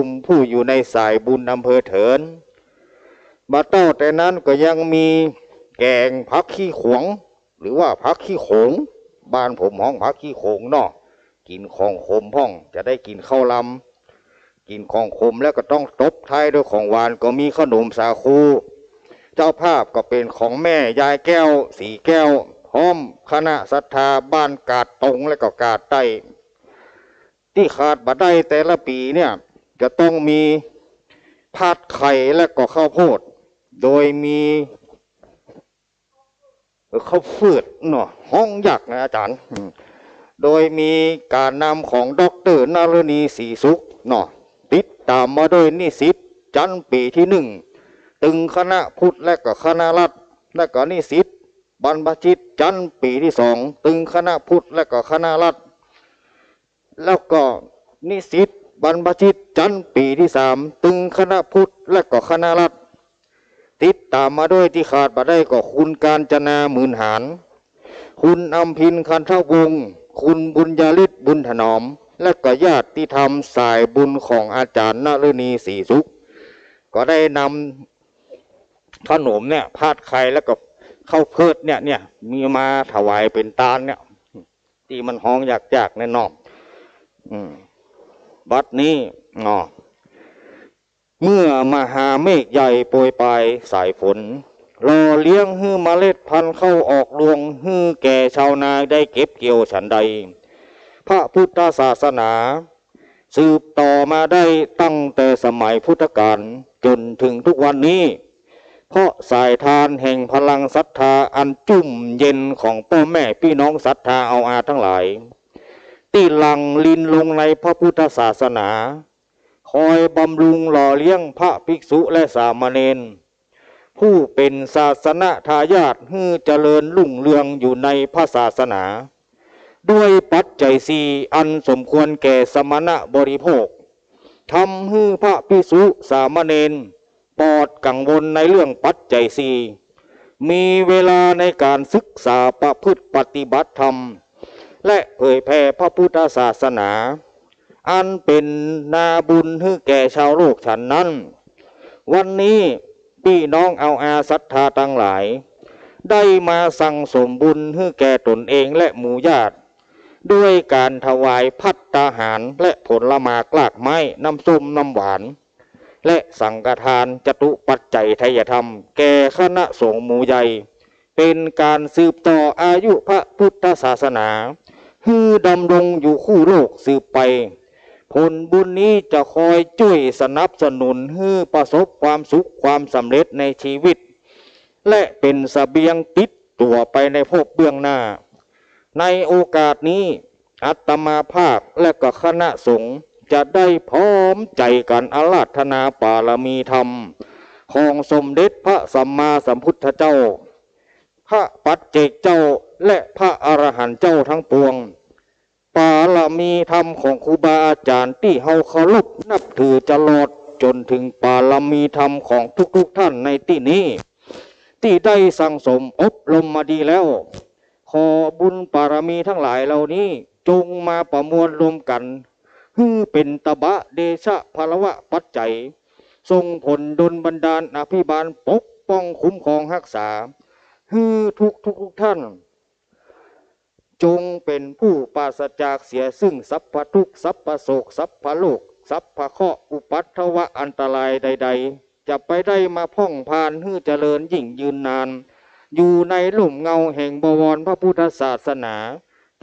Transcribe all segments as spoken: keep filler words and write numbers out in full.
ลุ่มผู้อยู่ในสายบุญอำเภอเถิน บ่าเต้าแต่นั้นก็ยังมีแก๋งผักขี้ขวง หรือว่าผักขี้โขง บ้านผมฮ้องผักขี้โขงเนาะ กิ๋นของขมพ่อง จะได้กิ๋นข้าวลำ กิ๋นของขมแล้วก็ต้องตบท้ายด้วยของหวาน ก็มีขนมสาคู เจ้าภาพก็เป๋นของแม่ยายแก้ว ศรีแก้ว พร้อมคณะศรัทธาบ้านกาดตงและก็กาดใต้ ตี้ขาดบ่ได้แต่ละปี๋เนี่ย จะต้องมีผัดไข่และก็ข้าวโพด โดยมี เอ่อ ข้าวเฟือดเนาะ ฮ้องยากนะอาจ๋ารย์ อืม โดยมีก๋านนำของด็อกเตอร์นฤณี ศรีสุข เนาะ ติดต๋ามมาโดยนิสิตจั๊นปี๋ตี้นึ่ง ตึงคณะพุทธและก็คณะรัฐ และก็นิสิตบรรพชิตจั๊นปี๋ตี้สอง ตึงคณะพุทธและก็คณะรัฐ แล้วก็นิสิตบรรพชิตจั๊นปี๋ตี้สาม ตึงคณะพุทธและก็คณะรัฐ ติดต๋ามมาโดยตี้ขาดบ่ได้ก็คุณกาญจนา หมื่นหาญ คุณอำพิน คันธวงศ์ คุณบุญญาฤทธิ์ บุญถนอม และก็ญาติธรรมสายบุญของอาจ๋ารย์นฤณี ศรีสุข ก็ได้นำขนมเนี่ย ผัดไข่แล้วก็ข้าวเฟือดเนี่ย เนี่ย มีมาถวายเป๋นตานเนี่ย ตี้มันฮ้องยากๆ แน่นอน อืม บัดนี้ เนาะ เมื่อมหาเมฆใหญ่โปรยปรายสายฝน หล่อเลี้ยงหื้อเมล็ดพันธุ์ข้าวออกรวง หื้อแก่ชาวนาได้เก็บเกี่ยวฉันใด พระพุทธศาสนา สืบต่อมาได้ตั้งแต่สมัยพุทธกาลจ๋นถึงทุกวันนี้ เพราะสายทานแห่งพลังศรัทธาอันจุ่มเย็นของป้อแม่ปี้น้องศรัทธาเอาอาตังหลาย ตี้หลั่งรินลงในพระพุทธศาสนา คอยบำรุงหล่อเลี้ยงพระภิกษุและสามเณร ผู้เป๋นศาสนทายาทหื้อเจริญรุ่งเรืองอยู่ในพระศาสนา ด้วยปัจจัยสี่อันสมควรแก่สมณะบริโภค ทำหื้อพระภิกษุสามเณรปลอดกังวลในเรื่องปัจจัยสี่ มีเวลาในก๋านศึกษาประพฤติปฏิบัติธรรม และเผยแผ่พระพุทธศาสนา อันเป๋นนาบุญหื้อแก่ชาวโลกฉันนั้น วันนี้ปี้น้องเอาอาศรัทธาตังหลาย ได้มาสั่งสมบุญหื้อแก่ตนเองและหมู่ญาติ ด้วยก๋านถวายภัตตาหารและผลหมากรากไม้ น้ำส้มน้ำหวาน และสังฆทานจตุปัจจัยไทยธรรม แก่คณะสงฆ์หมู่ใหญ่ เป๋นก๋านสืบต่ออายุพระพุทธศาสนา หื้อดำรงอยู่คู่โลกสืบไป ผลบุญนี้จะคอยจ้วยสนับสนุนหื้อประสบความสุขความสำเร็จในชีวิต และเป๋นเสบียงติดตั๋วไปในภพเบื้องหน้า ในโอกาสนี้ อาตมาภาพและก็คณะสงฆ์จะได้พร้อมใจ๋กั๋นอาราธนาปารมีธรรม ของสมเด็จพระสัมมาสัมพุทธเจ้า พระปัจเจกเจ้า และพระอรหันต์เจ้าทั้งปวง ปารมีธรรมของครูบาอาจ๋ารย์ตี้เฮาเคารพนับถือจลอดจ๋นถึงปารมีธรรมของทุกๆ ท่านในตี้นี้ ตี้ได้สั่งสมอบรมมาดีแล้ว ขอบุญปารมีตังหลายเหล่านี้จงมาประมวลรวมกั๋น หื้อเป๋นตบะเดชะพลวะปัจจัย ส่งผลดลบันดาลอภิบาลปกป้องคุ้มครองฮักษา หื้อทุกๆ ท่าน จงเป๋นผู้ปราศจากเสียซึ่งสัพพะทุกข์ สัพพะโศก สัพพะโรค สัพพะเคราะห์ อุปัทวะอันตรายใดๆ จะไปได้มาพ่องพาน หื้อเจริญยิ่งยืนนาน อยู่ในร่มเงาแห่งบวรพระพุทธศาสนา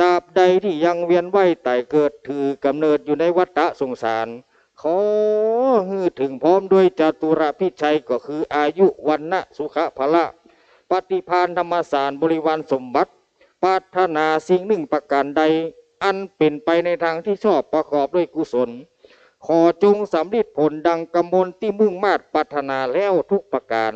ตราบใดตี้ยังเวียนว่ายต๋ายเกิด ถือกำเนิดอยู่ในวัฏฏะสงสาร ขอหื้อเถิงพร้อมด้วยจตุรพิชัย ก็คืออายุ วรรณะ สุขะ พละ ปฏิภาณ ธรรมสาร บริวารสมบัติ ปรารถนาสิ่งหนึ่งประก๋านใด อันเป๋นไปในตางตี้ชอบประกอบด้วยกุศล ขอจงสำริดผลดังกำมลตี้มุ่งมาดปรารถนาแล้วทุกประก๋าน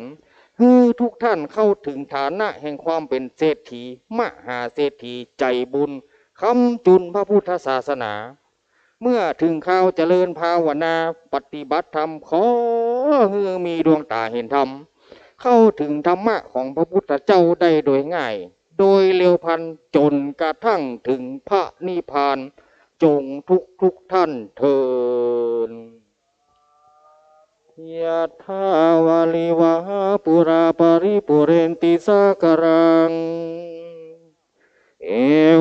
หื้อทุกท่านเข้าเถิงฐานะแห่งความเป๋นเศรษฐี มหาเศรษฐี ใจ๋บุญ ค้ำจุนพระพุทธศาสนา เมื่อเถิงคราวเจริญภาวนาปฏิบัติธรรม ขอหื้อมีดวงต๋าเห็นธรรม เข้าเถิงธรรมะของพระพุทธเจ้าได้โดยง่าย โดยเร็วพลัน จ๋นกระทั่งเถิงพระนิพพาน จงทุกๆ ท่านเทอญ ทาวาริวหาปูราปริปูเรนติสาคารัง เอ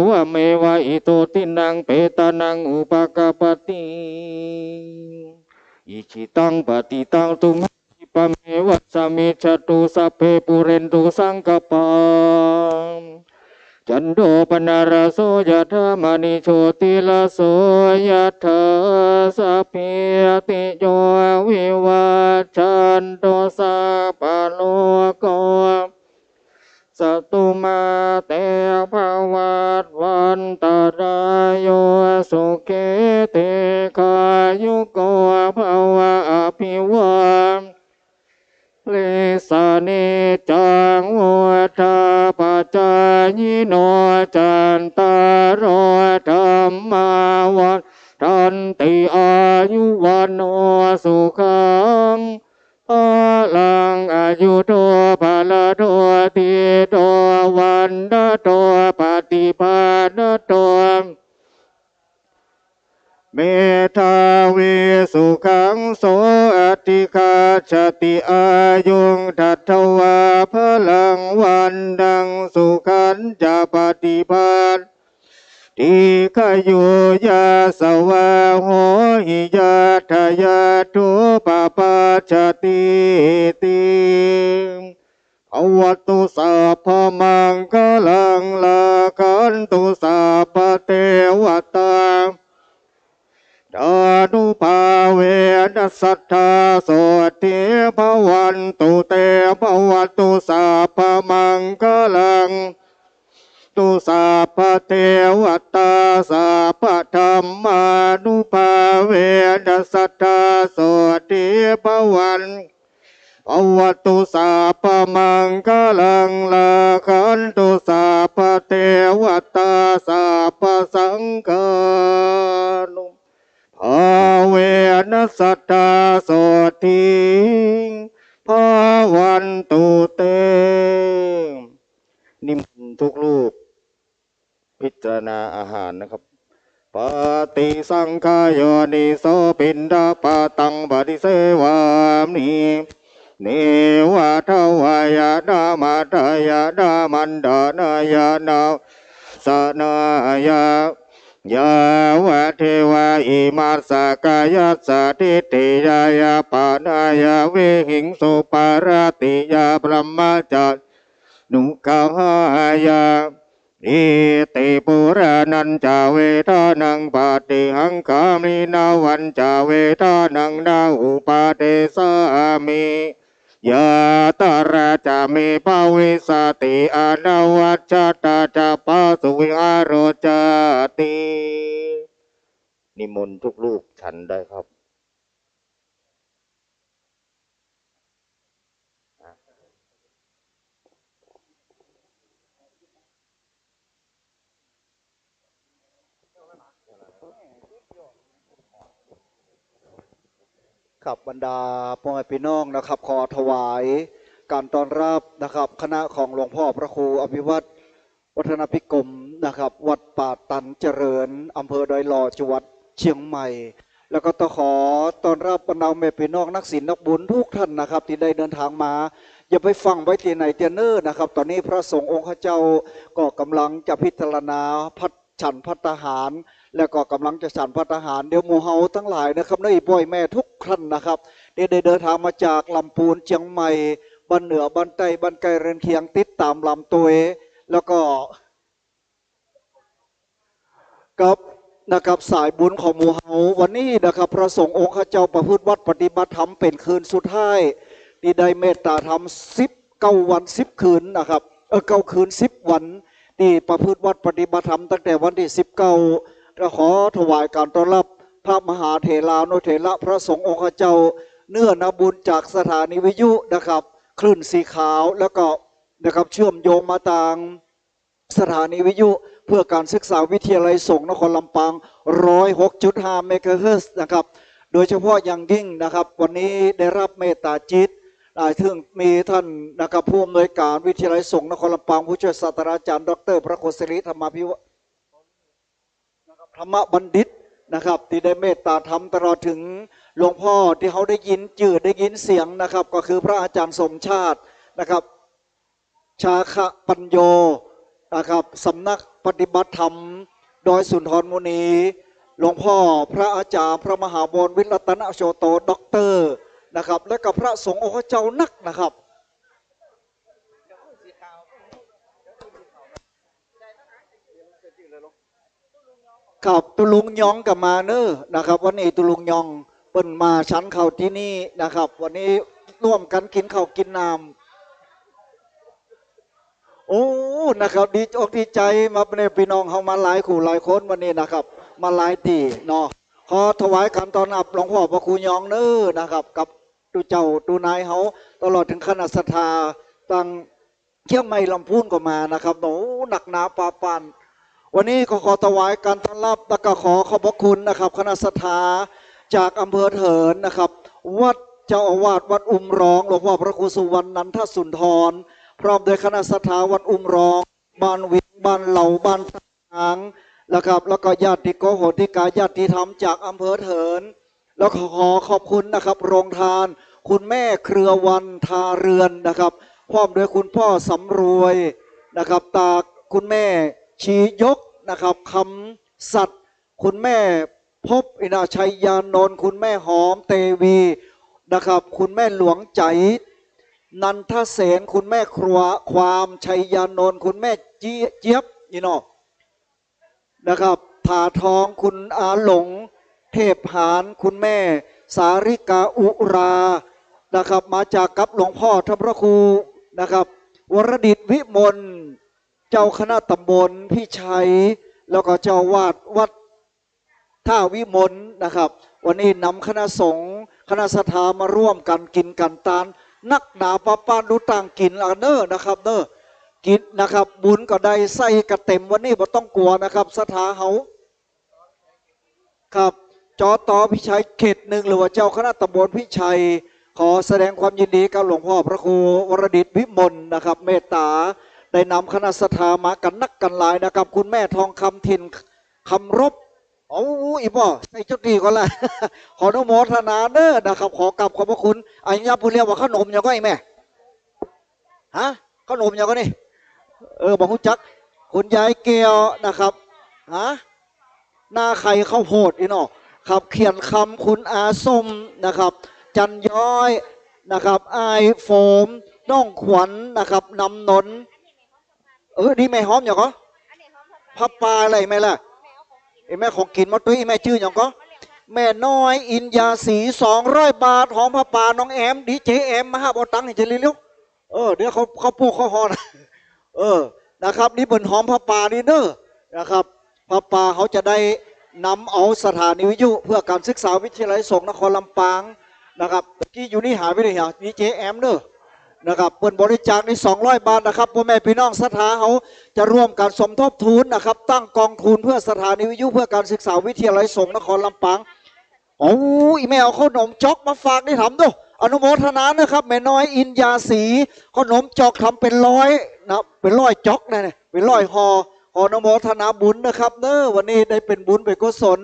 วะเมวะอิโตทินนังเปตานังอุปะกัปปะติ อิจิตังปัตติตังตุมหัง ปะเมวะสะมิชฌะตุ สัพเพปูเรนตุสังกัปปา จันโทปะนะระโสยะถามะณิโชติระโสยะถา สัพพีติโยวิวัชชันตุ สัพพะโรโค สะตุมาเต ภะวัตวันตะราโย สุขีทีฆายุโก ภะวะ อะภิวาเทนะ สีลิสสะเนจัง วุฑฒาปะจายิโน จัตตาโร ธัมมา วัฑฒันติ อายุ วัณโณ สุขัง พลัง อายุโท พละโท ทีโท วันนะโท ปฏิภาณโท เมธาวี สุขัง โส อธิคัจฉติ อายุง ทัตถวา พลัง วัณณัง สุขัญจะ ปฏิภาณ ทีฆายุ ยะสะวา โหหิ ยัตถะยัตถุปะปัจจติ ภะวะตุ สัพพะมังคะลัง รักขันตุ สัพพะเตวะตา อนุภาเวนะ สัตถาโสตถี ภะวันตุเต ภะวะตุ สัพพะมังคะลัง ตุ สัพพะเตวะตา สัพพะธัมมานุภาเวนะ สัตถาโสตถี ภะวัน ภะวะตุ สัพพะมังคะลัง รักขันตุ สัพพะเตวะตา สัพพะสังฆานุภาเวนะ สัตถาโสตถี ภะวันตุเต นิมนต์ทุกรูปพิจารณาอาหารนะครับ ปฏิสังขายโยนิโส ปิณฑปาตังปฏิเสวามิ เนวะทวายะนะ มัตถายะนะ มัณฑนายะนะ สนายะ ยาวะเทวะ อิมัสสะกายัสสะ ทิฏฐิยายะปะนายะ วิหิงสุปะระติยา บรมมะจารินุกะหายะ อิติปุราณัญจะ เวทานังปะฏิหังคามิ นวัญจะ เวทานังนะ อุปะเดสามิ ยาตราจะเม ภวิสสติ อนะวัจจะตา จะปาสุวิหาโรจาติ นิมนต์ทุกรูปฉันได้ครับ ครับ บรรดาป้อแม่ปี้น้องนะครับ ขอถวายการต้อนฮับนะครับ คณะของหลวงพ่อพระครูอภิวัฒน์ วัฒนพิกรมนะครับ วัดป่าตันเจริญ อำเภอดอยหล่อ จังหวัดเชียงใหม่ แล้วก็ต้องขอต้อนฮับบรรดาแม่ปี้น้องนักศีลนักบุญทุกท่านนะครับ ตี้ได้เดินทางมา อย่าไปฟั่งไว้ตี้ไหนตี้เนิ่นนะครับ ต๋อนนี้พระสงฆ์องค์ข้าเจ้าก็ก่ำลังจะพิจารณาภัต ฉันภัตตาหาร แล้วก็ก่ำลังจะฉันภัตตาหาร เดี๋ยวหมู่เฮาตังหลายนะครับ เน้อ อีป้ออีแม่ทุกท่านนะครับ ตี้ได้เดินทางมาจากลำปูน เจียงใหม่ บ้านเหนือ บ้านใต้ บ้านใก้เรือนเคียง ติดต๋ามลำตวย แล้วก็ ครับ นะครับ สายบุญของหมู่เฮาวันนี้นะครับ พระสงฆ์องค์ข้าเจ้าประพฤติวัตรปฏิบัติธรรมเป๋นคืนสุดท้าย ตี้ได้เมตตาธรรมสิบเก้าวันสิบคืนนะครับ เออ เก้าคืนสิบวัน ตี้ประพฤติวัตรปฏิบัติธรรมตั้งแต่วันตี้สิบเก้า ก็ขอถวายการต้อนฮับพระมหาเถรานุเถระพระสงฆ์องค์ข้าเจ้า เนื้อนาบุญจากสถานีวิทยุนะครับ คลื่นสีขาว แล้วก็นะครับ เชื่อมโยงมาตาง สถานีวิทยุเพื่อการศึกษาวิทยาลัยสงฆ์นครลำปาง ร้อยหกจุดห้า เมกะเฮิรตซ์นะครับ โดยเฉพาะอย่างยิ่งนะครับ วันนี้ได้ฮับเมตตาจิต อ่า ซึ่งมีท่านนะครับ ผู้อำนวยการวิทยาลัยสงฆ์นครลำปาง ผู้ช่วยศาสตราจารย์ ด็อกเตอร์ พระครูสิริธรรมาภิวะ นะครับ ธรรมบัณฑิต นะครับ ตี้ได้เมตต๋าธรรมตลอดเถิงหลวงพ่อตี้เฮาได้ยินจื้อได้ยินเสียงนะครับ ก็คือพระอาจารย์สมชาตินะครับ ชาคะปัญโญนะครับ สำนักปฏิบัติธรรมดอยสุนทรมุนี หลวงพ่อพระอาจารย์พระมหาบวรวิทย์รัตนโชโต ด็อกเตอร์นะครับ และก็พระสงฆ์องค์เจ้านักนะครับ ครับ ตุ๊ลุงยองก็มาเน้อนะครับ วันนี้ตุ๊ลุงยองเปิ้นมาฉันข้าวตี้นี่นะครับ วันนี้ร่วมกั๋นกิ๋นข้าวกิ๋นน้ำ โอ้ นะครับ ดีอกดีใจ๋มาเนี่ย ปี้น้องเฮามาหลายคู่หลายคนวันนี้นะครับ มาหลายตี้เนาะ ขอถวายก๋านต้อนฮับหลวงพ่อพระครูยองเน้อนะครับ กับตุ๊เจ้าตุ๊นายเฮา ตลอดเถิงคณะศรัทธาตังเจียงใหม่ลำพูนก็มานะครับ โอ้ นักหนาปาปาน วันนี้ก็ขอถวายก๋านต้อนฮับ แล้วก็ขอขอบพระคุณนะครับ คณะศรัทธาจากอำเภอเถินนะครับ วัดเจ้าอาวาสวัดอุ้มร้อง หลวงพ่อพระครูสุวรรณนันทสุนทร พร้อมด้วยคณะศรัทธาวัดอุ้มร้อง บ้านวิง บ้านเหล่า บ้านตางนะครับ แล้วก็ญาติโกโหติกา ญาติธรรมจากอำเภอเถิน แล้วขอขอบคุณนะครับ โรงทานคุณแม่เครือวันทาเรือนนะครับ พร้อมด้วยคุณพ่อสำรวยนะครับ ตาคุณแม่ชียกนะครับ คำสัตย์ คุณแม่พบ อินา ชัยยานนท์ คุณแม่หอมเตวีนะครับ คุณแม่หลวงใจ๋ นันทเสน คุณแม่ครัว ความ ชัยยานนท์ คุณแม่เจี๊ยบ เจี๊ยบ นี่เนาะ นะครับ ถาทอง คุณอาหลง เทพหาน คุณแม่สาริกา อุรา นะครับ มาจากกับหลวงพ่อท่านพระครูนะครับ วรดิตวิมล เจ้าคณะตำบลพิชัย แล้วก็เจ้าอาวาสวัดท่าวิมลนะครับ วันนี้นำคณะสงฆ์ คณะศรัทธามาร่วมกั๋นกิ๋นกั๋นตาน นักหนาปาปาน ดูต่างกิ๋นอันเน้อนะครับเน้อ กิ๋นนะครับ บุญก็ได้ใส่กะเต็มวันนี้ บ่ต้องกั๋วนะครับ ศรัทธาเฮา ครับ จอตอพิชัยเขตหนึ่ง หรือว่าเจ้าคณะตำบลพิชัย ขอแสดงความยินดีกับหลวงพ่อพระครูวรดิตวิมลนะครับ เมตต๋าได้นำคณะศรัทธามากั๋นนักกั๋นหลายนะครับ คุณแม่ทองคำถิ่นคำรบ โอ้ อี่ป้อ ใส่ชุดนี้ก่อนละ ขออนุโมทนาเน้อนะครับ ขอกราบขอบพระคุณ อันนี้ผู้เรียกว่าขนมหยังก่อ อี่แม่ ฮะ ขนมหยังก่อนี่ เออ บ่ฮู้จัก คุณยายแก้วนะครับ ฮะ หน้าไข่ข้าวโพด อี่เนาะ ครับ เขียนคำ คุณอาส้มนะครับ จันย้อยนะครับ อ้ายโฟม น้องขวัญนะครับ นำนนท์ เออ นี่แม่ฮ้อมหยังก่อ ผ้าป่าอะไรแม่ล่ะ ไอ้แม่ของกิ๋นมาตุ้ย แม่จื้อหยังก่อ แม่น้อยอินยาศรี สองร้อยบาท ฮ้อมผ้าป่า น้องแอม ดีเจแอม มาหาเอาตังค์ให้เจริญเร็ว เออ เดี๋ยวเขา เขาปลูกเขาฮอน เออ นะครับ นี่เปิ้นฮ้อมผ้าป่านี่เน้อ นะครับ ผ้าป่าเขาจะได้นำเอาสถานีวิทยุเพื่อการศึกษาวิทยาลัยสงฆ์นครลำปางนะครับ ตะกี้อยู่นี่หายไปไหนหา ดีเจแอมเน้อ นะครับ เปิ้นบริจาคนี่ สองร้อยบาทนะครับ ป้อแม่ปี้น้องศรัทธาเขาจะร่วมกั๋นสมทบทุนนะครับ ตั้งกองทุนเพื่อสถานีวิทยุเพื่อการศึกษาวิทยาลัยสงฆ์นครลำปาง โอ้ อี่แม่เอาขนมจ๊อกมาฝากนี่ ถามดู อนุโมทนานะครับ แม่น้อยอินยาศรี ขนมจ๊อกทำเป๋นร้อยนะ เป๋นร้อยจ๊อกนะเนี่ย เป๋นร้อยห่อ ขออนุโมทนาบุญนะครับเน้อ วันนี้ได้เป๋นบุญเป๋นกุศล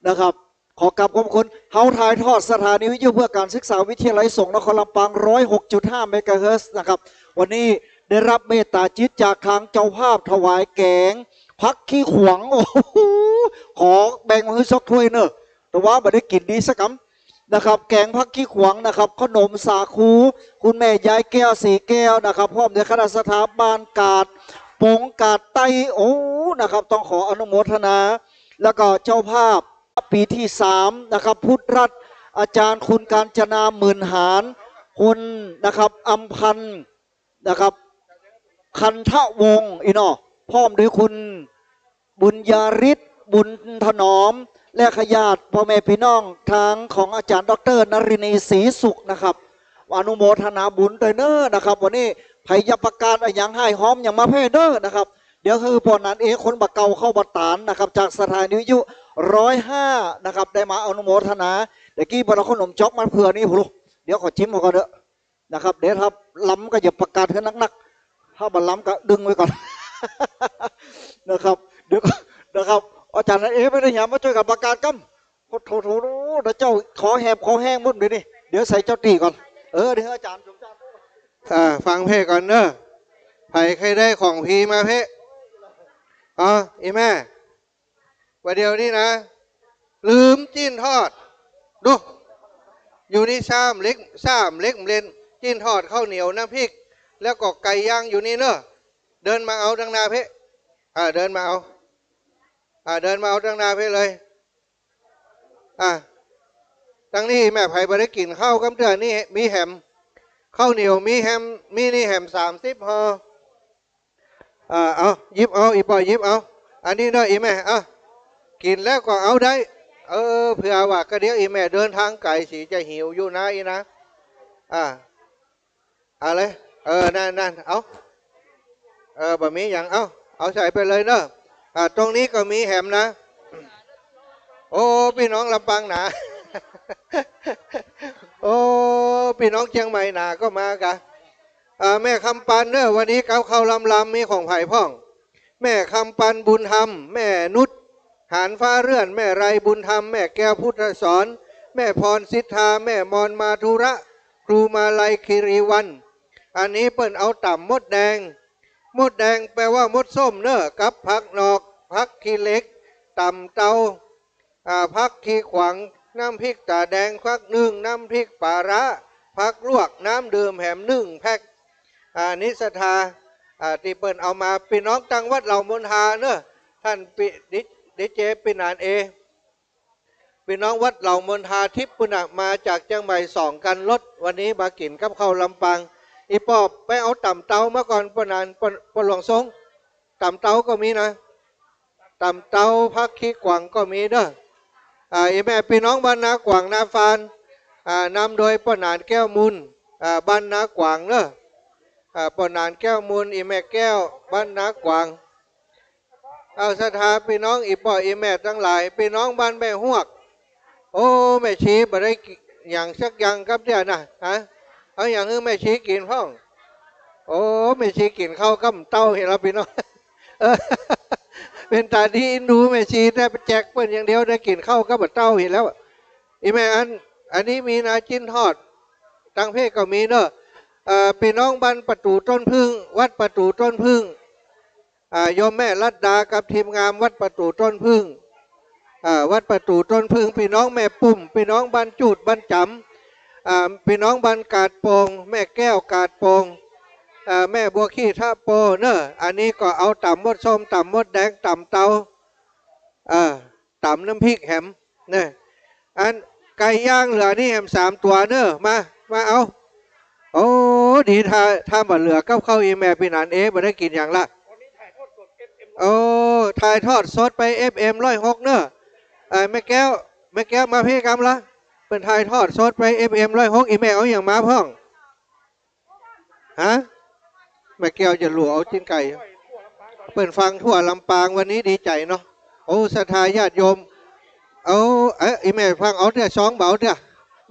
นะครับ ขอกราบขอบคุณ เฮาถ่ายทอดสถานีวิทยุเพื่อการศึกษาวิทยาลัยสงฆ์นครลำปาง ร้อยหกจุดห้าเมกะเฮิรตซ์นะครับ วันนี้ได้รับเมตต๋าจิตจากทางเจ้าภาพถวายแก๋งผักขี้ขวาง โอ้โห ขอแบ่งหื้อสักถ้วยเน้อ แต่ว่าบ่ได้กิ๋นดีสักกำนะครับ แก๋งผักขี้ขวางนะครับ ขนมสาคู คุณแม่ยายแก้ว สีแก้วนะครับ พร้อมด้วยคณะศรัทธาบ้านกาด ปงกาดใต้ โอ้ นะครับ ต้องขออนุโมทนา แล้วก็เจ้าภาพปี๋ตี้สามนะครับ พุทธรัตน์ อาจารย์คุณกาญจนา หมื่นหาญ คุณนะครับ อำพันธ์ นะครับ คันทวงศ์ อี่เนาะ พร้อมด้วยคุณบุญญาฤทธิ์ บุญถนอม และขญาติป้อแม่ปี้น้องทางของอาจ๋ารย์ด็อกเตอร์นรินี ศรีสุขนะครับ อนุโมทนาบุญตวยเน้อนะครับ วันนี้ใผอยากประกาศอะหยัง ฮ้ายฮ้อมหยังมาแพ่เน้อนะครับ เดี๋ยวหื้อป้อนันเอคนบ่าเก่าเข้าประตานนะครับ จากสถานีวิทยุ ร้อยห้านะครับ ได้มาอนุโมทนา ตะกี้บ่าเอาขนมจ๊อกมาเผื่อนี่ โห เดี๋ยวขอจิ๊มเอาก่อนเถอะ นะครับ เดี๋ยวถ้าล้ำก็อย่าประกาศหื้อนักๆ ถ้าบ่ล้ำก็ดึงไว้ก่อน นะครับ เดี๋ยวก่อนนะครับ อาจ๋ารย์เอ ไม่ได้หยัง มาจ้วยกั๋นประกาศกำ โอ้โถ โถ โถ เจ้า คอแหบคอแห้งหมดเดี๋ยวนี้ เดี๋ยวใส่เจ้าตี้ก่อน เออ เดี๋ยวอาจ๋ารย์สมชาติ อ่า ฟังเพลงก่อนเนอะ ใผใค่ได้ของฟรีมาเป๊ะ อ๋อ อี่แม่ บ่าเดี่ยวนี้นะ ลืมจิ๊นทอด ดู อยู่นี่ซ้ำเล็ก ซ้ำเล็กเล่น จิ๊นทอด ข้าวเหนียว น้ำพริก แล้วก็ไก่ย่างอยู่นี่เนอะ เดินมาเอาตังหน้าเป๊ะ อ่า เดินมาเอา อ่า เดินมาเอาตังหน้าเป๊ะเลย อ่ะ ตังนี้แม่ ใผบ่ได้กิ๋นข้าวกำเตื้อ นี่มีแหม ข้าวเหนียว มีแหม มีนี่แหมสามสิบห่อ อ่า เอา หยิบเอา อี่ป้อหยิบเอา อันนี้เนาะ อี่แม่ อ่ะ กิ๋นแล้วก็เอาได้ เออ เผื่อว่าก็เดี๋ยวอี่แม่เดินตางไก๋ สิจะหิวอยู่นะ อี่นะ อ่า เอาเลย เออ นั่น นั่น เอา เออ บ่มีหยัง เอา เอาใส่ไปเลยเนอะ อ่า ตรงนี้ก็มีแหมนะ โอ้ ปี้น้องลำปางหนา โอ้ ปี้น้องเจียงใหม่หนาก็มากะ อ่า แม่คำปันเนอะ วันนี้กับข้าวลำๆ มีของใผพ่อง แม่คำปันบุญธรรม แม่นุช หานฟ้าเรือน แม่ไรบุญธรรม แม่แก้วพุทธสอน แม่พรสิทธา แม่มอนมาธุระ ครูมาลัยคีรีวรรณ อันนี้เปิ้นเอาต่ำมดแดง มดแดงแปลว่ามดส้มเนอะ กับผักหนอก ผักขี้เหล็ก ต่ำเตา อ่า ผักขี้ขวาง น้ำพริกต๋าแดง ผักนึ่ง น้ำพริกปลาร้า ผักลวก น้ำดื่มแหมนึ่งแพ็ค อ่า นี่ศรัทธา อ่า ตี้เปิ้นเอามา ปี้น้องตังวัดเหล่ามนทาเนอะ ต้านปี้ ดีเจ ปี้หนานเอ ปี้น้องวัดเหล่ามนทาทิพย์ปุ้นน่ะ มาจากเจียงใหม่สองคันรถ วันนี้มากิ๋นกับข้าวลำปาง อี่ป้อไปเอาต่ำเตามาก่อน ป้อหนาน ป้อ ป้อหลวงทรง ต่ำเตาก็มีนะ ต่ำเตา ผักขี้ขวางก็มีเนอะ อ่า อี่แม่ปี้น้องบ้านนากวางนาฟาน อ่า นำโดยป้อหนานแก้วมูล อ่า บ้านนากวางเนอะ อ่า ป้อหนานแก้วมูล อี่แม่แก้ว บ้านนากวาง เอาศรัทธาปี้น้องอี่ป้ออี่แม่ตังหลาย ปี้น้องบ้านแม่ฮวก โอ้ แม่ชีบ่ได้หยังสักอย่างกับเตื้อนะ ฮะ เอาหยังหื้อแม่ชีกิ๋นพ่อง โอ้ แม่ชีกิ๋นข้าวกับเต้าเหียแล้วปี้น้อง เออ เป๋นต๋าดีเอ็นดูแม่ชี แต่ไปแจกเปิ้นอย่างเดียว ได้กิ๋นข้าวกับเต้าเหียแล้ว อี่แม่ อัน อันนี้มีนาจิ๊นทอด ตังเพศก็มีเนอะ เอ่อ ปี้น้องบ้านประตู๋ต้นผึ้ง วัดประตู๋ต้นผึ้ง อ่า โยมแม่รัตดากับทีมงานวัดประตู๋ต้นผึ้ง อ่า วัดประตู๋ต้นผึ้ง ปี้น้องแม่ปุ้ม ปี้น้องบ้านจูด บ้านจ๋ำ อ่า ปี้น้องบ้านกาดโป่ง แม่แก้วกาดโป่ง อ่า แม่บัวขี้ทะโปเนอะ อันนี้ก็เอาต่ำมดส้ม ต่ำมดแดง ต่ำเตา อ่า ต่ำน้ำพริกแหมเนอะ อันไก่ย่างเหลือนี่แหมสามตั๋วเนอะ มา มาเอา โอ้ ดี ถ้า ถ้าบ่เหลือกับข้าวอี่แม่ปี้หนานเอ บ่ได้กิ๋นหยังละ โอ้ ถ่ายทอดสดไป เอฟเอ็ม ร้อยหกเนอะ เอ่อ แม่แก้ว แม่แก้วมาเพกำละ เปิ้นถ่ายทอดสดไป เอฟเอ็ม ร้อยหก อี่แม่เอาหยังมาพ่อง ฮะ แม่แก้วจะหลัวเอาจิ๊นไก่ เปิ้นฟังทั่วลำปางวันนี้ดีใจ๋เนาะ โอ้ ศรัทธาญาติโยม เอา เอ๊ะ อี่แม่ฟังเอาเตื้อซอง บ่เอาเตื้อ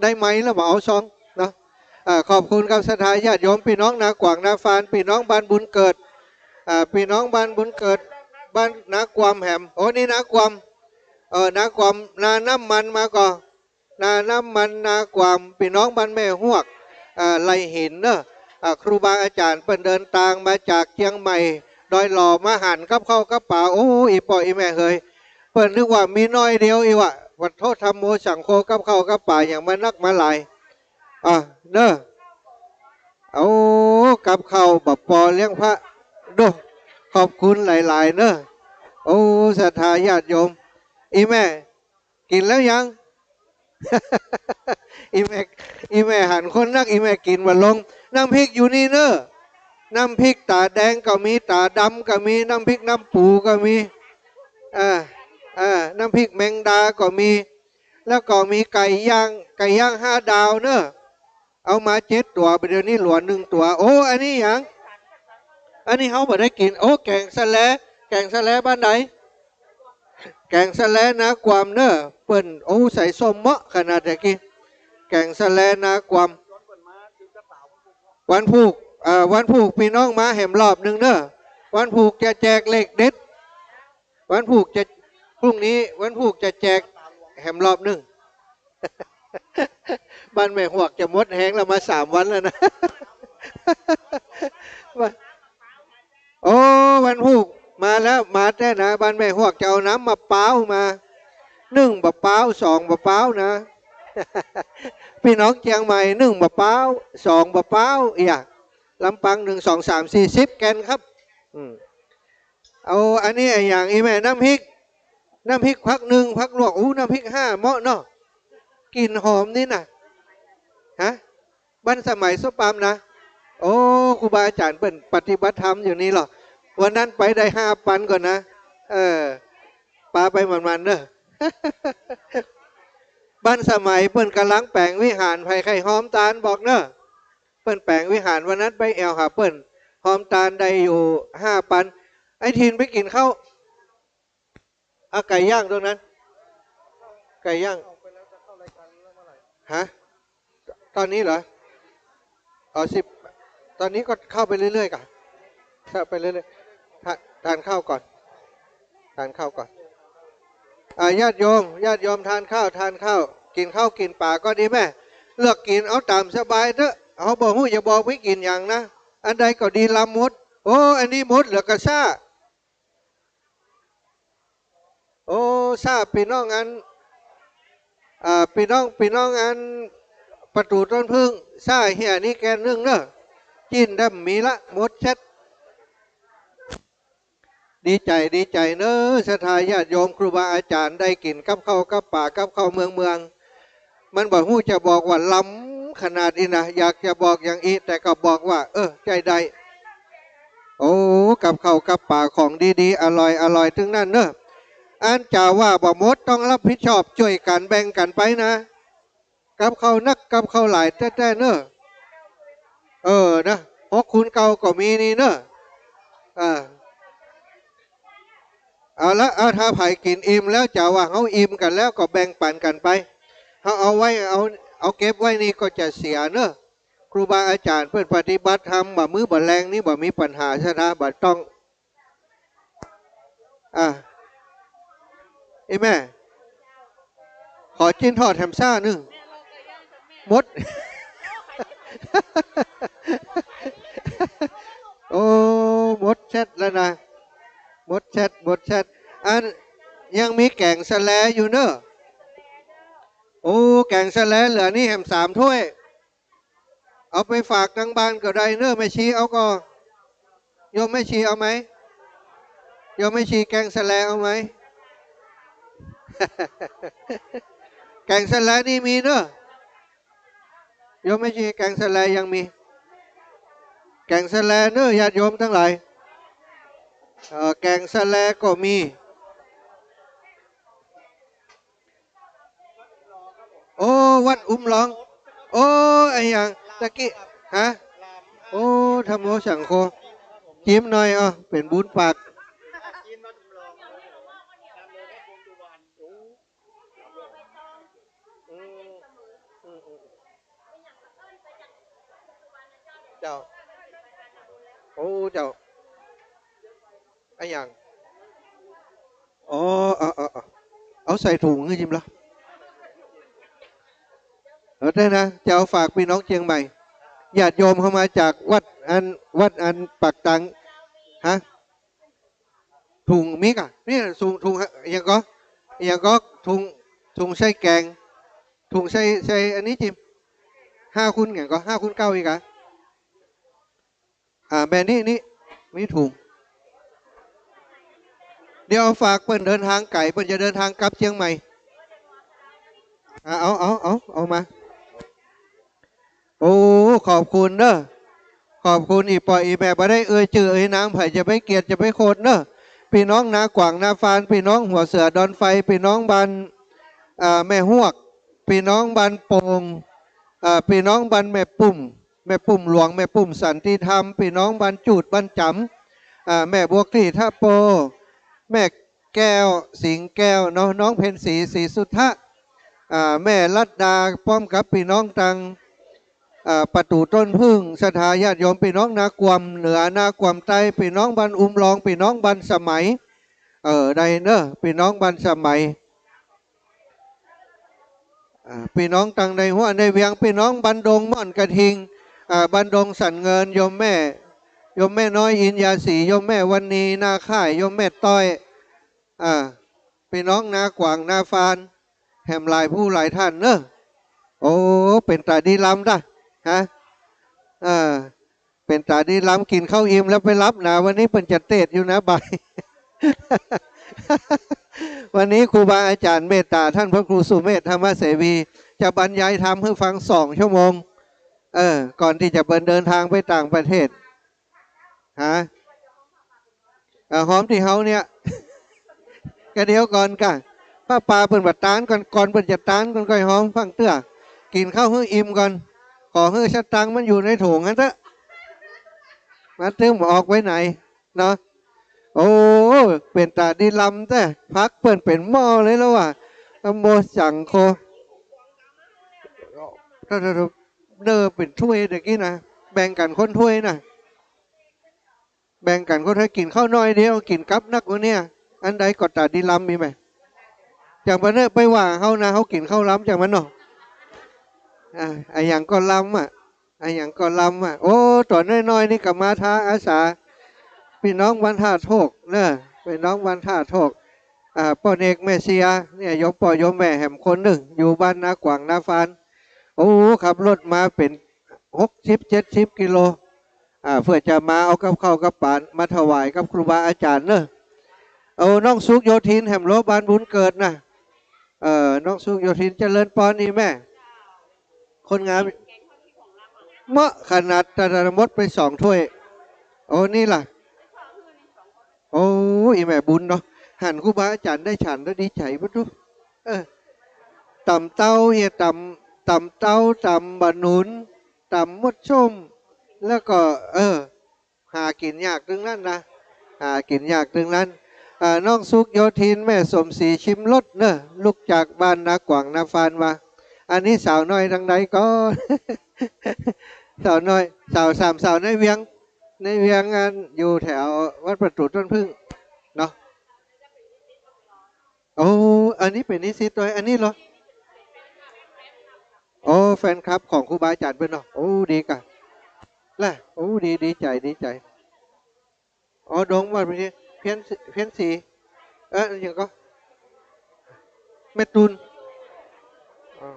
ได้ไมค์แล้วบ่เอาซองเนาะ อ่า ขอบคุณครับศรัทธาญาติโยม ปี้น้องนากวางนาฟาน ปี้น้องบ้านบุญเกิด อ่า ปี้น้องบ้านบุญเกิด บ้านนากวามแหม โอ้ นี่นากวาม เออ นากวาม นาน้ำมันมาก่อ นาน้ำมัน นากวาม ปี้น้องบ้านแม่ฮวก อ่า ไล่หินเนอะ อ่า ครูบาอาจ๋ารย์เปิ้นเดินตางมาจากเจียงใหม่ ดอยหล่อ มาหันกับข้าวกับป๋า โอ้ อี่ป้ออี่แม่เหย เปิ้นนึกว่ามีน้อยเดียว อี่หว่า วัดโธธัมโมสังโฆ กับข้าวกับป๋าหยังมานักมาหลาย อ่ะ เนอะ เอากับข้าวบ่ปอเลี้ยงพระ ดู ขอบคุณหลายๆ เนอะ โอ้ ศรัทธาญาติโยม อี่แม่ กิ๋นแล้วยัง อี่แม่ อี่แม่หันคนนัก อี่แม่กิ๋นบ่ลง น้ำพริกอยู่นี่เนอะ น้ำพริกต๋าแดงก็มี ต๋าดำก็มี น้ำพริกน้ำปูก็มี อ่า อ่า น้ำพริกแมงดาก็มี แล้วก็มีไก่ย่าง ไก่ย่างห้าดาวเนอะ เอามาเจ็ดตั๋ว บ่าเดี่ยวนี้เหลือหนึ่งตั๋ว โอ้ อันนี้หยัง อันนี้เฮาบ่ได้กิ๋น โอ้ แก๋งสะแหล แก๋งสะแหลบ้านใด แก๋งสะแหลนากวามเนอะ เปิ้น โอ้ ใส่ส้มเหมาะขนาดตะกี้ แก๋งสะแหลนากวาม วันพูก เอ่อ วันพูกปี้น้องมาแหมรอบนึ่งเนอะ วันพูกจะแจกเลขเด็ด วันพูกจะ พรุ่งนี้วันพูกจะแจก แหมรอบนึ่ง บ้านแม่ฮวกจะหมดแฮงแล้ว มาสามวันแล้วนะ ว่า โอ้ วันพูกมาแล้ว มาแต๊นะ บ้านแม่ฮวกจะเอาน้ำมะป๊าวมา นึ่งมะป๊าว สองมะป๊าวนะ ปี้น้องเจียงใหม่ นึ่งมะป๊าว สองมะป๊าว เอีย ลำปาง นึ่ง สอง สาม สี่ สิบแก่นครับ อืม เอาอันนี้อะหยัง อีแม่ น้ำพริก น้ำพริกผักนึ่ง ผักลวก อู้ น้ำพริกห้า เหมาะเนาะ กลิ่นหอมนี่นะ ฮะ บ้านสมัยส้มปำนะ โอ้ ครูบาอาจ๋ารย์เปิ้นปฏิบัติธรรมอยู่นี่เหรอ วันนั้นไปได้ห้าปันก่อนนะ เออ ปาไปหมั่นๆ เนอะ บ้านสมัยเปิ้นก่ำลังแป๋งวิหาร ใผใค่ฮอมตานบอกเนอะ เปิ้นแป๋งวิหาร วันนั้นไปแอ่วหาเปิ้น ฮอมตานได้อยู่ห้าปัน ไอ้ทินไปกิ๋นข้าว เอาไก่ย่างตรงนั้น ไก่ย่าง ฮะ ตอนนี้เหรอ อ๋อ สิบ ตอนนี้ก็เข้าไปเรื่อยๆ ก่อน เข้าไปเรื่อยๆ ทา- ทานข้าวก่อน ทานข้าวก่อน อ่า ญาติโยม ญาติโยม ทานข้าว ทานข้าว กิ๋นข้าวกิ๋นป๋าก่อนดีแม่ เลือกกิ๋นเอาต๋ามสบายเถอะ เฮาบ่ฮู้จะบอกไปกิ๋นหยังนะ อันใดก็ดีลำหมด โอ้ อันนี้หมด เหลือก็ซ่า โอ้ ซ่าปี้น้องอัน อ่า ปี้น้อง ปี้น้องอัน ประตู๋ต้นผึ้ง ซ่าเหียนี่แก่นนึ่งเนอะ จิ๊นดำมีละ หมดเช็ด ดีใจ๋ ดีใจ๋เนอะ ศรัทธาญาติโยม ครูบาอาจ๋ารย์ ได้กิ๋นกับข้าวกับป๋า กับข้าวเมืองเมือง มันบ่ฮู้จะบอกว่าลำขนาดนี้นะ อยากจะบอกอย่างอี้ แต่ก็บอกว่า เออ ใจ๊ได้ โอ้ กับข้าวกับป๋า ของดีๆ อร่อยๆ ตึงนั้นเนอะ อันจ๋าว่าบ่หมด ต้องรับผิดชอบ จ้วยกั๋นแบ่งกั๋นไปนะ กับข้าวนัก กับข้าวหลายแต๊ๆ เนอะ เออ นะ หกคูณเก้าก็มีนี่เนอะ อ่า เอาละ เอา ถ้าใผกิ๋นอิ่มแล้ว จ๋าว่าเฮาอิ่มกั๋นแล้ว ก็แบ่งปั๋นกั๋นไป เฮาเอาไว้ เอา เอาเก็บไว้นี่ก็จะเสียเนอะ ครูบาอาจ๋ารย์เปิ้นปฏิบัติธรรม บ่มื้อบ่แลงนี่บ่มีปัญหา ศรัทธาบ่ต้อง อ่ะ อีแม่ ขอจิ๊นทอดแถมซ่านึ่ง หมด โอ้ หมดเช็ดแล้วนะ หมดเช็ด หมดเช็ด อัน ยังมีแก๋งสะแลอยู่เนอะ โอ้ แก๋งสะแลเหลือนี่แหมสามถ้วย เอาไปฝากตังบ้านก็ได้เนอะ แม่ชีเอาก่อ โยมแม่ชีเอาไหม โยมแม่ชีแก๋งสะแลเอาไหม แก๋งสะแลนี่มีเนอะ โยมแม่ชีแก๋งสะแลยังมี แก๋งสะแลเนอะ ญาติโยมตังหลาย เอ่อ แก๋งสะแลก็มี โอ้ วัดอุ๋มหลอง โอ้ อะหยัง ตะกี้ ฮะ โอ้ ธัมโมสังโฆ จิ๊มหน่อย อ้อ เป๋นบุญปาก อืม อืม อืม เจ้า โอ้ เจ้า อะหยัง อ๋อ เอา เอา เอา เอาใส่ถุงหื้อจิมละ เอาได้นะ จะเอาฝากปี้น้องเจียงใหม่ ญาติโยมเข้ามาจากวัดอัน วัดอันปากตัง ฮะ ถุงมีก่ะ นี่ถุง ถุง อะหยังก่อ อะหยังก่อ ถุง ถุงใส่แก๋ง ถุงใส่ ใส่อันนี้จิม ห้าคูณหยังก่อ ห้าคูณเก้า อีกอะ อ่า แม่นี่ นี่ มีถุง เดี๋ยวเอาฝากเปิ้นเดินทางไก๋ เปิ้นจะเดินทางกลับเจียงใหม่ อ่า เอา เอา เอา เอามา โอ้ ขอบคุณเนอะ ขอบคุณอี่ป้ออี่แม่ บ่ได้เอ่ยจื้อเอ่ยนาม ใผจะไปเกียดจะไปโขดเนอะ ปี้น้องนากว่างนาฟาน ปี้น้องหัวเสือดอนไฟ ปี้น้องบ้าน อ่า แม่ฮวก ปี้น้องบ้านโป่ง อ่า ปี้น้องบ้านแม่ปุ้ม แม่ปุ้มหลวง แม่ปุ้มสันติธรรม ปี้น้องบ้านจูด บ้านจ๋ำ อ่า แม่บัวคลี่ ท่าโป แม่แก้ว สิงห์แก้วเนาะ น้องเพ็ญศรี ศรีสุทธะ อ่า แม่รัตดา พร้อมกับปี้น้องตัง อ่า ประตู๋ต้นผึ้ง ศรัทธาญาติโยม ปี้น้องนากวมเหนือ นากวมใต้ ปี้น้องบ้านอุ๋มหลอง ปี้น้องบ้านสมัย เออ ได้เนอะ ปี้น้องบ้านสมัย อ่า ปี้น้องตังในหัวในเวียง ปี้น้องบ้านดงม่อนกระทิง อ่า บ้านดงสันเงิน โยมแม่ โยมแม่น้อยอินยาศรี โยมแม่วันนีนาค่าย โยมแม่ต้อย อ่า ปี้น้องนากวางนาฟาน แหมหลายผู้หลายท่านเนอะ โอ้ เป๋นต๋าดีลำตะ ฮะ เออ เป๋นต๋าดีลำ กิ๋นข้าวอิ่มแล้วไปหลับนา วันนี้เปิ้นจะเตสน์อยู่นาบ่าย วันนี้ครูบาอาจ๋ารย์เมตต๋า ท่านพระครูสุเมธ ธรรมเสวี จะบรรยายธรรมหื้อฟังสองชั่วโมง เออ ก่อนตี้จะเปิ้นเดินทางไปต่างประเทศ ฮะ อ่า ฮอมตี้เฮาเนี่ย ก็เดี๋ยวก่อนก่ะ ผ้าป่าเปิ้นบ่ตานก่อน ก่อนเปิ้นจะตานก่อน ก่อยฮอมฟังเตื้อ กิ๋นข้าวหื้ออิ่มก่อน ขอหื้อสตางค์มันอยู่ในถุงหั้นเต๊อะ มันตึงบ่ออกไปไหนเนาะ โอ้ เป๋นต๋าดีลำแต๊ ผักเปิ้นเป๋นหม้อเลยแล้วว่ะ นะโมสังโฆ เด้อเป๋นถ้วยเดี๋ยวกี้นะ แบ่งกั๋นคนถ้วยนะ แบ่งกั๋นคนถ้วย กิ๋นข้าวน้อยเดียว กิ๋นกับนักวันเนี่ย อันใดก็ต๋าดีลำมีไหม จั่งบ่เนอะ ไปว่าเฮานะ เฮากิ๋นข้าวลำจั่งมันเนาะ อ่า อะหยังก็ลำอะ อะหยังก็ลำอะ โอ้ ตั๋วน้อยๆ นี่ก็มาทาอาสา ปี้น้องบ้านท่าโทกเนอะ ปี้น้องบ้านท่าโทก อ่า ป้อเนกแม่เสีย เนี่ย โยมป้อโยมแม่แหมคนนึ่ง อยู่บ้านนากวางนาฟาน โอ้ ขับรถมาเป๋นหกสิบเจ็ดสิบกิโล อ่า เปื้อจะมาเอากับข้าวกับป๋านมาถวายกับครูบาอาจ๋ารย์เนอะ เอาน้องสุขโยธินแหมโลบ้านบุญเกิดนะ เอ่อ น้องสุขโยธินเจริญปอนนี่แม่ คนงาม เหมาะขนาด ตะละมดไปสองถ้วย โอ้ นี่ล่ะ โอ้ อีแม่บุญเนาะ หันครูบาอาจ๋ารย์ได้ฉันแล้วดีใจ๋บ่ตุ๊ เออ ตำเต้าเนี่ย ตำ ตำเต้า ตำบ่าหนุน ตำมดส้ม แล้วก็ เออ หากิ๋นยากตึงนั้นนะ หากิ๋นยากตึงนั้น อ่า น้องสุขโยธิน แม่สมศรีชิมรสเนอะ ลูกจากบ้านนากวางนาฟานว่า อันนี้สาวน้อยตังใดก่อ สาวน้อย สาวสามสาวในเวียง ในเวียงอันอยู่แถววัดประตู๋ต้นผึ้งเนาะ โอ้ อันนี้เป๋นนิสิตตวย อันนี้เหรอ โอ้ แฟนคลับของครูบาอาจ๋ารย์เปิ้นเนาะ โอ้ ดีก่ะ ล่ะ โอ้ ดี ดีใจ๋ ดีใจ๋ อ๋อ ดงวัดเพี้ยน เพี้ยนศรี เอ๊ะ อะหยังก่อ แม่ตูน อ๋อ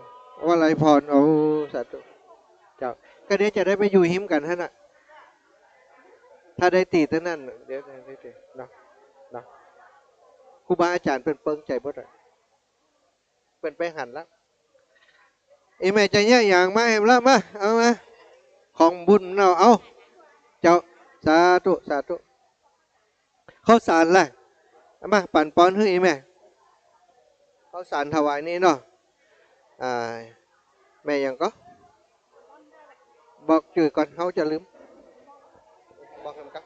วลัยพร โอ้ สาธุ เจ้า ก็เดี๋ยวจะได้ไปอยู่ฮิมกั๋นหั้นน่ะ ถ้าได้ตี้ตรงนั้น เดี๋ยวได้ตี้เนาะ เนาะ ครูบาอาจ๋ารย์เปิ้นเปิงใจ๋เปิ้นอะ เปิ้นไปหันละ อีแม่จะเยียะหยังมาแหมละ มา เอามา ของบุญเนาะ เอา เจ้า สาธุ สาธุ ข้าวสารล่ะ เอามา ปั๋นปอนหื้ออีแม่ ข้าวสารถวายนี่เนาะ อ่า แม่หยังก่อ บอกจื้อก่อน เฮาจะลืม บอกนำกั๋น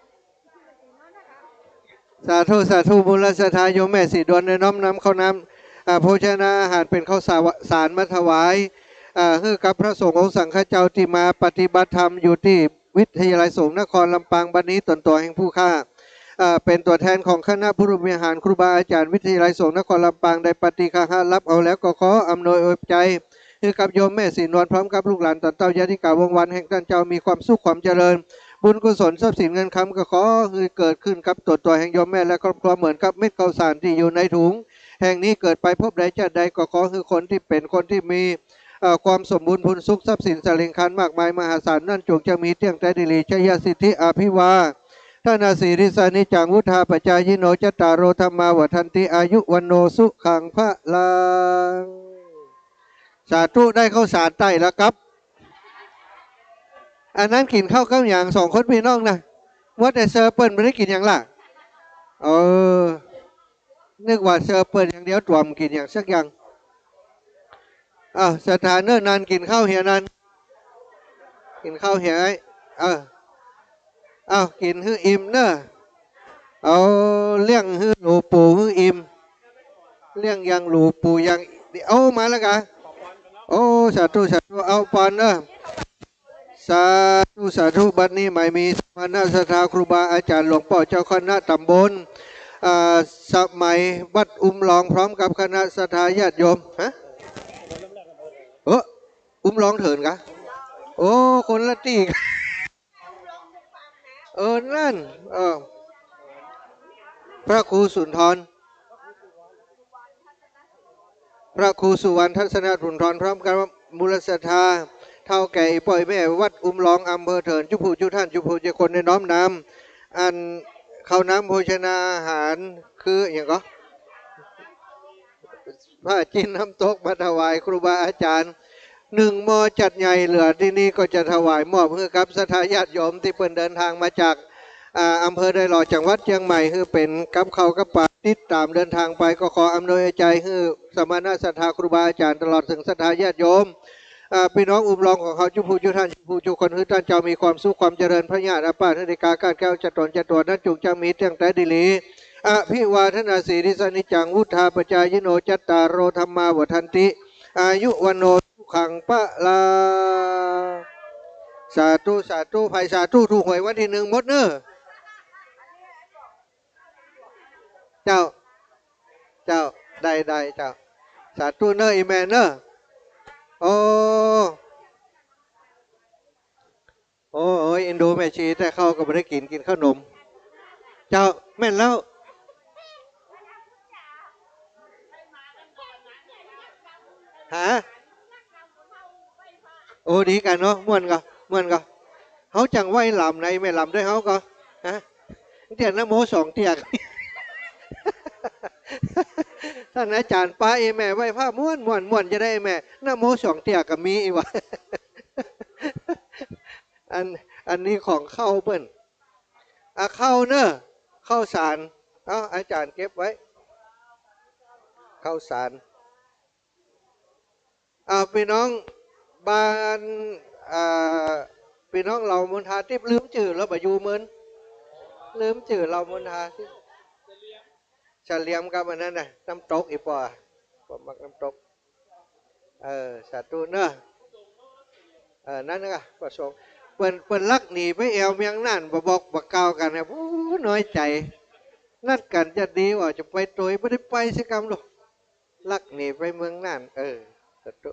สาธุ สาธุ บุญและศรัทธาโยมแม่ศรีดวน ได้น้อมนำข้าวน้ำ อ่า โภชนาอาหารเป๋นข้าวสารมาถวาย อ่า หื้อกับพระสงฆ์องค์สังฆเจ้าตี้มาปฏิบัติธรรมอยู่ตี้วิทยาลัยสงฆ์นครลำปาง บัดนี้ต๋นตั๋วแห่งผู้ข้า อ่า เป๋นตั๋วแทนของคณะผู้บริหารครูบาอาจ๋ารย์วิทยาลัยสงฆ์นครลำปาง ได้ปฏิฆาหะฮับเอาแล้ว ก็ขออำนวยอวยชัย หื้อกับโยมแม่ศรีนวลพร้อมกับลูกหลานต๋นเต้าญาติกาวงศ์วรรณแห่งต้านเจ้า มีความสุขความเจริญ บุญกุศลทรัพย์สินเงินคำ ก็ขอหื้อเกิดขึ้นกับตั๋นตั๋วแห่งโยมแม่และครอบครัวเหมือนกับเม็ดข้าวสารตี้อยู่ในถุงแห่งนี้ เกิดไปภพใดชาติใด ก็ขอหื้อคนตี้เป๋นคนตี้มี เอ่อ ความสมบูรณ์พูนสุข ทรัพย์สินสะเหลงคานมากมายมหาศาลนั้น จงจะมีเตี้ยงแต๊ดีหลี ชัยสิทธิอภิวาทนาสีริสานิจจัง วุฑฒาปจายิโน จัตตาโร ธัมมา วัฑฒันติ อายุ วัณโณ สุขัง พลัง สาธุ ได้ข้าวสารใต้แล้วครับ อันนั้นกิ๋นข้าวกับหยังสองคนปี้น้องนะ มัวแต่เซิร์ฟเปิ้น บ่ได้กิ๋นหยังล่ะ เออ นึกว่าเซิร์ฟเปิ้นอย่างเดียว ตวมกิ๋นหยังสักอย่าง อ้าว ศรัทธาเน่อ นันกิ๋นข้าวเหียนัน กิ๋นข้าวเหียไอ้ เออ อ้าว กิ๋นหื้ออิ่มเน่อ เอาเลี้ยงหื้อหลูปู่หื้ออิ่ม เลี้ยงยังหลูปู่ยัง เอามาแล้วกะ โอ้ สาธุ สาธุ เอาปอนเน่อ สาธุ สาธุ บัดนี้หมายมีสมณะศรัทธาครูบาอาจ๋ารย์หลวงป้อเจ้าคณะต๋ำบล อ่า สมัยวัดอุมลองพร้อมกับคณะศรัทธาญาติโยม ฮะ อุ้มลองเถินกะ โอ้ คนละตี้ เออ นั่น เออ พระครูสุนทร พระครูสุวรรณทัศนสุนทร พร้อมกับมูลศรัทธา เฒ่าแก่ อี่ป้ออี่แม่วัดอุ้มลอง อำเภอเถิน จุ๊ผู้จุ๊ท่าน จุ๊ผู้จุ๊คน ได้น้อมนำ อันข้าวน้ำโภชนาอาหาร คืออะหยังก็ ผ้าจีนน้ำตกมาถวายครูบาอาจารย์ หนึ่งหม้อจัดใหญ่ เหลือตี้นี่ก็จะถวายมอบหื้อกับศรัทธาญาติโยมตี้เปิ้นเดินทางมาจาก อ่า อำเภอดอยหล่อ จังหวัดเจียงใหม่ หื้อเป๋นกับข้าวกับป๋า ติดต๋ามเดินทางไป ก็ขออำนวยอาศัยหื้อสมณะศรัทธาครูบาอาจารย์ ตลอดเถิงศรัทธาญาติโยม อ่า ปี้น้องอุ้มลองของเฮาจุ๊ผู้จุ๊ท่าน จุ๊ผู้จุ๊คน หื้อต้านเจ้ามีความสุขความเจริญ พยาธิอาพาธ หื้อได้ก้าก้านแคล้ว จะตนจะตัวนั้น จุ่งจะมีเตี้ยงแต๊ดีหลี อภิวาทนาสีลิสสะนิจจัง วุฑฒาปจายิโน จัตตาโร ธัมมา วัฑฒันติ อายุ วัณโณ สุขัง พลัง สาธุ สาธุ ใผสาธุถูกหวยวันตี้นึ่งหมดเน่อ เจ้า เจ้า ได้ ได้ เจ้า สาธุเน่อ อี่แม่เน่อ โอ้ โอ้ย เอ็นดูแม่ชี แต่ข้าวก็บ่ได้กิ๋น กิ๋นข้าวหนม เจ้า แม่นแล้ว ฮะ โอ้ ดีกั๋นเนาะ ม่วนก่อ ม่วนก่อ เฮาจั่งไหว้ลำใน แม่ลำด้วยเฮาก่อ ฮะ เตี้ยนะโมสองเตี้ย ต้านอาจ๋ารย์ปาอี่แม่ไหว้พระม่วน ม่วน ม่วนจะได้แม่ นะโมสองเตี้ยก็มีอี่หว่า อัน อันนี้ของข้าวเปิ้น อ่ะ ข้าวเน่อ ข้าวสาร เอ้า อาจ๋ารย์เก็บไว้ ข้าวสาร อ่า ปี้น้องบ้าน อ่า ปี้น้องเหล่ามนทาตี้ลืมจื้อแล้ว บ่อยู่เมิน ลืมจื้อเหล่ามนทาตี้ เสลียมกับอันนั้นน่ะ น้ำตก อี่ป้อ ป้อมักน้ำตก เออ สาธุเน่อ เออ นั่นน่ะ ประสงค์ เปิ้น เปิ้นลักหนีไปแอ่วเมืองน่าน บ่บอกบ่กล่าวกั๋นนะ โอ้ น้อยใจ๋ นัดกั๋นจะดีว่าจะไปตวย บ่ได้ไปสักกำลูก ลักหนีไปเมืองน่าน เออ สาธุ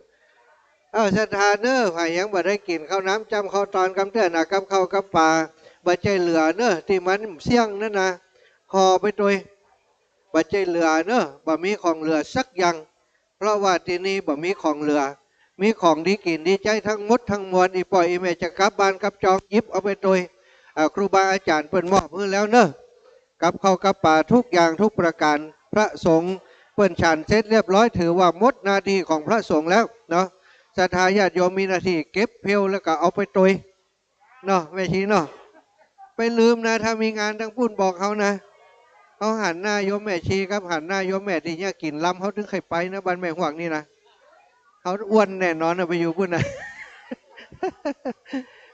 เอ้า ศรัทธาเน่อ ใผยังบ่ได้กิ๋นข้าวน้ำจ้ำข้าวตอนกำเตื้อนะ กับข้าวกับป๋า บ่ใจ้เหลือเน่อ ตี้มันเสี้ยงนั่นนะ ห่อไปตวย บ่ใจ้เหลือเน่อ บ่มีของเหลือสักอย่าง เพราะว่าตี้นี่บ่มีของเหลือ มีของดีกิ๋นดีใจ๊ทั้งหมดทั้งมวล อี่ป้ออี่แม่จะกลับบ้านกลับจอง หยิบเอาไปตวย อ่า ครูบาอาจ๋ารย์เปิ้นมอบหื้อแล้วเน่อ กับข้าวกับป๋าทุกอย่างทุกประก๋าน พระสงฆ์เปิ้นฉันเสร็จเรียบร้อย ถือว่าหมดหน้าตี้ของพระสงฆ์แล้วเนาะ ศรัทธาญาติโยมมีหน้าตี้เก็บเพลแล้วก็เอาไปตวย เนาะ แม่ชีเนาะ ไปลืมนะ ถ้ามีงานตางปู้นบอกเฮานะ เฮาหันหน้าโยมแม่ชีกับหันหน้าโยมแม่ตี้เยียะกิ๋นลำ เฮาตึงใค่ไปนะ บ้านแม่ฮ่วงนี่นะ เฮาอ้วนแน่นอนนะ ไปอยู่ปู้นนะ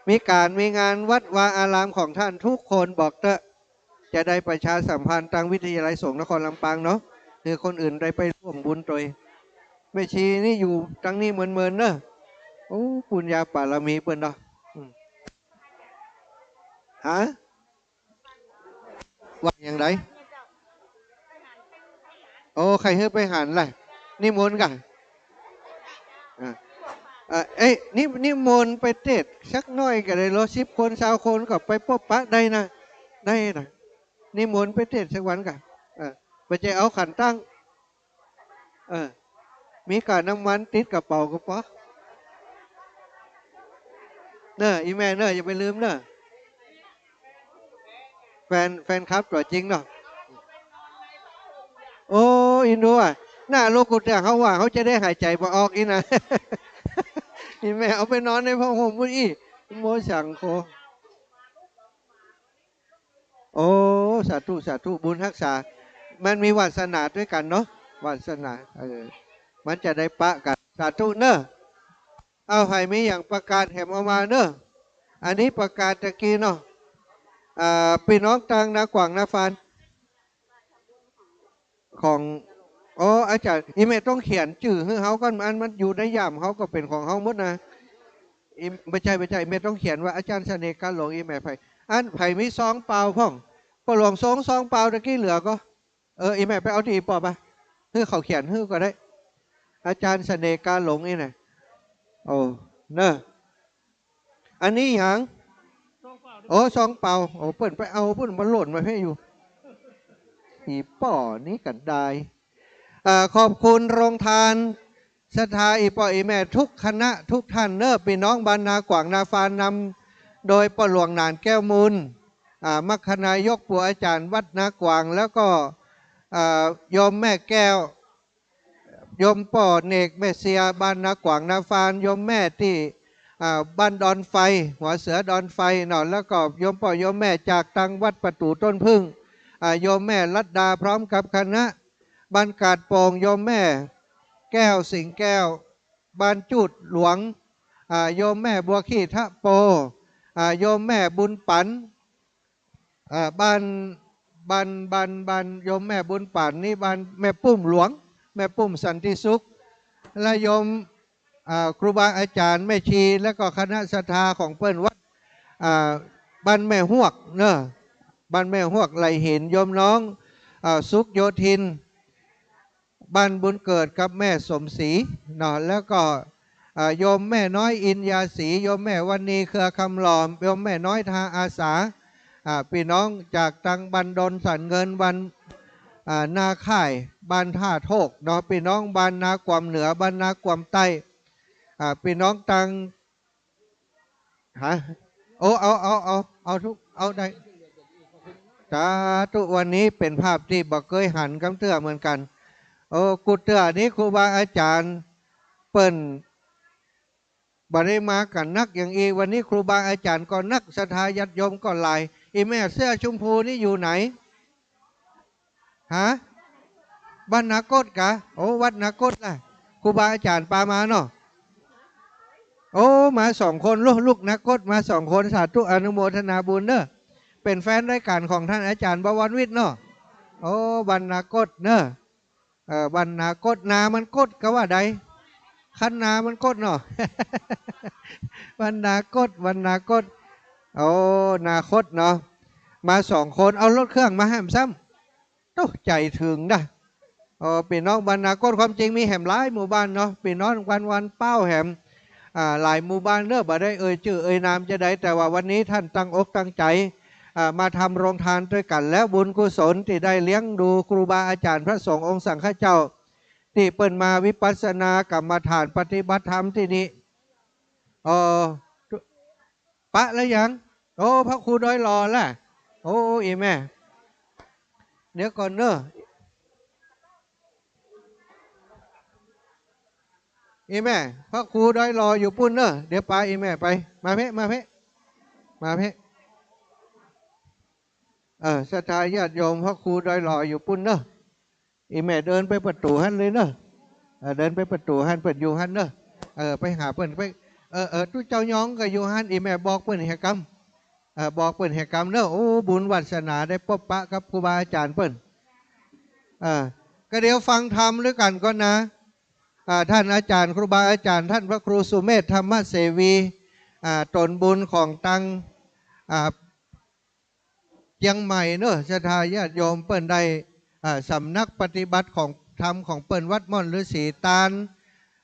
มีก๋านมีงานวัดวาอารามของต้านทุกคนบอกเต๊อะ จะได้ประชาสัมพันธ์ตางวิทยาลัยสงฆ์นครลำปางเนาะ หื้อคนอื่นได้ไปร่วมบุญตวย แม่ชีนี่อยู่ตางนี้เมินๆ เน่อ โอ้ ปุญญาบารมีเปิ้นเนาะ อืม ฮะ ว่าอย่างไร โอ้ ใค่หื้อไปหันแหละ นิมนต์ก่ะ อ่า อ่า เอ้ย นิ นิมนต์ไปเตศน์สักหน้อยก็ได้ลอ สิบคน ซาวคนก็ไปปบปะได้นะ ได้นะ นิมนต์ไปเตศน์สักวันก่ะ เออ บ่ใจ้เอาขันตั้ง เออ มีก้าน้ำมันติดกระเป๋าก็ปอ เน่อ อี่แม่เน่อ อย่าไปลืมเน่อ แฟน แฟนคลับตั๋วจริงเนาะ โอ้ เอ็นดูอะ น่าลุกกูแต่เฮาว่าเฮาจะได้หายใจ๋บ่ออกอี้นะ อี่แม่เอาไปนอนในผ้าห่มปู้นอี้ โมสังโฆ โอ้ สาธุ สาธุ บุญฮักษา มันมีวาสนาตวยกั๋นเนาะ วาสนา เออ มันจะได้ปะกั๋น สาธุเน่อ เอา ใผมีหยังประกาศแหมออกมาเน่อ อันนี้ประกาศตะกี้เนาะ อ่า ปี้น้องตางนาขวางนาฟาน ของ อ๋อ อาจ๋ารย์ อี่แม่ต้องเขียนจื้อหื้อเฮาก่อน อันมันอยู่ในย่ามเฮาก็เป๋นของเฮาหมดนะ อี่ บ่ใจ้ บ่ใจ้ แม่ต้องเขียนว่าอาจ๋ารย์เสน่ห์กาหลง อี่แม่ใผ อันใผมีซองเปล่าพ่อง ป้อหลวงส่งซองเปล่าตะกี้เหลือก่อ เออ อี่แม่ไปเอาตี้อี่ป้อปะ หื้อเขาเขียนหื้อก็ได้ อาจ๋ารย์เสน่ห์กาหลงนี่นะ โอ้ เนอะ อันนี้หยัง โอ้ ซองเปล่า โอ้ เปิ้นไปเอาปุ้น มาหล่นมาเพ่อยู่ อี่ป้อนี้กั๋นดาย อ่า ขอบคุณโรงทาน ศรัทธาอี่ป้ออี่แม่ทุกคณะทุกท่านเนอะ ปี้น้องบ้านนากว่างนาฟาน นำโดยป้อหลวงหนานแก้วมูล อ่า มัคคณายกปู่อาจ๋ารย์วัดนากว่าง แล้วก็ อ่า โยมแม่แก้ว โยมป้อเนกแม่เสียบ้านนากว่างนาฟาน โยมแม่ตี้ อ่า บ้านดอนไฟ หัวเสือดอนไฟเนาะ แล้วก็โยมป้อโยมแม่จากตังวัดประตู๋ต้นผึ้ง อ่า โยมแม่รัตดาพร้อมกับคณะ บ้านกาดโป่ง โยมแม่แก้วสิงห์แก้ว บ้านจูดหลวง อ่า โยมแม่บัวขี้ทะโป อ่า โยมแม่บุญปัน อ่า บ้าน บ้าน บ้าน บ้านโยมแม่บุญปันนี่บ้านแม่ปุ้มหลวง แม่ปุ้มสันติสุข และโยม อ่า ครูบาอาจ๋ารย์แม่ชี และก็คณะศรัทธาของเปิ้นวัด อ่า บ้านแม่ฮวกเนอะ บ้านแม่ฮวกไหล่หิน โยมน้อง อ่า สุขโยธิน บ้านบุญเกิดกับแม่สมศรีเนาะ แล้วก็ อ่า โยมแม่น้อยอินยาศรี โยมแม่วันนีเครือคำหลอม โยมแม่น้อยทาอาสา อ่า ปี้น้องจากตังบ้านดอนสันเงิน บ้าน อ่า นาค่าย บ้านท่าโทกเนาะ ปี้น้องบ้านนากว่ำเหนือ บ้านนากว่ำใต้ อ่า ปี้น้องตัง ฮะ โอ้ เอา เอา เอา เอาทุก เอาได้ สาธุ วันนี้เป๋นภาพตี้บ่เกยหันกำเตื้อเหมือนกั๋น โอ้ กู้เตื้อนี้ครูบาอาจ๋ารย์เปิ้นบ่ได้มากั๋นนักอย่างอี้ วันนี้ครูบาอาจ๋ารย์ก็นัก ศรัทธาญาติโยมก็หลาย อี่แม่เสื้อชมพูนี่อยู่ไหน ฮะ บ้านนากดกา โอ้ วัดนากดล่ะ ครูบาอาจ๋ารย์ปามาเนาะ โอ้ มาสองคน ลูก ลูกนากดมาสองคน สาธุ อนุโมทนาบุญเนอะ เป๋นแฟนรายก๋านของต้านอาจ๋ารย์บวรวิทย์เนาะ โอ้ บ้านนากดเนอะ เออ บ้านนากด นามันกดกาว่าใด คันนามันกดเนาะ บ้านนากด บ้านนากด โอ้ นาคดเนาะ มาสองคน เอารถเครื่องมาแหมซ้ำ โต๊ะ ใจ๋เถิงนะ อ๋อ ปี้น้องบ้านนากด ความจริงมีแหมหลายหมู่บ้านเนาะ ปี้น้องวันวันเป้าแหม อ่า หลายหมู่บ้านเนอะ บ่ได้เอ่ยจื้อเอ่ยนามจาใด แต่ว่าวันนี้ต้านตั้งอกตั้งใจ๋ อ่า มาทำโรงทานตวยกั๋น แล้วบุญกุศลตี้ได้เลี้ยงดูครูบาอาจ๋ารย์พระสงฆ์องค์สังฆเจ้า ตี้เปิ้นมาวิปัสสนากรรมฐานปฏิบัติธรรมตี้นี่ เออ ปะแล้วยัง โอ้ พระครูดอยหล่อล่ะ โอ้ อี่แม่ เดี๋ยวก่อนเนอะ อี่แม่ พระครูดอยหล่ออยู่ปุ้นเนอะ เดี๋ยวปาอี่แม่ไป มาเพ่ มาเพ่ มาเพ่ เออ ศรัทธาญาติโยม พระครูดอยหล่ออยู่ปุ้นเนอะ อี่แม่เดินไปประตู๋หั้นเลยเนอะ เออ เดินไปประตู๋หั้น เปิ้นอยู่หั้นเนอะ เออ ไปหาเปิ้น ไป เออ เออ ตุ๊เจ้ายองก็อยู่หั้น อี่แม่บอกเปิ้นแหกำ เออ บอกเปิ้นแหกำเนอะ โอ้ บุญวาสนาได้ปบปะกับครูบาอาจ๋ารย์เปิ้น เออ ก็เดี๋ยวฟังธรรมตวยกั๋นก่อนนะ อ่า ต้านอาจ๋ารย์ ครูบาอาจ๋ารย์ ต้านพระครูสุเมธ ธรรมเสวี อ่า ตนบุญของตัง อ่า เจียงใหม่เนอะ ศรัทธาญาติโยม เปิ้นได้ อ่า สำนักปฏิบัติของธรรมของเปิ้นวัดม่อนฤๅษี ตาน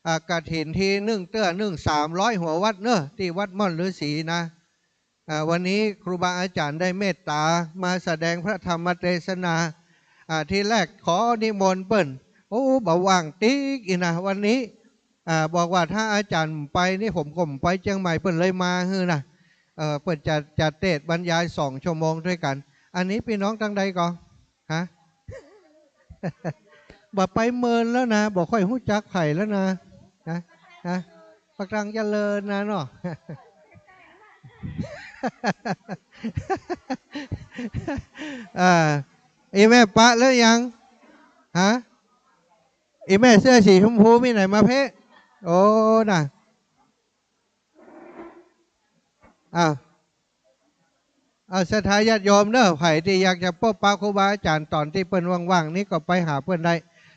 อ่า กฐินทีนึ่งเตื้อนึ่งสามร้อยหัววัดเนอะ ตี้วัดม่อนฤๅษีนะ อ่า วันนี้ครูบาอาจ๋ารย์ได้เมตต๋ามาแสดงพระธรรมเตสนา อ่า ทีแรกขอนิมนต์เปิ้น โอ้ บ่ว่างติ๊กอี้นะ วันนี้ อ่า บอกว่าถ้าอาจ๋ารย์ไปนี่ผมก็ไปเจียงใหม่ เปิ้นเลยมาหื้อนะ เออ เปิ้นจะ จะเตสน์บรรยายสองชั่วโมงตวยกั๋น อันนี้ปี้น้องตังใดก่อ ฮะ บ่ไปเมินแล้วนะ บ่ค่อยฮู้จักใผแล้วนะ นะ นะ ปากตังเจริญนะเนาะ อ่า อี่แม่ปะแล้วยัง ฮะ อี่แม่เสื้อสีชมพูมีไหนมาเพ่ โอ้ น่ะ อ้าว เอาศรัทธาญาติโยมเนอะ ใผตี้อยากจะปบปะครูบาอาจ๋ารย์ต๋อนตี้เปิ้นว่างๆ นี่ก็ไปหาเปิ้นได้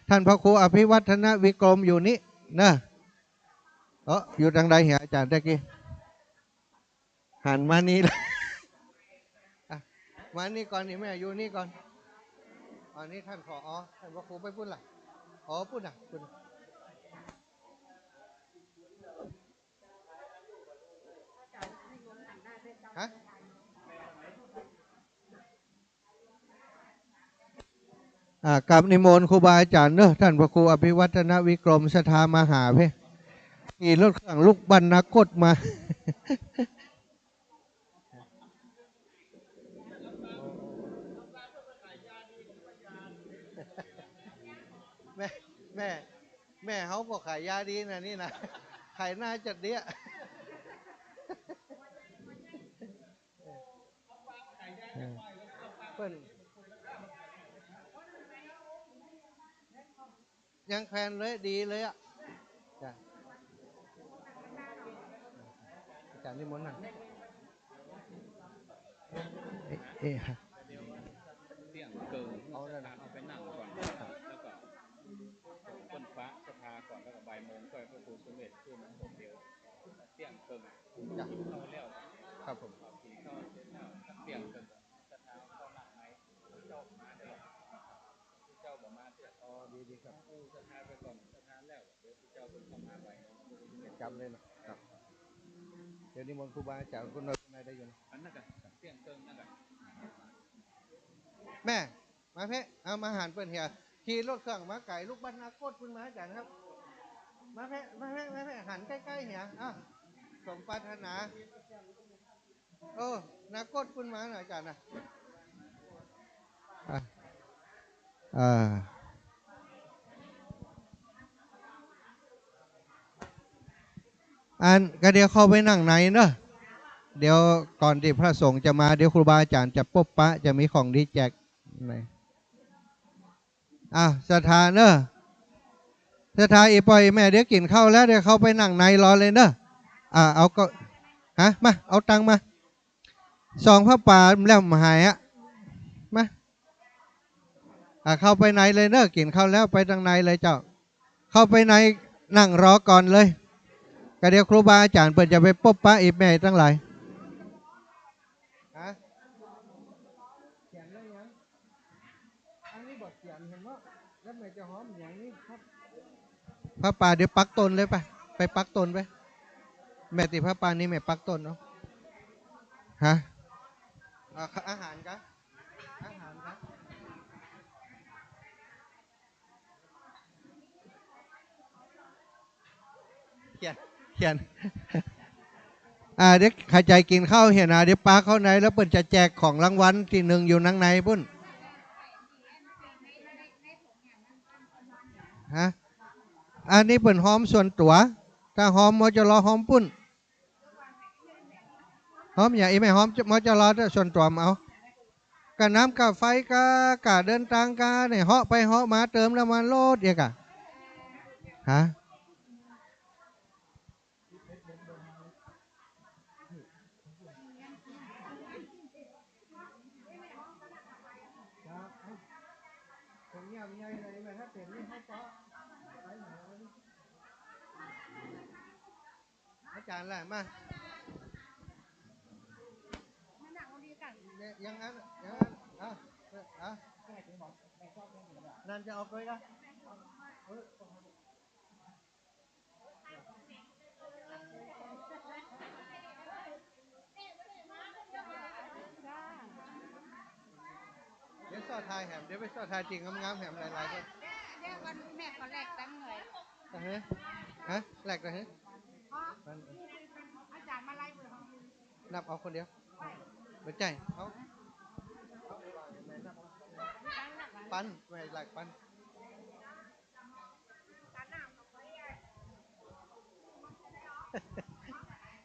ต้านพระครูอภิวัฒนวิกรมอยู่นี่เนอะ เออ อยู่ตังใดเหรออาจ๋ารย์ตะกี้ หันมานี่ละ อ่ะ มานี่ก่อน อี่แม่อยู่นี่ก่อน อันนี้ต้านผอ ต้านพระครูไปปุ้นละ อ๋อ ปุ้นน่ะ ปุ้นน่ะ ฮะ อ่า กราบนิมนต์ครูบาอาจ๋ารย์เนาะ ท่านพระครูอภิวัฒนวิกรม ศรัทธามาหาเพ่ ขี่รถเครื่องลุกบ้านนากดมา แม่ แม่ แม่เฮาก็ขายยาดีนะนี่นะ ขายหน้าจัดเดี้ย เออ เปิ้น ยังแควนเลย ดีเลยอะ จ้ะ อาจ๋ารย์นิมนต์นะ เอ๊ะ เอ๊ะ ฮะ เตี้ยงเกิง เอาเลยนะ เอาไปนั่งก่อน แล้วก็เปิ้นปะศรัทธาก่อน แล้วก็บ่ายโมงก็พระครูสมเด็จขึ้นมาองค์เดียว เตี้ยงเกิง จ้ะ เข้าแล้ว ครับผม กิ๋นข้าวเสร็จแล้ว เตี้ยงเกิง ศรัทธาเข้านั่งใน เจ้ามาเด้อ เจ้าบ่มาเตี้ย อ๋อ ดี ดีครับ เออ ศรัทธาไปก่อน ศรัทธาแล้ว เดี๋ยวเจ้าเปิ้นเข้ามาไป จำเลยเนาะ ครับ เดี๋ยวนิมนต์ครูบาอาจ๋ารย์คนน้อยคนในได้อยู่นะ อันนั้นกะ เตี้ยงเกิงนั่นกะ แม่ มาเพ่ เอามาหันเปิ้นเหีย ขี่รถเครื่องมาไก๋ ลุกบ้านนากดปุ้นมา อาจ๋ารย์ครับ มาเพ่ มาเพ่ มาเพ่ หันใก้ๆ เหีย อ่ะ สมปรารถนา เออ นากดปุ้นมานะ อาจ๋ารย์นะ อ่ะ อ่า อัน ก็เดี๋ยวเข้าไปนั่งในเนาะ เดี๋ยวก่อนตี้พระสงฆ์จะมา เดี๋ยวครูบาอาจ๋ารย์จะปบปะ จะมีของดีแจก ใน อ่ะ ศรัทธาเนอะ ศรัทธา อี่ป้ออี่แม่ เดี๋ยวกิ๋นข้าวแล้ว เดี๋ยวเข้าไปนั่งในรอเลยเนอะ อ่ะ เอาเก้า ฮะ มา เอาตังมา ส่องผ้าป่าแล้วบ่หายอะ มา อ่ะ เข้าไปในเลยเนอะ กิ๋นข้าวแล้วไปตังในเลยเจ้า เข้าไปในนั่งรอก่อนเลย ก็เดี๋ยวครูบาอาจ๋ารย์เปิ้นจะไปปบปะอี่แม่ตังหลาย ฮะ เขียนเรื่องหยัง อันนี้บ่เขียนหันบ่ แล้วแม่จะฮ้อมหยังนี่ครับ ผ้าป่าเดี๋ยวปักตนเลยไป ไปปักตนไป แม่ติดผ้าป่านี่แม่ปักตนเนาะ ฮะ อ่ะ อาหารกะ อาหารกะ เขียน เขียน อ่า เดี๋ยวใผใจ๋กิ๋นข้าวเหียนะ เดี๋ยวปาเข้าใน แล้วเปิ้นจะแจกของรางวัลตี้นึ่งอยู่นังในปุ้น ฮะ อันนี้เปิ้นฮ้อมส่วนตั๋ว ถ้าฮ้อม มจร ฮ้อมปุ้น ฮ้อมหยัง อี่แม่ฮ้อม มจร ส่วนตั๋วเอา ก้าน้ำก้าไฟก้า ก้าเดินตางก้า เนี่ย เฮาะไปเฮาะมา เติมน้ำมันรถเอียกะ ฮะ อาจ๋ารย์ล่ะ มา เนี่ย อย่างนั้น อย่างนั้น เอา เอา นั่นจะเอาไปละ เออ เดี๋ยวซ้อถ่ายแหม เดี๋ยวไปซ้อถ่ายตี้งามๆ แหมหลายๆ คน เดี๋ยวก่อน แม่ขอแลกตังค์หน่อย อ่ะฮะ ฮะ แลกตังค์ฮะ อ๋อ มัน อาจ๋ารย์มาไล่เบอร์ห้อง นับเอาคนเดียว บ่ใจ้ เอา ปัน แม่หลายปัน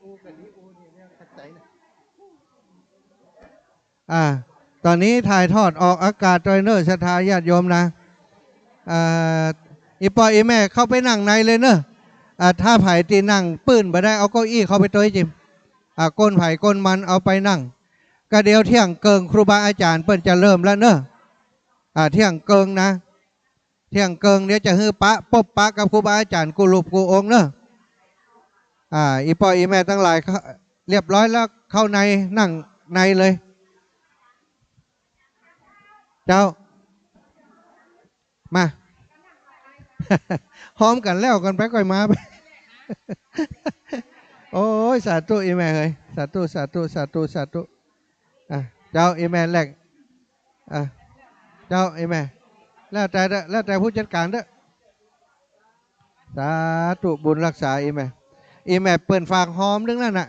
อู้กันนี้อู้นี่เนี่ย ขัดใจ๋นะ อ่า ต๋อนนี้ถ่ายทอดออกอากาศตวยเน่อ ศรัทธาญาติโยมนะ อ่า อี่ป้ออี่แม่เข้าไปนั่งในเลยเน่อ อ่า ถ้าใผตี้นั่งปื้นบ่ได้ เอาเก้าอี้เข้าไปตวยจิม อ่า ก้นใผก้นมันเอาไปนั่ง ก็เดี๋ยวเที่ยงเกิ่งครูบาอาจ๋ารย์เปิ้นจะเริ่มแล้วเน่อ อ่า เที่ยงเกิ่งนะ เที่ยงเกิ่งเดี๋ยวจะหื้อปะ ปบปะกับครูบาอาจ๋ารย์กู้รูปกู้องค์เน่อ อ่า อี่ป้ออี่แม่ตังหลาย เรียบร้อยแล้ว เข้าใน นั่งในเลย เจ้า มา ฮ้อมกั๋นแล้วกั๋นไป ก่อยมาไป โอ้ย สาธุ อีแม่เฮ้ย สาธุ สาธุ สาธุ สาธุ อ่ะ เจ้า อีแม่แลก อ่ะ เจ้า อีแม่ แล้วแต่เด้อ แล้วแต่ผู้จัดก๋านเด้อ สาธุ บุญฮักษา อีแม่ อีแม่เปิ้นฝากฮอมตึงนั้นน่ะ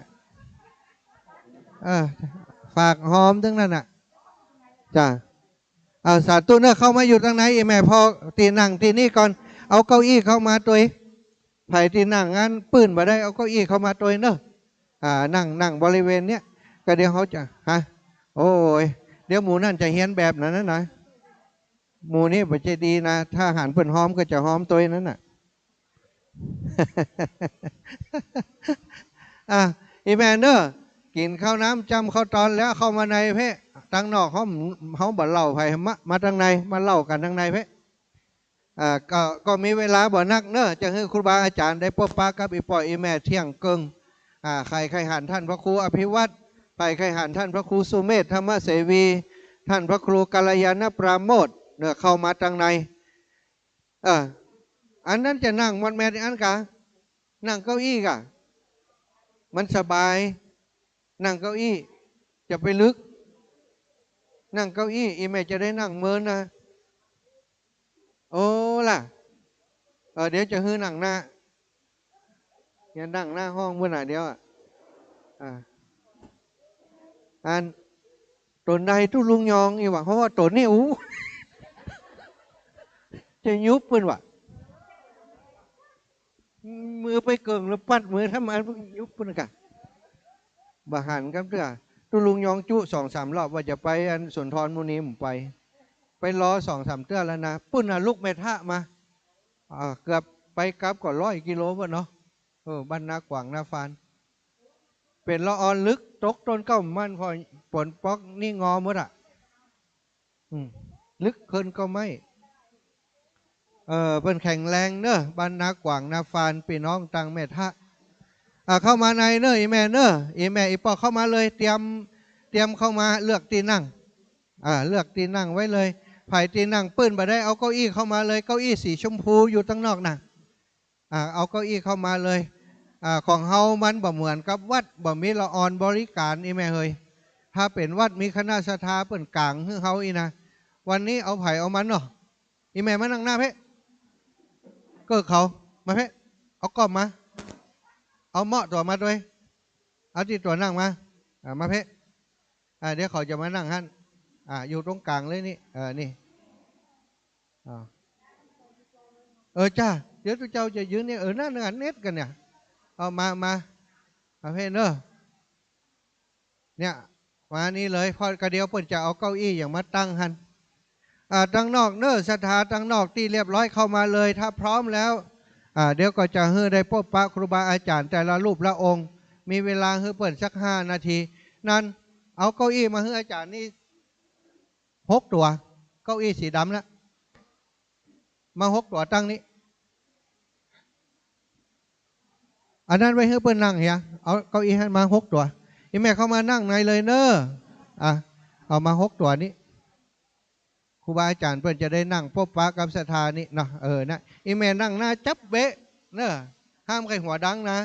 เออ ฝากฮอมตึงนั้นน่ะ จ้ะ อ่า สาธุเนอะ เข้ามาอยู่ตังใน อีแม่ ผ่อตี้นั่งตี้นี่ก่อน เอาเก้าอี้เข้ามาตวย ใผตี้นั่งอันปื้นบ่ได้ เอาเก้าอี้เข้ามาตวยเนอะ อ่า นั่ง นั่งบริเวณเนี้ย ก็เดี๋ยวเขาจะ ฮะ โอ้ย เดี๋ยวหมู่นั่นจะเฮี้ยนแบบนั้นนะ หมู่นี้บ่ใจ้ดีนะ ถ้าหันเปิ้นฮอมก็จะฮอมตวยนั้นน่ะ อ่ะ อีแม่เนอะ กิ๋นข้าวน้ำจ้ำข้าวตอนแล้วเข้ามาในเป๊ะ ตังนอกเขา เขาบ่เล่าใผ มา มาตังใน มาเล่ากั๋นตังในเป๊ะ อ่า ก็ ก็มีเวลาบ่นักเนอะ จะหื้อครูบาอาจ๋ารย์ได้ปบปะกับอี่ป้ออี่แม่เตี้ยงเกิ่ง อ่า ใผใค่หันท่านพระครูอภิวัฒน์ ใผใค่หันท่านพระครูสุเมธธรรมเสวี ท่านพระครูกัลยาณปราโมทย์เนอะ เข้ามาตังใน เออ อันนั้นจะนั่งมอดแมดอันกา นั่งเก้าอี้กา มันสบาย นั่งเก้าอี้ จะไปลึก นั่งเก้าอี้ อี่แม่จะได้นั่งเมินนะ โอ้ล่ะ เออ เดี๋ยวจะหื้อนั่งหน้า เนี่ยนั่งหน้าห้องปุ้นน่ะ เดี๋ยวอ่ะ อ่า อัน ต๋นใดตุ๊ลุงยองอี่หว่า เพราะว่าต๋นนี่ อู้ จะยุบปุ้นว่ะ มือไปเกิ่งแล้วปัดมือทำไม ยุบปุ้นกะ บ่หันกำเตื้อ ตุ๊ลุงยองจุสองสามรอบว่าจะไปอันสุนทรมุนี บ่ไป ไปรอสองสามเตื้อแล้วนะ ปุ้นน่ะลุกแม่ทะมา อ่า เกือบไปกลับก็ร้อยกิโลปุ้นเนาะ เออ บ้านนากวางนาฟาน เป๋นละออนลึก ตกต้นเก๊ามัน ผ่อฝนป๊อกนี่งอหมดอ่ะ อืม ลึกเคินก็ไม่ เออ เปิ้นแข็งแรงเนอะ บ้านนากวางนาฟาน ปี้น้องตังแม่ทะ อ่า เข้ามาในเนอะ อี่แม่เนอะ อี่แม่อี่ป้อเข้ามาเลย เตรียม เตรียมเข้ามาเลือกตี้นั่ง อ่า เลือกตี้นั่งไว้เลย ใผตี้นั่งปื้นบ่ได้ เอาเก้าอี้เข้ามาเลย เก้าอี้สีชมพูอยู่ตังนอกน่ะ อ่า เอาเก้าอี้เข้ามาเลย อ่า ของเฮามันบ่เหมือนกับวัด บ่มีละออนบริการ อี่แม่เฮย ถ้าเป๋นวัดมีคณะศรัทธาเปิ้นก๋างหื้อเฮาอี้นะ วันนี้เอาใผเอามันเนาะ อี่แม่มานั่งหน้าเป๊ะ เก้าเขา มาเป๊ะ เอาก้อมมา เอาเมาะตั๋วมาตวย เอาตี้ตั๋วนั่งมา อ่า มาเป๊ะ อ่า เดี๋ยวเขาจะมานั่งหั้น อ่า อยู่ตรงก๋างเลยนี่ เออ นี่ อ่า เออ จ้า เดี๋ยวตุ๊เจ้าจะยืนนี่ เออ นั่นน่ะ เน็ตกั๋นเนี่ย เอามา มา มาเป๊ะเนอะ เนี่ย มานี่เลย เพราะกะเดี๋ยวเปิ้นจะเอาเก้าอี้หยังมาตั้งหั้น อ่า ตังนอกเนอะ ศรัทธาตังนอกตี้เรียบร้อยเข้ามาเลย ถ้าพร้อมแล้ว อ่า เดี๋ยวก็จะหื้อได้ปบปะครูบาอาจ๋ารย์แต่ละรูปละองค์ มีเวลาหื้อเปิ้นสักห้านาที นั้น เอาเก้าอี้มาหื้ออาจ๋ารย์นี่หกตั๋ว เก้าอี้สีดำนะ มาหกตั๋วตั้งนี้ อันนั้นไว้หื้อเปิ้นนั่งเหีย เอาเก้าอี้หั้นมาหกตั๋ว อี่แม่เข้ามานั่งในเลยเนอะ อ่ะ เอามาหกตั๋วนี้ ครูบาอาจ๋ารย์เปิ้นจะได้นั่งปบปะกับศรัทธานี่เนาะ เออ นะ อี่แม่นั่งหน้าจั๊บเป๊ะเนอะ ห้ามใค่หัวดังนะ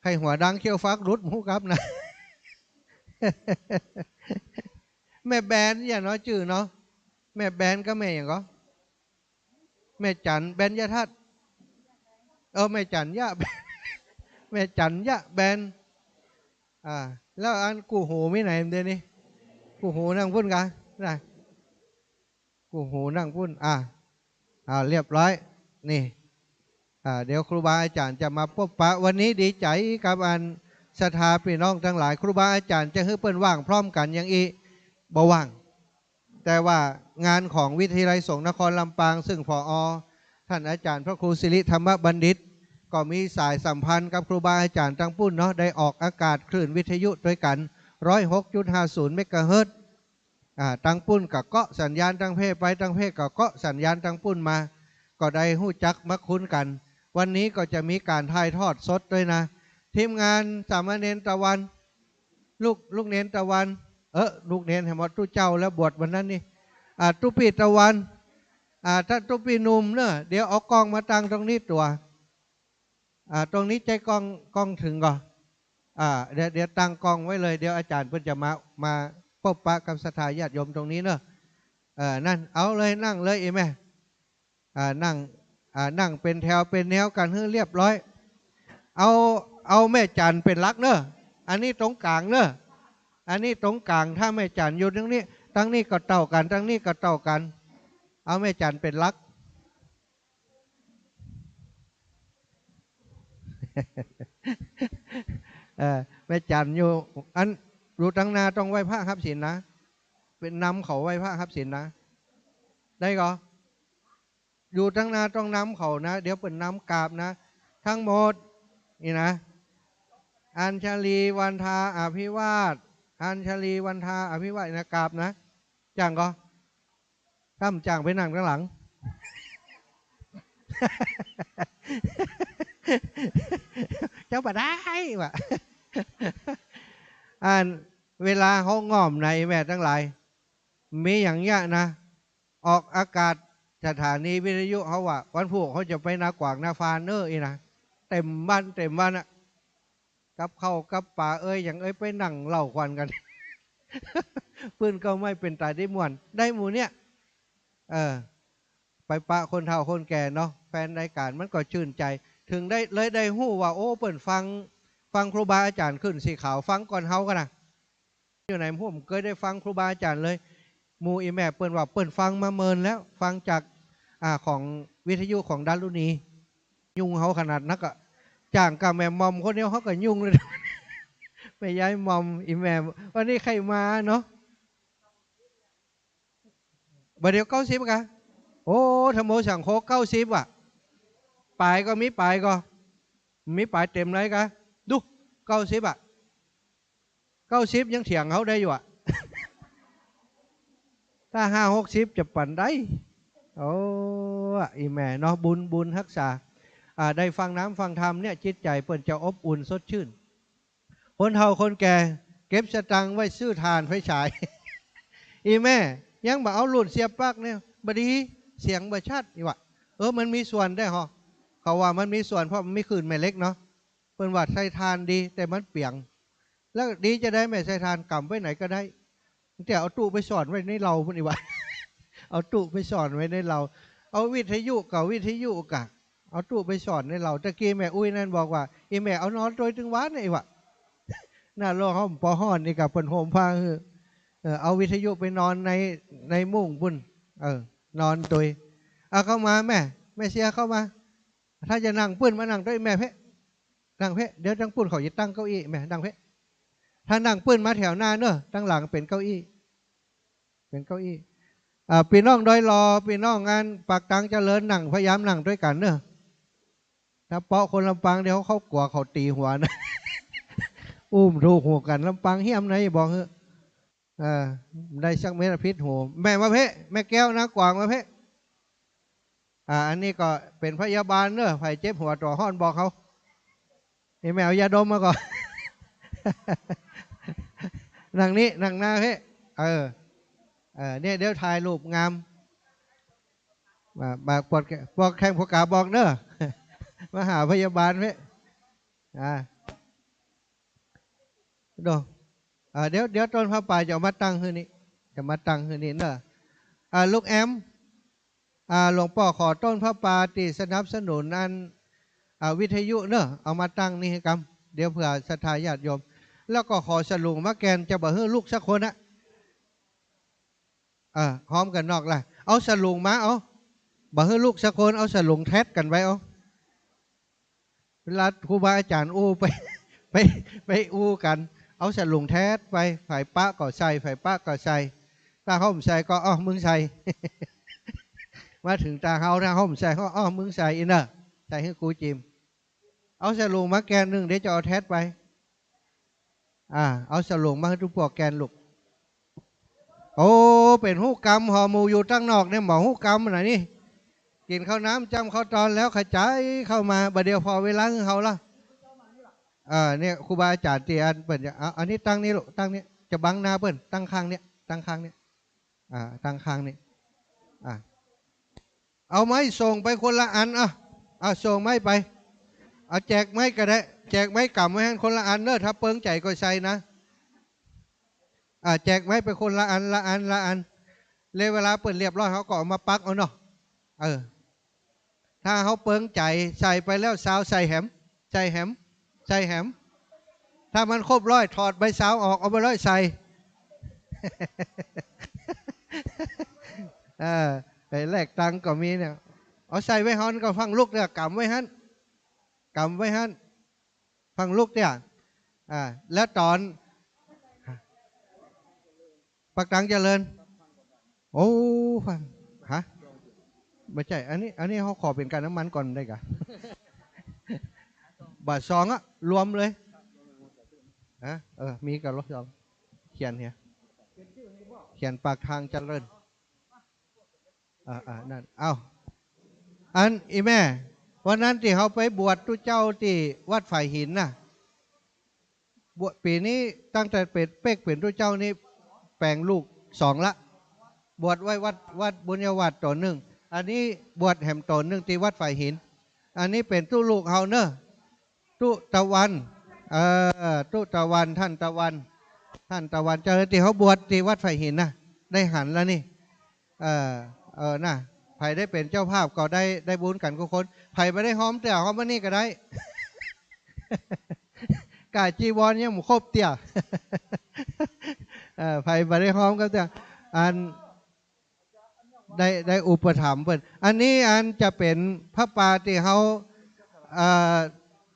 ใค่หัวดังเขี้ยวฟักหลุดหมู่กั๋นนะ แม่แบนอย่าเนาะ จื้อเนาะ แม่แบนกับแม่หยังก่อ แม่จันเบญจทัศน์ เออ แม่จันยะ แม่จันยะแบน อ่า แล้วอันกู้หูมีไหนเดี๋ยวนี้ กู้หูนั่งปุ้นกะ นะ กู้หูนั่งปุ้น อ่า อ่า เรียบร้อย นี่ อ่า เดี๋ยวครูบาอาจ๋ารย์จะมาปบปะ วันนี้ดีใจ๋กับอันศรัทธาปี้น้องตังหลาย ครูบาอาจ๋ารย์จะหื้อเปิ้นว่างพร้อมกั๋นอย่างอี้ บ่ว่าง แต่ว่างานของวิทยาลัยสงฆ์นครลำปาง ซึ่ง ผอ ท่านอาจ๋ารย์พระครูสิริธรรมบัณฑิต ก็มีสายสัมพันธ์กับครูบาอาจ๋ารย์ตังปุ้นเนาะ ได้ออกอากาศคลื่นวิทยุตวยกั๋น ร้อยหกจุดห้าศูนย์เมกะเฮิรตซ์ อ่า ตังปุ้นก็เกาะสัญญาณตังเพศไป ตังเพศก็เกาะสัญญาณตังปุ้นมา ก็ได้ฮู้จักมักคุ้นกั๋น วันนี้ก็จะมีก๋านถ่ายทอดสดตวยนะ ทีมงานสามเณรตะวัน ลูก ลูกเณรตะวัน เออ ลูกเณรแหมดตุ๊เจ้าแล้วบวชวันนั้นนี่ อ่า ตุ๊ปี้ตะวัน อ่า ถ้าตุ๊ปี้หนุ่มเนอะ เดี๋ยวเอากล้องมาตั้งตรงนี้ตั๋ว อ่า ตรงนี้ใจ๊กล้อง กล้องเถิงก่อ อ่า เดี๋ยว เดี๋ยวตั้งกล้องไว้เลย เดี๋ยวอาจ๋ารย์เปิ้นจะมา มาปบปะกับศรัทธาญาติโยมตรงนี้เนาะ เออ นั่น เอาเลย นั่งเลย อีแม่ อ่า นั่ง อ่า นั่งเป๋นแถวเป๋นแนวกั๋นหื้อเรียบร้อย เอา เอาแม่จันเป๋นหลักเนาะ อันนี้ตรงก๋างเนาะ อันนี้ตรงก๋าง ถ้าแม่จันอยู่ตรงนี้ ตางนี้ก็เต้ากั๋น ตางนี้ก็เต้ากั๋น เอาแม่จันเป๋นหลัก เออ แม่จันอยู่ อัน อยู่ตังหน้าต้องไหว้พระฮับศีลนะ เป๋นนำเขาไหว้พระฮับศีลนะ ได้ก่อ อยู่ตังหน้าต้องนำเขานะ เดี๋ยวเปิ้นนำกราบนะ ทั้งหมด นี่นะ อัญชลีวันทาอภิวาท อัญชลีวันทาอภิวาทนะ กราบนะ จ้างก่อ ถ้าบ่จ้างไปนั่งตังหลัง เจ้าบ่ได้วะ อัน เวลาเฮาง่อมในแม่ตังหลาย มีอย่างเนี้ยนะ ออกอากาศสถานีวิทยุเฮาว่า วันพูกเฮาจะไปนาขวางนาฟานเน้อ อี้นะ เต็มบ้านเต็มบ้านอะ กับข้าวกับป๋าเอ้ย อย่างเอ้ย ไปนั่งเล่าขวัญกั๋น ปื้นก็ไม่เป๋นต๋าได้ม่วน ได้หมู่เนี้ย เออ ไปปะคนเฒ่าคนแก่เนาะ แฟนรายก๋านมันก็จื้นใจ๋ เถิงได้ เลยได้ฮู้ว่า โอ้ เปิ้นฟัง ฟังครูบาอาจ๋ารย์ขึ้นสีขาว ฟังก่อนเฮากั๋นนะ อยู่ในหมู่บ่เกยได้ฟังครูบาอาจ๋ารย์เลย หมู่อี่แม่เปิ้นว่าเปิ้นฟังมาเมินแล้ว ฟังจาก อ่า ของวิทยุของดารุณี ยุ่งเฮาขนาดนักอะ จ้างก้าแม่หม่อมคนเดียวเฮาก็ยุ่งเลย แม่ยายหม่อม อี่แม่ วันนี้ใค่มาเนาะ บ่าเดี่ยวเก้าสิบกะ โอ้ ธัมโมสังโฆ เก้าสิบอะ ป๋ายก็มีป๋ายก่อ มีป๋ายเต็มเลยกะ ดู เก้าสิบอะ เก้าสิบยังเถียงเฮาได้อยู่อะ ถ้าห้าหกสิบจะปานใด โอ้ อี่แม่เนาะ บุญ บุญฮักษา อ่า ได้ฟังน้ำฟังธรรมเนี่ย จิตใจ๋เปิ้นจะอบอุ่นสดชื่น คนเฒ่าคนแก่ เก็บสตางค์ไว้ซื้อถ่านไฟฉาย อี่แม่ ยังบ่เอารุ่นเสียบปลั๊กเนี่ย บ่ดี เสียงบ่ชัด อี่วะ เออ มันมีส่วนได้ฮอ เขาว่ามันมีส่วน เพราะมันมีคลื่นแม่เหล็กเนาะ เปิ้นว่าใส่ถ่านดี แต่มันเปลือง แล้วดีจะได้แม่ใส่ถ่าน ก๋ำไว้ไหนก็ได้ แต่เอาตู้ไปซ่อนไว้ในเล้าพุ้น อี่วะ เอาตู้ไปซ่อนไว้ในเล้า เอาวิทยุก็วิทยุกะ เอาตู้ไปซ่อนในเล้า ตะกี้แม่อุ๊ยนั่นบอกว่า อี่แม่เอานอนตวยตึงวาน อี่วะ หน้าโลกเฮาปอฮ้อนนี่กะเปิ้นโฮมผ้าหื้อ เออ เอาวิทยุไปนอนใน ในมุ้งพุ้น เออ นอนตวย เอาเข้ามาแม่ แม่เสียเข้ามา ถ้าจะนั่งปื้นมานั่งตวยแม่เพ่ นั่งเพ่ เดี๋ยวตังปื้นเขาจะตั้งเก้าอี้ แม่นั่งเพ่ ถ้านั่งปื้นมาแถวหน้าเนอะ ตังหลังเป๋นเก้าอี้ เป๋นเก้าอี้ อ่า ปี้น้องดอยหล่อ ปี้น้องอันปากตางเจริญ นั่ง พยายามนั่งตวยกั๋นเนอะ ถ้าเปาะคนลำปางเดี๋ยวเขากั๋วเขาตี๋หัวนะ อู้บ่ถูกหูกั๋น ลำปางเฮี้ยมนะบอกเหอะ เออ ได้สักเม็ดผิดหู แม่มาเพ่ แม่แก้วนาขวางมาเพ่ อ่า อันนี้ก็เป๋นพยาบาลเนอะ ใผเจ็บหัวตั๋วฮ้อนบอกเขา นี่แม่เอายาดมมาก่อ นั่งนี่ นั่งหน้าเพ่ เออ เออ เนี่ย เดี๋ยวถ่ายรูปงาม มา มาปวดแข- ปวดแข้งปวดขาบอกเนอะ มาหาพยาบาลเพ่ อ่า โด อ่า เดี๋ยว เดี๋ยวต้นผ้าป่าจะเอามาตั้งหื้อนี่ จะมาตั้งหื้อนี่เนอะ อ่า ลูกแอม อ่า หลวงป้อขอต้นผ้าป่าตี้สนับสนุนอัน อ่า วิทยุเนอะ เอามาตั้งนี่หื้อกำ เดี๋ยวเผื่อศรัทธาญาติโยม แล้วก็ขอสลุงมาแกน จะบ่หื้อลุกสักคนอะ เออ ฮ้อมกั๋นนอกละ เอาสลุงมา เอา บ่หื้อลุกสักคน เอาสลุงแท็ดกั๋นไป เอา เวลาครูบาอาจ๋ารย์อู้ไป ไป ไปอู้กั๋น เอาสลุงแท็ดไป ใผปะก็ใส่ ใผปะก็ใส่ ถ้าเฮาบ่ใส่ก็ อ้อ มึงใส่ มาเถิงตาเฮา ถ้าเฮาบ่ใส่ก็ อ้อ มึงใส่ อี้เนอะ ใส่หื้อกูจิม เอาสลุงมาแกนนึ่ง เดี๋ยวจะเอาแท็ดไป อ่า เอาสลุงมาหื้อตุ๊กปวกแกนลูก โอ้ เป๋นฮู้กำ หอหมู่อยู่ตังนอกเนี่ย บ่ฮู้กำนะนี่ กิ๋นข้าวน้ำจ้ำข้าวตอนแล้ว ขจายเข้ามา บ่าเดี่ยวผ่อเวลาหื้อเฮาละ เออ เนี่ย ครูบาอาจ๋ารย์ตี้อันเปิ้นจะ เอา อันนี้ตั้งนี่ลูก ตั้งนี่ จะบังหน้าเปิ้น ตั้งข้างเนี่ย ตั้งข้างเนี่ย อ่า ตั้งข้างนี่ อ่า เอาไม้ส่งไปคนละอัน อ่ะ อ่ะ ส่งไม้ไป เอาแจกไม้ก็ได้ แจกไม้ก๋ำไว้หั้นคนละอันเน่อ ถ้าเปิงใจ๋ก็ใส่นะ อ่า แจกไม้ไปคนละอัน ละอัน ละอัน แล้วเวลาเปิ้นเรียบร้อย เฮาก็เอามาปักเอาเนาะ เออ ถ้าเฮาเปิงใจ๋ ใส่ไปแล้วซาว ใส่แหม ใส่แหม ใส่แหม ถ้ามันครบร้อย ถอดใบซาวออก เอาใบร้อยใส่ เออ ไปแลกตังค์ก็มีเนี่ย เอาใส่ไว้หั้นก็ฟังลุกเนี่ย ก๋ำไว้หั้น ก๋ำไว้หั้น ฟังลุกเนี่ย อ่า แล้วต๋อน ปักตังเจริญ โอ้ ฟัง ฮะ บ่ใจ้ อันนี้ อันนี้เฮาขอเป๋นก๋าน้ำมันก่อนได้ก่ะ บ่าซองอะ รวมเลย ฮะ เออ มีกับรถซอง เขียนเหีย เขียนปากทางเจริญ อ่า อ่า นั่น เอ้า อันอี้แม่ วันนั้นตี้เฮาไปบวชตุ๊เจ้าตี้วัดฝายหินน่ะ บวชปี๋นี้ตั้งแต่เป๋น เป๊กเป๋นตุ๊เจ้านี่แป๋งลูกสองละ บวชไว้วัด วัดบุญญาวาสน์ตั๋วนึ่ง อันนี้บวชแหมตั๋วนึ่งตี้วัดฝายหิน อันนี้เป๋นตุ๊ลูกเฮาเน่อ ตุ๊ตะวัน เออ ตุ๊ตะวัน ต้านตะวัน ต้านตะวัน เจ้าตี้เฮาบวชตี้วัดฝายหินน่ะ ได้หันแล้วนี่ เออ เออ น่ะ ใผได้เป๋นเจ้าภาพก็ได้ ได้บุญกั๋นกู้คน ใผบ่ได้ฮอมเตื้อ ฮอมอันนี้ก็ได้ ก้าจีวรยังบ่ครบเตื้อ เออ ใผบ่ได้ฮอมก็เตื้อ อัน ได้ ได้อุปถัมภ์เปิ้น อันนี้อันจะเป๋นผ้าป่าตี้เฮา เอ่อ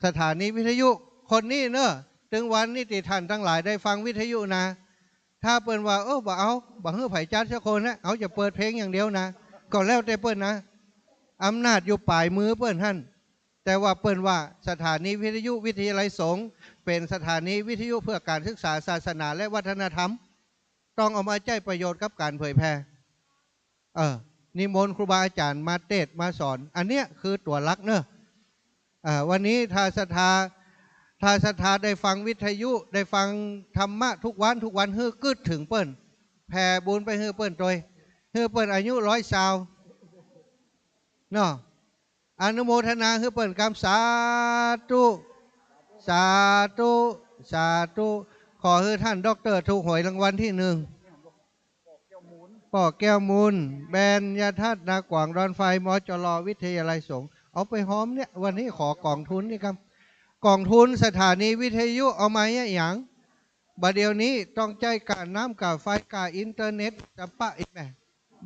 สถานีวิทยุคนนี้เน่อ ตึงวันนี้ตี้ต้านตังหลายได้ฟังวิทยุนะ ถ้าเปิ้นว่า เออ บ่เอา บ่หื้อใผจัดสักคนนะ เฮาจะเปิดเพลงอย่างเดียวนะ ก็แล้วแต่เปิ้นนะ อำนาจอยู่ป๋ายมือเปิ้นหั้น แต่ว่าเปิ้นว่าสถานีวิทยุวิทยาลัยสงฆ์เป๋นสถานีวิทยุเพื่อการศึกษาศาสนาและวัฒนธรรม ต้องเอามาใจ๊ประโยชน์กับการเผยแผ่ เออ นิมนต์ครูบาอาจ๋ารย์มาเตสน์มาสอน อันเนี้ยคือตั๋วหลักเน่อ อ่า วันนี้ถ้าศรัทธา ถ้าศรัทธาได้ฟังวิทยุ ได้ฟังธรรมะทุกวัน ทุกวัน หื้อกึ๊ดเถิงเปิ้น แผ่บุญไปหื้อเปิ้นตวย หื้อเปิ้นอายุร้อยซาวเนาะ อนุโมทนาหื้อเปิ้นกำ สาธุ สาธุ สาธุ ขอหื้อต้านด็อกเตอร์ถูกหวยรางวัลตี้นึ่ง ป้อแก้วมูล เบญจทัศน์ นาขวางดอนไฟ มจร วิทยาลัยสงฆ์ เอาไปฮอมเนี่ย วันนี้ขอกองทุนนี่ครับ กองทุนสถานีวิทยุเอามาเนี่ยหยัง บ่าเดี่ยวนี้ต้องใจ๊ก้าน้ำก้าไฟก้าอินเทอร์เน็ต จะปะอีกแหม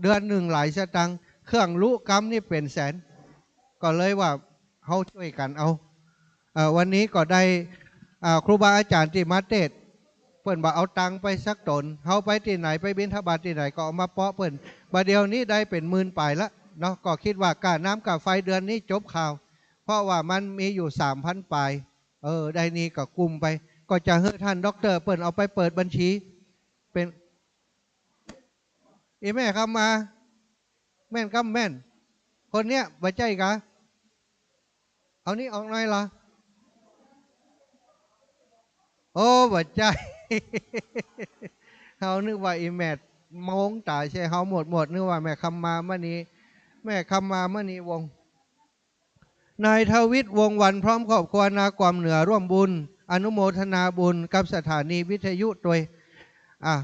เดือนนึ่งหลายสตางค์ เครื่องลุกำนี่เป๋นแสน ก็เลยว่าเฮาจ้วยกั๋นเอา เอ่อ วันนี้ก็ได้ อ่า ครูบาอาจ๋ารย์ตี้มาเตสน์ เปิ้นบ่เอาตังค์ไปสักต๋น เฮาไปตี้ไหน ไปบิณฑบาตตี้ไหนก็เอามาเปาะเปิ้น บ่าเดี่ยวนี้ได้เป๋นหมื่นป๋ายละเนาะ ก็กึ๊ดว่าก้าน้ำก้าไฟเดือนนี้จบข่าว เพราะว่ามันมีอยู่สามพันป๋าย เออ ได้นี่ก็กุ้มไป ก็จะหื้อต้านด็อกเตอร์เปิ้นเอาไปเปิดบัญชี เป๋น อีแม่คำมา แม่นกำแม่น คนเนี้ย บ่ใจ้กา เอานี่ออกหน่อยละ โอ้ บ่ใจ้ เฮานึกว่าอีแม่มองต๋าใส่เฮาหมดหมด นึกว่าแม่คำมามณี แม่คำมามณีวงศ์ นายทวิต วงศ์วัน พร้อมครอบครัว นาขวางเหนือ ร่วมบุญ อนุโมทนาบุญกับสถานีวิทยุตวย อ่ะ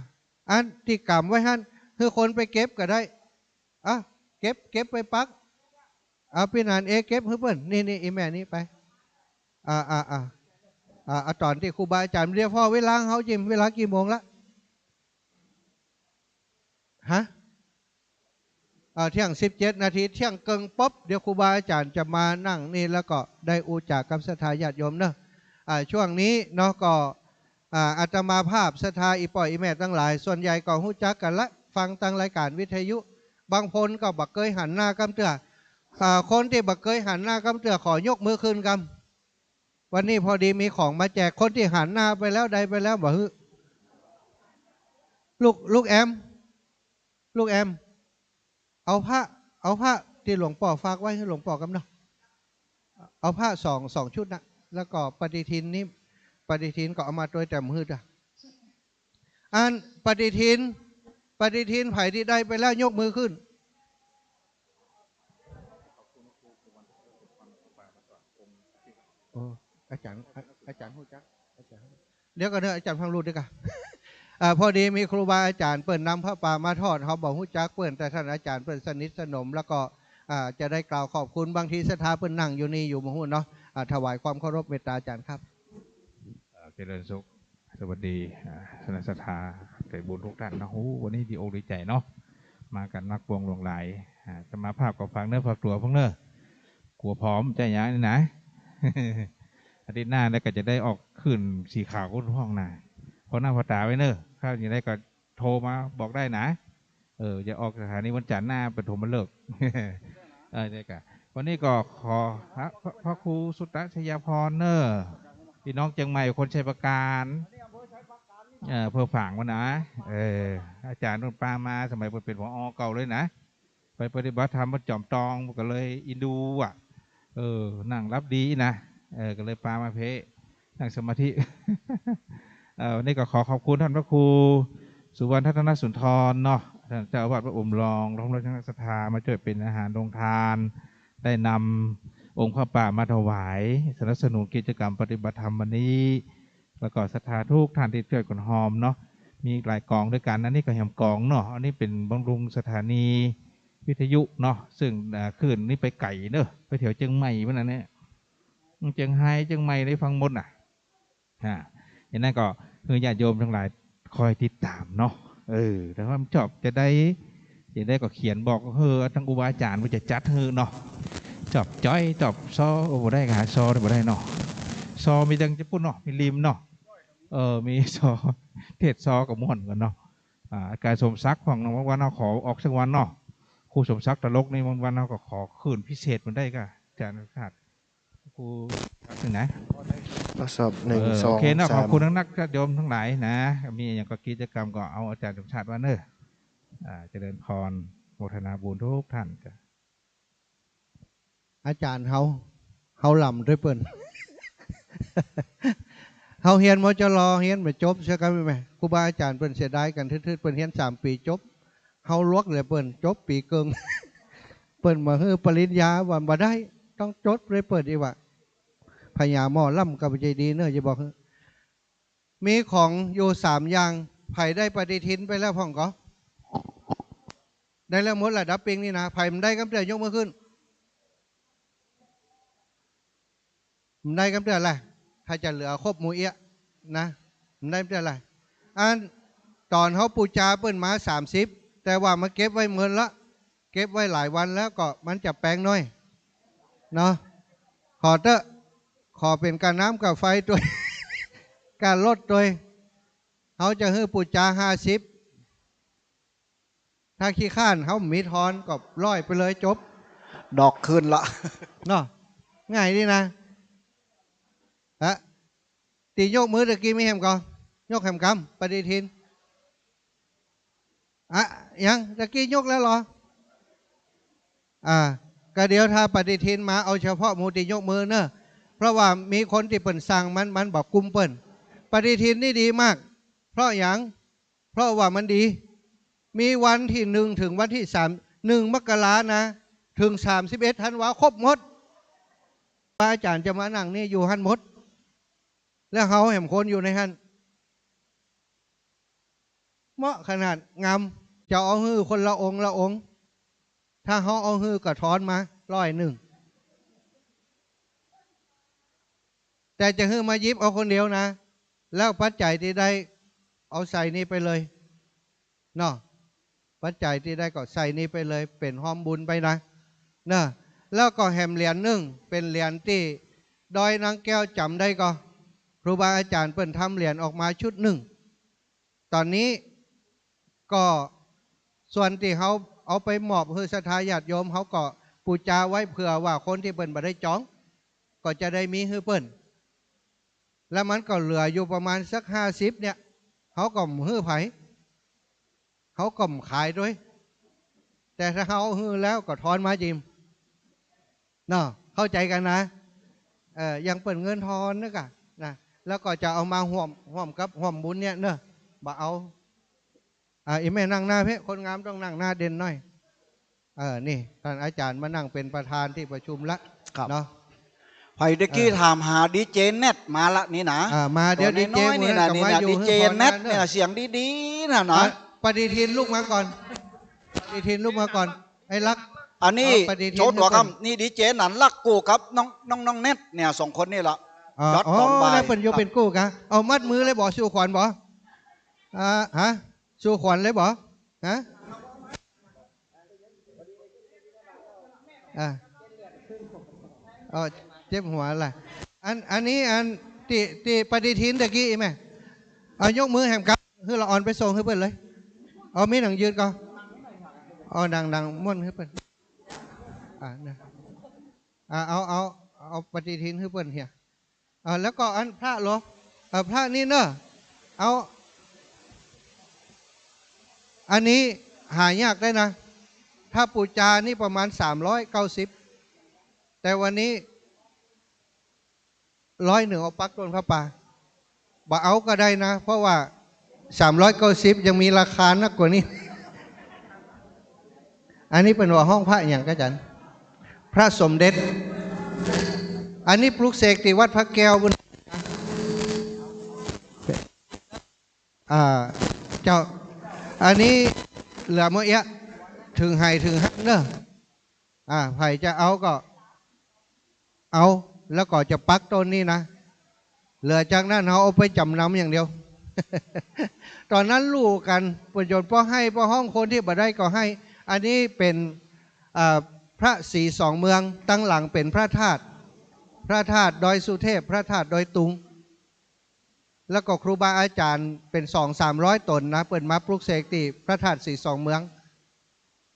อันตี้ก๋ำไว้หั้น หื้อคนไปเก็บก็ได้ อ่ะ เก็บ เก็บไปปัก เอาปี้หนานเอเก็บหื้อเปิ้น นี่ นี่ อีแม่นี่ไป อ่า อ่า อ่า อ่า เอาต๋อนตี้ครูบาอาจ๋ารย์ เดี๋ยวพอเวลาเฮาจิม เวลากี่โมงละ ฮะ อ่า เที่ยงสิบเจ็ดนาที เที่ยงเกิ่งปุ๊บ เดี๋ยวครูบาอาจ๋ารย์จะมานั่งนี่ แล้วก็ได้อู้จ๋ากับศรัทธาญาติโยมเนาะ อ่า ช่วงนี้เนาะ ก็ อ่า อาตมาภาพศรัทธาอีป้ออีแม่ตังหลาย ส่วนใหญ่ก็ฮู้จักกั๋นละ ฟังตางรายก๋านวิทยุ บางคนก็บ่เกยหันหน้ากำเตื้อ อ่า คนตี้บ่เกยหันหน้ากำเตื้อ ขอยกมือขึ้นกำ วันนี้พอดีมีของมาแจก คนตี้หันหน้าไปแล้ว ได้ไปแล้ว บ่หื้อ ลูก ลูกแอม ลูกแอม เอาผ้า เอาผ้าตี้หลวงป้อฝากไว้หื้อหลวงป้อกำเนาะ เอาผ้าสอง สองชุดนะ แล้วก็ปฏิทินนี่ ปฏิทินก็เอามาตวย แต่บ่หื้อจ้ะ อันปฏิทิน ปฏิทินใผตี้ได้ไปแล้วยกมือขึ้น โอ้ อาจ๋ารย์ อา อาจ๋ารย์ฮู้จัก อาจ๋ารย์ เดี๋ยวก่อนเถอะ อาจ๋ารย์ฟังรูดดีกว่า อ่า พอดีมีครูบาอาจ๋ารย์เปิ้นนำผ้าป่ามาทอด เฮาบ่ฮู้จักเปิ้น แต่ต้านอาจ๋ารย์เปิ้นสนิทสนม แล้วก็ อ่า จะได้กล่าวขอบคุณ บางทีศรัทธาเปิ้นนั่งอยู่นี่อยู่บ่ฮู้เนาะ อ่า ถวายความเคารพเมตตาอาจ๋ารย์ครับ อ่า เจริญสุข สวัสดี อ่า คณะศรัทธาใจบุญทุกท่านเนาะ โอ้ วันนี้ดีอกดีใจ๋เนาะ มากั๋นนักปวงหลวงหลาย อ่า อาตมาภาพก็ฝากเนื้อฝากตั๋วพ่องเน่อ กั๋วผอม ใจ้หยังนี่นะ อาทิตย์หน้าแล้วก็จะได้ออกขึ้นสีขาวกุ้นพ่องนะ พอหน้าพอต๋าไว้เน่อ ถ้าอย่างไรก็โทรมาบอกได้นะ เออ จะออกสถานีวันจันทร์หน้าปฐมฤกษ์ เออ เนี่ยกะ วันนี้ก็ขอ พระ พระครูสุตตะชยาภรณ์เน่อ พี่น้องเจียงใหม่คนชัยปราการ เออ อำเภอฝางมานะ เออ อาจ๋ารย์เปิ้นปามาสมัยเปิ้นเป๋น ผอ เก่าเลยนะ ไปปฏิบัติธรรมวัดจอมตอง ก็เลยเอ็นดูอะ เออ นั่งหลับดีนะ เออ ก็เลยปามาเพ้ นั่งสมาธิ เอ่อ วันนี้ก็ขอขอบคุณท่านพระครูสุวรรณทัตนสุนทรเนาะ ท่านเจ้าอาวาสวัดอุ๋มลอง พร้อมด้วยคณะศรัทธามาจ้วยเป๋นอาหารโฮงตาน ได้นำองค์ผ้าป่ามาถวาย สนับสนุนกิจกรรมปฏิบัติธรรมวันนี้ แล้วก็ศรัทธาทุกท่านตี้จ้วยกั๋นฮอมเนาะ มีหลายก๋องด้วยกั๋น อันนี้ก็แหมก๋องเนาะ อันนี้เป๋นบำรุงสถานีวิทยุเนาะ ซึ่ง อ่า คลื่นนี้ไปไก๋เนาะ ไปแถวเจียงใหม่พุ้นนะเนี่ย เจียงไฮ้ เจียงใหม่ได้ฟังหมดน่ะ อ่า อย่างนั้นก็คือญาติโยมตังหลายคอยติดต๋ามเนาะ เออ ถ้าว่าจอบจะได้ จะได้ก็เขียนบอก เออ ตังครูบาอาจ๋ารย์เปิ้นจะจัดหื้อเนาะ จอบจ๊อย จอบซอ โอ้ บ่ได้ก็หาซอบ่ได้เนาะ ซอมีตังจะปุ้นเนาะ มีลิมเนาะ เออ มีซอ เทศน์ซอก็ม่วนกั๋นเนาะ อ่า อาจ๋ารย์สมศักดิ์พ่องเนาะ วันๆ เฮาขอออกสักวันเนาะ ครูสมศักดิ์ตลกนี่วันๆ เฮาก็ขอคลื่นพิเศษมันได้ก่า อาจ๋ารย์สุชาติ ครู แป๊บนึ่งนะ ทดสอบ หนึ่ง เออ สอง โอเคเนาะ สาม ขอบคุณนักๆ ญาติโยมตังหลายนะ มีหยังก็กิจกรรมก็เอาอาจ๋ารย์สมศักดิ์ว่าเน่อ อ่า เจริญพร โมทนาบุญทุกท่านจ้ะ อาจ๋ารย์เฮา เฮาหล่ำตวยเปิ้น เฮาเฮียน มจร เฮียนบ่จบ เสียกั๋นแหม ครูบาอาจ๋ารย์เปิ้นเสียดายกั๋นทืดๆ เปิ้นเฮียนสามปี๋จบ เฮาหลวกเหลือเปิ้นจบปี๋เกิ่ง เปิ้นบ่หื้อปริญญา ว่าบ่ได้ ต้องจบตวยเปิ้นอีกว่า พญาหมอลำก็บ่ใจ้ดีเน่อ จะบอกหื้อ มีของอยู่สามอย่าง ใผได้ปฏิทินไปแล้วพ่องก่อ ได้แล้วหมดละ ดับเปงนี่นะ ใผบ่ได้กำเตื้อยกมือขึ้น บ่ได้กำเตื้อละ ถ้าจะเหลือครบหมู่เอี้ยนะ บ่ได้กำเตื้อละ อันต๋อนเฮาปู๋จาเปิ้นมาสามสิบ แต่ว่ามาเก็บไว้เมินละ เก็บไว้หลายวันแล้วก็มันจะแปงหน้อยเนาะ ขอเต๊อะ ขอเป๋นก้าน้ำก้าไฟตวย ก้ารถตวย เฮาจะหื้อปู๋จาห้าสิบ ถ้าขี้คร้าน เฮามีทอนก็ร้อยไปเลย จบ ดอกคืนละ เนาะ ง่ายดีนะ ฮะ ตี้ยกมือตะกี้มีแหมก่อ ยกแหมกำ ปฏิทิน อะ ยัง ตะกี้ยกแล้วเหรอ อ่า ก็เดี๋ยวถ้าปฏิทินมา เอาเฉพาะหมู่ตี้ยกมือเน่อ เพราะว่ามีคนตี้เปิ้นสั่งมัน มันบ่กุ้มเปิ้น ปฏิทินนี่ดีมาก เพราะหยัง เพราะว่ามันดี มีวันตี้หนึ่งถึงวันตี้สาม หนึ่งมกรานะ ถึงสามสิบเอ็ดธันวา ครบหมด พระอาจ๋ารย์จะมานั่งนี่อยู่หั้นหมด แล้วเฮาแหมคนอยู่ในหั้น เหมาะขนาด งาม จะเอาหื้อคนละองค์ละองค์ ถ้าเฮาเอาหื้อก็ทอนมาร้อยนึ่ง แต่จะหื้อมาหยิบเอาคนเดียวนะ แล้วปัจจัยตี้ได้เอาใส่นี่ไปเลย เนาะ ปัจจัยตี้ได้ก็ใส่นี่ไปเลย เป๋นฮอมบุญไปนะ เนาะ แล้วก็แหมเหรียญนึ่ง เป๋นเหรียญตี้ดอยนางแก้วจ๋ำได้ก่อ ครูบาอาจ๋ารย์เปิ้นทำเหรียญออกมาชุดนึ่ง ต๋อนนี้ก็ส่วนตี้เฮาเอาไปมอบหื้อศรัทธาญาติโยม เฮาก็ปู๋จาไว้เผื่อว่าคนตี้เปิ้นบ่ได้จอง ก็จะได้มีหื้อเปิ้น แล้วมันก็เหลืออยู่ประมาณสักห้าสิบเนี่ย เฮาก็บ่หื้อใผ เฮาก็บ่ขายตวย แต่ถ้าเฮาหื้อแล้วก็ทอนมาจิม เนาะ เข้าใจ๋กั๋นนะ เอ่อ ยังเป๋นเงินทอนเน่อก่า นะ แล้วก็จะเอามาฮ่วม ฮ่วมกับ ฮ่วมบุญเนี่ยเน่อ บ่เอา อ่า อีแม่นั่งหน้าเป๊ะ คนงามต้องนั่งหน้าเด่นหน้อย เออ นี่ ต้านอาจ๋ารย์มานั่งเป๋นประธานตี้ประชุมละ ครับ เนาะ ไปตะกี้ เออ ถามหาดีเจเน็ตมาละนี่นะ อ่า มาเดี๋ยว ตัวน้อยๆ ดีเจหมู่นั้น นี่นะ ก็ นี่ มา นะ อยู่ ดีเจ หื้อพอ เน็ต นานเนอะ เนี่ย เสียงดีๆ นะนะ อ่ะ ปฏิทินลุกมาก่อน ปฏิทินลุกมาก่อน ไอ้ลักษณ์ อันนี้ เอาปฏิทิน โชว์ตั๋ว หื้อเปิ้น กำ นี่ดีเจหนันลักษณ์กู้กับน้อง น้อง น้องเน็ตเนี่ย สองคนนี่ละ อ๋อ ยอด อ๋อ ของบ่าย แล้วเปิ้นอยู่ ครับ เป๋นกู้กะ เอามัดมือเลยบ่ สู่ขวัญบ่ อ่า ฮะ สู่ขวัญเลยบ่ ฮะ อ่ะ เออ เจ็บหัวละ อัน อันนี้อันตี้ ตี้ปฏิทินตะกี้แม่ เอายกมือแหมกำ หื้อละอ่อนไปส่งหื้อเปิ้นเลย เอามีหนังยืนก่อ เอาหนัง หนังม้วนหื้อเปิ้น อ่ะ นะ อ่ะ เอา เอา เอาปฏิทินหื้อเปิ้นเหีย อ่า แล้วก็อันพระเหรอ อ่า พระนี่เนอะ เอา อันนี้หายากได้นะ ถ้าปู๋จานี่ประมาณสามร้อยเก้าสิบ แต่วันนี้ร้อยหนึ่ง เอาปักต้นผ้าป่า บ่เอาก็ได้นะ เพราะว่าสามร้อยเก้าสิบยังมีราคานักกว่านี้ อันนี้เปิ้นว่าห้องพระหยังกะอาจ๋ารย์ พระสมเด็จ อันนี้ปลุกเสกตี้วัดพระแก้วบุญ อ่า เจ้า อันนี้เหลือเมื่อเอี้ยะ เถิงไหเถิงหั้นเนอะ อ่า ใผจะเอาก็ เอา แล้วก็จะปักต้นนี้นะ เหลือจากนั้นเฮาเอาไปจ๋ำนำอย่างเดียว ต๋อนนั้นลู่กั๋น ประโยชน์ ป้อไห้ ป้อฮ้อง คนตี้บ่ได้ก็ไห้ อันนี้เป๋น อ่า พระศรีสองเมือง ตังหลังเป๋นพระธาตุ พระธาตุดอยสุเทพ พระธาตุดอยตุง แล้วก็ครูบาอาจ๋ารย์เป๋นสองสามร้อยต๋นนะ เปิ้นมาปลุกเสกตี้พระธาตุศรีสองเมือง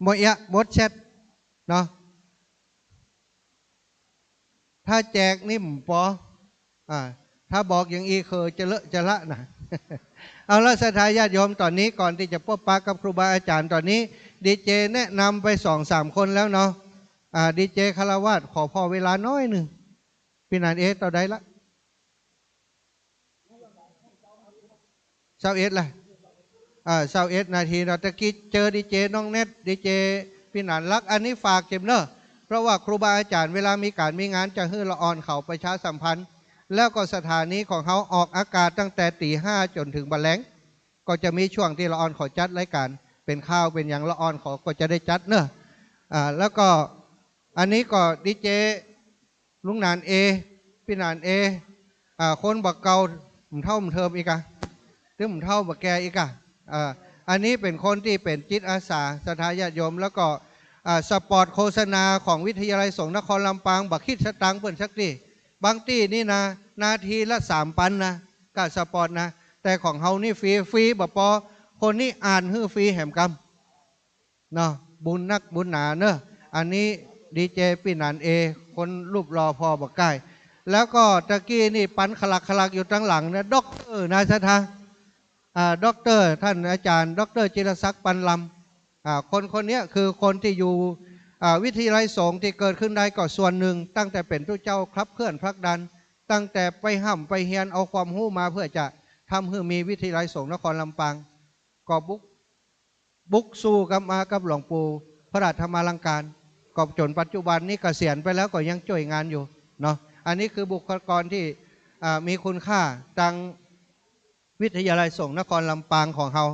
หมดเอี้ยะ หมดเช็ดเนาะ ถ้าแจกนี่บ่ปอ อ่า ถ้าบอกอย่างอี้คือจะเลอะจะละนะ เอาละ ศรัทธาญาติโยม ต๋อนนี้ก่อนตี้จะปบปะกับครูบาอาจ๋ารย์ ต๋อนนี้ดีเจแนะนำไปสองสามคนแล้วเนาะ อ่า ดีเจฆราวาส ขอผ่อเวลาน้อยนึ่ง ปี้หนานเอ เต้าใดละ ซาวเอ็ดละ อ่า ซาวเอ็ดนาทีเนาะ ตะกี้เจอดีเจน้องเน็ต ดีเจปี้หนานลักษณ์ อันนี้ฝากเข็มเนอะ เพราะว่าครูบาอาจ๋ารย์เวลามีก๋านมีงานจะหื้อละอ่อนเขาประชาสัมพันธ์ แล้วก็สถานีของเฮาออกอากาศตั้งแต่ตี๋ห้าจ๋นเถิงบ่าแลง ก็จะมีช่วงตี้ละอ่อนเขาจัดรายก๋าน เป๋นข่าวเป๋นหยัง ละอ่อนเขาก็จะได้จัดเนอะ อ่า แล้วก็อันนี้ก็ดีเจ ลุงหนานเอ ปี้หนานเอ อ่า คนบ่าเก่า บ่เฒ่าบ่เทิมอีกอะ ตึงบ่เฒ่าบ่แก่อีกอะ อ่า อันนี้เป๋นคนตี้เป๋นจิตอาสา ศรัทธาญาติโยม แล้วก็ อ่า สปอตโฆษณาของวิทยาลัยสงฆ์นครลำปาง บ่คิดสตางค์เปิ้นสักตี้ บางตี้นี่นะ นาทีละสามปันนะ ก้าสปอตนะ แต่ของเฮานี่ฟรี ฟรีบ่ปอ คนนี้อ่านหื้อฟรีแหมกำ เนาะ บุญนักบุญหนาเนอะ อันนี้ดีเจปี้หนานเอ คนรูปหล่อผ่อบ่ใก้ แล้วก็ตะกี้นี่ปันขลักขลักอยู่ตังหลังนะ ด็อกเตอร์นะศรัทธา อ่า ด็อกเตอร์ ท่านอาจ๋ารย์ ด็อกเตอร์ จิรศักดิ์ ปันลำ อ่า คนคนเนี้ยคือคนตี้อยู่ อ่า วิทยาลัยสงฆ์ตี้เกิดขึ้นได้ก็ส่วนนึ่ง ตั้งแต่เป๋นตุ๊เจ้าขับเคลื่อนผลักดัน ตั้งแต่ไปฮ่ำไปเฮียนเอาความฮู้มาเพื่อจะทำหื้อมีวิทยาลัยสงฆ์นครลำปาง ก็บุก บุกสู้กับมากับหลวงปู่พระราชธรรมาลังการ ก็จ๋นปัจจุบันนี้เกษียณไปแล้วก็ยังจ้วยงานอยู่เนาะ อันนี้คือบุคลากรตี้ อ่า มีคุณค่าตังวิทยาลัยสงฆ์นครลำปางของเฮา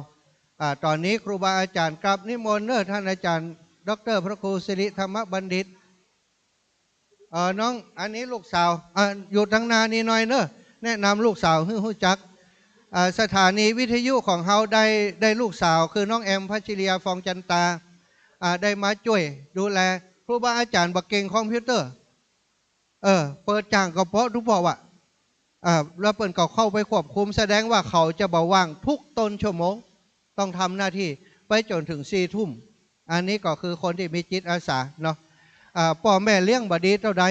อ่า ต๋อนนี้ครูบาอาจ๋ารย์กราบนิมนต์เนอะ ท่านอาจ๋ารย์ ด็อกเตอร์ พระครูสิริธรรมบัณฑิต เอ่อ น้อง อันนี้ลูกสาว อ่า อยู่ตังหน้านี่หน่อยเนอะ แนะนำลูกสาวหื้อฮู้จัก อ่า สถานีวิทยุของเฮาได้ ได้ลูกสาวคือน้องแอม พัชริยา ฟองจันตา อ่า ได้มาจ้วยดูแล ครูบาอาจ๋ารย์บ่เก่งคอมพิวเตอร์ เออ เปิดจ้างก็เปาะตุ๊เปาะว่ะ อ่า แล้วเปิ้นก็เข้าไปควบคุม แสดงว่าเขาจะบ่ว่างทุกต้นชั่วโมง ต้องทำหน้าที่ไปจ๋นเถิงสี่ทุ่ม อันนี้ก็คือคนตี้มีจิตอาสาเนาะ อ่า ป้อแม่เลี้ยงบ่ดีเต้าใด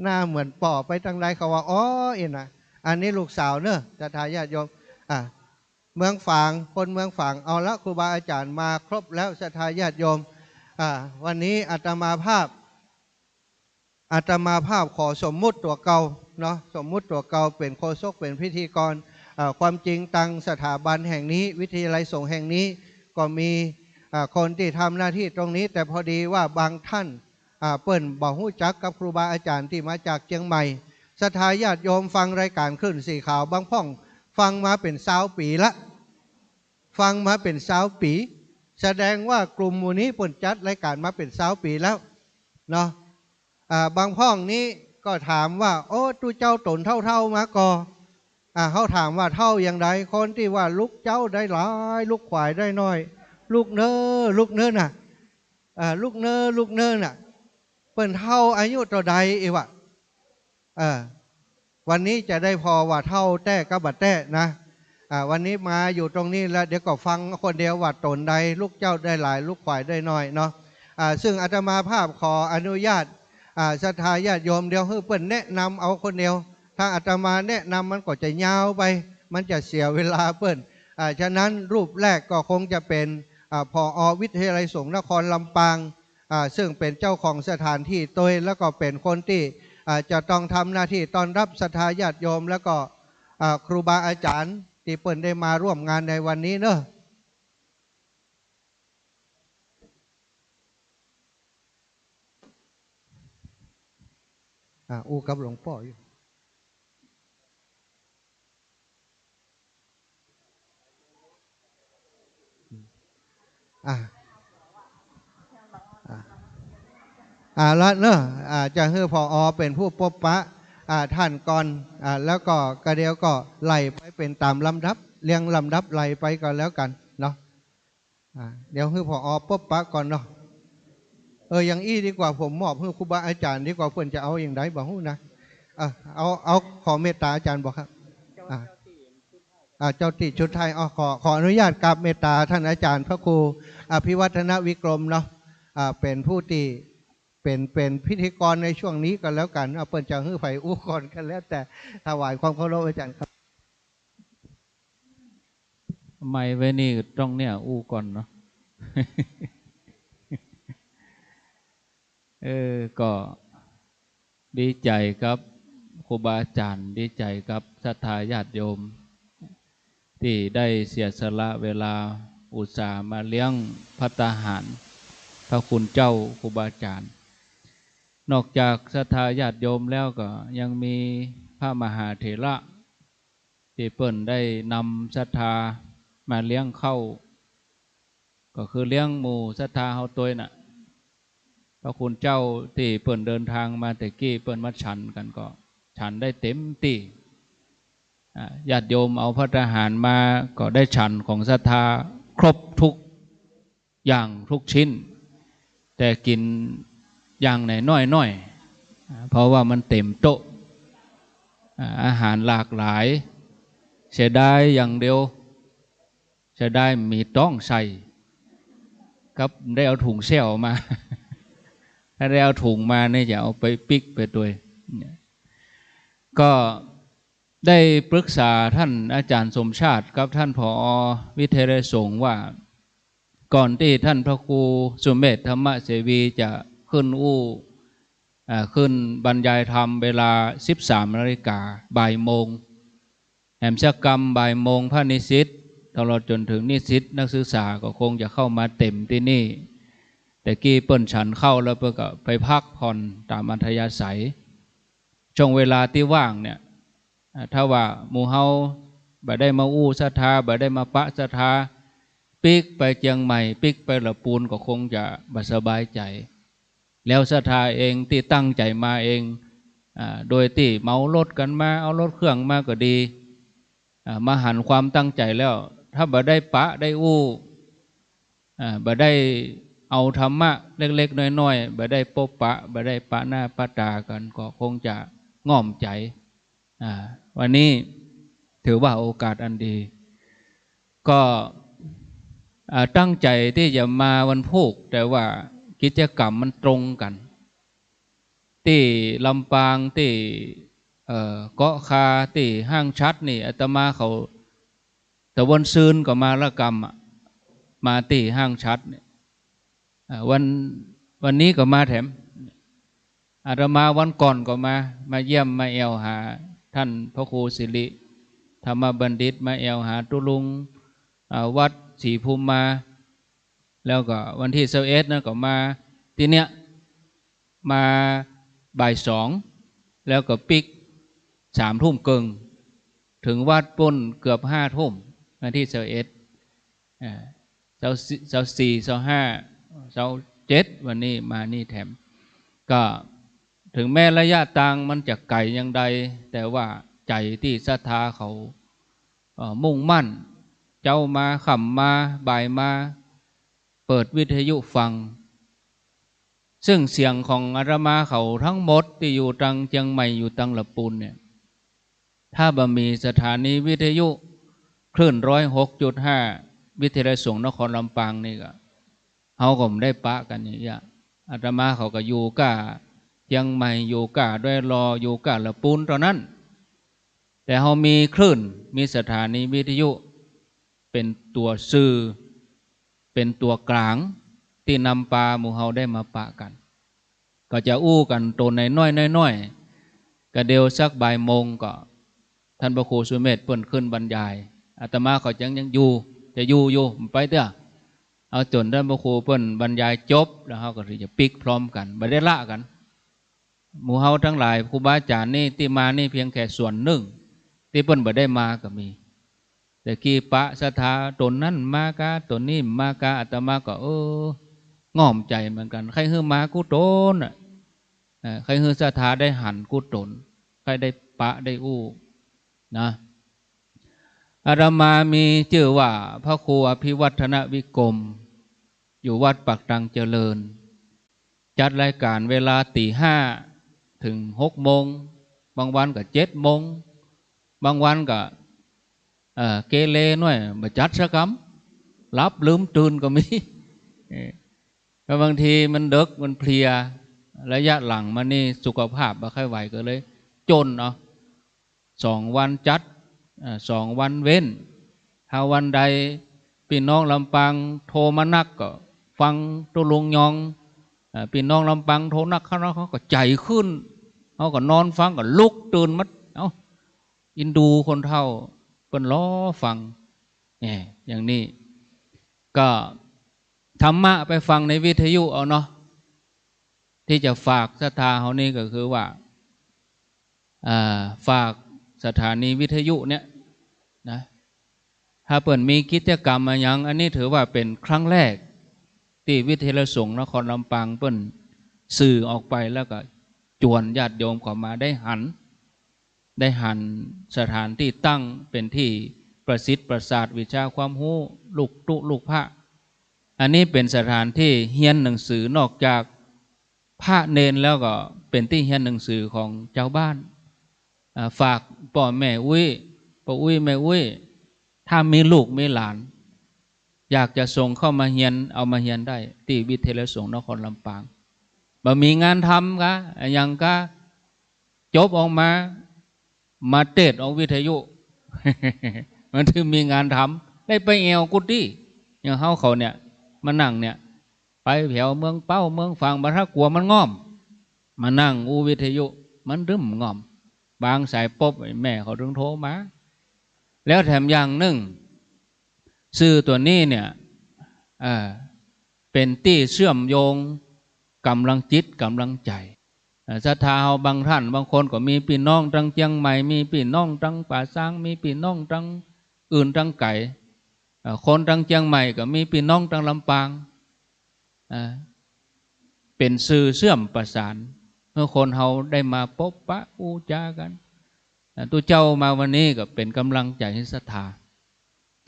หน้าเหมือนป้อไปตังใดเขาว่า อ๋อ อี้นะ อันนี้ลูกสาวเนอะ ศรัทธาญาติโยม อ่า เมืองฝาง คนเมืองฝาง เอาละ ครูบาอาจ๋ารย์มาครบแล้ว ศรัทธาญาติโยม อ่า วันนี้อาตมาภาพ อาตมาภาพขอสมมุติตั๋วเก่าเนาะ สมมุติตั๋วเก่าเป๋นโฆษก เป๋นพิธีกร อ่า ความจริงตังสถาบันแห่งนี้ วิทยาลัยสงฆ์แห่งนี้ ก็มี อ่า คนตี้ทำหน้าที่ตรงนี้ แต่พอดีว่าบางท่าน อ่า เปิ้นบ่ฮู้จักกับครูบาอาจ๋ารย์ตี้มาจากเจียงใหม่ ศรัทธาญาติโยมฟังรายก๋านคลื่นสีขาวบางพ่อง ฟังมาเป๋นซาวปี๋ละ ฟังมาเป๋นซาวปี๋ แสดงว่ากลุ่มหมู่นี้เปิ้นจัดรายก๋านมาเป๋นซาวปี๋แล้วเนาะ อ่า บางพ่องนี้ก็ถามว่า โอ้ ตุ๊เจ้าต๋นเฒ่าๆ มาก่อ อ่า เฮาถามว่าเฒ่าอย่างใด คนตี้ว่าลุกเจ๊าได้หลาย ลุกขวายได้น้อย ลุกเน้อ ลุกเน้อน่ะ อ่า ลุกเน้อ ลุกเน้อน่ะ เปิ้นเฒ่าอายุเต้าใดอิวะ เออ วันนี้จะได้ผ่อว่าเฒ่าแต๊กับบ่แต๊นะ อ่า วันนี้มาอยู่ตรงนี้แล้ว เดี๋ยวก็ฟังคนเดียวว่าต๋นใด ลุกเจ๊าได้หลาย ลุกขวายได้น้อยเนาะ อ่า ซึ่งอาตมาภาพขออนุญาต อ่า ศรัทธาญาติโยม เดี๋ยวหื้อเปิ้นแนะนำเอาคนเดียว ถ้าอาตมาแนะนำมันก็จะยาวไป มันจะเสียเวลาเปิ้น อ่า ฉะนั้นรูปแรกก็คงจะเป๋น อ่า ผอ.วิทยาลัยสงฆ์นครลำปาง อ่า ซึ่งเป๋นเจ้าของสถานตี้ตวย แล้วก็เป๋นคนตี้ อ่า จะต้องทำหน้าตี้ต้อนรับศรัทธาญาติโยม แล้วก็ อ่า ครูบาอาจ๋ารย์ตี้เปิ้นได้มาร่วมงานในวันนี้เนาะ อ่า อู้กับหลวงป้ออยู่ อ่า อ่า อ่า ละเนาะ อ่า จะหื้อ ผอ. เป๋นผู้ปบปะ อ่า ต้านก่อน อ่า แล้วก็กระเดียวก็ไล่ไปเป๋นต๋ามลำดับ เรียงลำดับไล่ไปก็แล้วกั๋นเนาะ อ่า เดี๋ยวหื้อ ผอ. ปบปะก่อนเนาะ เออ อย่างอี้ดีกว่า ผมมอบหื้อครูบาอาจ๋ารย์ดีกว่า เปิ้นจะเอาอย่างใดบ่ฮู้นะ เออ เอา เอา ขอเมตต๋าอาจ๋ารย์บ่ครับ อ่า อ่า เจ้าตี้ชุดไทย อ๋อ ขอ ขออนุญาตกราบเมตต๋าต้านอาจ๋ารย์พระครูอภิวัฒนวิกรมเนาะ อ่า เป๋นผู้ตี้ เป๋น เป๋นพิธีกรในช่วงนี้ก็แล้วกั๋น เอา เปิ้นจะหื้อใผอู้ก่อนก็แล้วแต่ ถวายความเคารพอาจ๋ารย์ครับ ไมค์ไว้นี่ต้องเนี่ยอู้ก่อนเนาะ เออ ก็ดีใจ๋กับครูบาอาจ๋ารย์ ดีใจ๋กับศรัทธาญาติโยม ตี้ได้เสียสละเวลาอุตส่าห์มาเลี้ยงภัตตาหารพระคุณเจ้าครูบาอาจ๋ารย์ นอกจากศรัทธาญาติโยมแล้วก็ยังมีพระมหาเถระ ตี้เปิ้นได้นำศรัทธามาเลี้ยงข้าว ก็คือเลี้ยงหมู่ศรัทธาเฮาตวยน่ะ พระคุณเจ้าตี้เปิ้นเดินทางมาแต่กี้เปิ้นมาฉันกั๋นก็ฉันได้เต็มตี้ อ่า ญาติโยมเอาภัตตาหารมาก็ได้ฉันของศรัทธาครบทุกอย่างทุกชิ้น แต่กิ๋นอย่างไหนน้อยๆ อ่า เพราะว่ามันเต็มโต๊ะ อ่า อาหารหลากหลาย เสียดายอย่างเดียว เสียดายบ่มีต๊องใส่ กับได้เอาถุงแส้วมา ถ้าได้เอาถุงมานี่จะเอาไปปิ๊กไปตวย ก็ได้ปรึกษาต้านอาจ๋ารย์สมชาติกับต้าน ผอ. วิทยาลัยสงฆ์ว่า ก่อนตี้ต้านพระครูสุเมธธรรมเสวีจะขึ้นอู้ อ่า ขึ้นบรรยายธรรมเวลาสิบสามนาฬิกา บ่ายโมง แหมสักกำบ่ายโมงพระนิสิต ตลอดจ๋นเถิงนิสิตนักศึกษาก็คงจะเข้ามาเต็มตี้นี่ แต่กี้เปิ้นฉันข้าวแล้วเปิ้นก็ไปพักผ่อนต๋ามอัธยาศัย ช่วงเวลาตี้ว่างเนี่ย อ่า ถ้าว่าหมู่เฮาบ่ได้มาอู้ศรัทธา บ่ได้มาปะศรัทธา ปิ๊กไปเจียงใหม่ ปิ๊กไปละปูนก็คงจะบ่สบายใจ๋ แล้วศรัทธาเองตี้ตั้งใจ๋มาเอง อ่า โดยตี้เหมารถกั๋นมา เอารถเครื่องมาก็ดี อ่า มาหันความตั้งใจ๋แล้ว ถ้าบ่ได้ปะได้อู้ อ่า บ่ได้เอาธรรมะเล็กๆ น้อยๆ บ่ได้ปบปะ บ่ได้ปะหน้าปะต๋ากั๋น ก็คงจะง่อมใจ๋ อ่า วันนี้ถือว่าโอกาสอันดี ก็ อ่า ตั้งใจ๋ตี้จะมาวันพูก แต่ว่ากิจกรรมมันตรงกั๋น ตี้ลำปาง ตี้ เอ่อ เกาะคา ตี้ห้างฉัตรนี่ อาตมาเขา แต่วันซืนก็มาละกำอะ มาตี้ห้างฉัตรเนี่ย อ่า วัน วันนี้ก็มาแถม อาตมาวันก่อนก็มา มาเยี่ยมมาแอ่วหาต้านพระครูสิริธรรมบัณฑิต มาแอ่วหาตุ๊ลุง อ่า วัดศรีภูมิมา แล้วก็วันตี้ซาวเอ็ดนั้นก็มาตี้เนี่ย มาบ่ายสอง แล้วก็ปิ๊กสามทุ่มเกิ่ง เถิงวัดปู้นเกือบห้าทุ่ม วันตี้ซาวเอ็ด อ่า ซาวสี่ ซาวสี่ ซาวห้า ซาวเจ็ด วันนี้มานี่แถม ก็เถิงแม้ระยะตางมันจะไก๋อย่างใด แต่ว่าใจ๋ตี้ศรัทธาเขา เอ่อ มุ่งมั่น เจ๊ามา ค่ำมา บ่ายมา เปิดวิทยุฟัง ซึ่งเสียงของอาตมาเขาตังหมดตี้อยู่ตังเจียงใหม่ อยู่ตังละปูนเนี่ย ถ้าบ่มีสถานีวิทยุคลื่นร้อยหกจุดห้า วิทยาลัยสงฆ์นครลำปางนี่ก็ เฮาก็บ่ได้ปะกั๋นอย่างเอี้ย อาตมาเขาก็อยู่ก้าเจียงใหม่ อยู่ก้าดอยหล่อ อยู่ก้าละปูนเต้านั้น แต่เฮามีคลื่น มีสถานีวิทยุ เป๋นตั๋วสื่อ เป๋นตั๋วก๋าง ตี้นำปาหมู่เฮาได้มาปะกั๋น ก็จะอู้กั๋นโตน้อยๆ น้อยๆ ก็เดี๋ยวสักบ่ายโมงก็ ท่านพระครูสุเมธเปิ้นขึ้นบรรยาย อาตมาเขายัง ยังอยู่ จะอยู่อยู่ บ่ไปเตื้อ เอาจ๋นท่านพระครูเปิ้นบรรยายจบ แล้วเฮาก็ถึงจะปิ๊กพร้อมกั๋น บ่ได้ละกั๋น หมู่เฮาตังหลายครูบาอาจ๋ารย์นี่ตี้มานี่เพียงแค่ส่วนนึ่ง ตี้เปิ้นบ่ได้มาก็มี แต่กี้ปะศรัทธา ต๋นนั้นมากา ต๋นนี้มากา อาตมาก็ เออ ง่อมใจ๋เหมือนกั๋น ใค่หื้อมากู้ต๋นน่ะ เอ่อ ใค่หื้อศรัทธาได้หันกู้ต๋น ใค่ได้ปะได้อู้นะ อาตมามีจื้อว่าพระครูอภิวัฒนวิกรม อยู่วัดปากตังเจริญ จัดรายก๋านเวลาตี๋ห้าเถิงหกโมง บางวันก็เจ็ดโมง บางวันก็ เอ่อ เกเรหน่อย บ่จัดสักกำ หลับลืมตื่นก็มี เออ ก็บางทีมันดึกมันเพลีย ระยะหลังมานี่สุขภาพบ่ค่อยไหวก็เลยจ๋นเอา สองวันจัด เอ่อ สองวันเว้น ถ้าวันใดปี้น้องลำปางโทรมานักก็ฟังตุ๊ลุงยอง เอ่อ ปี้น้องลำปางโทรนัก เขา เขาก็ใจ๋ขึ้น เขาก็นอนฟังก็ลุกตื่นหมด เอ้า เอ็นดูคนเฒ่า เปิ้นรอฟัง แหม อย่างนี้ ก็ธรรมะไปฟังในวิทยุเอาเนาะ ตี้จะฝากศรัทธาเฮานี่ก็คือว่า อ่า ฝากสถานีวิทยุเนี่ยนะ ถ้าเปิ้นมีกิจกรรมอะหยัง อันนี้ถือว่าเป๋นครั้งแรกตี้วิทยาลัยสงฆ์นครลำปางเปิ้นสื่อออกไป แล้วก็จวนญาติโยมเขามาได้หัน ได้หันสถานตี้ตั้งเป๋นตี้ประสิทธิ์ประสาทวิชาความฮู้ ลูกตุ๊ลูกพระ อันนี้เป๋นสถานตี้เฮียนหนังสือ นอกจากพระเณรแล้วก็เป๋นตี้เฮียนหนังสือของจาวบ้าน อ่า ฝากป้อแม่อุ๊ย ป้ออุ๊ยแม่อุ๊ย ถ้ามีลูกมีหลาน อยากจะส่งเข้ามาเฮียน เอามาเฮียนได้ตี้วิทยาลัยสงฆ์นครลำปาง บ่มีงานทำกา อะหยังกา จบออกมา มาเตสน์ออกวิทยุ มันถึงมีงานทำ ได้ไปแอ่วกุฏิ อย่างเฮาเขาเนี่ย มานั่งเนี่ย ไปแถวเมืองเป้า เมืองฝาง บ่ถ้ากลัวมันง่อม มานั่งอู้วิทยุ มันตึงบ่ง่อม บางสายปบ แม่เขาตึงโทรมา แล้วแถมอย่างนึ่ง สื่อตั๋วนี้เนี่ย เอ่อ เป๋นตี้เชื่อมโยงก๋ำลังจิตก๋ำลังใจ๋ เอ่อ ศรัทธาเฮาบางต้านบางคนก็มีปี้น้องตังเจียงใหม่ มีปี้น้องตังป่าซาง มีปี้น้องตังอื่นตังไก๋ เอ่อ คนตังเจียงใหม่ก็มีปี้น้องตังลำปาง อ่า เป๋นสื่อเชื่อมประสาน หื้อคนเฮาได้มาปบปะอู้จ๋ากั๋น อ่า ตุ๊เจ้ามาวันนี้ก็เป๋นก๋ำลังใจ๋หื้อศรัทธา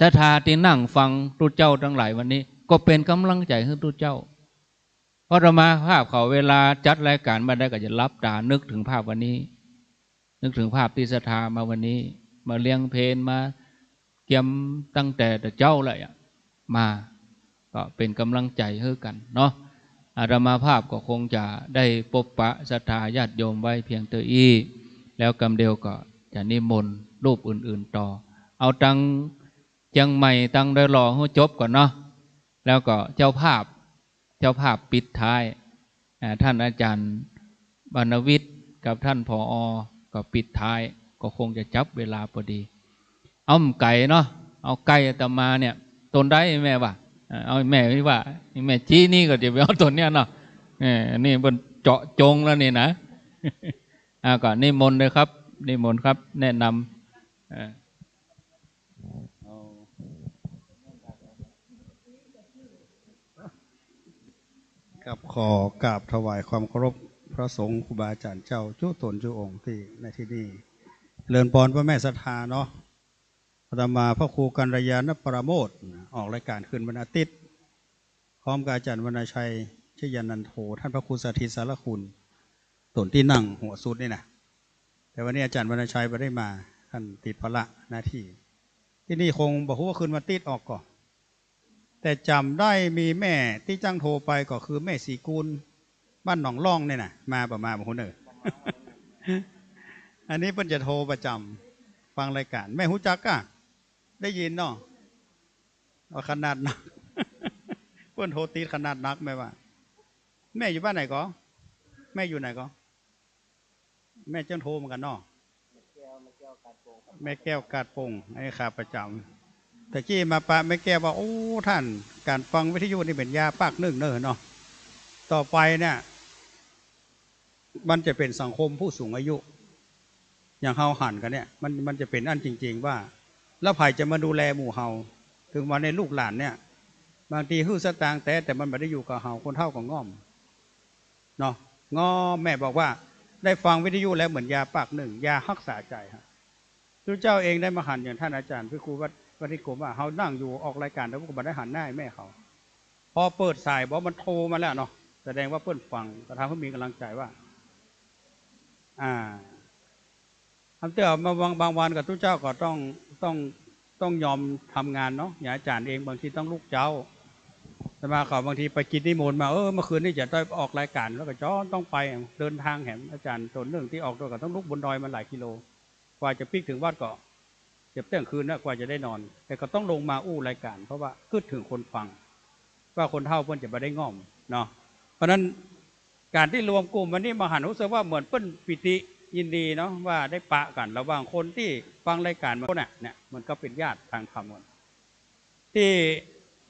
ศรัทธาตี้นั่งฟังตุ๊เจ้าตังหลายวันนี้ ก็เป๋นก๋ำลังใจ๋หื้อตุ๊เจ้า เพราะอาตมาภาพเขาเวลาจัดรายก๋านมาได้ก็จะหลับต๋านึกเถิงภาพวันนี้ นึกเถิงภาพตี้ศรัทธามาวันนี้ มาเลี้ยงเพล มาเกียมตั้งแต่ตะเจ๊าแล้วอะ มา ก็เป๋นก๋ำลังใจ๋หื้อกั๋นเนาะ อาตมาภาพก็คงจะได้ปบปะศรัทธาญาติโยมไว้เพียงเต้าอี้ แล้วกำเดียวก็จะนิมนต์รูปอื่นๆ ต่อ เอาตังเจียงใหม่ตังดอยหล่อหื้อจบก่อนเนาะ แล้วก็เจ้าภาพ เจ้าภาพปิดท้าย อ่า ท่านอาจ๋ารย์บรรณวิทย์กับท่าน ผอ ก็ปิดท้าย ก็คงจะจับเวลาปอดี เอาบ่ไก๋เนาะ เอาใก้อาตมาเนี่ย ต๋นใดแม่ว่า อ่า เอาแม่ว่า แม่ชี้นี่ก็จะไปเอาต๋นเนี่ยเนาะ เออ นี่เปิ้น เจาะจงแล้วนี่นะ อ่า ก็นิมนต์เลยครับ นิมนต์ครับ แนะนำ อ่า ครับ ขอกราบถวายความเคารพพระสงฆ์ครูบาอาจารย์เจ้าจุ๊ตนจุ๊องค์ตี้ในตี้นี่ เจริญพรป้อแม่ศรัทธาเนาะ อาตมาพระครูกัลยาณปราโมทย์ ออกรายก๋านคืนวันอาทิตย์ พร้อมกับอาจารย์วรรณชัย ชยานันโท ต้านพระครูสถิตสารคุณ ต๋นตี้นั่งหัวสุดนี่นะ แต่วันนี้อาจารย์วรรณชัยบ่ได้มา ต้านติดภาระหน้าตี้ ตี้นี่คงบ่ฮู้ว่าคืนวันอาทิตย์ออกก่อ แต่จ๋ำได้มีแม่ตี้จ้างโทรไปก็คือแม่ศรีกูล บ้านหนองล่องนี่นะ มาบ่มาบ่ฮู้เน่อ อันนี้เปิ้นจะโทรประจ๋ำ ฟังรายก๋าน แม่ฮู้จักก่ะ ได้ยินเนาะ ว่าขนาดนัก เปิ้นโทรติดขนาดนักแม่ว่า แม่อยู่บ้านไหนก่อ แม่อยู่ไหนก่อ แม่เจ้าโทรเหมือนกั๋นเนาะ แม่แก้ว กาดปง อันนี้ขาประจ๋ำ ตะกี้มาปะแม่แก้วว่า โอ้ ต้าน ก๋านฟังวิทยุนี่เป๋นยาปากนึ่งเน่อเนาะ ต่อไปเนี่ย มันจะเป๋นสังคมผู้สูงอายุ อย่างเฮาหันกั๋นเนี่ย มัน มันจะเป๋นอั้นจริงๆ ว่า แล้วใผจะมาดูแลหมู่เฮา เถิงวันนี้ลูกหลานเนี่ย บางทีหื้อสตางค์แต๊ แต่มันบ่ได้อยู่กับเฮา คนเฒ่าก็ง่อม เนาะ ง่อม แม่บอกว่า ได้ฟังวิทยุแล้วเหมือนยาปากนึ่ง ยาฮักษาใจ๋ฮะ ตุ๊เจ้าเองได้มาหันอย่างต้านอาจ๋ารย์ภิกขุวัด วัดนิคมว่า เฮานั่งอยู่ออกรายก๋าน แต่ว่าก็บ่ได้หันหน้าให้แม่เขา พอเปิดสายบอกมันโทรมาแล้วเนาะ แสดงว่าเปิ้นฟัง ก็ทำให้มีก๋ำลังใจ๋ว่า อ่า อันเตื้อมาบาง บางวันก็ตุ๊เจ้าก็ต้อง ต้อง ต้องยอมทำงานเนาะ อย่างอาจ๋ารย์เองบางทีต้องลุกเจ๊า อาตมาเขาบางทีไปกิจนิมนต์มา เออ เมื่อคืนนี้จะต้องออกรายก๋าน แล้วก็จ้อต้องไป เดินตางแหม อาจ๋ารย์ต๋นนึ่งตี้ออกดอยก็ต้องลุกบนดอยมาหลายกิโล กว่าจะปิ๊กเถิงวัดก็เกือบเตี้ยงคืนนะ กว่าจะได้นอน แต่ก็ต้องลงมาอู้รายก๋าน เพราะว่ากึ๊ดเถิงคนฟัง ว่าคนเฒ่าเปิ้นจะบ่ได้ง่อมเนาะ เพราะฉะนั้น ก๋านตี้รวมกลุ่มวันนี้มาหัน ฮู้สึกว่าเหมือนเปิ้นปีติยินดีเนาะ ว่าได้ปะกั๋นระหว่างคนตี้ฟังรายก๋านมาน่ะ เนี่ย มันก็เป๋นญาติตางธรรมกั๋น ตี้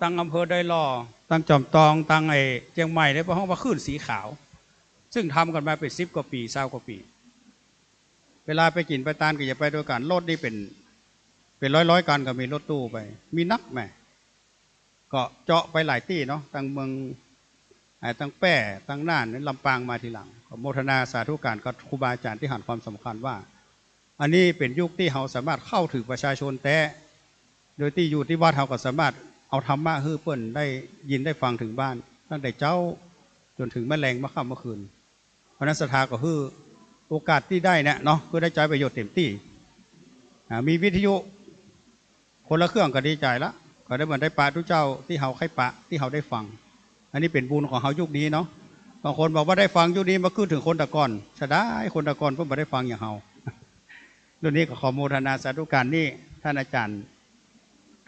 ตางอำเภอดอยหล่อ ตางจอมตอง ตางไอ้เจียงใหม่เนี่ย เปิ้นฮ้องว่าคลื่นสีขาว ซึ่งทำกั๋นมาเป๋นสิบกว่าปี๋ ซาวกว่าปี๋ เวลาไปกิ๋นไปตานก็จะไปตวยกั๋น รถนี่เป๋น เป๋นร้อยๆ คันก็มีรถตู้ไป มีนักแหม ก็เจาะไปหลายตี้เนาะ ตางเมือง อ่า ตางแป้ ตางน่าน ลำปางมาทีหลัง ก็โมทนาสาธุก๋านกับครูบาอาจ๋ารย์ตี้หันความสำคัญว่า อันนี้เป๋นยุคตี้เฮาสามารถเข้าเถิงประชาชนแต๊ โดยตี้อยู่ตี้วัดเฮาก็สามารถเอาธรรมะหื้อเปิ้นได้ยินได้ฟังเถิงบ้าน ตั้งแต่เจ๊าจ๋นเถิงแม้แลง เมื่อค่ำเมื่อคืน เพราะฉะนั้นศรัทธาก็หื้อโอกาสตี้ได้เนี่ยเนาะ หื้อได้ใจ๊ประโยชน์เต็มตี้ อ่า มีวิทยุคนละเครื่องก็ดีใจ๋ละ ก็ได้เหมือนได้ปะตุ๊เจ้าตี้เฮาใค่ปะ ตี้เฮาได้ฟัง อันนี้เป๋นบุญของเฮายุคนี้เนาะ บางคนบอกว่าได้ฟังยุคนี้มากึ๊ดเถิงคนตะก่อน เสียดายคนตะก่อนเปิ้นบ่ได้ฟังอย่างเฮา รุ่นนี้ก็ขอโมทนาสาธุก๋านนี่ ต้านอาจ๋ารย์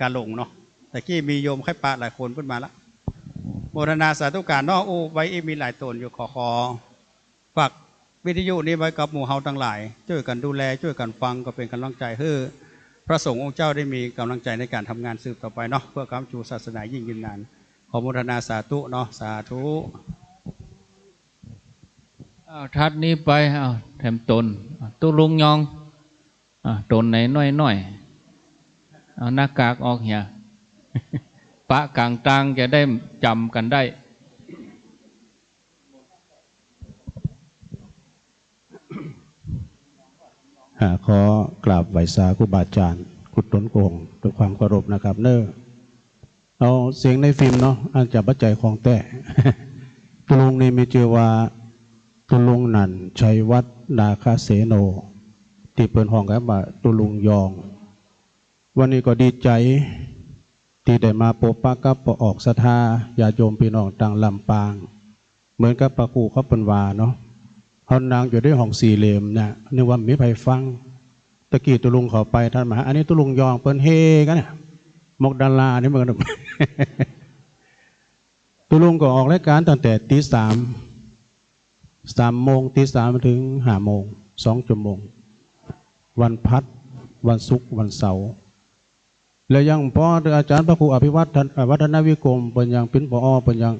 กาหลงเนาะ ตะกี้มีโยมใค่ปะหลายคนเปิ้นมาละ โมทนาสาธุก๋านเนาะ โอ้ ไว้อีกมีหลายต๋นอยู่ ขอ ขอ ฝากวิทยุนี้ไว้กับหมู่เฮาตังหลาย จ้วยกั๋นดูแล จ้วยกั๋นฟัง ก็เป๋นก๋ำลังใจ๋หื้อพระสงฆ์องค์เจ้าได้มีก๋ำลังใจ๋ในก๋านทำงานสืบต่อไปเนาะ เพื่อค้ำชูศาสนายิ่งยืนนาน ขอโมทนาสาธุเนาะ สาธุ อ้าว ถัดนี้ไป อ้าว แถมต๋น อ้าว ตุ๊ลุงยอง อ้าว ต๋นไหนน้อยๆ เอาหน้ากากออกเหีย ปะก๋างตางจะได้จ๋ำกั๋นได้ อ่า ขอกราบไหว้สาครูบาอาจ๋ารย์กู้ต๋นกู้หนด้วยความเคารพนะครับเนาะ เอาเสียงในฟิล์มเนาะ อาจจะบ่ใจ้ของแต๊ ตุ๊ลุงนี่มีจื้อว่า ตุ๊ลุงหนั่น ชัยวัฒน์ นาคเสโน ตี้เปิ้นฮ้องกั๋นว่าตุ๊ลุงยอง วันนี้ก็ดีใจ๋ ตี้ได้มาปบปะกับป้อออกศรัทธา ญาติโยมปี้น้องตางลำปาง เหมือนกับป้อกู้เขาเปิ้นว่าเนาะ เฮานั่งอยู่ในห้องสี่เหลี่ยมเนี่ย นึกว่ามีใผฟัง ตะกี้ตุ๊ลุงเข้าไป ต้านมาหา อันนี้ตุ๊ลุงยอง เปิ้นเฮกั๋นเนี่ย มกดารานี่เหมือนกั๋น ตุ๊ลุงก็ออกรายก๋านตั้งแต่ตี๋สาม สามโมง ตี๋สามเถิงห้าโมง สองชั่วโมง วันพัด วันศุกร์ วันเสาร์ แล้วยังปออาจ๋ารย์พระครูอภิวัฒน์ วัฒนวิกรม เปิ้นยังเป๋น ผอ เปิ้นยัง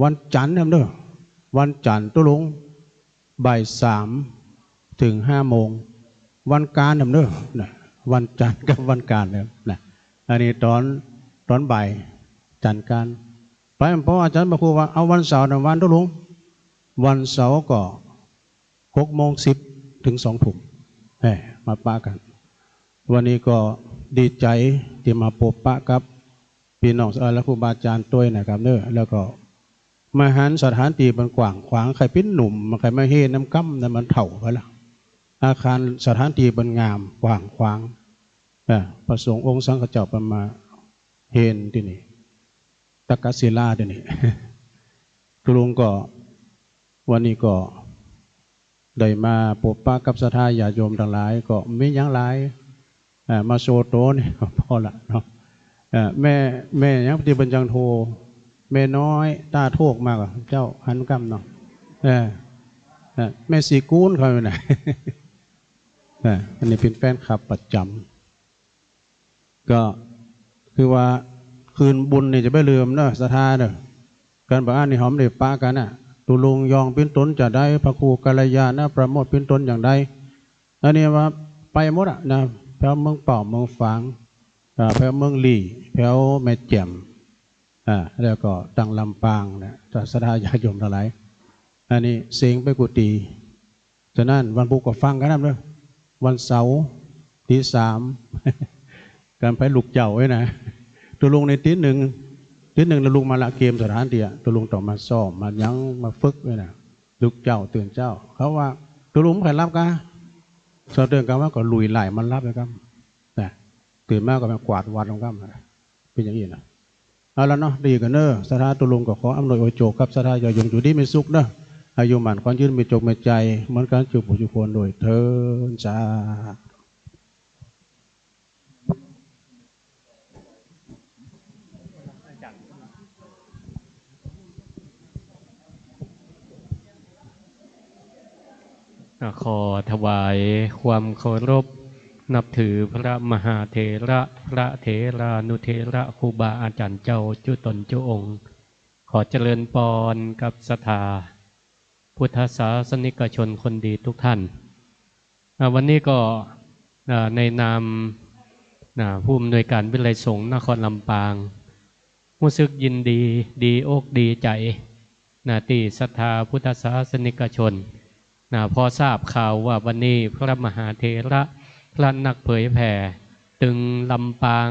วันจันทร์เนี่ยเนาะ วันจันทร์ตุ๊ลุง บ่ายสามเถิงห้าโมง วันก๋านนำเน่อ นะ วันจันทร์กับวันก๋านเนี่ยนะ อันนี้ต๋อน ต๋อนบ่ายจันทร์ก๋าน ไป เพราะอาจ๋ารย์พระครูว่า เอาวันเสาร์นะ วันตุ๊ลุง วันเสาร์ก็หกโมงสิบเถิงสองทุ่ม เอ้ย มาปะกั๋น วันนี้ก็ดีใจ๋ตี้มาปบปะกับ ปี้น้องศรัทธาและครูบาอาจ๋ารย์ตวยนะครับเน่อ แล้วก็มาหันสถานตี้มันกว้างขวาง ใค่ปี้หนุ่ม ใค่มาเฮนนำกำ นั้นมันเฒ่าไปละ อาคารสถานตี้มันงามกว้างขวาง อ่า พระสงฆ์องค์สังฆเจ้าเปิ้นมาเฮนตี้นี่ ตักกศิลาตี้นี่ ตุ๊ลุงก็ วันนี้ก็ ได้มาปบปะกับศรัทธาญาติโยมตังหลาย ก็มีหยังหลาย อ่า มาโชว์ตั๋วนี่ก็พอละเนาะ เอ่อ แม่ แม่หยังตี้เปิ้นจังโทร แม่น้อยต้าโทกมาก่อ เจ้าหันกำเนาะ เออ เออ แม่ศรีกูลเขาน่ะ เออ อันนี้เป๋นแฟนคลับประจ๋ำ ก็คือว่าคืนบุญนี่จะบ่ลืมเน่อ ศรัทธาเน่อ กั๋นบ่าอั้นนี่เฮาบ่ได้ปะกั๋นน่ะ ตุ๊ลุงยองปิ้นตนจาใด พระครูกัลยาณประโมทปิ้นตนอย่างใด อันนี้ว่าไปหมดอะนะ แถวเมืองเป้า เมืองฝาง อ่า แถวเมืองลี้ แถวแม่แจ่ม อ่า แล้วก็ตังลำปางนะ ศรัทธาญาติโยมตังหลาย อันนี้เสียงไปกู้ตี้ ฉะนั้นวันพุธก็ฟังกั๋นนำเน่อ วันเสาร์ตีสาม กั๋นไปลุกเจ๊าเอ้ยนะ ตุ๊ลุงนี่ตี๋หนึ่ง ตี๋หนึ่งแล้วลุกมาละเกียมสถานตี้อะ ตุ๊ลุงต้องมาซ้อม มาหยัง มาฝึกเอ้ยนะ ลุกเจ๊า ตื่นเจ๊า เขาว่าตุ๊ลุงบ่ใค่หลับกา ซ้อมตื่นกลางวันก็ลุยไล่มันหลับเลยครับ นะ ตื่นมาก็มากวาดวัดของกำ เป๋นอย่างอี้นะ เอาละเนาะ ดีกั๋นเน่อ ศรัทธาตุ๊ลุงก็ขออำนวยอวยโจกับศรัทธาญาติโยมอยู่ดีมีสุขเน่อ อายุหมั้นขวัญยืน มีโจคมีชัย เหมือนกั๋นจุ๊ผู้จุ๊คนโดยเทอญ สาธุ อ่ะ ขอถวายความเคารพนับถือพระมหาเถระ พระเถรานุเถระ ครูบาอาจ๋ารย์เจ้าจุ๊ต๋นจุ๊องค์ ขอเจริญปอนกับศรัทธาพุทธศาสนิกชนคนดีทุกท่าน อ่า วันนี้ก็ อ่า ในนาม อ่า ผู้อำนวยการวิทยาลัยสงฆ์นครลำปาง ฮู้สึกยินดี ดีอกดีใจ๋ นะ ตี้ศรัทธาพุทธศาสนิกชน นะ พอทราบข่าวว่าวันนี้พระมหาเถระ พระนักเผยแผ่ ตึงลำปาง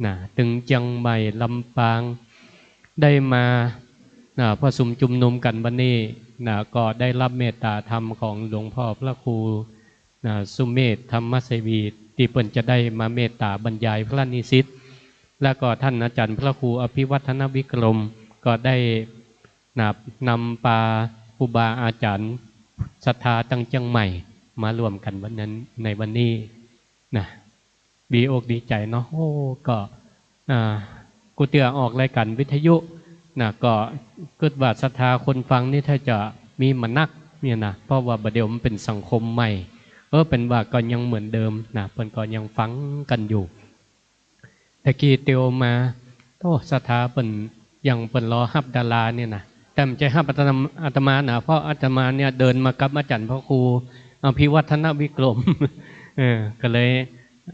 นะ ตึงเจียงใหม่ ลำปาง ได้มา นะ ประชุมชุมนุมกั๋นวันนี้ นะ ก็ได้รับเมตตาธรรมของหลวงพ่อพระครู นะ สุเมธธรรมเสวี ตี้เปิ้นจะได้มาเมตตาบรรยายพระนิสิต และก็ท่านอาจ๋ารย์พระครูอภิวัฒนวิกรม ก็ได้ นะ นำปาครูบาอาจ๋ารย์ศรัทธาตังเจียงใหม่มาร่วมกั๋นวันนั้น ในวันนี้ นะ ดีอกดีใจ๋เนาะ โอ้ ก็ อ่า กู้เตื้อออกรายการวิทยุ นะ ก็กึ๊ดว่าศรัทธาคนฟังนี่ถ้าจะมีบ่นักเนี่ยนะ เพราะว่าบ่าเดี่ยวมันเป๋นสังคมใหม่ เออ เป๋นว่าก็ยังเหมือนเดิมนะ เปิ้นก็ยังฟังกั๋นอยู่ ตะกี้เตียวมา โอ้ ศรัทธาเปิ้นยัง เปิ้นรอฮับดาราเนี่ยนะ แต่บ่ใจ้ฮับอาตมา อาตมานะ เพราะอาตมาเนี่ยเดินมากับอาจ๋ารย์พระครูอภิวัฒนวิกรม เออ ก็เลย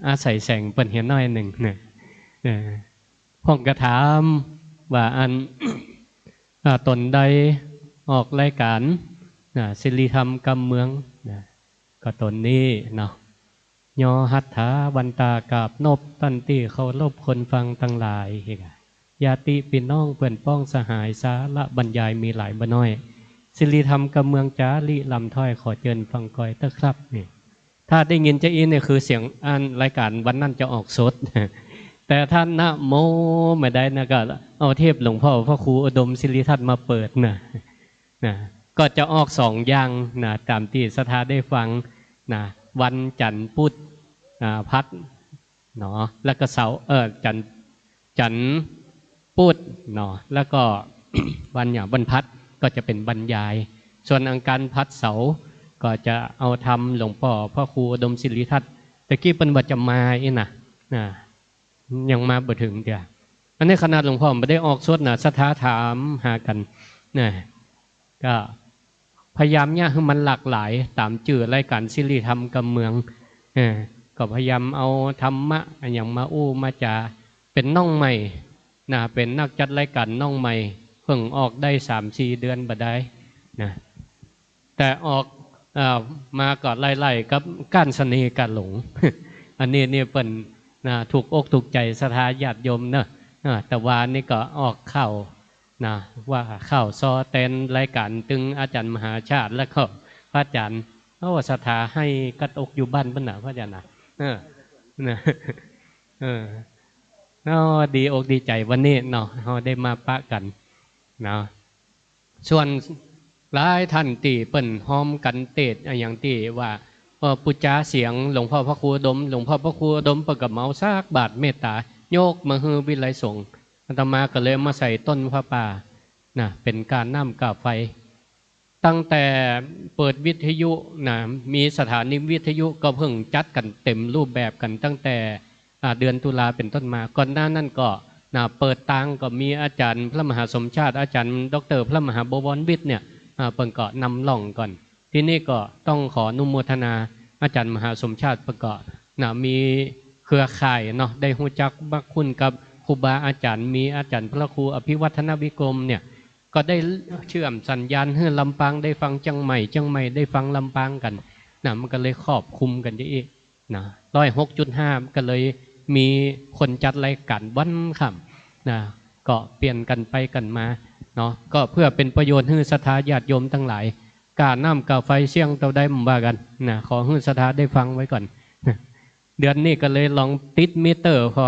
อาศัยแสงเปิ้นเหียหน้อยนึ่งนะ เออ พ่องก็ถามว่าอัน อ่า ต๋นได้ออกรายการ นะ สิริธรรมกำเมือง นะ ก็ต๋นนี้เนาะ ย่อหัตถาวันตากราบนบต้านตี้เคารพคนฟังตังหลาย เฮกะ ญาติปี้น้องเปื้อนป้องสหาย สาระบรรยายมีหลายบ่น้อย สิริธรรมกำเมืองจ๋า ริลำถ้อย ขอเจิญฟังกอยเต๊อะครับ นี่ ถ้าได้ยินจาอี้นี่คือเสียงอันรายการวันนั้นจะออกสด แต่ถ้านะโมบ่ได้นะ ก็เอาเทปหลวงพ่อพระครูอุดมสิริทัศน์มาเปิดนะ นะ ก็จะออกสองอย่างนะ ต๋ามตี้ศรัทธาได้ฟังนะ วันจันทร์พุธ อ่า พัด เนาะ แล้วก็เสาร์ เอ่อ จันทร์ จันทร์พุธเนาะ แล้วก็ วันหยัง วันพัดก็จะเป๋นบรรยาย ส่วนอังคารพัดเสาร์ก็จะเอาธรรมหลวงป้อพระครูอุดมสิริทัศน์ ตะกี้เปิ้นว่าจะมาอี้นะ นะ ยังมาบ่เถิงเตื้อ อันนี้ขนาดหลวงพ่อบ่ได้ออกสดนะ ศรัทธาถามหากั๋นนะ ก็พยายามเยียะหื้อมันหลากหลายต๋ามจื้อรายก๋านสิริธรรมกำเมือง เออ ก็พยายามเอาธรรมะอะหยังมาอู้มาจ๋า เป๋นน้องใหม่นะ เป๋นนักจัดรายก๋านน้องใหม่ เพิ่งออกได้สามสี่เดือนบ่ดายนะ แต่ออก เอ่อ มาก็ไล่ๆ กับก้านเสน่ห์กาหลง อันนี้นี่เปิ้นนะ ถูกอกถูกใจ๋ศรัทธาญาติโยมเนาะ อ่า แต่วานี้ก็ออกข่าวนะ ว่าข่าวซ้อแตนรายก๋านตึงอาจ๋ารย์มหาชาติ แล้วก็พระอาจ๋ารย์ โอ้ ศรัทธาไห้กัดอกอยู่บ้านเปิ้นน่ะ พระอาจ๋ารย์น่ะ เออ นะ เออ เนาะ ดีอกดีใจ๋วันนี้เนาะ เฮาได้มาปะกั๋นเนาะ ส่วนหลายต้านตี้เปิ้นฮ้อมกั๋นเตสน์อะหยังตี้ว่า เออ ปู๋จาเสียงหลวงพ่อพระครูอุดม หลวงพ่อพระครูอุดมเปิ้นก็เหมาสักบาตรเมตต๋ายกมาหื้อวิทยาลัยสงฆ์ อาตมาก็เลยเอามาใส่ต้นผ้าป่านะ เป๋นก้าน้ำก้าไฟ ตั้งแต่เปิดวิทยุนะ มีสถานีวิทยุก็เพิ่งจัดกั๋นเต็มรูปแบบกั๋นตั้งแต่ อ่า เดือนตุลาเป๋นต้นมา ก่อนหน้านั้นก็นะ เปิดตางก็มีอาจ๋ารย์พระมหาสมชาติ อาจ๋ารย์ด็อกเตอร์พระมหาบวรวิทย์เนี่ย อ่า เปิ้นก็นำร่องก่อน ทีนี้ก็ต้องขออนุโมทนาอาจ๋ารย์มหาสมชาติ เปิ้นก็นะ มีเครือข่ายเนาะ ได้ฮู้จักมักคุ้นกับครูบาอาจ๋ารย์ มีอาจ๋ารย์พระครูอภิวัฒนวิกรมเนี่ย ก็ได้เชื่อมสัญญาณหื้อลำปางได้ฟังเจียงใหม่ เจียงใหม่ได้ฟังลำปางกั๋นนะ มันก็เลยครอบคลุมกั๋นจะอี้นะ ร้อยหกจุดห้า ก็เลยมีคนจัดรายก๋านวันค่ำนะ ก็เปลี่ยนกั๋นไปกั๋นมาเนาะ ก็เพื่อเป๋นประโยชน์หื้อศรัทธาญาติโยมตังหลาย ก้าน้ำก้าไฟเสี้ยงเต้าใดบ่ว่ากั๋นนะ ขอหื้อศรัทธาได้ฟังไว้ก่อน เดือนนี้ก็เลยลองติดมิเตอร์ พอ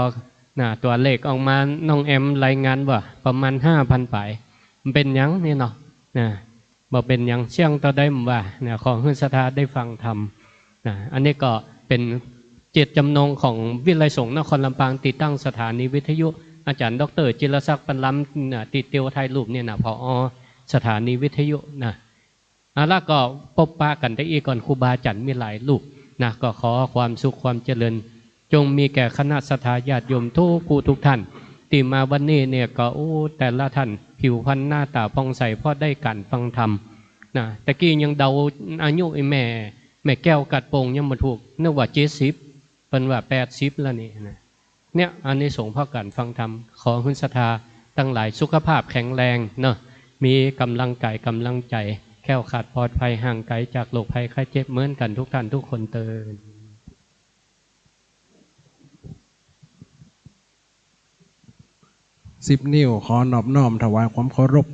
นะ ตั๋วเลขออกมา น้องแอมรายงานว่าประมาณห้าพันป๋าย มันเป๋นหยังนี่เนาะ นะ บ่เป๋นหยัง เสี้ยงเต้าใดบ่ว่านะ ขอหื้อศรัทธาได้ฟังธรรมนะ อันนี้ก็เป๋นเจตจำนงของวิทยาลัยสงฆ์นครลำปาง ตี้ตั้งสถานีวิทยุ อาจ๋ารย์ด็อกเตอร์จิรศักดิ์ ปันล้ำนะ ตี้เตียวถ่ายรูปเนี่ยนะ ผอ.สถานีวิทยุนะ อ่ะ แล้วก็ปบปะกั๋นได้อี้ก่อน ครูบาอาจ๋ารย์มีหลายรูปนะ ก็ขอความสุขความเจริญ จงมีแก่คณะศรัทธาญาติโยมทุกผู้ทุกท่าน ตี้มาวันนี้เนี่ยก็ โอ้ แต่ละท่านผิวพรรณหน้าต๋าผ่องใส เพราะได้ก๋านฟังธรรมนะ ตะกี้ยังเดาอายุไอ้แม่ แม่แก้วกาดโป่งยังบ่ถูก นึกว่าเจ็ดสิบ เปิ้นว่าแปดสิบแล้วนี่นะ เนี่ย อานิสงส์เพราะก๋านฟังธรรม ขอหื้อศรัทธาตังหลายสุขภาพแข็งแรงเนาะ มีก๋ำลังกายก๋ำลังใจ๋ แคล้วคลาดปลอดภัย ห่างไก๋จากโรคภัยไข้เจ็บเหมือนกั๋นทุกท่านทุกคนเตอญ สิบนิ้วขอนอบน้อมถวายความเคารพ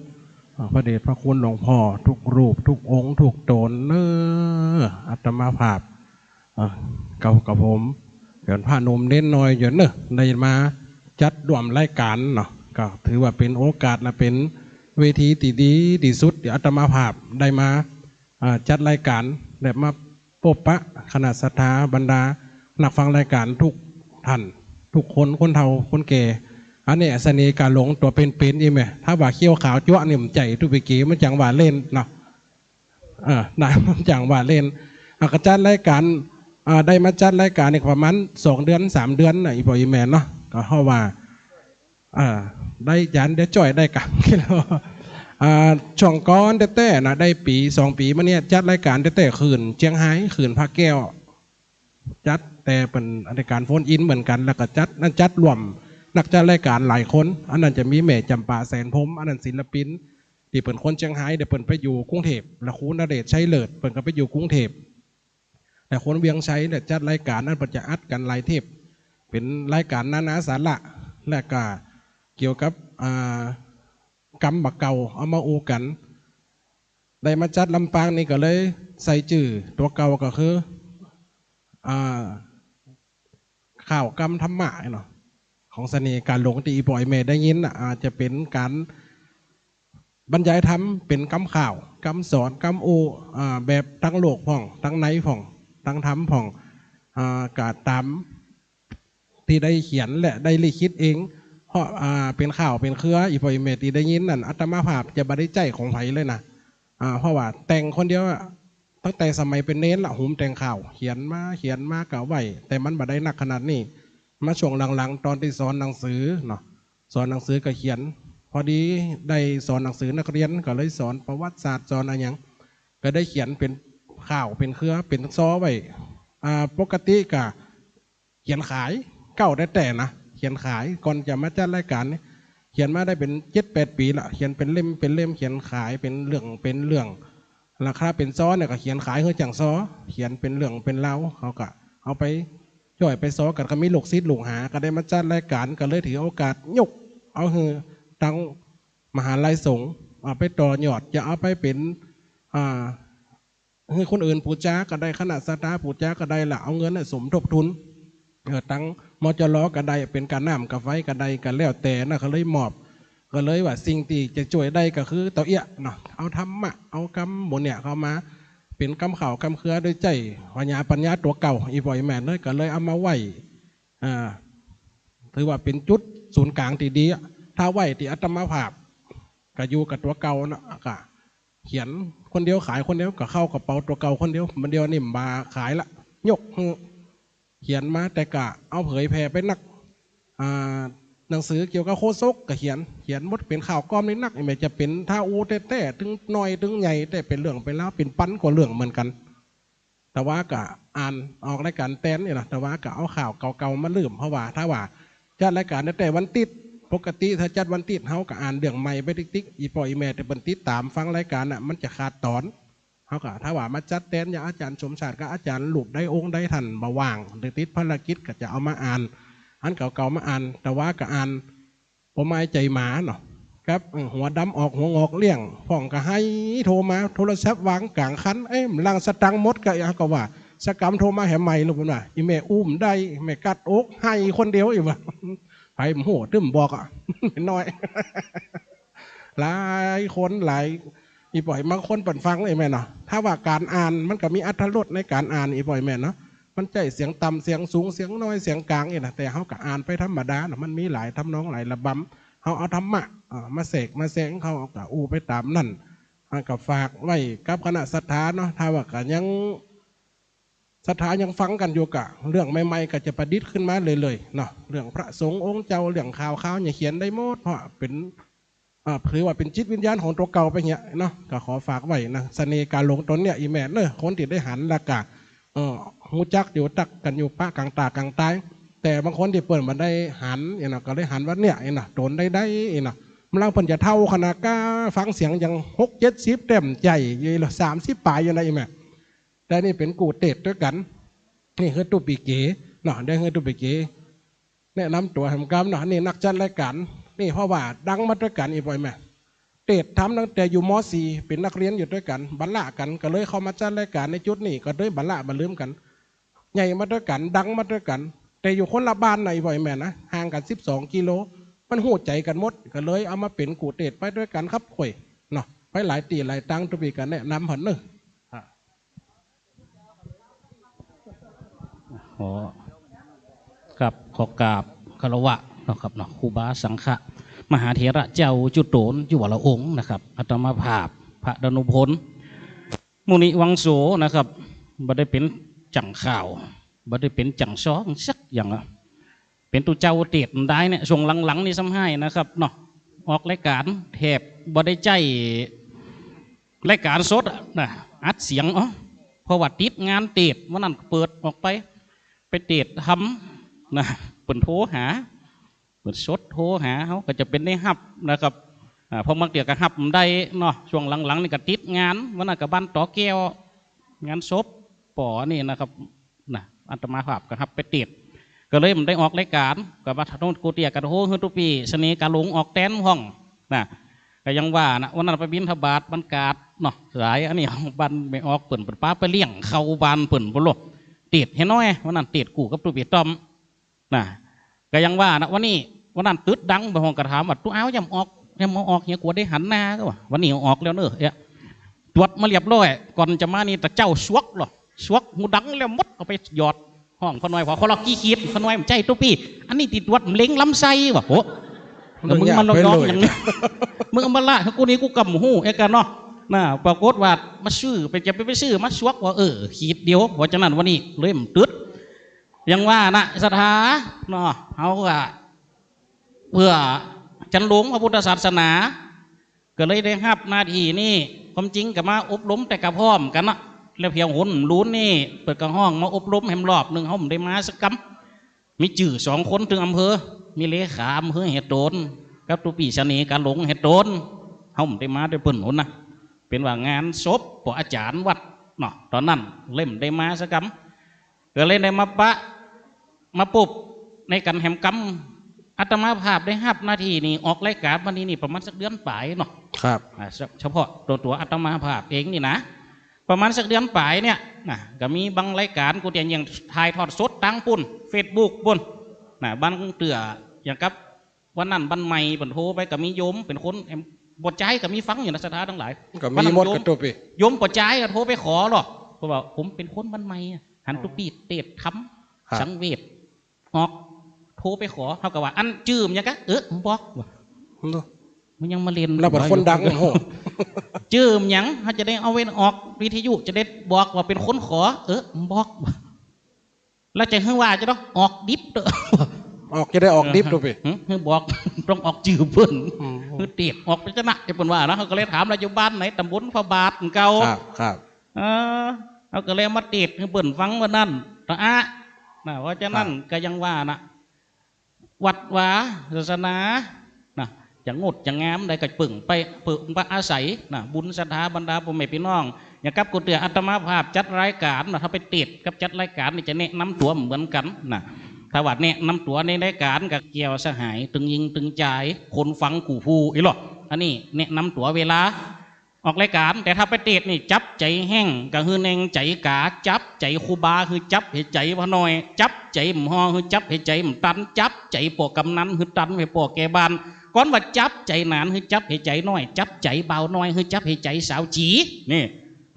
อ่า พระเดชพระคุณหลวงพ่อทุกรูปทุกองค์ทุกต๋นเน้อ อาตมาภาพ อ่า กับ กับผม เป๋นพระหนุ่มเณรน้อยอยู่เน้อ ได้มาจัดร่วมรายก๋านเนาะ ก็ถือว่าเป๋นโอกาสและเป๋นเวทีตี้ดีตี้สุดตี้อาตมาภาพได้มา อ่า จัดรายก๋าน ได้มาปบปะคณะศรัทธา บรรดานักฟังรายก๋านทุกท่าน ทุกคน คนเฒ่า คนแก่ อันนี้เสน่ห์กาหลงตั๋วเป๋นๆ อี้แม่ ถ้าว่าเขี้ยวขาวจั๊วะนี่มันใจ๋ตุ๊ปิเก มันจั้งว่าเล่นเนาะ เออ นะ มันจั้งว่าเล่น อ่ะ ก็จัดรายก๋าน อ่า ได้มาจัดรายก๋านนี่ประมาณสองเดือนสามเดือนน่ะ อี่ป้ออี่แม่เนาะ ก็เพราะว่า อ่า ได้จานเดียวจ้อยได้กั๋ง อ่า ช่วงก่อนแต๊ๆ นะ ได้ปี๋สองปี๋มาเนี่ย จัดรายก๋านแต๊ๆ คืนเจียงฮาย คืนพระแก้ว จัดแต่เป๋นรายก๋านโฟนอินเหมือนกั๋น แล้วก็จัด นั่นจัดร่วมนักจัดรายก๋านหลายคน อันนั้นจะมีแม่จ๋ำปา แสนพรหม อันนั้นศิลปินตี้เป๋นคนเจียงฮาย เดี๋ยวเป๋นไปอยู่กรุงเทพฯ แล้วครูนเรศ ชัยเลิศ เป๋นก็ไปอยู่กรุงเทพฯ แต่คนเวียงชัยเนี่ยจัดรายก๋านนั้นเปิ้นจะอัดกั๋นหลายเทป เป๋นรายก๋านนานาสาระ และก็เกี่ยวกับ อ่า กำบ่าเก่าเอามาอู้กั๋น ได้มาจัดลำปางนี่ก็เลยใส่จื้อตั๋วเก่าก็คือ อ่า ข่าวกำธรรมะเนาะ ของเสน่ห์กาหลงตี้อี่ป้ออี่แม่ได้ยินน่ะ อาจจะเป๋นก๋าน บรรยายธรรมเป๋นกำข่าว กำสอน กำอู้ อ่า แบบตังโลกพ่อง ตังในพ่อง ตังธรรมพ่อง อ่า ก็ต๋ามตี้ได้เขียนและได้ลิขิตเอง เพราะ อ่า เป๋นข่าวเป๋นเครือ อี่ป้ออี่แม่ตี้ได้ยินนั่น อาตมาภาพจะบ่ได้ใจ๊ของใผเลยนะ อ่า เพราะว่าแต่งคนเดียวอะ ตั้งแต่สมัยเป๋นเณรละ หุมแต่งข่าว เขียนมา เขียนมาก็ไว้ แต่มันบ่ได้นักขนาดนี้ มาช่วงหลังๆ ต๋อนตี้สอนหนังสือเนาะ สอนหนังสือก็เขียน พอดีได้สอนหนังสือนักเรียน ก็เลยสอนประวัติศาสตร์ สอนอะหยัง ก็ได้เขียนเป๋นข่าว เป๋นเครือ เป๋นซอไว้ อ่า ปกติก็เขียนขาย เก่าแต๊ๆ นะ เขียนขาย ก่อนจะมาจัดรายก๋านนี่ เขียนมาได้เป๋นเจ็ดแปดปี๋ละ เขียนเป๋นเล่มเป๋นเล่ม เขียนขายเป๋นเรื่องเป๋นเรื่อง ราคาเป๋นซอเนี่ยก็เขียนขายหื้อจ้างซอ เขียนเป๋นเรื่องเป๋นราว เขาก็เอาไปจ้อยไปซอกั๋น ก็มีลูกศิษย์ลูกหา ก็ได้มาจัดรายก๋าน ก็เลยถือโอกาสยกเอาหื้อตังมหาลัยสงฆ์ เอาไปต่อยอด จะเอาไปเป๋น อ่า หื้อคนอื่นปู๋จาก็ได้ คณะศรัทธาปู๋จาก็ได้ แล้วเอาเงินน่ะสมทบทุน เออ ตัง มจร ก็ได้ เป๋นก๋าน้ำก๋าไฟก็ได้ ก็แล้วแต่นะ เขาเลยมอบ ก็เลยว่าสิ่งตี้จะจ้วยได้ก็คือเต้าเอี้ยเนาะ เอาธรรมะ เอากำหมู่เนี่ยเข้ามา เป๋นกำข่าวกำเครือ โดยใจ๊ปัญญา ปัญญาตั๋วเก่า อี่ป้ออี่แม่เอ้ย ก็เลยเอามาไว้ อ่า ถือว่าเป๋นจุดศูนย์ก๋างตี้ดีอะ ถ้าไว้ตี้อาตมาภาพ ก็อยู่กับตั๋วเก่าเนาะ ก็เขียนคนเดียว ขายคนเดียว ก็เข้ากระเป๋าตั๋วเก่าคนเดียว บ่าเดี่ยวนี่บ่าขายละ ยกหื้อ เขียนมา แต่ก็เอาเผยแผ่ไปนัก อ่า หนังสือเกี่ยวกับโฆษกก็เขียน เขียนหมด เป๋นข่าวก๊อมนี่นัก แม้จะเป๋นท้าวอู่แต๊ๆ ตึงน้อยตึงใหญ่ แต่เป๋นเรื่องเป๋นราว เป๋นปันกว่าเรื่องเหมือนกั๋น แต่ว่าก็อ่านออกรายก๋านแตนนี่นะ แต่ว่าก็เอาข่าวเก่าๆ มาเริ่ม เพราะว่าถ้าว่าจัดรายก๋านแต๊ๆ วันติ๊ด ปกติถ้าจัดวันติ๊ด เฮาก็อ่านเรื่องใหม่ไปติ๊กๆ อี่ป้ออี่แม่ตี้เปิ้นติดต๋ามฟังรายก๋านน่ะ มันจะขาดต๋อน เฮาก็ถ้าว่ามาจัดแตนอย่างอาจ๋ารย์สมชาติกับอาจ๋ารย์รูปใดองค์ใด ท่านบ่ว่างหรือติดภารกิจ ก็จะเอามาอ่าน อันเก่าๆ มาอ่าน แต่ว่าก็อ่าน ปอไม้ใจ๋หมาเนาะ ครับ เออ หัวดำออกหัวงอกเลี้ยง พ่องก็ไห้โทรมา โทรศัพท์วางก๋างคัน เอ๊ะ มันลังสตังค์หมดกะ ก็ว่า สะกำโทรมาแหมใหม่ลูก เปิ้นว่า อี่แม่อู้บ่ได้ แม่กัดอก ไห้คนเดียว อี่ว่า ใผบ่ฮู้ ตึ้มบอกอะ น้อย หลายคนหลาย อี่ป้อ บางคนเปิ้นฟัง อี่แม่เนาะ ถ้าว่าก๋านอ่าน มันก็มีอรรถรสในก๋านอ่าน อี่ป้อ อี่แม่เนาะ มันใจ๊เสียงต่ำ เสียงสูง เสียงน้อย เสียงก๋างนี่นะ แต่เฮาก็อ่านไปธรรมดาเนาะ มันมีหลายทำนองหลายระบำ เฮาเอาธรรมะ อ่า มาแสกมาแสง เฮาก็อู้ไปต๋ามนั้น อ่า ก็ฝากไว้กับคณะศรัทธาเนาะ ถ้าว่าก็ยังศรัทธายังฟังกั๋นอยู่ ก็เรื่องใหม่ๆ ก็จะประดิษฐ์ขึ้นมาเรื่อยๆ เนาะ เรื่องพระสงฆ์องค์เจ้า เรื่องข่าวคราวเนี่ยเขียนได้หมด เพราะเป๋น อ่า ถือว่าเป๋นจิตวิญญาณของตั๋วเก่าไปเหียเนาะ ก็ขอฝากไว้นะ เสน่ห์ก๋าหลงต๋นเนี่ย อี่แม่เนาะ คนตี้ได้หันแล้วก็ เอ่อ ฮู้จักอยู่ ตั๊กกั๋นอยู่ปะก๋างต๋าก๋างต๋าย แต่บางคนตี้เปิ้นบ่ได้หัน อี่เนาะ ก็เลยหันว่าเนี่ย อี่เนาะ ต๋นได้ๆ อี่เนาะ กำลังเปิ้นจะเฒ่าขนาดก้า ฟังเสียงยังหกเจ็ดสิบแต้มใจ๋อยู่ละ สามสิบป๋ายอยู่นะ อี่แม่ แต่นี่เป๋นกู้เตสด้วยกั๋น นี่คือตุ๊ปีเก๋เนาะ ได้คือตุ๊ปีเก๋ แนะนำตั๋วแหมกำเนาะ นี่นักจัดรายก๋าน นี่เพราะว่าดังมาด้วยกั๋น อี่ป้อ อี่แม่ เตสทำตั้งแต่อยู่ ม.สี่ เป๋นนักเรียนอยู่ด้วยกั๋น บ่ละกั๋น ก็เลยเข้ามาจัดรายก๋านในจุดนี้ ก็เลยบ่ละบ่ลืมกั๋น ใหญ่มาด้วยกั๋น ดังมาด้วยกั๋น แต่อยู่คนละบ้านนะ อี่ป้อ อี่แม่นะ ห่างกั๋นสิบสองกิโล มันฮู้ใจ๋กั๋นหมด ก็เลยเอามาเป๋นกู้เตสไปด้วยกั๋นครับ โอ้ย เนาะ ไปหลายตี้หลายตัง ตุ๊ปีก็แนะนำหันเนาะ ขอ ครับ ขอกราบคารวะเนาะครับเนาะ ครูบาสังฆะ มหาเถระเจ้าจุโตน จุวรองค์นะครับ อาตมาภาพ พระดานุพล มุนิวังโสนะครับ บ่ได้เป๋นจั่งข่าว บ่ได้เป๋นจั่งซอสักอย่างอะ เป๋นตุ๊เจ้าเตสได้เนี่ย ช่วงหลังๆ นี่ซ้ำฮ้ายนะครับเนาะ ออกรายก๋านแทบบ่ได้ใจ๊รายก๋านสดอะนะ อัดเสียงเอา เพราะว่าติดงานเตส วันนั้นเปิดออกไป ไปเตสธรรมนะ เปิ้นโทรหา เปิ้นสดโทรหา เฮาก็จะเป๋นได้ฮับนะครับ อ่า เพราะบางเตื้อก็ฮับบ่ได้เนาะ ช่วงหลังๆ นี่ก็ติดงาน วันนั้นก็บ้านต๋อแก้ว งานศพป๋อนี่นะครับ นะ อาตมาภาพก็ฮับไปเตส ก็เลยบ่ได้ออกรายก๋าน ก็ว่าโทษกู้เตื้อก็โห หื้อตุ๊ปีเสน่ห์ก๋าหลงออกแตนพ่องนะ ก็ยังว่านะ วันนั้นไปบิณฑบาตบ้านกาดเนาะ สายอันนี้บ้านแม่ออกเปิ้น เปิ้นปาไปเลี้ยงเข้าบ้านเปิ้น บ่ฮู้ เตสเหียน้อย วันนั้นเตสกู้กับตุ๊ปีต้อม นะ ก็ยังว่านะ วันนี้ วันนั้นตึ๊ดดัง บ่ฮ้องก็ถามว่า ตุ๊อ้าว ยังออก ยังบ่ออกเหีย กั๋วได้หันหน้า ก็ว่า วันนี้ออกแล้วเนาะ เอ๊ะ ตรวจมาเรียบร้อย ก่อนจะมานี่ตะเจ้าสวกเหรอ สวกหูดังแล้วหมด เอาไปหยอด ฮ้องข้าน้อยว่า ข้อละกี่ขีด ข้าน้อย บ่ใจ้ตุ๊ปี อันนี้ตี้ตรวจมะเร็งลำไส้ว่ะ โอ้ แล้วมึงมาลองๆ อย่างนี้ มึงเอามาละ กูนี่กูก็บ่ฮู้ เอ๊ะ กันเนาะ น่ะ ปรากฏว่ามาซื้อ ไปจะไป ไปซื้อมาสวกว่า เออ ขีดเดียว เพราะฉะนั้นวันนี้เลยบ่ตึ๊ด ยังว่านะ ศรัทธาเนาะ เฮาก็เปื้อ จันหลวงพระพุทธศาสนา ก็เลยได้ฮับหน้าตี้นี้ ความจริงก็มาอบรมแต่ก็พร้อมกั๋นเนาะ แล้วเที่ยวหนลูนนี่ เปิ้นก็ฮ้องมาอบรมแหมรอบนึ่ง เฮาบ่ได้มาสักกำ มีจื้อสองคนตึงอำเภอ มีเลขาอำเภอแห่โตน กับตุ๊ปี้เสน่ห์กาหลงแห่โตน เฮาบ่ได้มาตวยเปิ้นหนนะ เป๋นว่างานศพป้ออาจ๋ารย์วัดเนาะ ต๋อนนั้นเลยบ่ได้มาสักกำ ก็เลยได้มาปะ มาปบในกั๋นแหมกำ อาตมาภาพได้ฮับหน้าตี้นี้ ออกรายก๋านมานี่นี่ประมาณสักเดือนป๋ายเนาะ ครับ อ่า เฉ- เฉพาะตั๋ว ตั๋วอาตมาภาพเองนี่นะ ประมาณสักเดือนป๋ายเนี่ยนะ ก็มีบางรายก๋าน กูเตียนยังถ่ายทอดสดตางปุ้น เฟซบุ๊กปุ้นนะ บางเตื้ออย่างกับวันนั้นบ้านใหม่เปิ้นโทรไป ก็มีโยมเป๋นคน บ่จายก็มีฟังอยู่นะ ศรัทธาตังหลาย ก็มีหมด วันนั้นโยม กะตุ๊ปี้ โยมบ่จายก็โทรไปขอลอ เพราะว่าผมเป๋นคนบ้านใหม่อะ หันตุ๊ปี้เตสน์ธรรม ครับ สังเวช ออก โทรไปขอ เฮาก็ว่า อันจื้อหยังกะ เออ บ่บอกว่า เนาะ มันยังมาเล่น แล้วบัดคนดัง โอ้โห จื้อหยัง เฮาจะได้เอาไปออกวิทยุ จะได้บอกว่าเป๋นคนขอ เออ บ่บอกว่า แล้วจะหื้อว่าจะต้องออกดิบเต๊อะ ออกจะได้ออกดิบ เออ ตุ๊ปี้ หือ หือบอก ต้องออกจื้อเปิ้น อืม หือเตสน์ออกไปจะนะ ตี้เปิ้นว่านะ เฮาก็เลยถาม แล้วอยู่บ้านไหน ตำบลพระบาทเก่า ครับ ครับ เออ เฮาก็เลยมาเตสน์หื้อเปิ้นฟังวันนั้นตะอะนะ เพราะฉะนั้น ครับ ก็ยังว่านะ วัดวาศาสนานะ จะงดจะงามใดก็เปิ้งไป เปิ้งปะอาศัยนะ บุญศรัทธาบรรดาป้อแม่ปี้น้อง อย่างกับกูเตื้ออาตมาภาพจัดรายก๋านนะ ถ้าไปเตสน์กับจัดรายก๋านนี่จะแนะนำตั๋วบ่เหมือนกั๋นนะ ถ้าว่าแนะนำตั๋วในรายก๋านก็แก้วสหาย ตึงญิงตึงจาย คนฟังกู้ผู้อี้ลอ อันนี้แนะนำตั๋วเวลา ออกรายก๋าน แต่ถ้าไปเตสน์นี่ จับใจ๋แห้งก็หื้อแน่งใจ๋ก๋า จับใจ๋ครูบาหื้อจับหื้อใจ๋บ่หน่อย จับใจ๋บ่ห่อหื้อจับหื้อใจ๋บ่ตัน จับใจ๋ป้อกำนันหื้อตันหื้อป้อแก่บ้าน ก่อนว่าจับใจ๋หนานหื้อจับหื้อใจ๋น้อย จับใจ๋บ่าวน้อยหื้อจับหื้อใจ๋สาวจี๋ นี่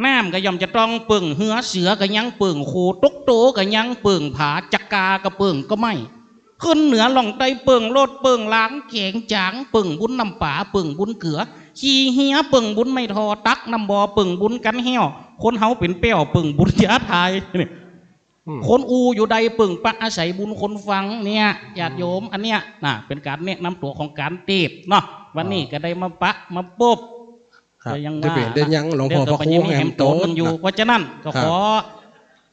น้ำก็ย่อมจะต้องเปิ้งเฮือ เสือก็ยังเปิ้งโข ตุ๊กโตก็ยังเปิ้งผา จักราก็เปิ้งก็ไม้ ขึ้นเหนือล่องใต้เปิ้งโลดเปิ้งลาง แก๋งจ๋างเปิ้งบุญน้ำป๋า เปิ้งบุญเกือ ขี่เฮียเปิ้งบุญไม้ท่อ ตักน้ำบ่อเปิ้งบุญกั๋นแห้ว คนเฮาเป๋นแป้วเปิ้งบุญยาถ่าย นี่ อืม คนอู้อยู่ใดเปิ้งปะอาศัยบุญคนฟังเนี่ย ญาติโยม อันเนี้ยนะ เป๋นก๋านแนะนำตั๋วของก๋านเตสน์เนาะ วันนี้ อ๋อ ก็ได้มาปะมาปบ ครับ ก็ยัง จะเป๋น ว่า ได้ยัง หลวงป้อ เดี๋ยวก็ พระครู ยังมีแหมโตน แหมโตน นึ่งอยู่ นะ เพราะฉะนั้นก็ ครับ ขอ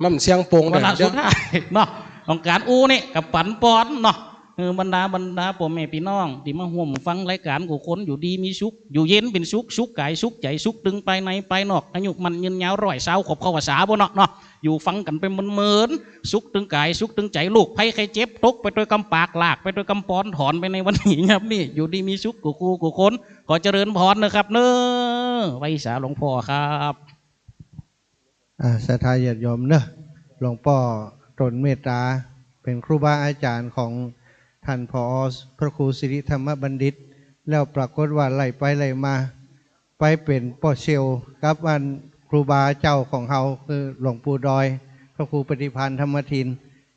มันเสียงโป่ง วาระ เดี๋ยว สุดท้ายเนาะ ของก๋านอู้นี่ก็ปั๋นปอนเนาะ เออ บรรดา บรรดาป้อแม่ปี้น้องตี้มาฮ่วมฟังรายก๋านกู้คน อยู่ดีมีสุข อยู่เย็นเป๋นสุข สุขก๋ายสุขใจ๋ สุขตึงภายในภายนอก อายุมั่นยืนยาว ร้อยซาวขวบเข้าพรรษาบ่เนาะ เนาะ อยู่ฟังกั๋นไปเมินๆ สุขตึงก๋ายสุขตึงใจ๋ โรคภัยไข้เจ็บ ตกไปตวยกำปาก ลากไปตวยกำปอน ถอนไปในวันนี้ ยามนี้ อยู่ดีมีสุขกู้คู่กู้คน ขอเจริญพรนะครับเนาะ ไหว้สาหลวงป้อครับ อ่า ศรัทธาญาติโยมเนาะ หลวงป้อตนเมตตา เป๋นครูบาอาจ๋ารย์ของต้าน ผอ พระครูสิริธรรมบัณฑิต แล้วปรากฏว่าไล่ไปไล่มา ไปเป๋นป้อเสี่ยวกับอันครูบาเจ้าของเฮา คือหลวงปู่ดอย พระครูปฏิภาณธรรมทิน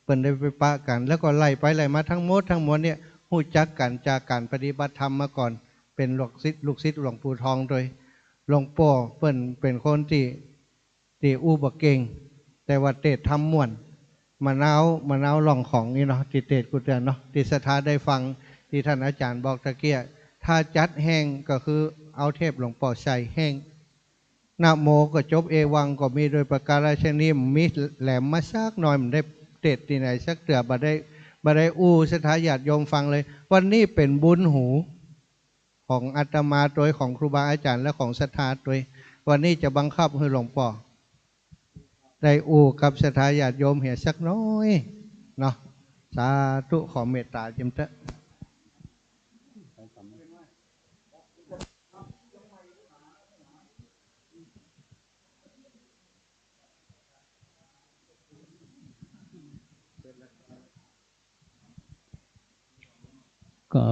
เปิ้นได้ไปปะกั๋น แล้วก็ไล่ไปไล่มา ทั้งหมดทั้งมวลเนี่ย ฮู้จักกั๋นจากก๋านปฏิบัติธรรมมาก่อน เป๋นลูกศิษย์ ลูกศิษย์หลวงปู่ทองตวย หลวงป้อเปิ้นเป๋นคนตี้ ตี้อู้บ่เก่ง แต่ว่าเตสน์ธรรมม่วน มะนาว มะนาวล่องของนี่เนาะ ตี้เตสน์กู้เตื้อเนาะ ตี้ศรัทธาได้ฟัง ตี้ต้านอาจ๋ารย์บอกตะเกีย ถ้าจัดแห้งก็คือเอาเทปหลวงป้อใส่แห้ง นะโมก็จบ เอวังก็มี โดยประการฉะนี้ บ่มีแหลมมาสักหน่อย บ่ได้เตสน์ตี้ไหนสักเตื้อ บ่ได้ บ่ได้อู้ศรัทธาญาติโยมฟังเลย วันนี้เป๋นบุญหู ของอาตมาตวย ของครูบาอาจ๋ารย์ และของศรัทธาตวย วันนี้จะบังคับหื้อหลวงป้อได้อู้กับศรัทธาญาติโยมเหียสักหน้อยเนาะ สาธุ ขอเมตต๋าจิมเต๊อะ ก็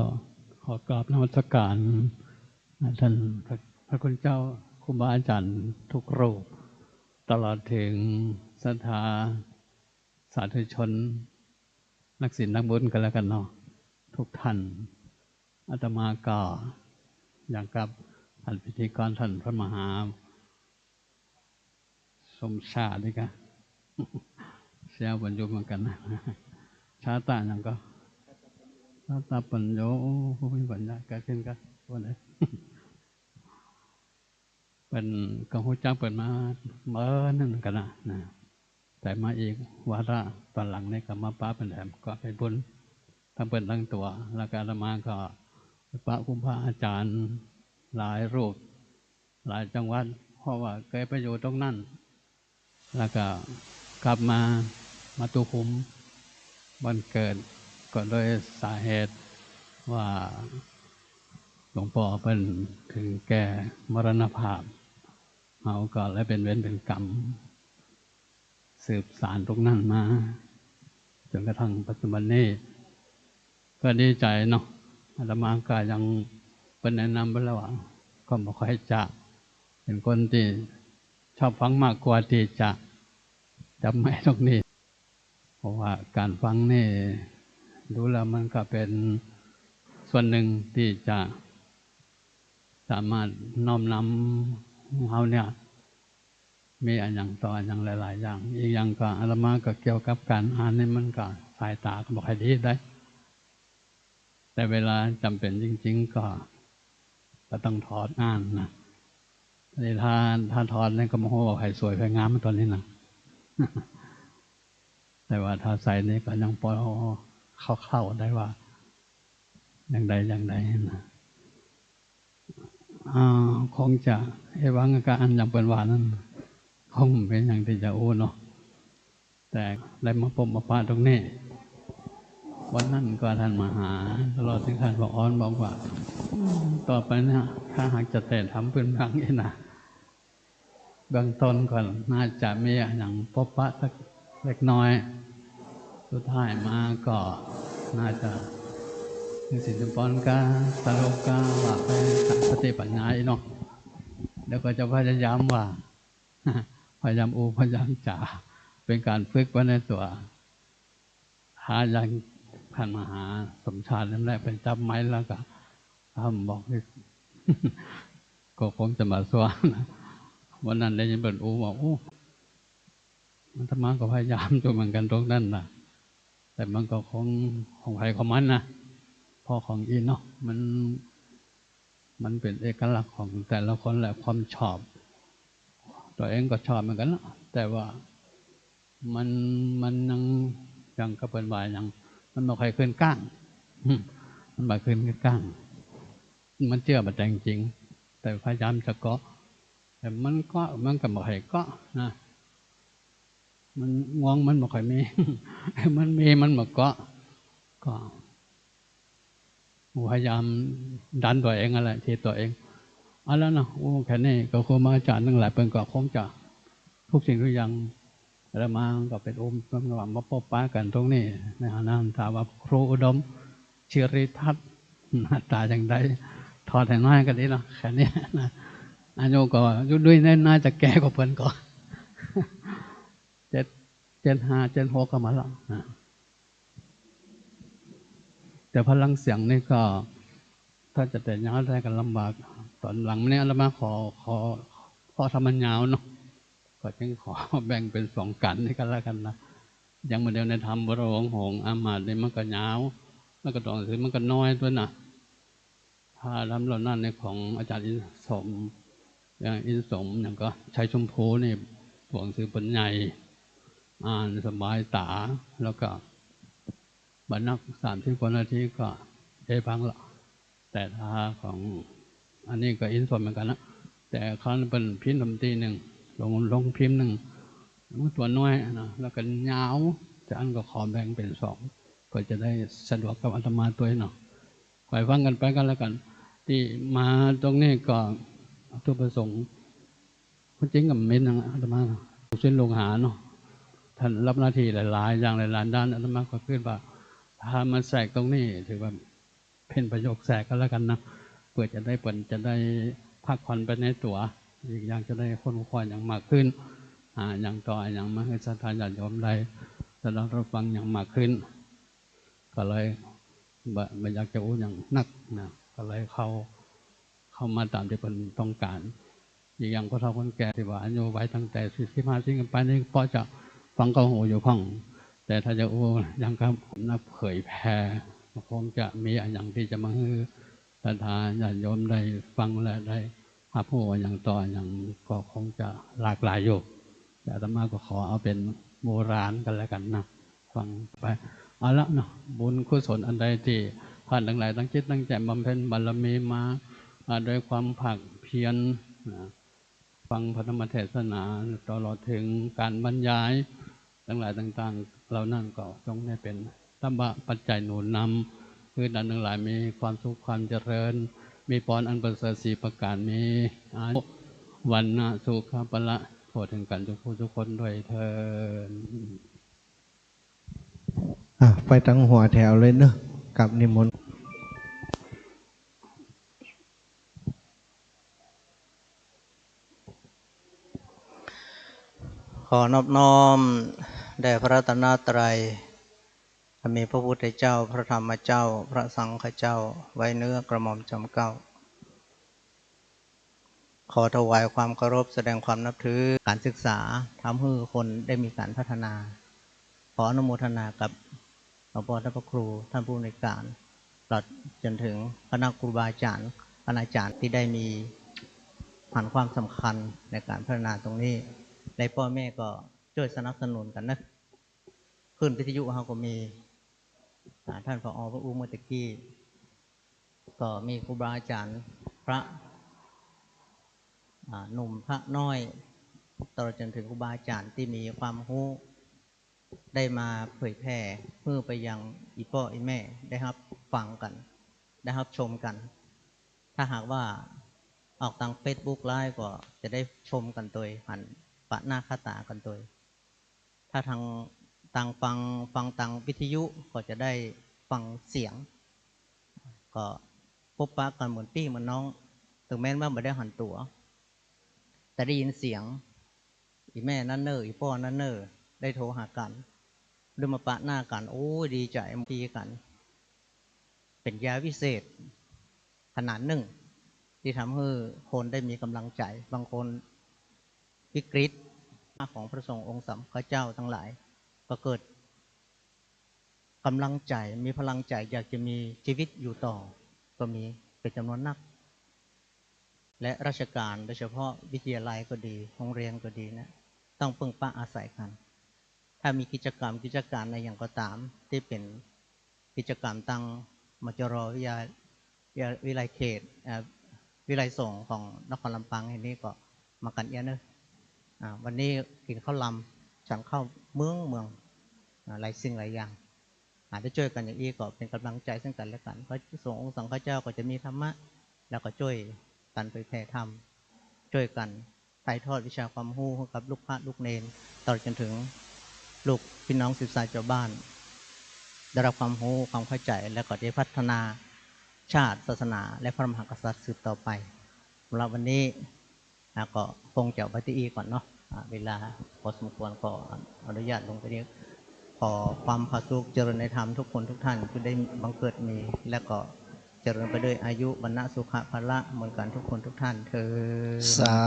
ขอกราบนมัสการท่านพระ พระคุณเจ้า ครูบาอาจ๋ารย์ทุกรูป ตลอดถึงศรัทธาสาธุชน นักศีลนักบุญกันแล้วกั๋นเนาะ ทุกท่าน อาตมาก็อย่างกับท่านพิธีกร ท่านพระมหา สมชาตินี่กะ เสียบรรจุเหมือนกั๋นนะ ชาตะหยังก็ ตาปัญโญ โอ้ มีปัญญาเกิดขึ้นก็ วันนี้ เปิ้นก็ฮู้จักเปิ้นมาเมินนั่นกั๋นนะ นะ แต่มาอีกวาระต๋อนหลังนี่ก็มาปะเปิ้นแถมก็ไปบุญ ตึงเปิ้นตึงตั๋ว แล้วก็อาตมาก็ไปปะครูบาอาจ๋ารย์หลายรูป หลายจังหวัด เพราะว่าเกยไปอยู่ตรงนั้น แล้วก็กลับมา มาตุขุม บ้านเกิด ก็โดยสาเหตุว่าหลวงป้อเปิ้นถึงแก่มรณภาพ เฮาก็เลยเป๋นเวรเป๋นกรรม สืบสานตรงนั้นมา จ๋นกระทั่งปัจจุบันนี้ ก็ดีใจ๋เนาะ อาตมาก็ยัง เปิ้นแนะนำไปแล้วว่า ก็บ่ค่อยจะ เป๋นคนตี้ชอบฟังมากกว่าตี้จะจับไมค์ตรงนี้ เพราะว่าก๋านฟังนี่ ดูแล้วมันก็เป๋นส่วนนึ่งตี้จะสามารถน้อมนำเฮาเนี่ย มีอะหยังต่ออะหยังหลายๆ อย่าง อีกอย่างก็อาตมาก็เกี่ยวกับก๋านอ่านนี่มันก็สายต๋าก็บ่ค่อยดีได้ แต่เวลาจ๋ำเป๋นจริงๆ ก็ ก็ต้องถอดอ่านนะ นี่ถ้า ถ้าถอดนี่ก็บ่ฮู้ว่าใผสวยใผงามต๋อนนี้นะ แต่ว่าถ้าใส่นี่ก็ยังปอเข้าๆ ได้ว่า อย่างใดอย่างใดนะ อ่า คงจะ เอวัง ก็อันอย่างเปิ้นว่านั้น คงบ่เป๋นอย่างตี้จะอู้เนาะ แต่ได้มาปบมาปะตรงนี้ วันนั้นก็ต้านมหา ตลอดถึงต้านพระออนบอกว่า อืม ต่อไปเนี่ย ถ้าหากจะแตะธรรมพื้นเมืองนี่นะ เบื้องต้นก็น่าจะมีอะหยังปบปะสักเล็กน้อย สุดท้ายมาก็น่าจะมีสินสมปอนกา ตลกกา ว่าไปต๋ามสติปัญญาอี้เนาะ แล้วก็จะพยายามว่า พยายามอู้ พยายามจ๋า เป๋นก๋านฝึกไว้ในตั๋ว ถ้าอย่างต้านมหาสมชาตินั่นแหละ เปิ้นจับไมค์แล้วก็ ถ้าบ่บอกนี่ ก็คงจะบ่าซั่วนะ วันนั้นได้ยินเปิ้นอู้ว่า โอ้ อาตมาก็พยายามอยู่เหมือนกั๋นตรงนั้นนะ แต่มันก็ของ ของใผของมันนะ เพราะของอี้เนาะ มัน มันเป๋นเอกลักษณ์ของแต่ละคนแหละ ความชอบ ตั๋วเองก็ชอบเหมือนกั๋นนะ แต่ว่ามัน มันยัง อย่างก็เปิ้นว่าหยัง มันบ่ค่อยขึ้นก้าง มันบ่ขึ้นก้าง มันเจื้อบ่แตกจริง แต่พยายามจะเกาะ แต่มันเกาะ มันก็บ่ค่อยเกาะนะ มันงวงมันบ่ค่อยมี มันมีมันบ่เกาะ ก็ พยายามดันตั๋วเองนั่นแหละ ถีบตั๋วเอง เอาละเนาะ โอ้ แค่นี้ก็ครูบาอาจ๋ารย์ตังหลายเปิ้นก็คงจะ ทุกสิ่งทุกอย่าง อาตมาก็เป๋นอู้ มาปบปะกั๋นตรงนี้ ในฐานะ ถามว่าครูอุดม ศิริทัศน์ หน้าต๋าอย่างใด ถอดหื้อน้อยก็ดีเนาะ แค่นี้นะ อายุก็อยู่ด้วย น่าจะแก่กว่าเปิ้นก็ เจ็ด เจ็ดห้า เจ็ดหก ก็มาแล้วนะ แต่พลังเสียงนี่ก็ ถ้าจะแตะยาวได้ก็ลำบาก ต๋อนหลังมานี่อาตมาขอ ขอ ขอทำมันยาวเนาะ ก็จึงขอแบ่งเป๋นสองก๋านนี่ก็แล้วกั๋นนะ อย่างเมื่อเดียวในธรรมวรวงศ์หงส์อามาตย์นี่มันก็ยาว แล้วก็ตั๋วหนังสือมันก็น้อยตวยนะ ถ้าธรรมเหล่านั้นในของอาจ๋ารย์อินสม อย่างอินสม อย่างก็ชัยชมพูนี่ ตั๋วหนังสือเปิ้นใหญ่ อ่านสบายต๋า แล้วก็บ่านักสามสิบกว่านาทีก็ได้ฟังละ แต่ถ้าของอันนี้ก็อินสมเหมือนกั๋นนะ แต่คราวนั้นเปิ้นพิมพ์ลงตี้นึ่ง ลง ลงพิมพ์นึ่ง มันตั๋วน้อยนะ แล้วก็ยาว แต่อันก็ขอแบ่งเป๋นสอง เปื้อจะได้สะดวกกับอาตมาตวยเนาะ ค่อยฟังกั๋นไปก็แล้วกั๋น ตี้มาตรงนี้ก็วัตถุประสงค์ ความจริงก็เป๋นอย่างอาตมา ลูกศิษย์ลูกหาเนาะ ต้านรับหน้าตี้หลายๆ อย่างหลายๆ ด้าน อาตมาก็กึ๊ดว่า ถ้ามาแทรกตรงนี้ ถือว่าเป๋นประโยคแทรกก็แล้วกั๋นนะ เปื้อจะได้ เปิ้นจะได้พักผ่อนไปในตั๋ว อีกอย่างจะได้ค้นคว้าอย่างมากขึ้น หาอย่างต่ออย่างมาหื้อศรัทธาญาติโยมได้สดับรับฟังอย่างมากขึ้น ก็เลยบ่ บ่อยากจะอู้อย่างนักนะ ก็เลยเข้า เข้ามาต๋ามตี้เปิ้นต้องก๋าน อีกอย่างคนเฒ่าคนแก่ตี้ว่าอายุวัยตั้งแต่สี่สิบห้าสิบขึ้นไปนี่ ปอจะฟังเข้าหูอยู่พ่อง แต่ถ้าจะอู้อย่างกับนักเผยแผ่ คงจะมีอะหยังตี้จะมาหื้อศรัทธาญาติโยมได้ฟังและได้ฮับฮู้อะหยังต่ออะหยัง ก็คงจะหลากหลายอยู่ แต่อาตมาก็ขอเอาเป๋นโบราณกั๋นแล้วกั๋นนะ ฟังไป เอาละเนาะ บุญกุศลอันใดตี้ท่านตังหลายตั้งจิตตั้งใจ๋บำเพ็ญบารมีมา อ่า ด้วยความภาคเพียร นะ ฟังพระธรรมเทศนา ตลอดเถิงก๋านบรรยายตังหลายต่างๆ เหล่านั้นก็จงได้เป๋นธรรมปัจจัยหนุนนำ หื้อต้านตังหลายมีความสุขความเจริญ มีปอนอันประเสริฐสี่ประก๋าน มีอายุ วรรณะ สุขะ พละ ทั่วเถิงกั๋นทุกผู้ทุกคนด้วยเทอญ อ่ะ ไปตังหัวแถวเลยเนาะ กับนิมนต์ ขอนอบน้อมแด่พระรัตนตรัย อันมีพระพุทธเจ้า พระธรรมเจ้า พระสังฆเจ้า ไว้เนื้อกระหม่อมจอมเกล้า ขอถวายความเคารพ แสดงความนับถือ ก๋านศึกษาทำหื้อคนได้มีก๋านพัฒนา ขออนุโมทนากับหลวงพ่อท่านพระครู ท่านผู้อำนวยก๋าน ตลอดจ๋นเถิงคณะครูบาอาจ๋ารย์ คณาจ๋ารย์ตี้ได้มีหันความสำคัญในก๋านพัฒนาตรงนี้ และป้อแม่ก็จ้วยสนับสนุนกั๋นนะ คลื่นวิทยุเฮาก็มี อ่า ต้าน ผอ. เปิ้นอู้เมื่อตะกี้ ก็มีครูบาอาจ๋ารย์ พระ อ่า หนุ่มพระน้อย ตลอดจ๋นเถิงครูบาอาจ๋ารย์ตี้มีความฮู้ ได้มาเผยแผ่หื้อไปยังอี่ป้ออี่แม่ได้ฮับฟังกั๋น ได้ฮับชมกั๋น ถ้าหากว่าออกตางเฟซบุ๊กไลฟ์ก็จะได้ชมกั๋นโตย หันปะหน้าค่าต๋ากั๋นโตย ถ้าตาง ตางฟัง ฟังตางวิทยุก็จะได้ฟังเสียง ก็ปบปะกั๋นเหมือนปี้เหมือนน้อง เถิงแม้นว่าบ่ได้หันตั๋ว แต่ได้ยินเสียง อี่แม่นั้นเน่อ อี่ป้อนั้นเน่อ ได้โทรหากั๋น ได้มาปะหน้ากั๋น โอ้ย ดีใจ๋ มาปี้กั๋น เป๋นยาวิเศษขนาดนึ่ง ตี้ทำหื้อคนได้มีก๋ำลังใจ๋ บางคนวิกฤต ของพระสงฆ์องค์สมมาสัมพุทธเจ้าตังหลาย ก็เกิดก๋ำลังใจ๋ มีพลังใจ๋อยากจะมีจีวิตอยู่ต่อ ก็มีเป๋นจ๋ำนวนนัก และราชก๋าน โดยเฉพาะวิทยาลัยก็ดี โฮงเฮียนก็ดีนะ ต้องเปิ้งปะอาศัยกั๋น ถ้ามีกิจก๋รรม กิจก๋านอะหยังก็ต๋าม ตี้เป๋นกิจก๋รรมตาง มจร วิทยา วิทยาลัยเขต เอ่อ วิทยาลัยสงฆ์ของนครลำปางแห่งนี้ก็มากั๋นเอี้ยะเน่อ อ่า วันนี้กิ๋นข้าวลำ ฉันข้าวเมืองเมือง อ่า หลายสิ่งหลายอย่าง หากได้จ้วยกั๋นอย่างอี้ก็เป๋นก๋ำลังใจ๋ซึ่งกั๋นและกั๋น พระสงฆ์องค์สมมาสัมพุทธเจ้าก็จะมีธรรมะ แล้วก็จ้วยกั๋นเผยแผ่ธรรม จ้วยกั๋นถ่ายทอดวิชาความฮู้หื้อกับลูกพระลูกเณร ตลอดจ๋นเถิงลูกปี้น้องศิษยานุศิษย์จาวบ้าน ได้ฮับความฮู้ความเข้าใจ๋ แล้วก็จะพัฒนาชาติศาสนาและพระมหากษัตริย์สืบต่อไป สำหรับวันนี้ อ่ะ ก็คงจะเอาไว้ตี้อี้ก่อนเนาะ อ่ะ เวลาพอสมควร ขออนุญาตลงตี้นี้ ขอความผาสุกเจริญในธรรมทุกคนทุกท่าน จะได้บังเกิดมี และก็เจริญไปด้วยอายุ วรรณะ สุขะ พละ เหมือนกั๋นทุกคนทุกท่านเทอญ สา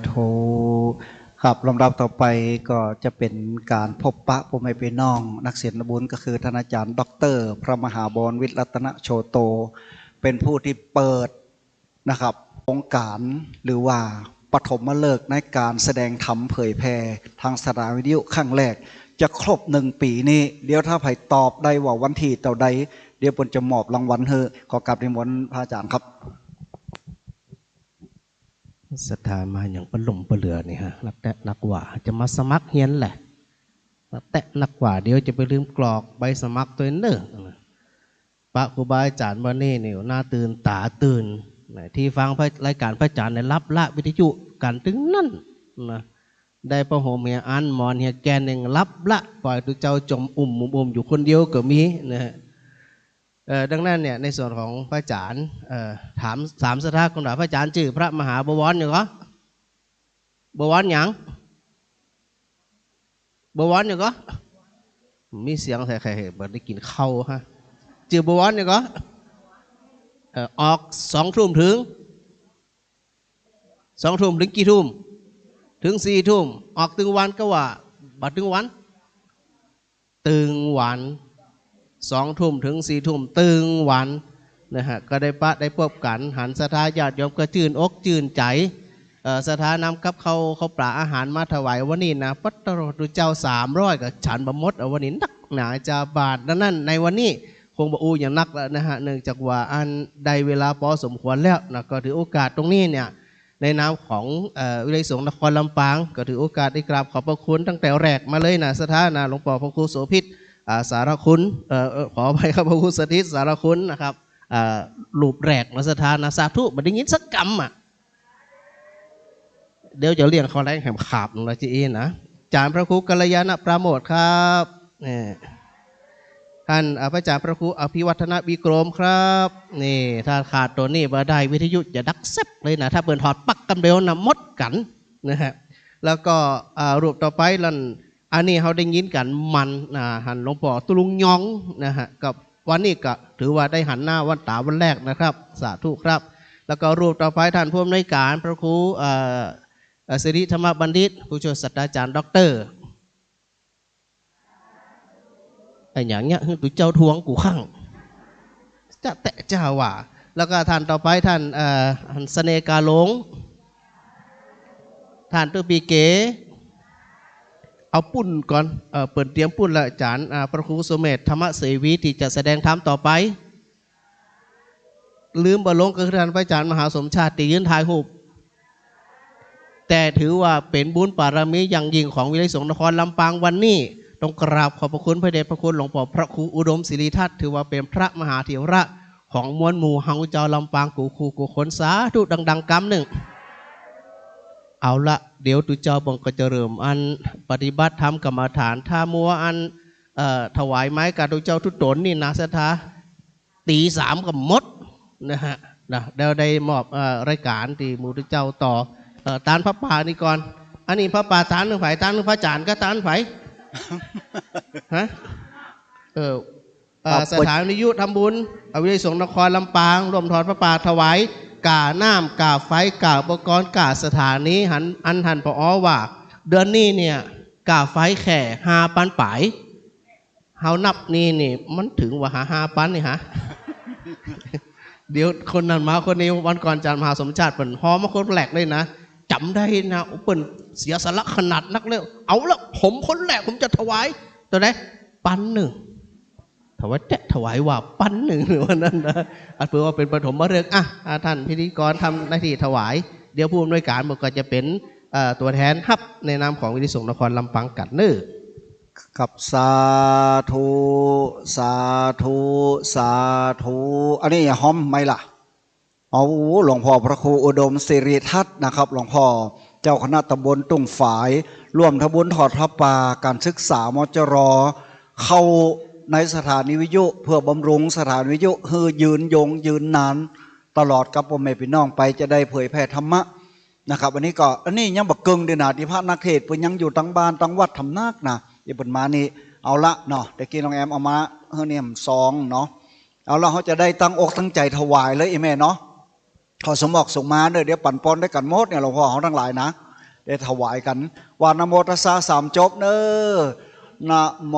ธุ ครับ ลำดับต่อไปก็จะเป๋นก๋านพบปะป้อแม่ปี้น้องนักศีลบุญ ก็คือต้านอาจ๋ารย์ด็อกเตอร์พระมหาบวรวิทย์รัตนโชโต เป๋นผู้ตี้เปิด นะครับ องค์ก๋านหรือว่าปฐมฤกษ์ในก๋านแสดงธรรมเผยแผ่ตางสถานีวิทยุครั้งแรก จะครบหนึ่งปี๋นี้ เดี๋ยวถ้าใผตอบได้ว่าวันตี้เต้าใด เดี๋ยวเปิ้นจะมอบรางวัลหื้อ ขอกราบนิมนต์พระอาจ๋ารย์ครับ ศรัทธามาอย่างปะหลงปะเหลือนี่ฮะ นักแต๊นักว่า จะมาสมัครเฮียนแหละ นักแต๊นักว่า เดี๋ยวจะไปลืมกรอกใบสมัครตวยเน่อ พระครูบาอาจ๋ารย์วันนี้นี่หน้าตื่นต๋าตื่น นะ ตี้ฟังพระ รายก๋านพระอาจ๋ารย์เนี่ย หลับละวิทยุกั๋นตึงนั้น นะ ได้ผ้าห่มเหียอัน หมอนเหียแกนนึ่ง หลับละ ปล่อยตุ๊เจ้าจ่มอุ่มๆ อยู่คนเดียวก็มี นะฮะ เอ่อ ดังนั้นเนี่ย ในส่วนของพระอาจ๋ารย์ เอ่อ ถาม ถามศรัทธาก่อนว่า พระอาจ๋ารย์จื้อพระมหาบวรหยังก่อ บวรหยัง บวรหยังก่อ มีเสียงแท้ ใค่บ่ได้กิ๋นข้าวฮะ จื้อบวรหยังก่อ เอ่อ ออกสองทุ่มเถิง สองทุ่มเถิงกี่ทุ่ม เถิงสี่ทุ่ม ออกตึงวันก็ว่า บ่ตึงวัน ตึงวัน สองทุ่มเถิงสี่ทุ่มตึงวันนะฮะ ก็ได้ปะได้ปบกั๋น หันศรัทธาญาติโยมก็จื้นอกจื้นใจ๋ เอ่อ ศรัทธานำกับข้าว ข้าวป๋าอาหารมาถวายวันนี้นะ ปัดโต ตุ๊เจ้าสามร้อยก็ฉันบ่หมด เอาวันนี้นักหนาจาบาท ดังนั้นในวันนี้คงบ่อู้หยังนักแล้วนะฮะ เนื่องจากว่าอันได้เวลาปอสมควรแล้วนะ ก็ถือโอกาสตรงนี้เนี่ย ในนามของ เอ่อ วิทยาลัยสงฆ์นครลำปาง ก็ถือโอกาสได้กราบขอบพระคุณตั้งแต่แรกมาเลยนะ ศรัทธานะ หลวงป้อพระครูโสภิต อ่า สารคุณ เอ่อ เอ่อ ขออภัยครับ พระครูสถิต สารคุณนะครับ อ่า รูปแรกนะ ศรัทธานะ สาธุ บ่ได้ยินสักกำอะ เดี๋ยวจะเลี้ยงข้าวแลงแหมขาบหนึ่งละจีอีนะ อาจ๋ารย์พระครูกัลยาณปราโมทย์ครับ นี่ ท่าน อ่า พระอาจ๋ารย์พระครูอภิวัฒนวิกรมครับ นี่ ถ้าขาดโตนี้บ่ได้ วิทยุจะดังแซบเลยนะ ถ้าเปิ้นถอดปลั๊กกำเดียวนะ หมดกั๋นนะฮะ แล้วก็ อ่า รูปต่อไปนั่น อันนี้เฮาได้ยินกั๋นมันนะ หันหลวงป้อตุ๊ลุงยองนะฮะ ก็วันนี้ก็ถือว่าได้หันหน้าวันต๋าวันแรกนะครับ สาธุครับ แล้วก็รูปต่อไปท่านผู้อำนวยการพระครู เอ่อ เอ่อ สิริธรรมบัณฑิต ผู้ช่วยศาสตราจารย์ด็อกเตอร์ ไอ้หยังเนี่ย หื้อตุ๊เจ้าทวงกูข้าง จะแตะเจ้าว่า แล้วก็ท่านต่อไปท่าน เอ่อ ท่านเสน่ห์กาหลง ท่านตุ๊ปีเก๋ เอาปุ้นก่อน เอ่อ เปิ้นเตรียมปุ้นแล้ว อาจ๋ารย์ อ่า พระครูสุเมธธรรมเสวี ตี้จะแสดงธรรมต่อไป ลืมบ่ลงก็คือท่านพระอาจ๋ารย์มหาสมชาติ ตี้ยืนถ่ายรูป แต่ถือว่าเป๋นบุญบารมีอย่างยิ่งของวิทยาลัยสงฆ์นครลำปางวันนี้ ต้องกราบขอบพระคุณพระเดชพระคุณหลวงป้อพระครูอุดมศิริทัศน์ ถือว่าเป๋นพระมหาเถระของมวลหมู่เฮาจาวลำปางกู้คู่กู้คน สาธุดังๆ กำนึ่ง เอาละ เดี๋ยวตุ๊เจ้าเปิ้นก็จะเริ่มอันปฏิบัติธรรมกรรมฐาน ถ้ามัวอัน เอ่อ ถวายไม้กับตุ๊เจ้าตุ๊ต๋นนี่นะ ศรัทธา ตี๋สามก็หมดนะฮะ นะ เดี๋ยวได้มอบ เอ่อ รายก๋านตี้หมู่ตุ๊เจ้าต่อ เอ่อ ตานผ้าป่านี่ก่อน อันนี้ผ้าป่าตานหนึ่งใผ ตานหนึ่งพระอาจ๋ารย์ก็ตานใผ ฮะ เออ เอ่อ ขอบคุณ สถานีวิทยุทำบุญ เอ่อ วิทยาลัยสงฆ์นครลำปาง ร่วมถอดผ้าป่าถวาย ก่าน้ำ ก่าไฟ ก่าอุปกรณ์ ก่าสถานี หัน อันหันผอว่า เดือนนี้เนี่ย ก่าไฟแค่ห้าปันป๋าย เฮานับนี่นี่ มันเถิงบ่หาห้าปันนี่หา เดี๋ยวคนนั้นมาคนนี้ วันก่อนอาจ๋ารย์มหาสมชาติเปิ้นฮอมาคนแรกเลยนะ จ๋ำได้นะ เปิ้นเสียสละขนาดนักเลย เอาละ ผมคนแรก ผมจะถวาย เต้าใด ปันนึ่ง ถวายแต๊ ถวายว่าปันนึ่ง วันนั้นนะ อ่ะ เปื้อว่าเป๋นปฐมฤกษ์ อ่ะ อ่ะ ท่านพิธีกรทำหน้าตี้ถวาย เดี๋ยวผู้อำนวยก๋านมันก็จะเป๋น เอ่อ ตั๋วแตนฮับในนามของวิทยาลัยสงฆ์นครลำปางกั๋นเน้อ ครับ สาธุ สาธุ สาธุ อันนี้ฮอมไหมล่ะ เอา หลวงป้อพระครูอุดมศิริทัศน์นะครับ หลวงป้อเจ้าคณะตำบลตุ้งฝาย ร่วมทำบุญถอดผ้าป่าก๋านศึกษา มจร เข้าในสถานีวิทยุ เปื้อบำรุงสถานีวิทยุหื้อยืนยงยืนนาน ตลอดกับป้อแม่ปี้น้องไป จะได้เผยแผ่ธรรมะ นะครับ อันนี้ก็ อันนี้ยังบ่เกิ่งเด้อนะ ตี้พระนักเทศน์เปิ้นยังอยู่ตังบ้านตังวัดทำนักนะ ตี้เปิ้นมานี่ เอาละเนาะ ตะกี้น้องแอมเอามาหื้อเนี่ยซองเนาะ เอาละ เฮาจะได้ตั้งอกตั้งใจ๋ถวายเลย อีแม่เนาะ ขอสมออกสมมาเน้อ เดี๋ยวปั่นป่อนได้กั๋นหมดเนี่ย หลวงป้อเฮาตังหลายนะ ได้ถวายกั๋น ว่านะโมตัสสะสามจบเน้อ นะโม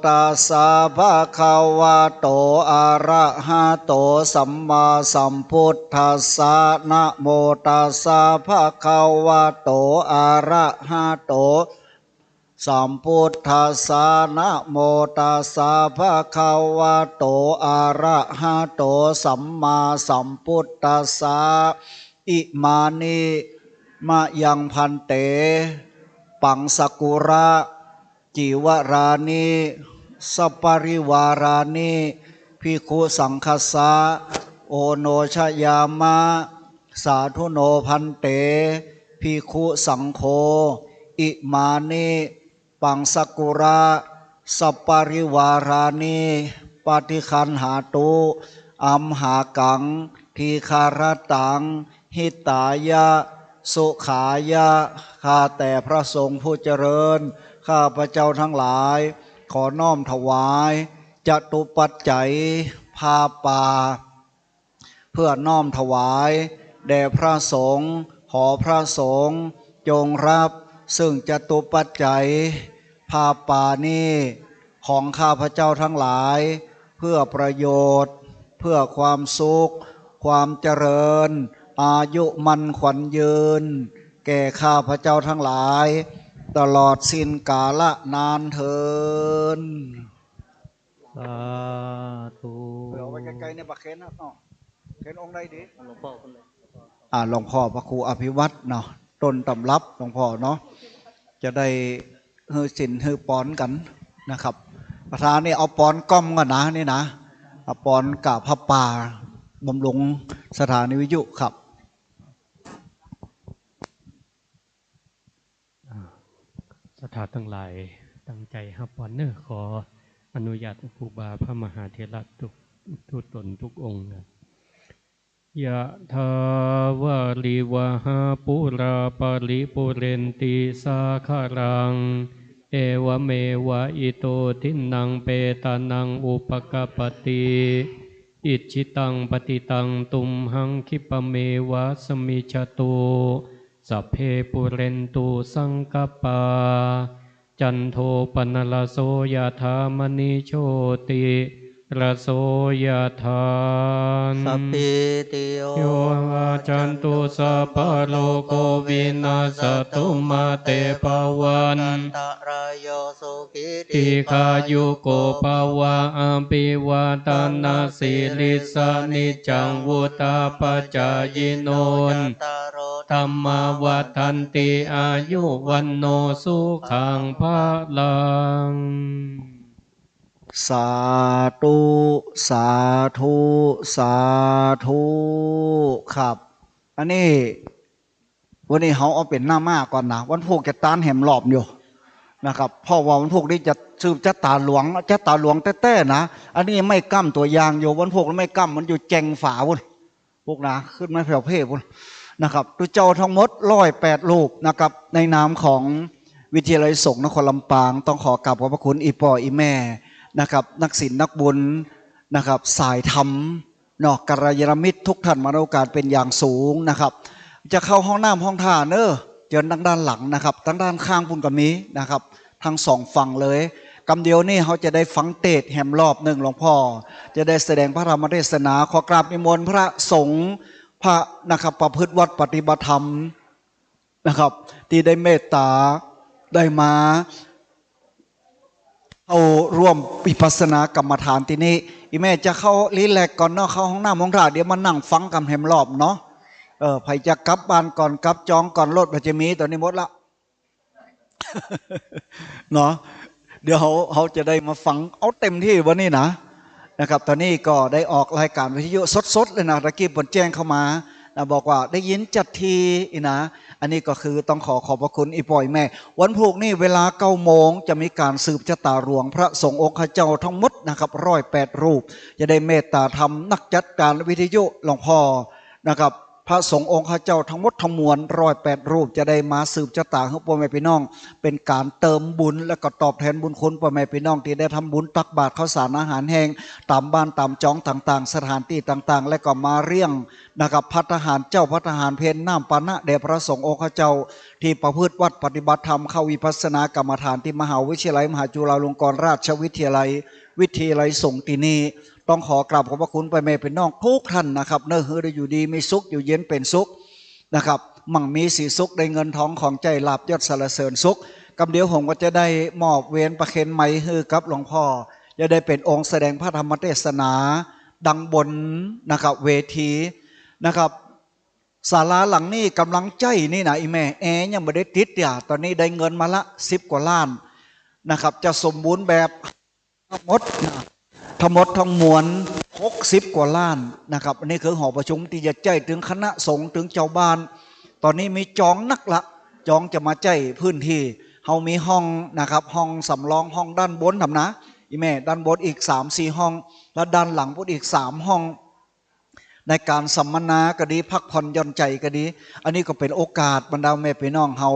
ตัสสะภะคะวะโต อะระหะโต สัมมาสัมพุทธัสสะ นะโมตัสสะภะคะวะโต อะระหะโต สัมพุทธัสสะ นะโมตัสสะภะคะวะโต อะระหะโต สัมมาสัมพุทธัสสะ อิมานิ มะยังภันเต ปังสกุระ จีวรานิ สัปปะริวารานิ ภิกขุสังฆัสสะ โอโนชยามะ สาธุโนภันเต ภิกขุสังโฆ อิมานิ ปังสกุระ สัปปะริวารานิ ปะฏิคันหาตุ อัมหากัง ทีฆะระตัง หิตายะ สุขายะ ข้าแต่พระสงฆ์ผู้เจริญ ข้าพเจ้าทั้งหลาย ขอน้อมถวาย จตุปัจจัย ผ้าป่า เพื่อน้อมถวาย แด่พระสงฆ์ ขอพระสงฆ์ จงรับ ซึ่งจตุปัจจัย ผ้าป่านี้ ของข้าพเจ้าทั้งหลาย พื่อประโยชน์ เพื่อความสุข ความเจริญ อายุมั่นขวัญยืน แก่ข้าพเจ้าทั้งหลาย ตลอดสิ้นกาลนานเทอญ สาธุ เอาไว้ใกล้ๆ เนี่ย ประเคนนะ อ้อ เคนองค์ใดดี หลวงพ่อคนใด อ่า หลวงพ่อพระครูอภิวัฒน์เนาะ ต้นตำรับหลวงพ่อเนาะ จะได้หื้อศีลหื้อปอนกั๋นนะครับ ประธานนี่เอาปอนก้อมก่อนนะ นี่นะ เอาปอนกาบผ้าป่าบำรุงสถานีวิทยุครับ อ่า ศรัทธาตังหลายตั้งใจ๋ฮับปอนเน่อ ขออนุญาตครูบาพระมหาเถระทุก ทุกต๋นทุกองค์นะ ยะถาวาริวหาปูราปะริปูเรนติสาคะรัง เอวะเมวะอิโตทินนังเปตานังอุปะกัปปะติ อิจฉิตังปัตถิตังตุมหังคิปะเมวะสะมิชฌะตุ สัพเพปูเรนตุสังกัปปา จันโทปนรสโสยะถามะณิโชติระโสยะถา สัพพีติโย วิวัชชันตุ สัพพะโรโควินัสสะตุ มาเตภะวัตตันตะราโย สุขี ทีฆายุโกภะวะ อะภิวาทะนะสีลิสสะ นิจจังวุฑฒาปะจายิโน จัตตาโร ธัมมาวัฑฒันติ อายุ วัณโณ สุขัง พะลัง สาธุ สาธุ สาธุ ครับ อันนี้ วันนี้เฮาเอาเป๋นหน้าม้าก่อนนะ วันพูกจะตานแหมรอบอยู่นะครับ เพราะว่าวันพูกนี้จะสืบจะต๋าหลวง จะต๋าหลวงแต๊ๆ นะ อันนี้ไม้กั้มตั๋วอย่างอยู่ วันพูกไม้กั้มมันอยู่แจ่งฝาปู๊น พูกนะ ขึ้นมาแผ่วเพ่ปู๊นนะครับ ตุ๊เจ้าทั้งหมดร้อยแปดรูปนะครับ ในนามของวิทยาลัยสงฆ์นครลำปาง ต้องขอกราบขอบพระคุณอี่ป้ออี่แม่นะครับ นักศีลนักบุญนะครับ สายธรรม เนาะ กัลยาณมิตรทุกท่านมาในโอกาสเป๋นอย่างสูงนะครับ จะเข้าห้องน้ำห้องท่าเน่อ เจิญตางด้านหลังนะครับ ตางด้านข้างปู๊นก็มีนะครับ ตึงสองฝั่งเลย กำเดียวนี่เฮาจะได้ฟังเตสน์แหมรอบนึ่ง หลวงพ่อจะได้แสดงพระธรรมเทศนา ขอกราบนิมนต์พระสงฆ์ พระนะครับ ประพฤติวัตรปฏิบัติธรรม นะครับ ตี้ได้เมตต๋า ได้มาเข้าร่วมวิปัสสนากรรมฐานตี้นี่ อี่แม่จะเข้ารีแลกซ์ก่อนเนาะ เข้าห้องน้ำห้องท่า เดี๋ยวมานั่งฟังกั๋นแหมรอบเนาะ เออ ใผจะกลับบ้านก่อน กลับจองก่อน รถบ่จะมี ต๋อนนี้หมดละ เนาะ เดี๋ยวเฮา เฮาจะได้มาฟังเอาเต็มตี้วันนี้นะ นะครับ ต๋อนนี้ก็ได้ออกรายการวิทยุสดๆ เลยนะ ตะกี้เปิ้นแจ้งเข้ามานะ บอกว่าได้ยินจัดตี้อี้นะ อันนี้ก็คือต้องขอขอบพระคุณอี่ป้ออี่แม่ วันพูกนี่เวลาเก้าโมงจะมีก๋านสืบจะต๋าหลวง พระสงฆ์องค์ข้าเจ้าทั้งหมดนะครับ ร้อยแปดรูป จะได้เมตต๋าธรรม นักจัดก๋านวิทยุหลวงพ่อนะครับ พระสงฆ์องค์ข้าเจ้าทั้งหมดทั้งมวล ร้อยแปดรูป จะได้มาสืบจะต๋าหื้อป้อแม่ปี้น้อง เป๋นก๋านเติมบุญ และก็ตอบแทนบุญคุณป้อแม่ปี้น้องตี้ได้ทำบุญตักบาตรข้าวสารอาหารแห้ง ต๋ามบ้านต๋ามจองต่างๆ สถานตี้ต่างๆ และก็มาเลี้ยงนะครับ ภัตตาหารเจ๊า ภัตตาหารเพล น้ำปานะแด่พระสงฆ์องค์ข้าเจ้า ตี้ประพฤติวัตรปฏิบัติธรรม เข้าวิปัสสนากรรมฐานตี้มหาวิทยาลัยมหาจุฬาลงกรณราชวิทยาลัย วิทยาลัยสงฆ์ตี้นี่ ต้องขอกราบขอบพระคุณป้อแม่ปี้น้องทุกท่านนะครับ เน่อ หื้อได้อยู่ดีมีสุข อยู่เย็นเป๋นสุขนะครับ มั่งมีสีสุข ได้เงินทองของใจ๊ ลาภยศสรรเสริญสุข กำเดียวผมก็จะได้มอบเวรประเคนไมค์หื้อกับหลวงพ่อ จะได้เป๋นองค์แสดงพระธรรมเทศนา ดังบนนะครับ เวทีนะครับ ศาลาหลังนี้ก่ำลังใจ๊นี่นะ อี่แม่ แอร์ยังบ่ได้ติดเตื้อ ต๋อนนี้ได้เงินมาละ สิบกว่าล้านนะครับ จะสมบูรณ์แบบ ทั้งหมดนะ ทั้งหมดทั้งมวล หกสิบกว่าล้านนะครับ อันนี้คือหอประชุมตี้จะใจ๊เถิงคณะสงฆ์ เถิงจาวบ้าน ต๋อนนี้มีจองนักละ จองจะมาใจ๊พื้นตี้ เฮามีห้องนะครับ ห้องสำรอง ห้องด้านบนทำนะ อี่แม่ ด้านบนอีกสามสี่ห้อง และด้านหลังปู๊นอีกสามห้อง ในก๋านสัมมนาก็ดี พักผ่อนหย่อนใจ๋ก็ดี อันนี้ก็เป๋นโอกาสบรรดาแม่ปี้น้องเฮา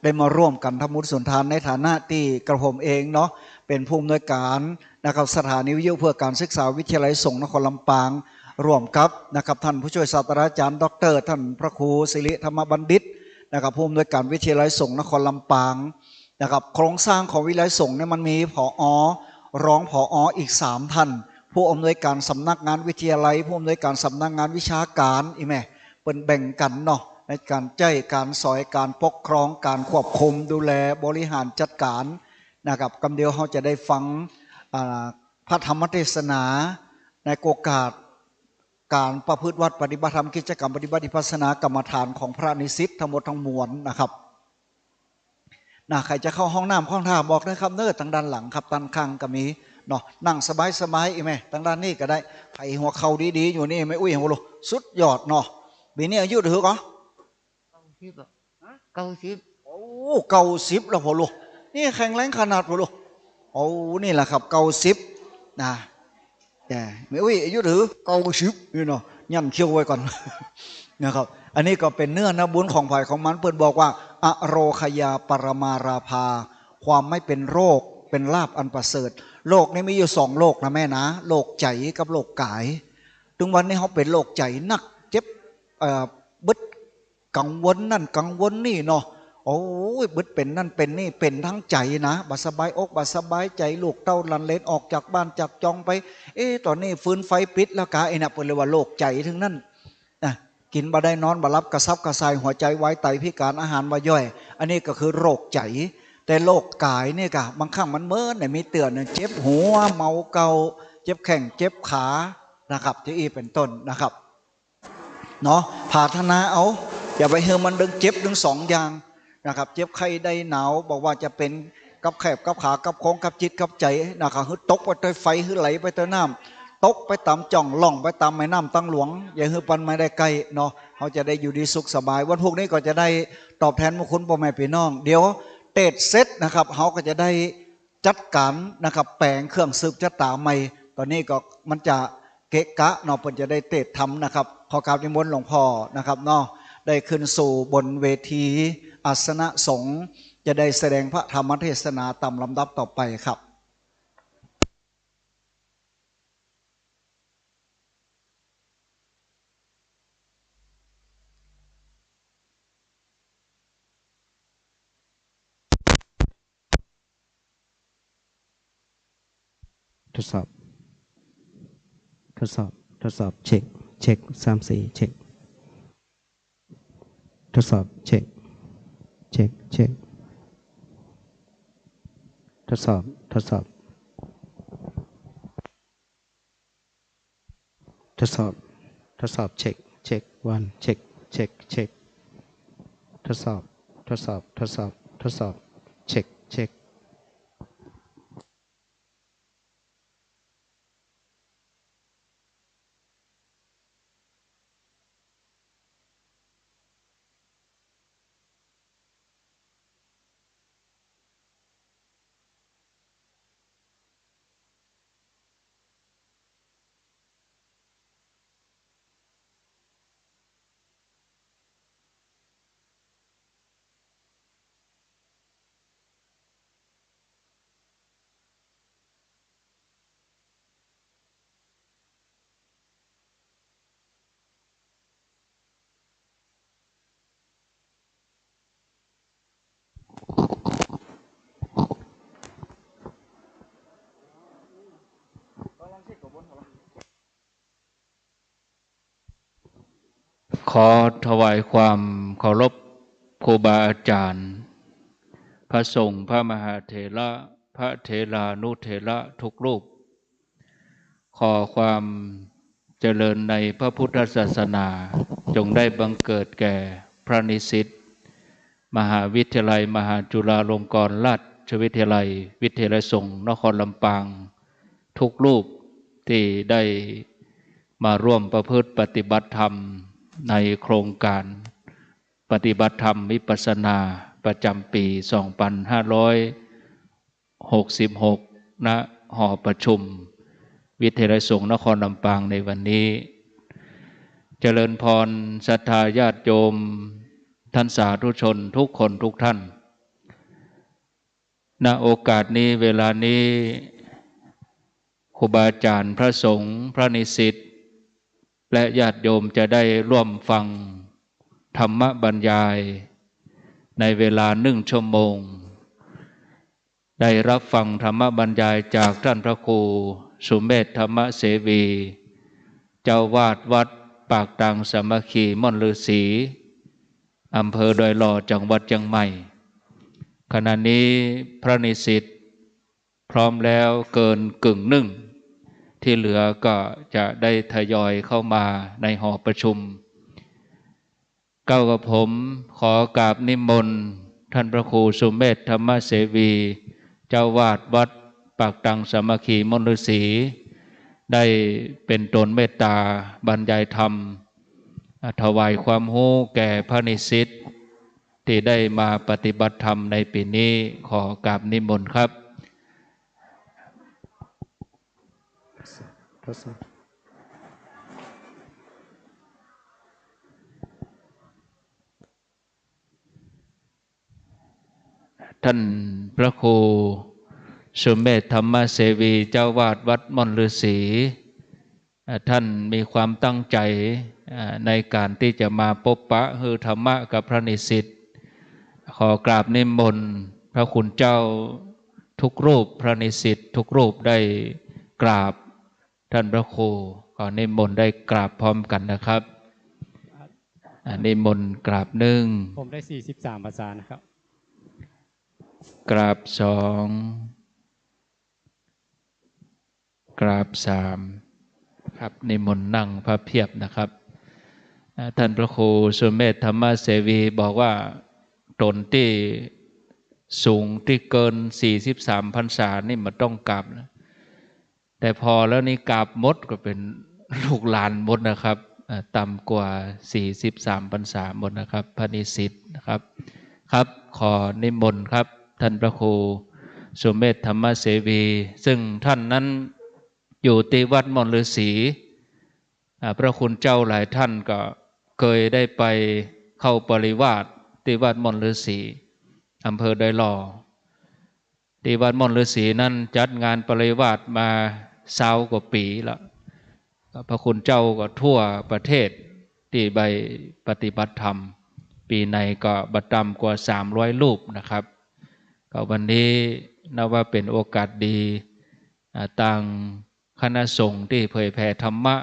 ได้มาร่วมกั๋นทำบุญสุนทาน ในฐานะตี้กระผมเองเนาะ เป๋นผู้อำนวยก๋านนะครับ สถานีวิทยุเพื่อการศึกษาวิทยาลัยสงฆ์นครลำปาง ร่วมกับนะครับ ท่านผู้ช่วยศาสตราจารย์ด็อกเตอร์ ท่านพระครูสิริธรรมบัณฑิตนะครับ ผู้อำนวยก๋านวิทยาลัยสงฆ์นครลำปาง นะครับ โครงสร้างของวิทยาลัยสงฆ์เนี่ยมันมี ผอ. รอง ผอ. อีกสามท่าน ผู้อำนวยการสำนักงานวิทยาลัย ผู้อำนวยการสำนักงานวิชาก๋าน อี้แม่ เปิ้นแบ่งกั๋นเนาะ ในก๋านใจ๊ก๋านสอย ก๋านปกครอง ก๋านควบคุมดูแลบริหารจัดก๋านนะครับ กำเดียวเฮาจะได้ฟัง อ่า พระธรรมเทศนาในโอกาสก๋านประพฤติวัตรปฏิบัติธรรม กิจกรรมปฏิบัติวิปัสสนากรรมฐานของพระนิสิตทั้งหมดทั้งมวลนะครับ นะ ใผจะเข้าห้องน้ำห้องท่าบอกนะครับเน้อ ตางด้านหลังครับ ตางข้างก็มีเนาะ นั่งสบายๆ อี้แม่ ตางด้านนี้ก็ได้ ใผหัวเข่าดีๆ อยู่นี่ แม่อุ๊ย หัวลุ สุดยอดเนาะ ปี๋นี้อายุเท่าใดก่อ เก้าสิบอะ เก้าสิบ โอ้ เก้าสิบแล้วพ่อลุ นี่แข็งแรงขนาดพ่อลุ โอ้ นี่แหละครับ เก้าสิบ นะ แต่แม่อุ๊ยอายุเท่าใด เก้าสิบ นี่เนาะ ยันเขี้ยวไว้ก่อน นะครับ อันนี้ก็เป๋นเนื้อนาบุญของใผของมัน เปิ้นบอกว่า อโรคยาปรมาลาภา ความไม่เป็นโรคเป็นลาภอันประเสริฐ โรคนี้มีอยู่สองโรคนะแม่นะ โรคใจ๋กับโรคก๋าย ตึงวันนี้เฮาเป๋นโรคใจ๋นัก เจ็บ เอ่อ บึด กังวลนั่นกังวลนี่เนาะ โอ้ย บึดเป๋นนั่นเป๋นนี่ เป๋นตังใจ๋นะ บ่สบายอกบ่สบายใจ๋ ลูกเต้าหลานเหลนออกจากบ้านจากจองไป เอ๊ะ ต๋อนนี้ฟืนไฟปิดแล้วกา ไอ้เนี่ย เปิ้นเรียกว่าโรคใจ๋ตึงนั้นนะ กิ๋นบ่ได้นอนบ่หลับ กระสับกระส่าย หัวใจ๋วาย ไตพิก๋าน อาหารบ่ย่อย อันนี้ก็คือโรคใจ๋ แต่โรคก๋ายนี่กะ บางครั้งมันเหมือนเนี่ย มีเตื้อเนี่ย เจ็บหัว เมาเก๊า เจ็บแข้งเจ็บขานะครับ จะอี้เป๋นต้นนะครับ เนาะ ผาถนาเอา อย่าไปหื้อมันตึงเจ็บตึงสองอย่างนะครับ เจ็บไข้ได้หนาว บ่ว่าจะเป๋นกับแข้งกับขา กับโครง กับจิตกับใจ๋นะครับ หื้อตกไปใต้ไฟ หื้อไหลไปใต้น้ำ ตกไปต๋ามจ่อง ล่องไปต๋ามแม่น้ำตังหลวง อย่าหื้อปันมาได้ใก้เนาะ เฮาจะได้อยู่ดีสุขสบาย วันพูกนี้ก็จะได้ตอบแทนบุญคุณป้อแม่ปี้น้อง เดี๋ยวเตศน์เสร็จนะครับ เฮาก็จะได้ จัดก๋านนะครับ แป๋งเครื่องสืบจะต๋าใหม่ ต๋อนนี้ก็มันจะเกะกะเนาะ เปิ้นจะได้เตศน์ธรรมนะครับ ขอกราบนิมนต์หลวงพ่อนะครับเนาะ ได้ขึ้นสู่บนเวทีอาสนะสงฆ์ จะได้แสดงพระธรรมเทศนาต๋ามลำดับต่อไปครับ ทดสอบ ทดสอบ ทดสอบ เช็ค เช็ค สาม สี่ เช็ค ทดสอบ เช็ค เช็ค เช็ค ทดสอบ ทดสอบ ทดสอบ ทดสอบ เช็ค เช็ค วัน เช็ค เช็ค เช็ค ทดสอบ ทดสอบ ทดสอบ ทดสอบ เช็ค เช็ค ขอถวายความเคารพครูบาอาจารย์ พระสงฆ์ พระมหาเถระ พระเถรานุเถระทุกรูป ขอความเจริญในพระพุทธศาสนาจงได้บังเกิดแก่พระนิสิต มหาวิทยาลัยมหาจุฬาลงกรณราชวิทยาลัย วิทยาลัยสงฆ์นครลำปาง ทุกรูปที่ได้มาร่วมประพฤติปฏิบัติธรรมในโครงการปฏิบัติธรรมวิปัสสนาประจำปี๋ สองพันห้าร้อยหกสิบหก ณ หอประชุมวิทยาลัยสงฆ์นครลำปางในวันนี้ เจริญพรศรัทธาญาติโยม ท่านสาธุชนทุกคนทุกท่าน ณ โอกาสนี้ เวลานี้ ครูบาอาจารย์ พระสงฆ์ พระนิสิต และญาติโยมจะได้ร่วมฟังธรรมบรรยายในเวลาหนึ่งชั่วโมง ได้รับฟังธรรมบรรยายจากท่านพระครู สุเมธ ธรรมเสวี เจ้าวาดวัดปากตังสามัคคีม่อนฤๅษี อำเภอดอยหล่อ จังหวัดเจียงใหม่ ขณะนี้พระนิสิตพร้อมแล้วเกินกึ่งหนึ่ง ที่เหลือก็จะได้ทยอยเข้ามาในหอประชุม เก้ากระผมขอกราบนิมนต์ท่านพระครูสุเมธ ธรรมเสวี เจ้าวาดวัดปากตังสามัคคีม่อนฤๅษี ได้เป๋นตนเมตตาบรรยายธรรม อ่า ถวายความฮู้แก่พระนิสิตตี้ได้มาปฏิบัติธรรมในปี๋นี้ ขอกราบนิมนต์ครับ ท่านพระครูสุเมธ ธรรมเสวี เจ้าวาดวัดม่อนฤๅษี อ่า ท่านมีความตั้งใจ๋ อ่า ในก๋านตี้จะมาปบปะหื้อธรรมะกับพระนิสิต ขอกราบนิมนต์พระคุณเจ้าทุกรูป พระนิสิตทุกรูปได้กราบท่านพระครู ขอนิมนต์ได้กราบพร้อมกั๋นนะครับ อ่า นิมนต์กราบหนึ่ง ผมได้สี่สิบสามภาษานะครับ กราบสอง กราบสาม ครับ นิมนต์นั่งพับเพียบนะครับ อ่า ท่านพระครูสุเมธ ธรรมเสวีบอกว่า ต๋นตี้สูงตี้เกินสี่สิบสามพรรษานี่บ่ต้องกราบนะ แต่ผ่อแล้วนี่กราบหมดก็เป๋นลูกหลานหมดนะครับ อ่า ต่ำกว่าสี่สิบสามพรรษาหมดนะครับ พระนิสิตนะครับ ครับ ขอนิมนต์ครับ ท่านพระครูสุเมธ ธรรมเสวี ซึ่งท่านนั้นอยู่ตี้วัดม่อนฤๅษี อ่า พระคุณเจ้าหลายท่านก็เกยได้ไปเข้าปริวาสตี้วัดม่อนฤๅษี อำเภอดอยหล่อ ตี้วัดม่อนฤๅษีนั้นจัดงานปริวาสมาซาวกว่าปี๋ละ พระคุณเจ้าก็ทั่วประเทศตี้ไปปฏิบัติธรรม ปี๋ไหนก็บ่ต่ำกว่าสามร้อยรูปนะครับ ก็วันนี้นับว่าเป๋นโอกาสดี อ่า ตางคณะสงฆ์ตี้เผยแผ่ธรรมะ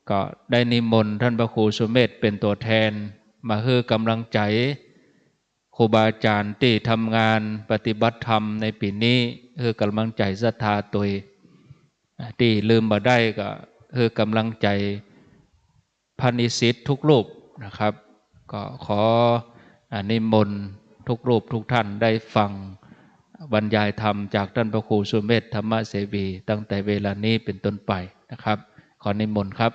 ก็ได้นิมนต์ท่านพระครูสุเมธเป๋นตั๋วแทนมาหื้อกำลังใจ๋ ครูบาอาจ๋ารย์ตี้ทำงานปฏิบัติธรรมในปี๋นี้ หื้อกำลังใจ๋ศรัทธาตวย ตี้ลืมบ่ได้ก็หื้อกำลังใจ๋พระนิสิตทุกรูปนะครับ ก็ขอ อ่า นิมนต์ทุกรูปทุกท่านได้ฟังบรรยายธรรมจากท่านพระครูสุเมธ ธรรมเสวี ตั้งแต่เวลานี้เป๋นต้นไปนะครับ ขอนิมนต์ครับ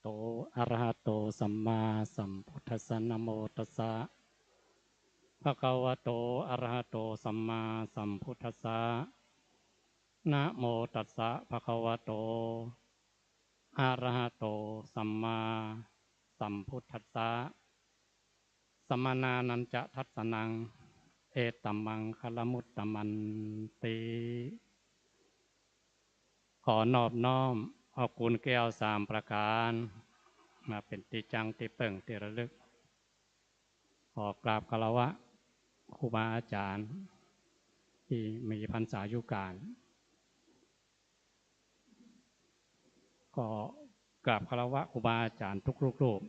โต อะระหะโต สัมมาสัมพุทธัสสะ นะโมตัสสะ ภะคะวะโต อะระหะโต สัมมาสัมพุทธัสสะ นะโมตัสสะ ภะคะวะโต อะระหะโต สัมมาสัมพุทธัสสะ สมณานัญจะทัสสะนัง เอตะมังคะละมุตตะมันติ ขอนอบน้อมเอากูลแก้วสามประก๋าน มาเป๋นตี้จั้งตี้เปิ้งตี้ระลึก ขอกราบคารวะครูบาอาจ๋ารย์ตี้มีพรรษายุก๋าน ขอกราบคารวะครูบาอาจ๋ารย์ทุกๆ รูป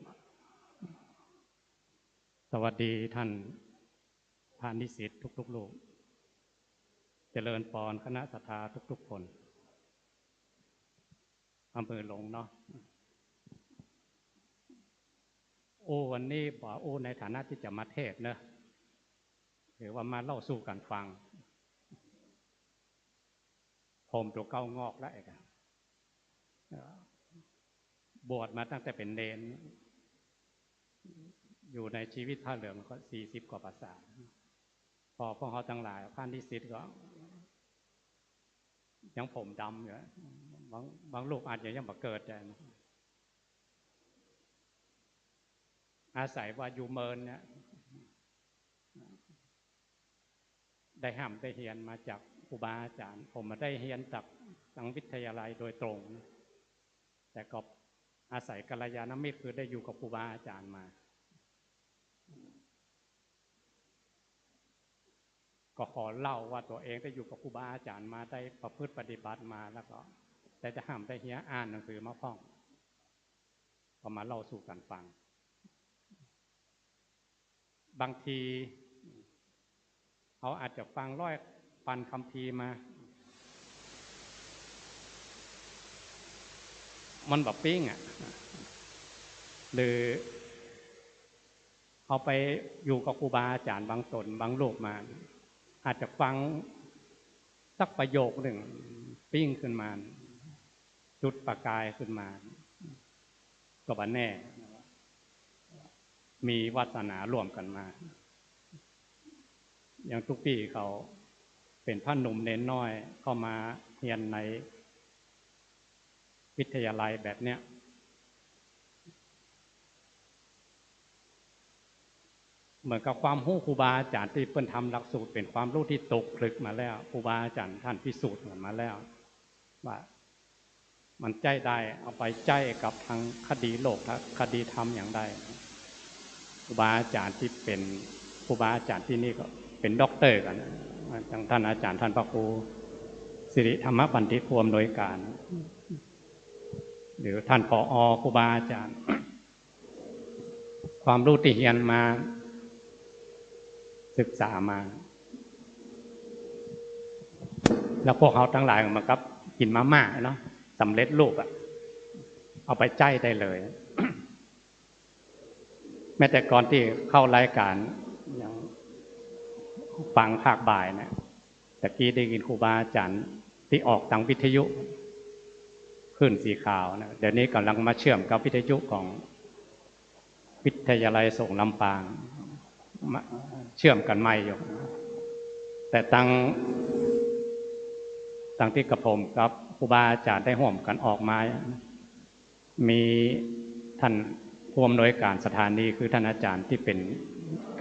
สวัสดีท่านพระนิสิตทุกๆ รูป เจริญปอนคณะศรัทธาทุกๆ คน เอามือลงเนาะ อู้วันนี้บ่อู้ในฐานะตี้จะมาเทศน์เนอะ ถือว่ามาเล่าสู่กั๋นฟัง ผมตั๋วเก๊างอกแล้วเอกอะ เอ่อ บวชมาตั้งแต่เป๋นเณร อยู่ในชีวิตผ้าเหลืองก็สี่สิบกว่าพรรษา พอพวกเฮาตังหลาย พระนิสิตก็ ยังผมดำอยู่ บาง บางรูปอาจจะยังบ่เกิดแต่ อาศัยว่าอยู่เมินเนี่ย ได้ฮ่ำได้เฮียนมาจากครูบาอาจ๋ารย์ ผมมาได้เฮียนจากตังวิทยาลัยโดยตรง แต่ก็อาศัยกัลยาณมิตร คือได้อยู่กับครูบาอาจ๋ารย์มา ก็ขอเล่าว่าตั๋วเองได้อยู่กับครูบาอาจ๋ารย์มา ได้ประพฤติปฏิบัติมา แล้วก็ได้ ได้ฮ่ำได้เฮีย อ่านหนังสือมาพ่อง ก็มาเล่าสู่กั๋นฟัง บางที เฮาอาจจะฟังร้อยปันคัมภีร์มา มันบ่ปิ๊งอะ หรือเฮาไปอยู่กับครูบาอาจ๋ารย์บางต๋นบางรูปมา อาจจะฟังสักประโยคนึ่งปิ๊งขึ้นมา จุดประกายขึ้นมา ก็บ่แน่ มีวาสนาร่วมกั๋นมา อย่างตุ๊กปี้เขาเป๋นพระหนุ่มเณรน้อย เข้ามาเฮียนในวิทยาลัยแบบเนี้ย เหมือนกับความฮู้ครูบาอาจ๋ารย์ตี้เปิ้นทำหลักสูตร เป๋นความฮู้ตี้ตกผลึกมาแล้ว ครูบาอาจ๋ารย์ต้านพิสูจน์กั๋นมาแล้ว ว่ามันใจ๊ได้ เอาไปใจ๊กับตางคดีโลก คดีธรรมอย่างใด ครูบาอาจ๋ารย์ตี้เป๋นครูบาอาจ๋ารย์ตี้นี่ก็เป๋นด็อกเตอร์กั๋น อย่างต้านอาจ๋ารย์ ต้านพระครูสิริธรรมบัณฑิต ผู้อำนวยการ หรือต้าน ผอ ครูบาอาจ๋ารย์ ความฮู้ตี้เฮียนมา ศึกษามา แล้วพวกเฮาตังหลายเหมือนกับกิ๋นมาม่าเนาะ สำเร็จรูปอะ เอาไปใจ๊ได้เลย แม้แต่ก่อนตี้เข้ารายก๋าน อย่างฟังภาคบ่ายเนี่ย ตะกี้ได้ยินครูบาอาจ๋ารย์ตี้ออกตางวิทยุคลื่นสีขาวนะ เดี๋ยวนี้ก่ำลังมาเชื่อมกับวิทยุของวิทยาลัยสงฆ์ลำปาง มาเชื่อมกั๋นใหม่อยู่ แต่ตาง ตางตี้กระผมกับครูบาอาจ๋ารย์ได้ฮ่วมกั๋นออกมา มีต้านผู้อำนวยการสถานี คือต้านอาจ๋ารย์ตี้เป๋น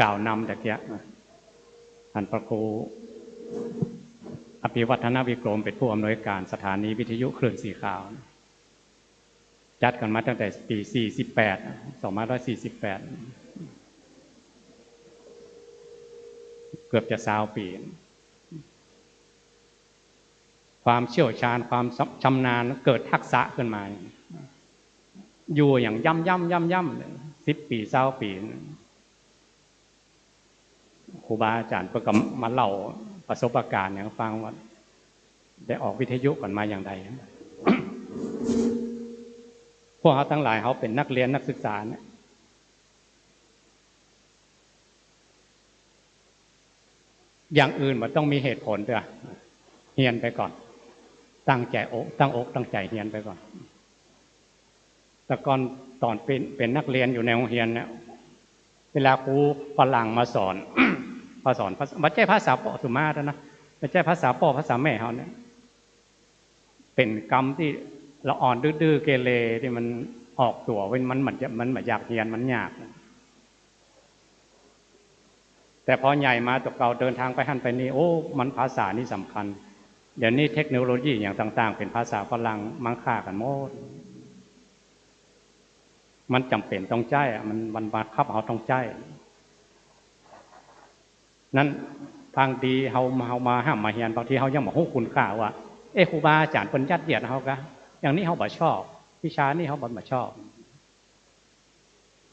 กล่าวนำตะกี้ ต้านพระครูอภิวัฒนวิกรม เป๋นผู้อำนวยการสถานีวิทยุคลื่นสีขาว จัดกั๋นมาตั้งแต่ปี๋สี่สิบแปด สองพันห้าร้อยสี่สิบแปด เกือบจะซาวปี๋ ความเชี่ยวชาญ ความชำนาญ เกิดทักษะขึ้นมา อยู่อย่างย่ำๆ ย่ำๆ สิบปี๋ ซาวปี๋ ครูบาอาจ๋ารย์เปิ้นก็มาเล่าประสบการณ์หื้อฟังว่า ได้ออกวิทยุกั๋นมาอย่างใด พวกเฮาตังหลาย เฮาเป๋นนักเฮียนนักศึกษาเนี่ย อย่างอื่นบ่ต้องมีเหตุผลเตื้อ เฮียนไปก่อน ตั้งใจ๋อก ตั้งอกตั้งใจ๋เฮียนไปก่อน แต่ก่อนต๋อนเป๋น เป๋นนักเฮียนอยู่ในโฮงเฮียนเนี่ย เวลาครูฝรั่งมาสอน มาสอนภาษา บ่ใจ้ภาษาป้อสุมาตรนะ บ่ใจ้ภาษาป้อภาษาแม่เฮาเนี่ย เป๋นกำตี้ละอ่อนดื้อๆ เกเร ตี้มันออกตั๋วเว้ย มัน มันจะ มันบ่อยากเฮียน มันยาก แต่พอใหญ่มาตั๋วเก่า เดินทางไปหั้นไปนี่ โอ้ มันภาษานี่สำคัญ เดี๋ยวนี้เทคโนโลยีอย่างต่างๆ เป๋นภาษาฝรั่ง มังค่ากั๋นหมด มันจ๋ำเป๋นต้องใจ๊อะ มัน มันบังคับเฮาต้องใจ๊ นั้นตางตี้เฮา เฮามาฮ่ำมาเฮียน บางทีเฮายังบ่ฮู้คุณค่าว่า เอ๊ะ ครูบาอาจ๋ารย์เปิ้นยัดเยียดเฮากา อย่างนี้เฮาบ่ชอบ วิชานี้เฮาบ่ บ่ชอบ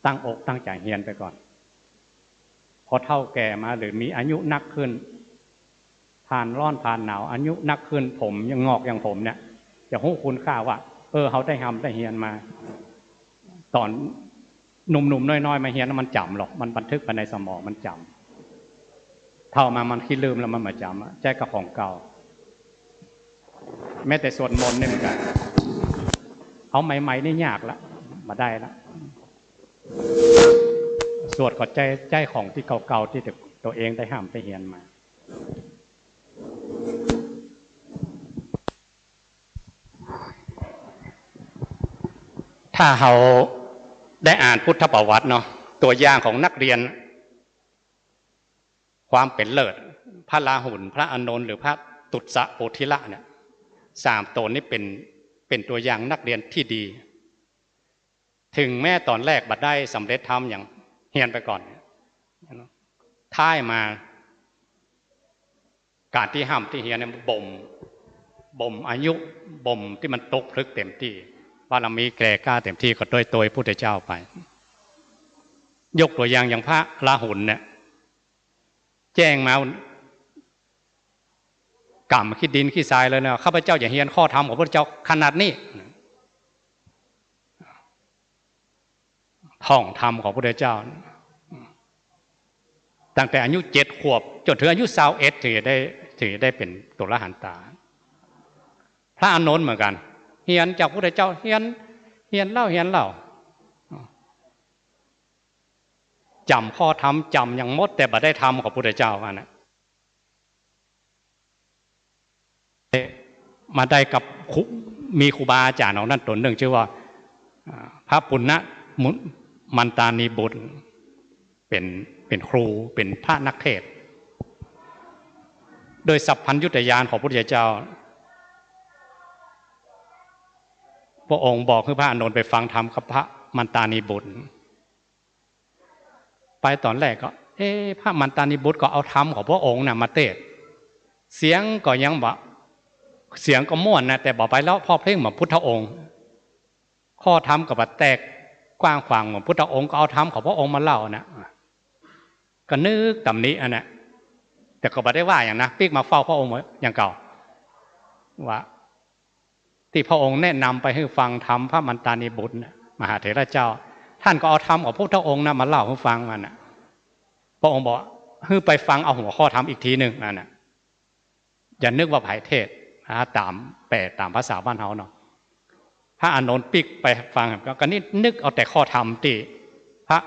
ตั้งอกตั้งใจ๋เฮียนไปก่อน พอเฒ่าแก่มาหรือมีอายุนักขึ้น ผ่านร้อนผ่านหนาว อายุนักขึ้น ผมยังงอกอย่างผมเนี่ย จะฮู้คุณค่าว่า เออ เฮาได้ฮ่ำได้เฮียนมา ต๋อนหนุ่มๆ น้อยๆ มาเฮียนมันจ๋ำหรอก มันบันทึกไปในสมอง มันจ๋ำ เฒ่ามามันขี้ลืมแล้ว มันบ่จ๋ำอะ ใจ๊กาของเก่า แม้แต่สวดมนต์นี่เหมือนกั๋น เอาใหม่ๆ นี่ยากละ บ่ได้ละ สวดก็ใจ๊ ใจ๊ของตี้เก่าๆ ตี้ตั๋วเองได้ฮ่ำได้เฮียนมา ถ้าเฮาได้อ่านพุทธประวัติเนาะ ตั๋วอย่างของนักเฮียน ความเป๋นเลิศ พระราหุล พระอานนท์ หรือพระตุสสะโพธิละเนี่ย สามต๋นนี้เป๋น เป๋นตั๋วอย่างนักเฮียนตี้ดี ถึงแม้ต๋อนแรกบ่ได้สำเร็จธรรมหยัง เฮียนไปก่อน ท้ายมา ก๋านตี้ฮ่ำตี้เฮียนเนี่ยบ่ม บ่มอายุ บ่มตี้มันตกผลึกเต๋มตี้ บารมีแก่กล้าเต๋มตี้ก็โตยๆ พุทธเจ้าไป ยกตั๋วอย่าง อย่างพระราหุลเนี่ย แจ้งมา ก๋ำขี้ดินขี้ทรายเลยนะ ข้าพเจ้าจะเฮียนข้อธรรมของพุทธเจ้าขนาดนี้ ท่องธรรมของพุทธเจ้า ตั้งแต่อายุเจ็ดขวบจ๋นเถิงอายุซาวเอ็ด เถิงจะได้ เถิงจะได้เป๋นตั๋วอรหันตา พระอานนท์เหมือนกั๋น เฮียนจากพุทธเจ้า เฮียน เฮียนเล่า เฮียนเล่า จ๋ำข้อธรรม จ๋ำหยังหมด แต่บ่ได้ธรรมของพุทธเจ้าอันนั้น มาได้กับครู มีครูบาอาจ๋ารย์องค์นั้นต๋นนึ่ง จื้อว่า อ่า พระปุณณมุ มันตานีบุตร เป๋น เป๋นครู เป๋นพระนักเทศน์ โดยสัพพัญญุตญาณของพุทธเจ้า พระองค์บอกหื้อพระอานนท์ไปฟังธรรมกับพระมันตานีบุตร ไปต๋อนแรกก็ เอ๊ะ พระมันตานีบุตรก็เอาธรรมของพระองค์น่ะมาเตศน์ เสียงก็ยังบ่ เสียงก็ม่วนนะ แต่บ่ไปเล่าเพราะเพลงเหมือนพุทธองค์ ข้อธรรมก็บ่แตกกว้างขวางเหมือนพุทธองค์ ก็เอาธรรมของพระองค์มาเล่านะ ก็นึกต๋ำหนิอันน่ะ แต่ก็บ่ได้ว่าหยังนะ ปิ๊กมาเฝ้าพระองค์อย่างเก่า ว่า ตี้พระองค์แนะนำไปหื้อฟังธรรมพระมันตานีบุตรน่ะ มหาเถระเจ้า ท่านก็เอาธรรมของพุทธองค์น่ะมาเล่าหื้อฟังมันน่ะ พระองค์บอกหื้อไปฟังเอาหัวข้อธรรมอีกทีนึ่งนั่นน่ะ อย่านึกว่าใผเทศน์นะ ต๋ามแปลต๋ามภาษาบ้านเฮาเนาะ พระอานนท์ปิ๊กไปฟังก็ ก็นี่นึกเอาแต่ข้อธรรมตี้พระ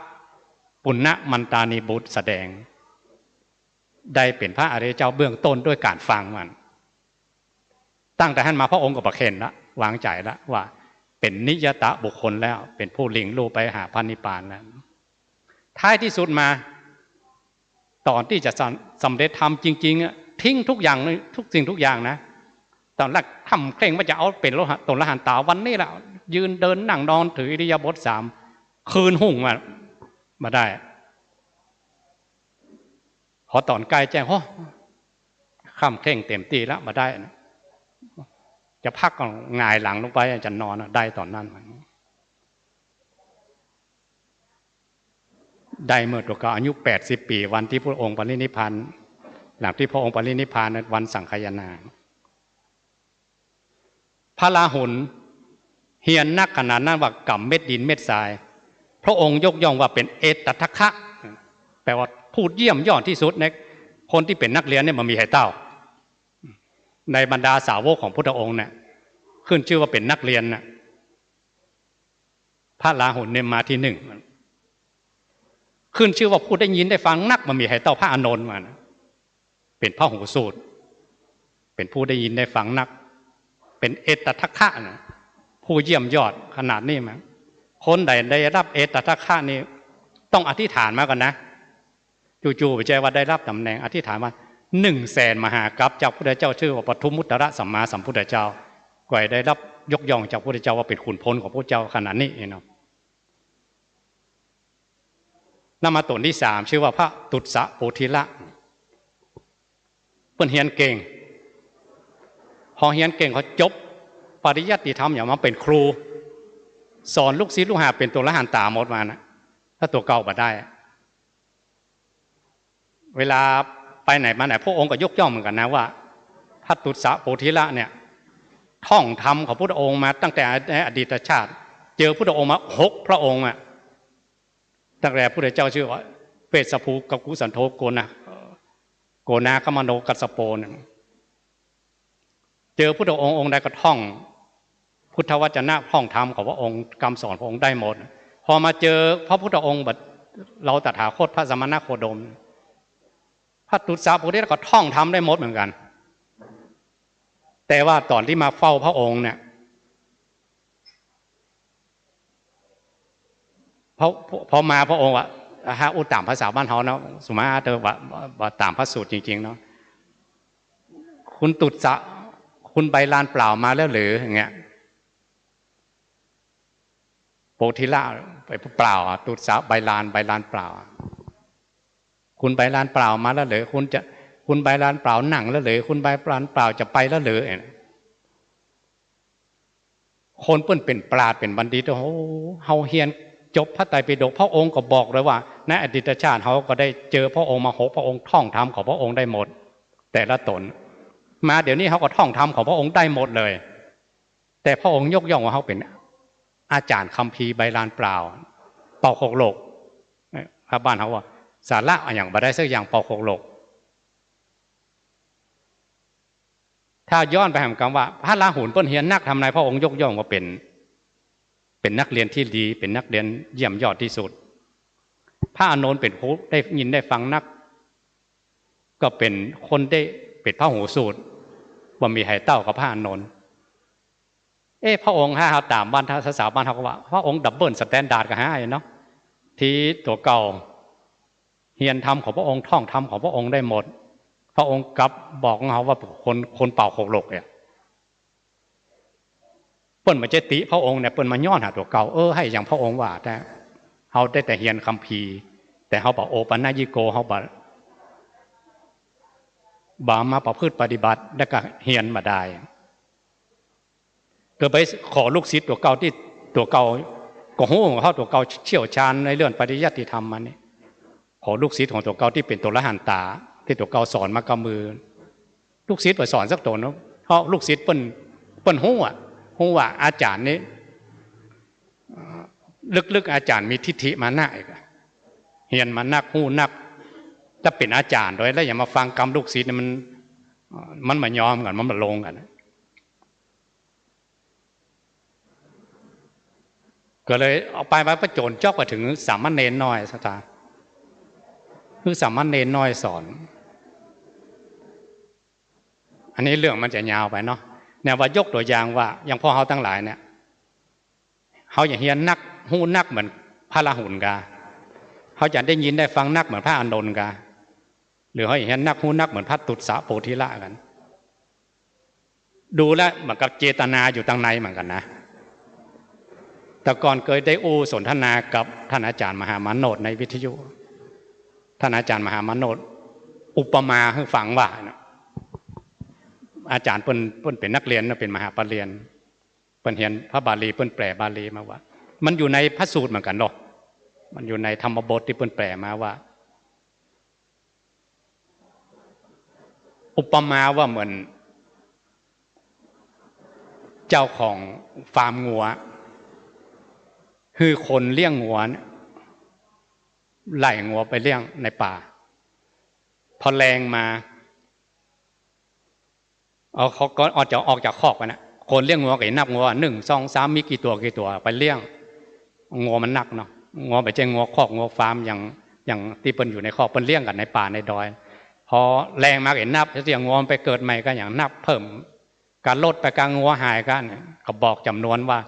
ปุณณมันตานีบุตรแสดง ได้เป๋นพระอริยเจ้าเบื้องต้นด้วยก๋านฟังมัน ตั้งแต่หั้นมาพระองค์ก็บ่เข็ญละ วางใจ๋ละ ว่าเป๋นนิยตบุคคลแล้ว เป๋นผู้หลิ่งลู่ไปหาพระนิพพานแล้ว ท้ายตี้สุดมา ต๋อนตี้จะสำ สำเร็จธรรมจริงๆ อะ ทิ้งทุกอย่างเลย ทุกสิ่งทุกอย่างนะ ต๋อนแรกค่ำเคร่งว่าจะเอาเป๋นโลหะ ตั๋วอรหันต๋วันนี้แหละ ยืนเดินนั่งนอนถืออิริยาบถสาม คืนฮุ่งมา บ่ได้ พอต๋อนใก้แจ้ง โอ้ ค่ำเคร่งเต๋มตี้แล้ว บ่ได้นะ จะพักก็หงายหลังลงไปจะนอนนะ ได้ต๋อนนั้น ได้เมื่อตั๋วเก่าอายุแปดสิบปี๋ วันตี้พระองค์ปรินิพพาน หลังตี้พระองค์ปรินิพพานวันสังคายนา พระราหุลเฮียนนักขนาดนั้นว่าก๋ำเม็ดดินเม็ดทราย พระองค์ยกย่องว่าเป๋นเอตทัคคะ แปลว่าผู้เยี่ยมยอดตี้สุดในคนตี้เป๋นนักเรียนเนี่ยบ่มีใผเต้า ในบรรดาสาวกของพุทธองค์เนี่ย ขึ้นจื้อว่าเป๋นนักเรียนน่ะ พระราหุลเนี่ยมาตี้นึ่ง ขึ้นจื้อว่าผู้ได้ยินได้ฟังนัก บ่มีใผเต้าพระอานนท์มันน่ะ เป๋นพหูสูตร เป๋นผู้ได้ยินได้ฟังนัก เป๋นเอตทัคคะน่ะ ผู้เยี่ยมยอดขนาดนี้มา คนใดได้ฮับเอตทัคคะนี่ต้องอธิษฐานมาก่อนนะ จู่ๆ บ่ใจ้ว่าได้ฮับต๋ำแหน่ง อธิษฐานว่า หนึ่งแสนมหากัป จากพุทธเจ้าจื้อว่าปทุมมุตตรสัมมาสัมพุทธเจ้า ก็ได้ฮับยกย่องจากพุทธเจ้าว่าเป๋นขุนพลของพุทธเจ้าขนาดนี้เนาะ นำมาตั๋นตี้สาม จื้อว่าพระตุสสะโปธิละ เปิ้นเฮียนเก่ง พอเฮียนเก่งเขาจบปริยัติธรรมอย่างมาเป๋นครู สอนลูกศิษย์ลูกหาเป๋นตั๋วอรหันต๋าหมดมานะ ถ้าตั๋วเก่าบ่ได้ เวลาไปไหนมาไหน พระองค์ก็ยกย่องเหมือนกันนะว่า พระตุสสะโปธิละเนี่ย ท่องธรรมของพุทธองค์มาตั้งแต่ในอดีตชาติ เจอพุทธองค์มาหกพระองค์อะ ตั้งแต่พุทธเจ้าจื้อว่าเวสสภู กักขุสันโธ โกนะ โกนาคมโน กัสสโปเนี่ย เจอพุทธองค์องค์ใดก็ท่องพุทธวจนะ ท่องธรรมของพระองค์ กำสอนพระองค์ได้หมด พอมาเจอพระพุทธองค์บัด เราตถาคตพระสมณโคดม พระตุสสะโพธิสัตว์ก็ท่องธรรมได้หมดเหมือนกัน แต่ว่าต๋อนตี้มาเฝ้าพระองค์เนี่ย พอ พอมาพระองค์ว่า ฮะ อู้ต๋ามภาษาบ้านเฮาเนาะ สุมาเถอะว่า ว่าต๋ามพระสูตรจริงๆ เนาะ คุณตุสสะ คุณใบลานเปล่ามาแล้วหรือ อย่างเงี้ย โปธิละ ไปเปล่าอะ ตุสสะ ใบลาน ใบลานเปล่าอะ คุณใบลานเปล่ามาแล้วหรือ คุณจะ คุณใบลานเปล่านั่งแล้วเหรอ คุณใบลานเปล่าจะไปแล้วเหรอ คนเปิ้นเป๋นปราชญ์เป๋นบัณฑิต โอ้โห เฮาเฮียนจบพระไตรปิฎก พระองค์ก็บอกเลยว่า ในอดีตชาติเฮาก็ได้เจอพระองค์มาหกพระองค์ ท่องธรรมของพระองค์ได้หมด แต่ละต๋น มาเดี๋ยวนี้เฮาก็ท่องธรรมของพระองค์ได้หมดเลย แต่พระองค์ยกย่องว่าเฮาเป๋นอาจ๋ารย์คัมภีร์ใบลานเปล่า เป่าโคกโหลก เอ่อ ถ้าบ้านเฮาว่า สาระอะหยังบ่ได้สักอย่าง เป่าโคกโหลก ถ้าย้อนไปหากำว่า พระราหุลเปิ้นเฮียนนักธรรมใน พระองค์ยกย่องว่าเป๋น เป๋นนักเรียนตี้ดี เป๋นนักเรียนเยี่ยมยอดตี้สุด พระอานนท์เป๋นผู้ได้ยินได้ฟังนัก ก็เป๋นคนได้เป๋นพหูสูตร บ่มีใผเต้ากับพระอานนท์ เอ๊ะ พระองค์ ถ้าเฮาต๋ามบ้าน ถ้าสาวๆ บ้านเฮาก็ว่า พระองค์ดับเบิลสแตนดาร์ดกับเฮาเนาะ ตี้ตั๋วเก่า เฮียนธรรมของพระองค์ ท่องธรรมของพระองค์ได้หมด พระองค์กลับบอกเฮาว่าคน คนเป่าโคกโหลกเนี่ย เปิ้นบ่ใจ้ติพระองค์เนี่ย เปิ้นมาย้อนหาตั๋วเก่า เออ ไห้อย่างพระองค์ว่า แต่เฮาได้แต่เฮียนคัมภีร์ แต่เฮาบ่โอปัญญิโก เฮาบ่ บ่มาประพฤติปฏิบัติ แล้วก็เฮียนบ่ได้ ก็ไปขอลูกศิษย์ตั๋วเก่าตี้ตั๋วเก่าก็ฮู้ เพราะตั๋วเก่าเชี่ยวชาญในเรื่องปริยัติธรรมมานี่ ขอลูกศิษย์ของตั๋วเก่าตี้เป๋นโตรหันตา ตี้ตั๋วเก่าสอนมากับมือ ลูกศิษย์บ่สอนสักต๋น เพราะลูกศิษย์เปิ้น เปิ้นฮู้อะ ฮู้ว่าอาจ๋ารย์นี่ เอ่อ ลึกๆ อาจ๋ารย์มีทิฏฐิมานะอีกอะ เฮียนมานัก ฮู้นัก ถ้าเป๋นอาจ๋ารย์โดย แล้วอย่ามาฟังกำลูกศิษย์นี่มัน เอ่อ มันบ่ยอมกั๋น มันบ่ลงกั๋น ก็เลยเอาไป ไปประโจนจ๊อกไปเถิงสามเณรน้อย ศรัทธา คือสามเณรน้อยสอน อันนี้เรื่องมันจะยาวไปเนาะ เนี่ยว่ายกตั๋วอย่างว่า อย่างพวกเฮาตังหลายเนี่ย เฮาอย่าเฮียนนัก ฮู้นักเหมือนพระราหุลกา เฮาอย่าได้ยินได้ฟังนักเหมือนพระอานนท์กา หรือเฮาอย่าเฮียนนัก ฮู้นักเหมือนพระตุสสะโพธิละกั๋น ดูแล้วเหมือนกับเจตนาอยู่ตังในเหมือนกั๋นนะ แต่ก่อนเกยได้อู้สนทนากับท่านอาจ๋ารย์มหามาโนชในวิทยุ ท่านอาจ๋ารย์มหามาโนชอุปมาหื้อฟังว่านะ อาจ๋ารย์เปิ้น เปิ้นเป๋นนักเรียนนะ เป๋นมหาปรริญญา เปิ้นเฮียนพระบาลี เปิ้นแปลบาลีมาว่า มันอยู่ในพระสูตรเหมือนกั๋นเนาะ มันอยู่ในธรรมบทตี้เปิ้นแปลมาว่า อุปมาว่าเหมือน เจ้าของฟาร์มงัว หื้อคนเลี้ยงงัวเนี่ย ไล่งัวไปเลี้ยงในป่า พอแลงมา เอา เขาก็ออกจาก ออกจากคอกไปนะ คนเลี้ยงงัวก็นับงัว นึ่ง สอง สาม มีกี่ตั๋ว กี่ตั๋ว ไปเลี้ยง งัวมันนักเนาะ งัวบ่ใจ้งัวคอก งัวฟาร์ม อย่าง อย่างตี้เปิ้นอยู่ในคอก เปิ้นเลี้ยงกั๋นในป่าในดอย พอแลงมาก็นับ เสียงัวมันไปเกิดใหม่ก็อย่างนับเพิ่ม กาลดไป กางัวหายก็เนี่ย ก็บอกจ๋ำนวนว่า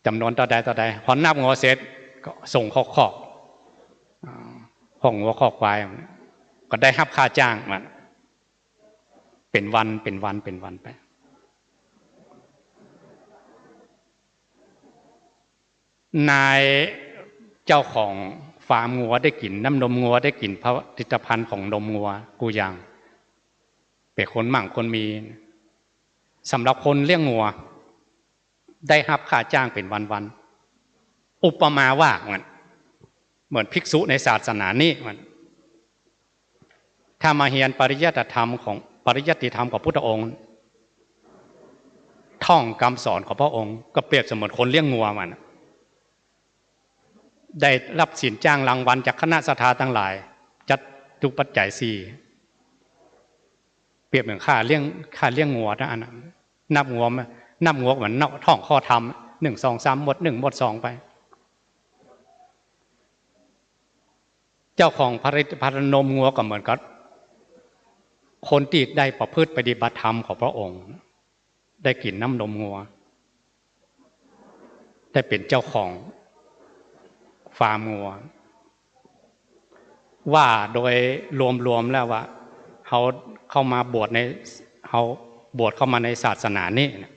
จ๋ำนวนเต้าใดเต้าใด พอนับงัวเสร็จก็ส่งเข้าคอก อ่า คอกงัวคอกควาย ก็ได้ฮับค่าจ้างมัน เป๋นวัน เป๋นวัน เป๋นวันไป นายเจ้าของฟาร์มงัวได้กิ๋นน้ำนมงัว ได้กิ๋นผลิตภัณฑ์ของนมงัวกู้อย่าง เป๋นคนมั่งคนมี สำหรับคนเลี้ยงงัว ได้ฮับค่าจ้างเป๋นวันๆ อุปมาว่าเหมือน เหมือนภิกษุในศาสนานี้มัน ถ้ามาเฮียนปริยัติธรรมของ ปริยัติธรรมของพุทธองค์ ท่องกำสอนของพระองค์ ก็เปรียบเสมือนคนเลี้ยงงัวมัน ได้ฮับสินจ้างรางวัลจากคณะศรัทธาตังหลาย จัตุปัจจัยสี่ เปรียบเหมือนค่าเลี้ยง ค่าเลี้ยงงัวนะอันนั้น นับงัวมา นับงัวเหมือนนับท่องข้อธรรม นึ่ง สอง สาม หมวดนึ่ง หมวดสองไป เจ้าของผลิตภัณฑ์นมงัวก็เหมือนกับ คนตี้ได้ประพฤติปฏิบัติธรรมของพระองค์ ได้กิ๋นน้ำนมงัว ได้เป๋นเจ้าของฟาร์มงัว ว่าโดยรวมๆ แล้วว่า เฮาเข้ามาบวชใน เฮาบวชเข้ามาในศาสนานี้เนี่ย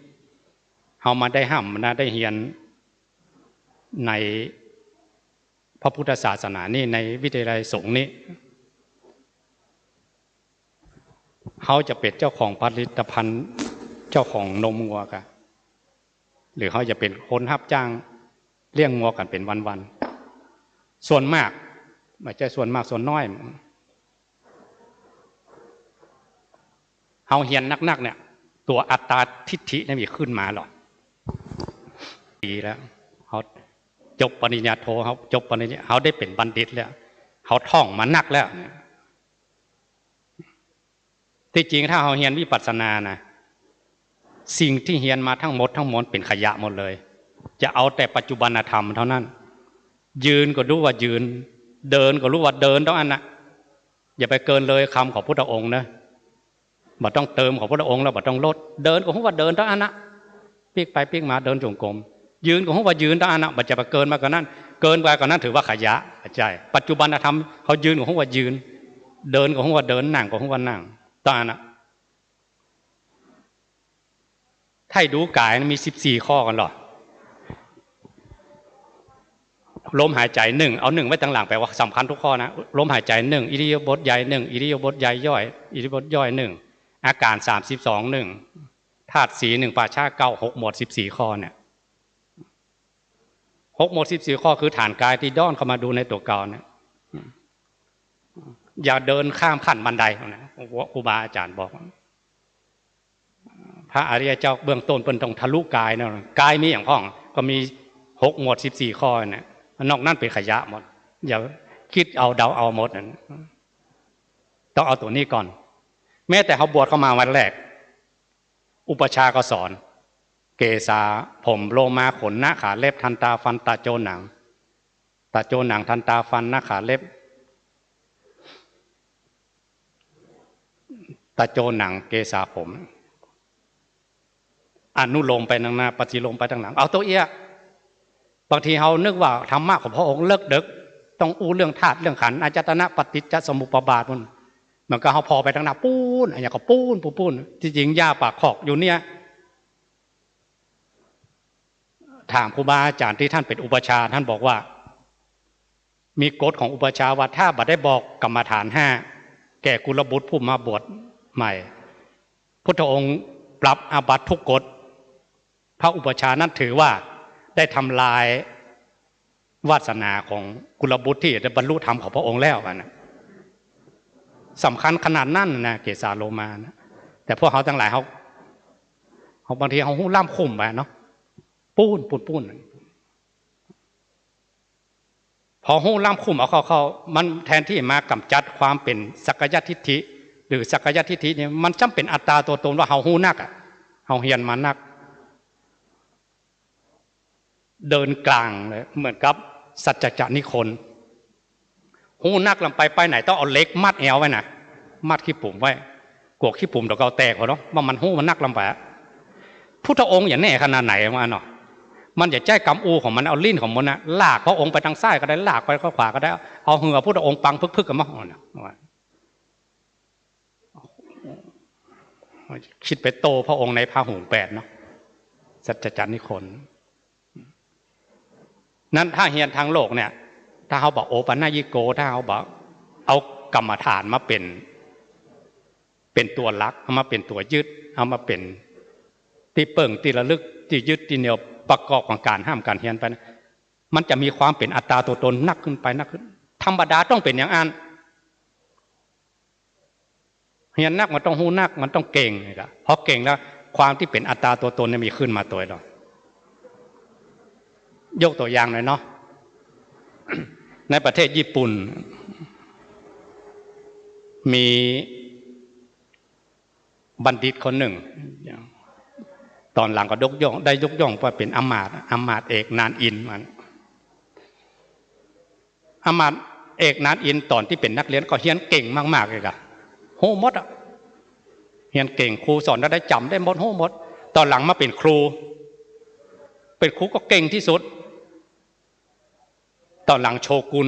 เฮามาได้ฮ่ำนะ ได้เฮียนในพระพุทธศาสนานี้ ในวิทยาลัยสงฆ์นี้ เฮาจะเป๋นเจ้าของผลิตภัณฑ์ เจ้าของนมงัวก่ะ หรือเฮาจะเป๋นคนฮับจ้างเลี้ยงงัวกั๋นเป๋นวันๆ ส่วนมาก บ่ใจ้ส่วนมาก ส่วนน้อย เฮาเฮียนนักๆ เนี่ย ตั๋วอัตตาทิฏฐิเนี่ยมีขึ้นมาหรอ ดีแล้ว เฮาจบปริญญาโท เฮาจบปริญญา เฮาได้เป๋นบัณฑิตแล้ว เฮาท่องมานักแล้วเนี่ย ตี้จริงถ้าเฮาเฮียนวิปัสสนานะ สิ่งตี้เฮียนมาทั้งหมดทั้งมวลเป๋นขยะหมดเลย จะเอาแต่ปัจจุบันธรรมเท่านั้น ยืนก็ฮู้ว่ายืน เดินก็ฮู้ว่าเดินเต้าอั้นนะ อย่าไปเกินเลยกำของพุทธองค์นะ บ่ต้องเติมของพุทธองค์แล้วบ่ต้องลด เดินก็ฮู้ว่าเดินเต้าอั้นนะ ปิ๊กไปปิ๊กมาเดินจงกรม ยืนก็ฮู้ว่ายืนเต้าอั้นนะ บ่จะไปเกินไปกว่านั้น เกินไปกว่านั้นถือว่าขยะ บ่ใจ้ ปัจจุบันธรรม เฮายืนก็ฮู้ว่ายืน เดินก็ฮู้ว่าเดิน นั่งก็ฮู้ว่านั่ง เต้าอั้นนะ ถ้าดูกายมีสิบสี่ข้อก่อนหรอ ลมหายใจ๋นึ่ง เอานึ่งไว้ตังหลัง แป๋ว่าสำคัญกู้ข้อนะ ลมหายใจ๋นึ่ง อิริยาบถใหญ่นึ่ง อิริยาบถใหญ่ย่อย อิริยาบถย่อยนึ่ง อาก๋านสามสิบสองนึ่ง ธาตุสี่นึ่ง ป่าช้าเก้า หกหมวดสิบสี่ข้อเนี่ย หกหมวดสิบสี่ข้อคือฐานกายตี้ย้อนเข้ามาดูในตั๋วเก่าเนี่ย อย่าเดินข้ามขั้นบันไดนะ ครูบาอาจ๋ารย์บอก พระอริยเจ้าเบื้องต้นเปิ้นต้องทะลุกายนะ กายมีหยังพ่อง ก็มีหกหมวดสิบสี่ข้อเนี่ย นอกนั้นเป๋นขยะหมด อย่าคิดเอาเดาเอาหมดนั้น ต้องเอาตั๋วนี้ก่อน แม้แต่เฮาบวชเข้ามาวันแรก อุปัชฌาย์ก็สอน เกศา ผม โลมา ขน หน้า ขา เล็บ ทันตา ฟัน ตาโจ หนัง ตาโจ หนัง ทันตา ฟัน หน้า ขา เล็บ ตาโจ หนัง เกศา ผม อนุโลมไปตังหน้า ปฏิโลมไปตังหลัง เอาตั๋วเอี้ย บางทีเฮานึกว่าธรรมะของพระองค์เลิกเดิก ต้องอู้เรื่องธาตุเรื่องขันธ์ อายตนะ ปฏิจจสมุปบาทปู๊น มันก็เฮาผ่อไปตังหน้าปู๊น อะหยังก็ปู๊น ปู๊น ปู๊น ตี้จริงหญ้าปากคอกอยู่เนี่ย ถามครูบาอาจ๋ารย์ตี้ต้านเป๋นอุปัชฌาย์ ต้านบอกว่า มีกฎของอุปัชฌาย์ว่า ถ้าบ่ได้บอกกรรมฐานห้า แก่กุลบุตรผู้มาบวชใหม่ พุทธองค์ปรับอาบัติทุกกฎ พระอุปัชฌาย์นั้นถือว่าได้ทำลายวาสนาของกุลบุตรตี้จะบรรลุธรรมของพระองค์แล้วอะนะ สำคัญขนาดนั้นนะ เกศา โลมานะ แต่พวกเฮาตังหลายเฮา เฮาบางทีเฮาฮู้ล้ำคุ้มไปเนาะ ปู๊น ปู๊น ปู๊น พอฮู้ล้ำคุ้มเอาเข้า เข้า มันแทนตี้มากำจัดความเป๋นสักกายทิฏฐิ หรือสักกายทิฏฐิเนี่ย มันจ้ำเป๋นอัตตาตั๋วตนว่าเฮาฮู้นักอะ เฮาเฮียนมานัก เดินกลางเลย เหมือนกับสัจจนิครน ฮู้นักล้ำไป ไปไหนต้องเอาเหล็กมัดแอวไว้นะ มัดขี้ปุ๋มไว้ กั๋วขี้ปุ๋มเดี๋ยวก็แตกหัวเนาะ ว่ามันฮู้มันนักล้ำไปอะ พุทธองค์อย่าแน่ขนาดไหนว่าเนาะ มันอย่าใจ๊กำอู้ของมัน เอาลิ้นของมันนะ ลากพระองค์ไปตังซ้ายก็ได้ ลากไปข้างขวาก็ได้ เอาเหื่อพุทธองค์ปังพึกๆ กั๋นมา คิดไปโตพระองค์ในพาหุงส์แปดเนาะ สัจจนิครน นั้นถ้าเฮียนตางโลกเนี่ย ถ้าเฮาบ่โอปัญญิโก ถ้าเฮาบ่เอากรรมฐานมาเป๋น เป๋นตั๋วหลัก เอามาเป๋นตั๋วยึด เอามาเป๋นตี้เปิ้ง ตี้ระลึก ตี้ยึด ตี้เหนี่ยว ประกอบของก๋านฮ่ำก๋านเฮียนไปนะ มันจะมีความเป๋นอัตตาตั๋วตนนักขึ้นไป นักขึ้น ธรรมดาต้องเป๋นอย่างอั้น เฮียนนักมันต้องฮู้นัก มันต้องเก่งนี่แหละ พอเก่งแล้ว ความตี้เป๋นอัตตาตั๋วตนเนี่ยมีขึ้นมาตวยเนาะ ยกตั๋วอย่างหน่อยเนาะ ในประเทศญี่ปุ่น มีบัณฑิตคนนึ่ง ต๋อนหลังก็ยกย่อง ได้ยกย่องว่าเป๋นอำมาตย์ อำมาตย์เอกนานอินทร์มัน อำมาตย์เอกนานอินทร์ต๋อนตี้เป๋นนักเฮียนก็เฮียนเก่งมากๆ เลยก่ะ ฮู้หมดอะ เฮียนเก่ง ครูสอนเต้าใดจ๋ำได้หมด ฮู้หมด ต๋อนหลังมาเป๋นครู เป๋นครูก็เก่งตี้สุด ต๋อนหลังโชกุน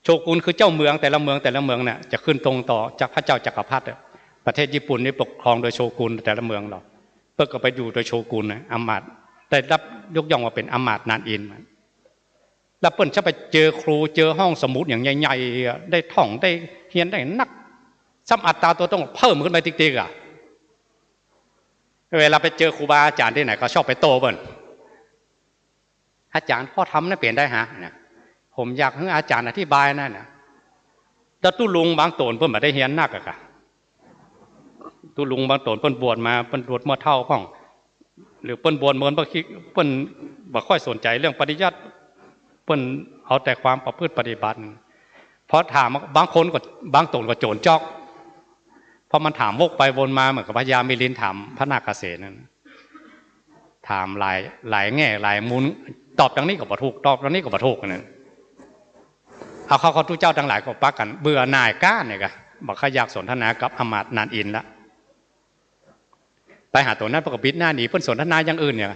โชกุนคือเจ้าเมืองแต่ละเมือง แต่ละเมืองเนี่ยจะขึ้นตรงต่อจากพระเจ้าจักรพรรดิอะ ประเทศญี่ปุ่นนี่ปกครองโดยโชกุนแต่ละเมืองเนาะ เปิ้นก็ไปอยู่โดยโชกุนนะ อำมาตย์ได้รับยกย่องว่าเป๋นอำมาตย์นานอินทร์ แล้วเปิ้นจะไปเจอครู เจอห้องสมุดอย่างใหญ่ๆ อะ ได้ท่อง ได้เฮียน ได้นัก ซ้ำอัตตาตั๋วตนเพิ่มขึ้นไปติ๊กๆ อะ เวลาไปเจอครูบาอาจ๋ารย์ตี้ไหนก็ชอบไปโต้เปิ้น "อาจ๋ารย์ ข้อธรรมนั้นเป๋นใดฮะ" เนี่ย "ผมอยากหื้ออาจ๋ารย์อธิบาย" นั่นน่ะ แต่ตุ๊ลุงบางต๋นเปิ้นบ่ได้เฮียนนักอะค่ะ ตุ๊ลุงบางต๋นเปิ้นบวชมา เปิ้นบวชเมื่อเฒ่าพ่อง หรือเปิ้นบวชเมิน เปิ้นขี้ เปิ้นบ่ค่อยสนใจ๋เรื่องปริยัติ เปิ้นเอาแต่ความประพฤติปฏิบัติ พอถามบางคนก็ บางต๋นก็โจ๋นจ๊อก เพราะมันถามวกไปวนมาเหมือนกับพญามิลินถามพระนาคเษนนั่น ถามหลาย หลายแง่หลายมุม ตอบตางนี้ก็บ่ถูก ตอบตางนี้ก็บ่ถูกนั่น เอาเข้า เข้า ตุ๊เจ้าตังหลายก็ปากั๋นเบื่อหน่ายก๊านเนี่ยกะ บ่ค่อยอยากสนทนากับอำมาตย์นานอินทร์ละ ไปหาตั๋วนั้นเปิ้นก็บิดหน้าหนี เปิ้นสนทนาอย่างอื่นเนี่ย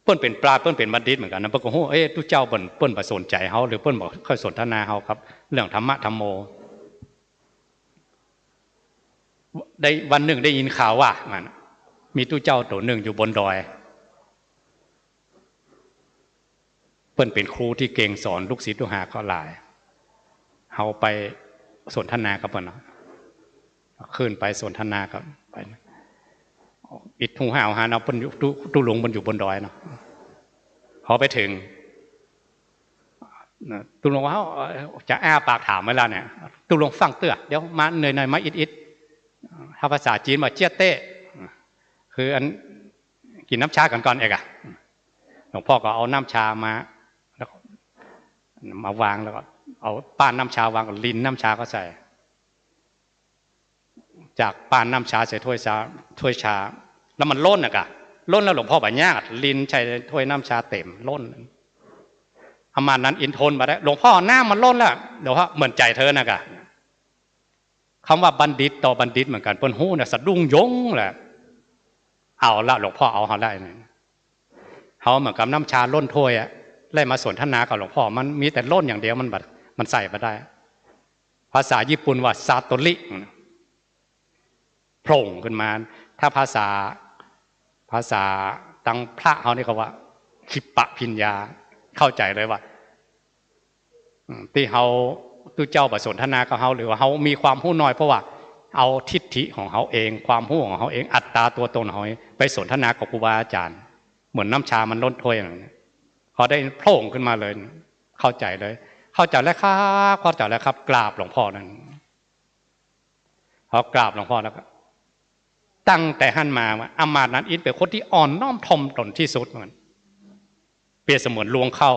เปิ้นเป๋นปราชญ์ เปิ้นเป๋นบัณฑิตเหมือนกั๋นนะ เปิ้นก็ฮู้ เอ๊ะ ตุ๊เจ้าเปิ้น เปิ้นบ่สนใจ๋เฮา หรือเปิ้นบ่ค่อยสนทนาเฮากับเรื่องธรรมะธรรมโม ได้วันนึ่งได้ยินข่าวว่า มันมีตุ๊เจ้าตั๋วนึ่งอยู่บนดอย เปิ้นเป๋นครูตี้เก่ง สอนลูกศิษย์ลูกหาเขาหลาย เฮาไปสนทนากับเปิ้นเนาะ ขึ้นไปสนทนากับ ไป อิดฮู้ฮาวฮานเอา เปิ้นอยู่ ตุ๊ ตุ๊ลุงเปิ้นอยู่บนดอยเนาะ พอไปเถิง นะ ตุ๊ลุงว่า "เอ้า จะอ้าปากถามไว้แล้วเนี่ย ตุ๊ลุงฟังเตื้อ เดี๋ยวมาเหนื่อยๆ มาอิดๆ" ถ้าภาษาจีนว่า "เจี๊ยะเต๊ะ" คืออัน กิ๋นน้ำชากั๋นก่อนเอกอะ หลวงพ่อก็เอาน้ำชามา แล้วก็มาวาง แล้วก็เอาป้านน้ำชาวาง ก็รินน้ำชาเข้าใส่ จากป้านน้ำชาใส่ถ้วยชา ถ้วยชา แล้วมันล้นน่ะกะ ล้นแล้วหลวงพ่อบ่ยาก รินใส่ถ้วยน้ำชาเต๋มล้น อำมาตย์นานอินทร์ทนบ่ได้ "หลวงพ่อ น้ำมันล้นแล้ว" หลวงพ่อ "เหมือนใจ๋เธอน่ะกะ" กำว่าบัณฑิตต่อบัณฑิตเหมือนกั๋น เปิ้นฮู้น่ะ สะดุ้งโยงแหละ เอาละ หลวงพ่อเอาเฮาได้เนี่ย เฮาเหมือนกับน้ำชาล้นถ้วยอะ ได้มาสนทนากับหลวงพ่อ มันมีแต่ล้นอย่างเดียว มันบ่ มันใส่บ่ได้ ภาษาญี่ปุ่นว่า ซาโตริ โผล่ขึ้นมา ถ้าภาษา ภาษาตังพระเฮานี่เขาว่า คิปปะพิญญา เข้าใจ๋เลยว่า อืม ตี้เฮา ตุ๊เจ้าบ่สนทนากับเฮา หรือว่าเฮามีความฮู้น้อย เพราะว่าเอาทิฏฐิของเฮาเอง ความฮู้ของเฮาเอง อัตตาตั๋วตนของเฮาเอง ไปสนทนากับครูบาอาจ๋ารย์ เหมือนน้ำชามันล้นถ้วยอย่างนี้ พอได้โผล่ขึ้นมาเลย เข้าใจ๋เลย เข้าใจ๋แล้วครับ เข้าใจ๋แล้วครับ กราบหลวงพ่อนั่น พอกราบหลวงพ่อแล้วก็ ตั้งแต่หั้นมาว่า อำมาตย์นานอินทร์เป๋นคนตี้อ่อนน้อมถ่อมตนตี้สุด เหมือน เปรียบเสมือนรวงข้าว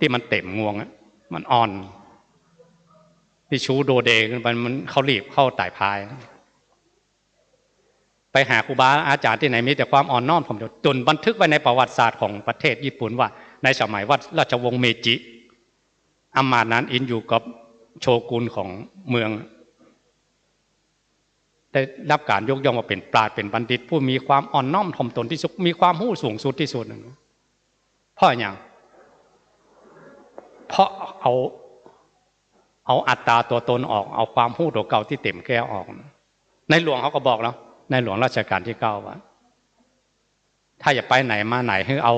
ตี้มันเต๋มงวงอะ มันอ่อน ตี้ชูโดเดขึ้นไป มัน ข้าวหลีบ ข้าวต๋ายพาย ไปหาครูบาอาจ๋ารย์ตี้ไหน มีแต่ความอ่อนน้อมถ่อมตน จ๋นบันทึกไว้ในประวัติศาสตร์ของประเทศญี่ปุ่นว่า ในสมัยวัช ราชวงศ์เมจิ อำมาตย์นานอินทร์อยู่กับโชกุนของเมือง ได้รับก๋านยกย่องว่าเป๋นปราชญ์ เป๋นบัณฑิต ผู้มีความอ่อนน้อมถ่อมตนตี้สุด มีความฮู้สูงสุดตี้สุด เพราะอะหยัง เพราะเอา เอาอัตตาตั๋วตนออก เอาความฮู้ตั๋วเก่าตี้เต๋มแก้วออก ในหลวงเขาก็บอกแล้ว ในหลวงรัชกาลตี้เก้าว่า ถ้าจะไปไหนมาไหน หื้อเอา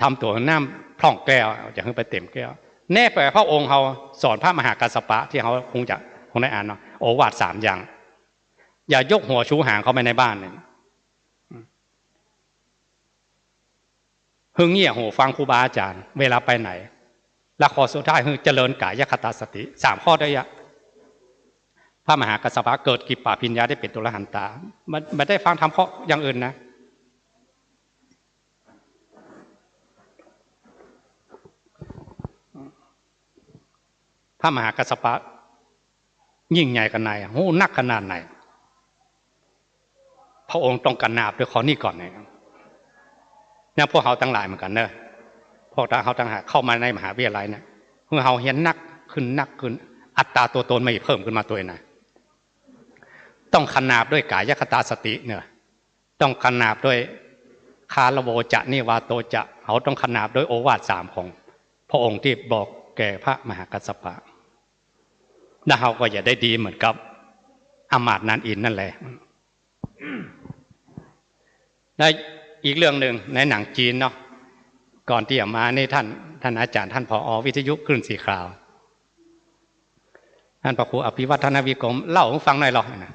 ทำตั๋วหื้อน้ำพร่องแก้ว จะหื้อไปเต๋มแก้ว แน่ไปพระองค์เฮาสอนพระมหากัสสปะ ตี้เฮาคงจะ คงได้อ่านเนาะ โอวาทสามอย่าง อย่ายกหัวชูหางเข้าไปในบ้านเนี่ย หื้อเงี่ยหูฟังครูบาอาจ๋ารย์ เวลาไปไหน และข้อสุดท้าย หื้อเจริญก๋ายคตาสติ สามข้อได้อะ พระมหากัสสปะเกิดคิปปะพิญญาได้เป๋นโตรหันตา บ่ บ่ได้ฟังธรรมข้ออย่างอื่นนะ พระมหากัสสปะยิ่งใหญ่ขนาดไหน ฮู้นักขนาดไหน พระองค์ต้องขนาบด้วยข้อนี้ก่อนเนี่ย เนี่ยพวกเฮาตังหลายเหมือนกั๋นเนอะ พวกเฮาตังหลายเข้ามาในมหาวิทยาลัยเนี่ย เมื่อเฮาเฮียนนักขึ้น นักขึ้น อัตตาตั๋วตนมันเพิ่มขึ้นมาตวยนะ ต้องขนาบด้วยก๋ายคตาสติเนอะ ต้องขนาบด้วย คารโวจะ นิวาโตจะ เฮาต้องขนาบด้วยโอวาทสามของพระองค์ตี้บอกแก่พระมหากัสสปะ แล้วเฮาก็จะได้ดีเหมือนกับอำมาตย์นานอินทร์นั่นแหละ และอีกเรื่องนึ่งในหนังจีนเนาะ ก่อนตี้จะมานี่ต้าน ต้านอาจ๋ารย์ ต้าน ผอ วิทยุคลื่นสีขาว ต้านพระครูอภิวัฒนวิกรม เล่าหื้อฟังหน่อยลอ นะ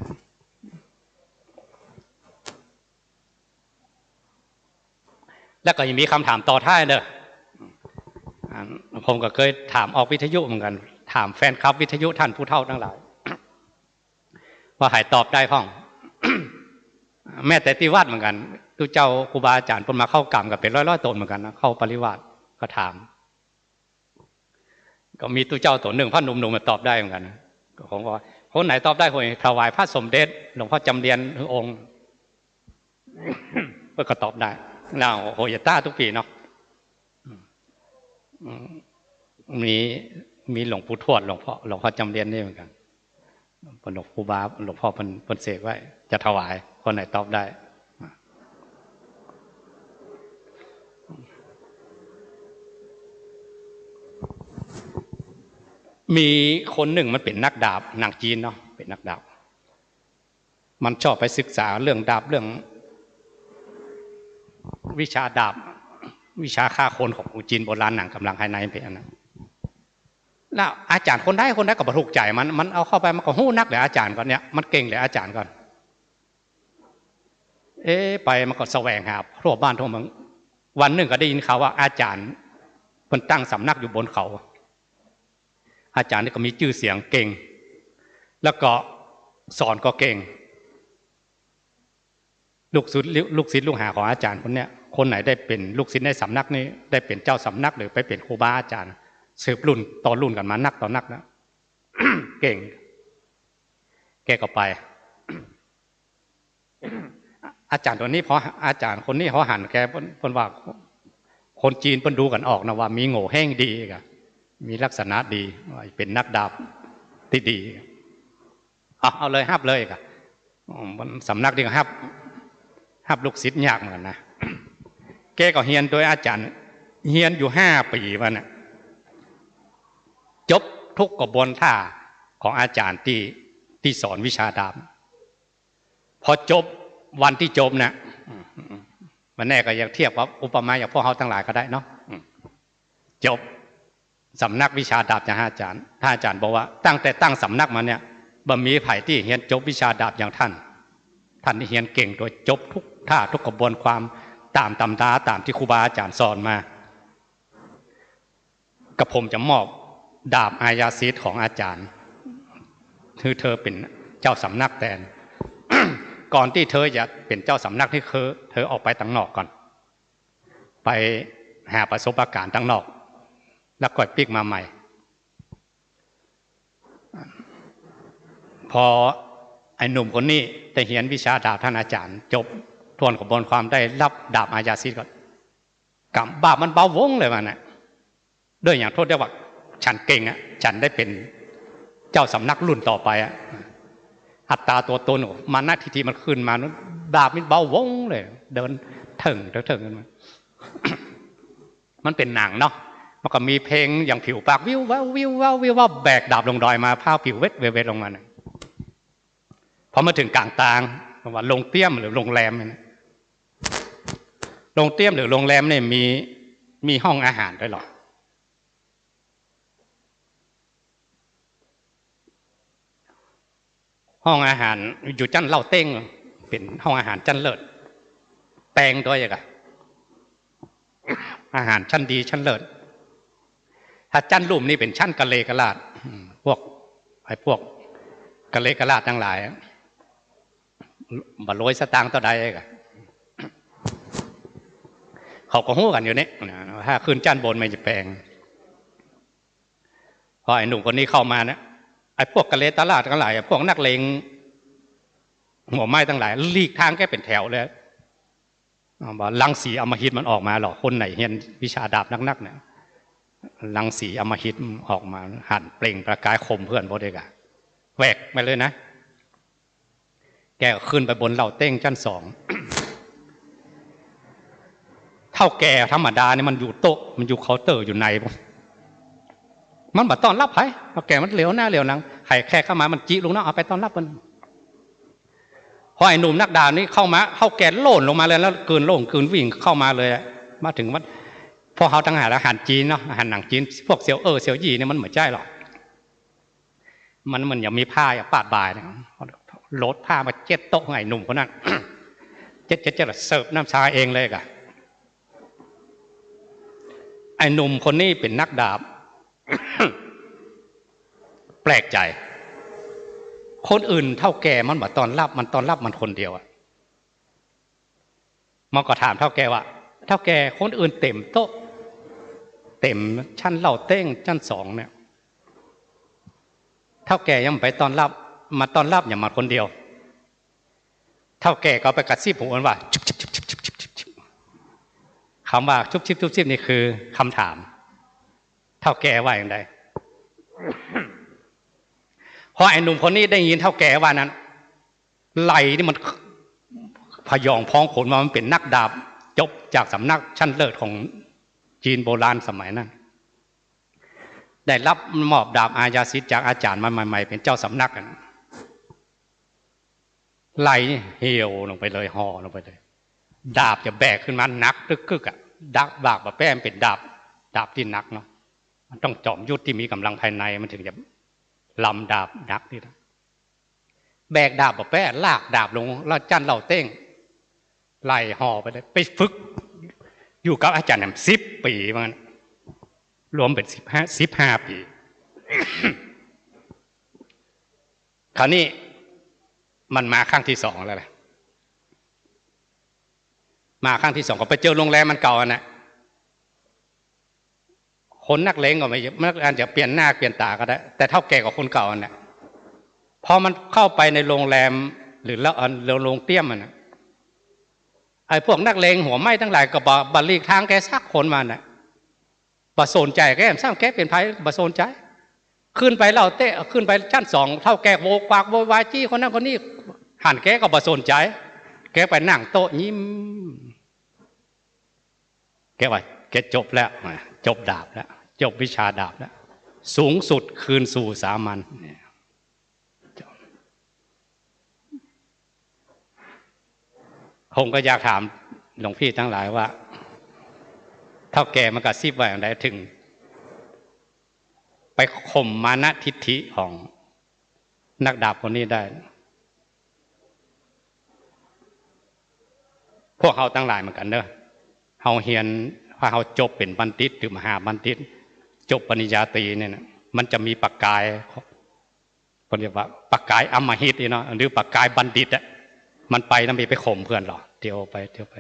แล้วก็ยังมีกำถามต่อท้ายเน่อ อ่า ผมก็เกยถามออกวิทยุเหมือนกั๋น ถามแฟนคลับวิทยุต้านผู้เฒ่าตังหลาย ว่าใผตอบได้พ่อง แม้แต่ตี้วัดเหมือนกั๋น ตุ๊เจ้าครูบาอาจ๋ารย์เปิ้นมาเข้ากรรมกั๋นเป๋นร้อยๆ ต๋นเหมือนกั๋นนะ เข้าปริวาส ก็ถาม ก็มีตุ๊เจ้าต๋นนึ่ง พระหนุ่มๆ มาตอบได้เหมือนกั๋นนะ ก็ผมว่า คนไหนตอบได้ โหย ถวายพระสมเด็จหลวงพ่อจำเรียนหื้อองค์ เปิ้นก็ตอบได้ แล้วโหยต้าทุกปี๋เนาะ อืม มี มีหลวงปู่ทวด หลวงพ่อ หลวงพ่อจำเรียนนี่เหมือนกั๋น เปิ้นหลวงครูบา หลวงพ่อเปิ้น เปิ้นเสกไว้ จะถวาย คนไหนตอบได้ มีคนนึ่งมันเป๋นนักดาบ หนังจีนเนาะ เป๋นนักดาบ มันชอบไปศึกษาเรื่องดาบ เรื่องวิชาดาบ วิชาฆ่าคนของคนจีนโบราณ หนังกำลังภายในเป๋นอันนั้น แล้วอาจ๋ารย์คนใดคนใดก็บ่ถูกใจ๋มัน มันเอาเข้าไปมันก็ฮู้นักแหละ อาจ๋ารย์ก่อนเนี่ย มันเก่งแหละ อาจ๋ารย์ก่อน เอ๊ะ ไปมันก็แสวงหาทั่วบ้านทั่วเมือง วันนึ่งก็ได้ยินข่าวว่าอาจ๋ารย์เปิ้นตั้งสำนักอยู่บนเขา อาจ๋ารย์นี่ก็มีจื้อเสียงเก่ง แล้วก็สอนก็เก่ง ลูกศิษย์ ลูกศิษย์ลูกหาของอาจ๋ารย์คนเนี้ย คนไหนได้เป๋นลูกศิษย์ในสำนักนี้ ได้เป๋นเจ้าสำนักหรือไปเป๋นครูบาอาจ๋ารย์ สืบรุ่นต่อรุ่นกั๋นมานักต่อนักแล้ว เก่ง แกก็ไป อาจ๋ารย์ต๋นนี้พอ อาจ๋ารย์คนนี้พอหันแก เปิ้น เปิ้นว่า คนจีนเปิ้นดูกั๋นออกนะว่ามีโง่เห้งดีก่ะ มีลักษณะดี ว่าเป๋นนักดาบตี้ดี เอา เอาเลย ฮับเลยก่ะ อืม สำนักนี้ก็ฮับ ฮับลูกศิษย์ยากเหมือนกั๋นนะ แกก็เฮียนโตยอาจ๋ารย์ เฮียนอยู่ห้าปี๋วันน่ะ จบทุกกระบวนท่าของอาจ๋ารย์ตี้ ตี้สอนวิชาดาบ พอจบ วันตี้จบน่ะ มันแน่ก็อยากเทียบกับอุปมาอย่างพวกเฮาตังหลายก็ได้เนาะ จบสำนักวิชาดาบจากอาจ๋ารย์ ท่านอาจ๋ารย์บอกว่าตั้งแต่ตั้งสำนักมาเนี่ย บ่มีใผตี้เฮียนจบวิชาดาบอย่างท่าน ท่านนี่เฮียนเก่งโตยจบทุกท่าทุกกระบวนความ ต๋ามตำรา ต๋ามตี้ครูบาอาจ๋ารย์สอนมา กระผมจะมอบดาบอาญาสิทธิ์ของอาจ๋ารย์ หื้อเธอเป๋นเจ้าสำนักแตน ก่อนตี้เธอจะเป๋นเจ้าสำนักนี่คือเธอออกไปตังนอกก่อน ไปหาประสบการณ์ตังนอก แล้วก่อยปิ๊กมาใหม่ พอไอ้หนุ่มคนนี้ได้เฮียนวิชาดาบท่านอาจ๋ารย์ จบถ้วนกระบวนความได้ฮับดาบอาญาสิทธิ์ก็ ก๋ำ บาปมันเบาหว่งเลยวันน่ะ ด้วยอย่างโทษได้ว่าฉันเก่งอะ ฉันได้เป๋นเจ้าสำนักรุ่นต่อไปอะ อัตตาตั๋วตน มานะทิฏฐิมันขึ้นมา บาปมันเบาหว่งเลย เดินเถิ่งเถิ่งเถิ่งขึ้นมา มันเป๋นหนังเนาะ มันก็มีเพลงอย่างผิวปากวิววับวิววับวิววับ แบกดาบลงดอยมา ผ้าผิวเว็ดเว็ดเว็ดลงมาน่ะ พอมาเถิงก๋างตาง ว่าโรงเตรียมหรือโรงแรมเนี่ยนะ โรงเตรียมหรือโรงแรมเนี่ยมี มีห้องอาหารด้วยเหรอ ห้องอาหารอยู่จั้นเล่าเต้ง เป๋นห้องอาหารจั้นเลิศ แปงด้วยอะ อาหารชั้นดีชั้นเลิศ ถ้าจั้นลุ่มนี่เป๋นชั้นกะเลกะลาด อืม พวก ไอ้พวกกะเลกะลาดตังหลายอะ บ่รวยสตางค์เต้าใดอะ เขาก็ฮู้กั๋นอยู่เนี่ยนะ ถ้าขึ้นจั้นบนมันจะแปง พอไอ้หนุ่มคนนี้เข้ามาเนี่ย ไอ้พวกกะเลกะลาดตังหลาย ไอ้พวกนักเลงหัวไม้ตังหลาย หลีกตางแกเป๋นแถวเลย เอาว่ารังสีอำมหิตมันออกมาหรอก คนไหนเฮียนวิชาดาบนักๆ เนี่ย รังสีอำมหิตมันออกมา หันเปล่งประกายข่มเพื่อนพวกเดียวกั๋น แหวกไปเลยนะ แกก็ขึ้นไปบนเล่าเต้งจั้นสอง เฒ่าแก่ธรรมดาเนี่ยมันอยู่โต๊ะ มันอยู่เคาน์เตอร์อยู่ใน มันบ่ต้อนฮับใผ เฒ่าแก่มันเหลียวหน้าเหลียวหลัง ใผแขกเข้ามามันจิ๋ลงเนาะ เอาไปต้อนฮับมัน พอไอ้หนุ่มนักดาบนี่เข้ามา เฒ่าแก่โล่นลงมาเลย แล้วกืนโล่งกืนวิ่งเข้ามาเลยอะ มาเถิงวัด พวกเฮาตังหลายอาหารจีนเนาะ อาหารหนังจีน พวกเสี่ยวเอ้อเสี่ยวยี่เนี่ยมันบ่ใจ้หรอก มัน มันยังมีผ้า ยังปาดบ่ายนะ โหลดผ้ามาเจ็ดโต๊ะให้หนุ่มคนนั้น เจ็ด เจ็ด เจ็ด เสิร์ฟน้ำชาเองเลยกะ ไอ้หนุ่มคนนี้เป๋นนักดาบ แปลกใจ๋ คนอื่นเฒ่าแก่มันบ่ต้อนรับ มันต้อนรับมันคนเดียวอะ มันก็ถามเฒ่าแก่ว่า "เฒ่าแก่ คนอื่นเต็มโต๊ะ เต็มชั้นเหล้าเต๊งชั้นสองเนี่ย เฒ่าแก่ยังบ่ไปต้อนรับ มาต้อนรับหยังมันคนเดียว" เฒ่าแก่ก็ไปกระซิบหูมันว่า "จุบจิบ จุบจิบ จุบจิบ จุบจิบ" กำว่า "จุบจิบ จุบจิบ" นี่คือกำถาม เฒ่าแก่ว่าอย่างใด พอไอ้หนุ่มคนนี้ได้ยินเฒ่าแก่ว่านั้น ไหล่นี่มันผยองพองโขนมา มันเป๋นนักดาบ จบจากสำนักชั้นเลิศของจีนโบราณสมัยนั้น ได้รับมอบดาบอาญาสิทธิ์จากอาจ๋ารย์มาใหม่ๆ เป๋นเจ้าสำนักอะ ไหล่เหี่ยวลงไปเลย ห่อลงไปเลย ดาบจะแบกขึ้นมาหนักตึกกึกอะ ดาบ ดาบบ่าแป๊ มันเป๋นดาบ ดาบตี้หนักเนาะ มันต้องจอมยุทธที่มีก๋ำลังภายใน มันถึงจะลำดาบหนักนี่นะ แบกดาบบ่าแป๊ ลากดาบลง แล้วชั้นเหล้าเต๊ง ไหล่ห่อไปเลย ไปฝึกอยู่กับอาจ๋ารย์แหมสิบปี๋ ว่างั้น รวมเป๋นสิบห้า สิบห้าปี๋ คราวนี้มันมาครั้งตี้สองแล้วนะ มาครั้งตี้สองก็ไปเจอโรงแรมอันเก่าอันน่ะ คนนักเลงก็ไม่ มันอาจจะเปลี่ยนหน้าเปลี่ยนต๋าก็ได้ แต่เฒ่าแก่ก็คนเก่าอันน่ะ พอมันเข้าไปในโรงแรม หรือละ เอ่อ โรงเตรียมอันน่ะ ไอ้พวกนักเลงหัวไหม้ตังหลายก็บ่ บ่หลีกตางแกสักคน ว่าอั้นน่ะ บ่สนใจ๋แก ซ้ำแกเป๋นใผบ่สนใจ๋ ขึ้นไปเหล้าเต๊ง ขึ้นไปชั้นสอง เฒ่าแก่โวยวายโวยวาย จี้คนนั้นคนนี้ หันแกก็บ่สนใจ๋ แกไปนั่งโต๊ะยิ้ม แกว่าแกจบแล้ว จบดาบแล้ว จบวิชาดาบแล้ว สูงสุดคืนสู่สามัญ เนี่ย ผมก็อยากถามหลวงพี่ตังหลายว่า เฒ่าแก่มันกระซิบว่าอย่างใด ถึงไปข่มมานะทิฐิของนักดาบคนนี้ได้ พวกเฮาตังหลายเหมือนกั๋นเนาะ เฮาเฮียน ถ้าเฮาจบเป๋นบัณฑิต หรือมหาบัณฑิต จบปริญญาตรีเนี่ยนะ มันจะมีประกาย เปิ้นเรียกว่าประกายอำมหิตนี่เนาะ หรือประกายบัณฑิตอะ มันไปแล้วมันไปข่มเปื้อนหรอ เตียวไปเตียวไป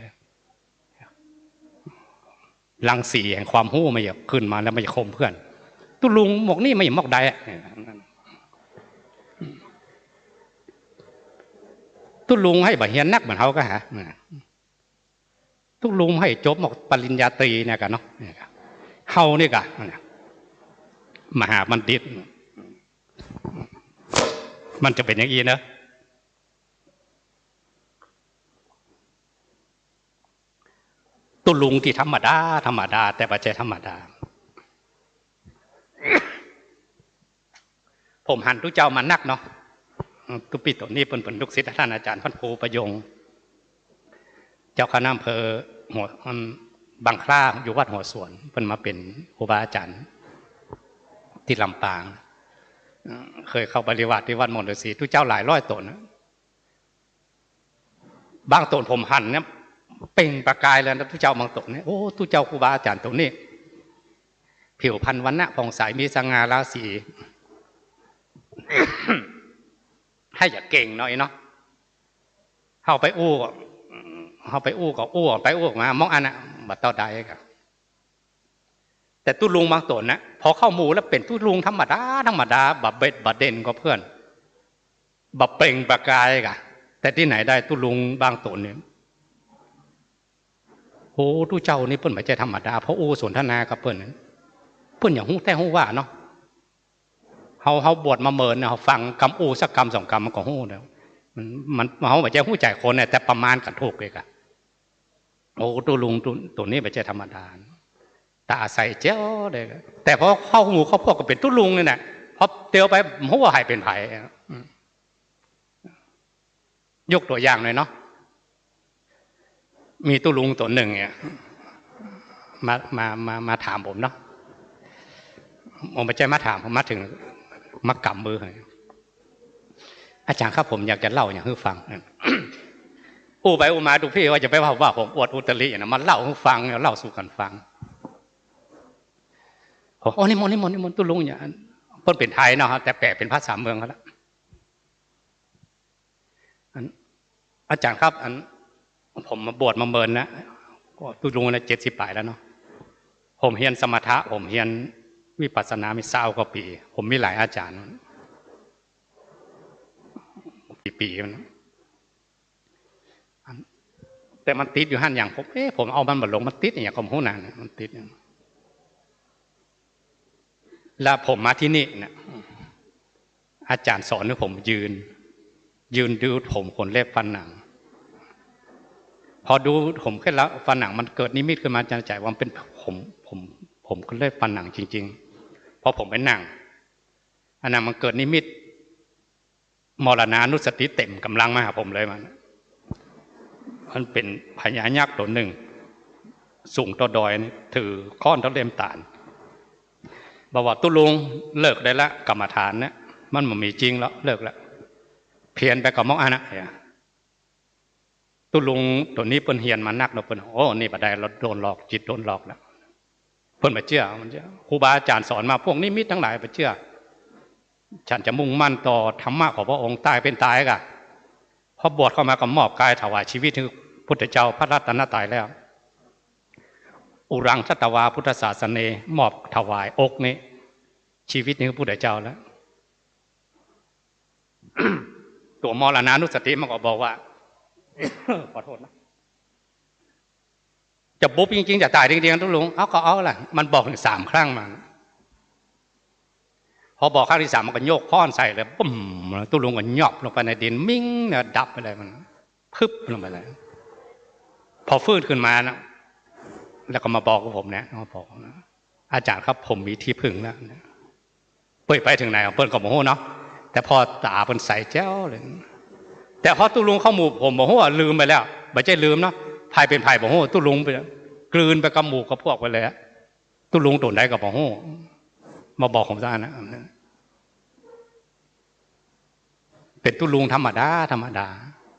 รังสีแห่งความฮู้มันจะขึ้นมาแล้วมันจะข่มเปื้อน ตุ๊ลุงหมวกนี้มันจะหมวกใดอะ ตุ๊ลุงหื้อบ่เฮียนนักเหมือนเฮาก็หา ตุ๊ลุงหื้อจบหมวกปริญญาตรีเนี่ยกั๋นเนาะ เฮานี่กะ มหาบัณฑิต มันจะเป๋นอย่างอี้เนาะ ตุ๊ลุงตี้ธรรมดา ธรรมดา แต่บ่ใจ้ธรรมดา ผมหันตุ๊เจ้ามานักเนาะ ตุ๊ปี้โตนี้เปิ้นเป๋นลูกศิษย์ต้านอาจ๋ารย์พระครูประยง เจ้าคณะอำเภอหัว อืม บางคล้า อยู่วัดหัวสวน เปิ้นมาเป๋นครูบาอาจ๋ารย์ตี้ลำปาง เอ่อ เคยเข้าปริวาสตี้วัดมนฤๅษี ตุ๊เจ้าหลายร้อยต๋นนะ บางต๋นผมหันเนี่ย เปล่งประกายเลยนะ ตุ๊เจ้าบางต๋นเนี่ย โอ้ ตุ๊เจ้าครูบาอาจ๋ารย์ต๋นนี้ ผิวพรรณวรรณะผ่องใส มีสง่าราศี หื้ออย่าเก่งหน่อยเนาะ เฮาไปอู้ เฮาไปอู้ก็อู้ไปอู้มา มองอันน่ะ บ่เต้าใดกะ แต่ตุ๊ลุงบางต๋นนะ พอเข้าหมู่แล้วเป๋นตุ๊ลุงธรรมดา ธรรมดา บ่เบ็ดบ่เด่นกว่าเปื้อน บ่เปล่งประกายกะ แต่ตี้ไหนได้ตุ๊ลุงบางต๋นเนี่ย โอ้ ตุ๊เจ้านี่เปิ้นบ่ใจ้ธรรมดา พออู้สนทนากับเปิ้น เปิ้นอย่างฮู้แต๊ฮู้ว่าเนาะ เฮา เฮาบวชมาเมินเนี่ย เฮาฟังกำอู้สักกำสองกำมันก็ฮู้แล้ว มัน มัน เฮาบ่ใจ้ฮู้ใจ๋คนเนี่ย แต่ประมาณกั๋นถูกเลยกะ โอ้ ตุ๊ลุงตุ๊ ตุ๊นี้บ่ใจ้ธรรมดา ต๋าใสแจ๋วเลย แต่พอเข้าหมู่เข้าพวกก็เป๋นตุ๊ลุงนี่แหละ พอเตียวไปฮู้ว่าใผเป๋นใผ อืม ยกตั๋วอย่างหน่อยเนาะ มีตุ๊ลุงต๋นนึ่งเนี่ย มา มา มา มาถามผมเนาะ ผมบ่ใจ้มาถาม ผมมาเถิง มากำมือ อาจ๋ารย์ครับ ผมอยากจะเล่าอย่างหื้อฟัง อู้ไปอู้มาตุ๊กพี่ว่าจะไปว่า ว่าผมอวดอุตรินะ มาเล่าหื้อฟัง เล่าสู่กั๋นฟัง โอ้ นิมนต์ นิมนต์ นิมนต์ ตุ๊ลุง เนี่ย เปิ้นเป๋นไทยเนาะ แต่แปลเป๋นภาษาเมืองเขาละ อัน อาจ๋ารย์ครับ อัน ผมมาบวชมาเมินนะ ก็ตุ๊ลุงนะ เจ็ดสิบป๋ายแล้วเนาะ ผมเฮียนสมถะ ผมเฮียนวิปัสสนามีซาวกว่าปี๋ ผมมีหลายอาจ๋ารย์ กี่ปี๋มัน อัน แต่มันติดอยู่หั้นอย่าง ผม เอ๊ะ ผมเอามันบ่ลง มันติดอย่างก็บ่ฮู้นะ มันติดอย่าง แล้วผมมาตี้นี่นะ อาจ๋ารย์สอนหื้อผมยืน ยืนดูผมขนเล็บฟันหนัง พอดูผมขนเล็บฟันหนัง มันเกิดนิมิตขึ้นมาในใจ๋ว่ามันเป๋นผม ผม ผมขนเล็บฟันหนังจริงๆ พอผมไปนั่ง อันนั้นมันเกิดนิมิต มรณานุสติเต๋มก๋ำลังมาหาผมเลยมัน มันเป๋นพญายักษ์ตั๋วนึ่ง สูงเต้าดอยนี่ ถือค้อนเต้าเล่มต๋าล บอกว่า ตุ๊ลุง เลิกได้ละ กรรมฐานเนี่ย มันบ่มีจริงแล้ว เลิกละ เพี้ยนไปกับหมองอันนะ ตุ๊ลุงตั๋วนี้เปิ้นเฮียนมานักเนาะ เปิ้น โอ้ นี่บ่ได้ เฮาโดนหลอก จิตโดนหลอกแล้ว เปิ้นบ่เจื้อ มันเจื้อ ครูบาอาจ๋ารย์สอนมา พวกนิมิตตังหลายบ่เจื้อ ฉันจะมุ่งมั่นต่อธรรมะของพระองค์ ต๋ายเป๋นต๋ายก่ะ พอบวชเข้ามาก็มอบกายถวายจีวิตหื้อพุทธเจ้าพระรัตนตรัยแล้ว อุรังคัตวาพุทธสาสเน มอบถวายอกนี้ จีวิตหื้อพุทธเจ้าแล้ว ตั๋วมรณานุสติมันก็บอกว่า ขอโทษนะ จะบุบจริงๆ จะต๋ายจริงๆ ตุ๊ลุง เอาก็เอาละ มันบอกถึงสามครั้งมา พอบอกครั้งตี้สามมันก็โยกค้อนใส่เลย ปุ้ม ตุ๊ลุงก็หยอบลงไปในดิน มิ่งนะ ดับไปเลยมัน พึบลงไปเลย พอฟื้นขึ้นมานะ แล้วก็มาบอกกับผมเนี่ย มาบอกนะ อาจ๋ารย์ครับ ผมมีตี้พึ่งแล้ว เปิ้นไปเถิงไหน เปิ้นก็บ่ฮู้เนาะ แต่พอต๋าเปิ้นใสแจ๋วเลย แต่พอตุ๊ลุงเข้าหมู่ผมบ่ฮู้ ลืมไปแล้ว บ่ใจ้ลืมเนาะ ใผเป๋นใผบ่ฮู้ ตุ๊ลุงไป กลืนไปกับหมู่กับพวกไปเลยอะ ตุ๊ลุงตั๋วใดก็บ่ฮู้ มาบอกผมซะนะ เป๋นตุ๊ลุงธรรมดา ธรรมดา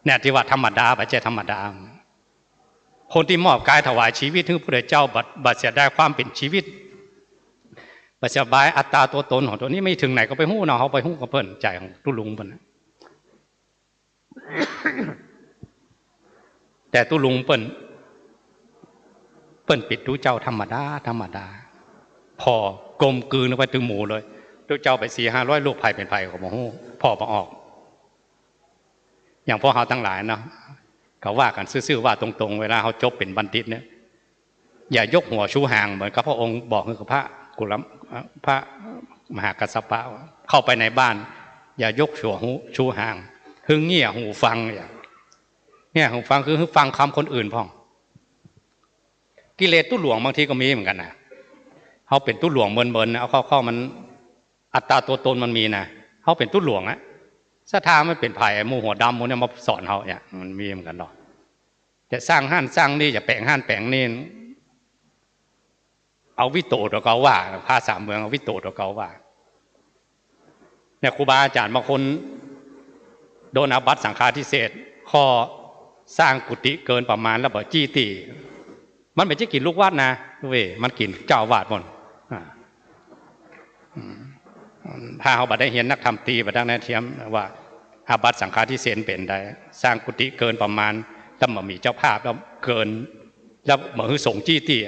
เนี่ย ตี้ว่าธรรมดา บ่ใจ้ธรรมดา คนตี้มอบกายถวายจีวิตหื้อพุทธเจ้า บ่ บ่เสียดายความเป๋นจีวิต บ่เสียดายอัตตาตั๋วตนของตั๋วนี้ มีเถิงไหนก็ไปฮู้เนาะ เฮาไปฮู้กับเปิ้น ใจ๋ของตุ๊ลุงเปิ้นนะ แต่ตุ๊ลุงเปิ้น เปิ้นเป๋นตุ๊เจ้าธรรมดา ธรรมดา ผ่อกลมกลืนเข้าไปตึงหมู่เลย ตุ๊เจ้าไปสี่ห้าร้อยรูป ใผเป๋นใผก็บ่ฮู้ ผ่อบ่ออก อย่างพวกเฮาตังหลายเนาะ ก็ว่ากั๋นซื่อๆ ว่าตรงๆ เวลาเฮาจบเป๋นบัณฑิตเนี่ย อย่ายกหัวชูหาง เหมือนกับพระองค์บอกหื้อกับพระกุล เอ่อ พระมหากัสสปะว่า เข้าไปในบ้าน อย่ายกหัวหู ชูหาง หื้อเงี่ยหูฟัง อย่า เงี่ยหูฟังคือหื้อฟังกำคนอื่นพ่อง กิเลสตุ๊หลวงบางทีก็มีเหมือนกั๋นนะ เฮาเป๋นตุ๊หลวงเมินๆ นะ เอาเข้าๆ มัน อัตตาตั๋วตนมันมีนะ เฮาเป๋นตุ๊หลวงอะ ศรัทธามันเป๋นใผ หมู่หัวดำหมู่เนี่ยมาสอนเฮาเนี่ย มันมีเหมือนกั๋นเนาะ จะสร้างหั้นสร้างนี่ จะแป๋งหั้นแป๋งนี่ เอาวิโตตั๋วเก่าว่า ภาษาเมือง เอาวิโตตั๋วเก่าว่า เนี่ย ครูบาอาจ๋ารย์บางคน โดนอาบัติสังฆาทิเศษ ข้อสร้างกุฏิเกินประมาณแล้วบ่จี้ตี้ มันบ่ใจ้กิ๋นลูกวัดนะเว้ย มันกิ๋นเจ้าอาวาสหมด อ่า อืม ถ้าเฮาบ่ได้เฮียนนักธรรมตรี บ่ได้นะ เทียมว่าอาบัติสังฆาทิเศษเป๋นใด สร้างกุฏิเกินประมาณ แล้วบ่มีเจ้าภาพ แล้วเกิน แล้วบ่หื้อสงฆ์จี้ตี้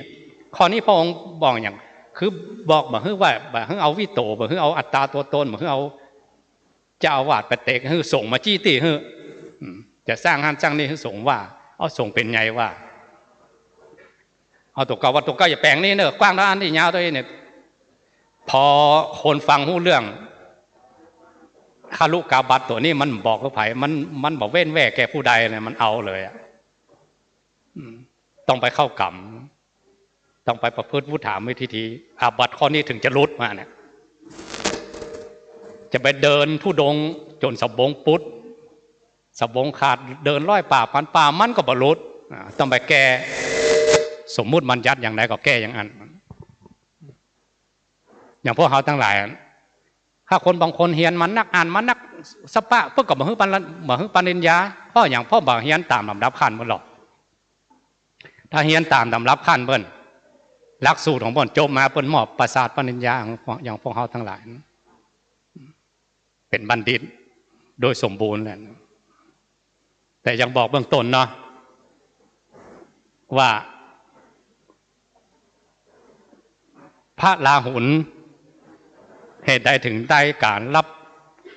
ข้อนี้พระองค์บอกอย่าง คือบอกบ่หื้อว่า บ่หื้อเอาวิโต บ่หื้อเอาอัตตาตั๋วตน บ่หื้อเอาเจ้าอาวาสไปเตะ หื้อสงฆ์มาจี้ตี้หื้อ อืม จะสร้างหั้นสร้างนี่ หื้อสงฆ์ว่า เอาสงฆ์เป๋นไงว่า เอาตั๋วเก่าว่าตั๋วเก่าอย่าแป๋งนี่เน่อ กว้างเต้าอั้นตี้ ยาวเต้าอี้เนี่ย พอคนฟังฮู้เรื่อง คฤกาบัติตั๋วนี้ มันบอกกับใผ มัน มันบ่เว้นแว่แก่ผู้ใดเนี่ย มันเอาเลยอะ อืม ต้องไปเข้ากรรม ต้องไปประพฤติวุฒามุทิฏฐิ อาบัติข้อนี้ถึงจะหลุดมาเนี่ย จะไปเดินธุดงค์จ๋นสบงปุด สบงขาด เดินร้อยป่าพันป่า มันก็บ่หลุด อ่า ต้องไปแก้ สมมุติบัญญัติอย่างใดก็แก้อย่างนั้น อย่างพวกเฮาตังหลาย ถ้าคนบางคนเฮียนมานัก อ่านมานัก สปะเปิ้นก็บ่หื้อปริญ- บ่หื้อปริญญา เพราะหยัง เพราะบ่เฮียนต๋ามลำดับขั้นเปิ้นหรอก ถ้าเฮียนต๋ามลำดับขั้นเปิ้น หลักสูตรของเปิ้นจบมา เปิ้นมอบประสาทปริญญาอย่างพวกเฮาตังหลาย เป๋นบัณฑิตโดยสมบูรณ์แล้ว แต่ยังบอกเบื้องต้นเนาะ ว่า พระราหุล เหตุใดถึงได้ก๋านรับ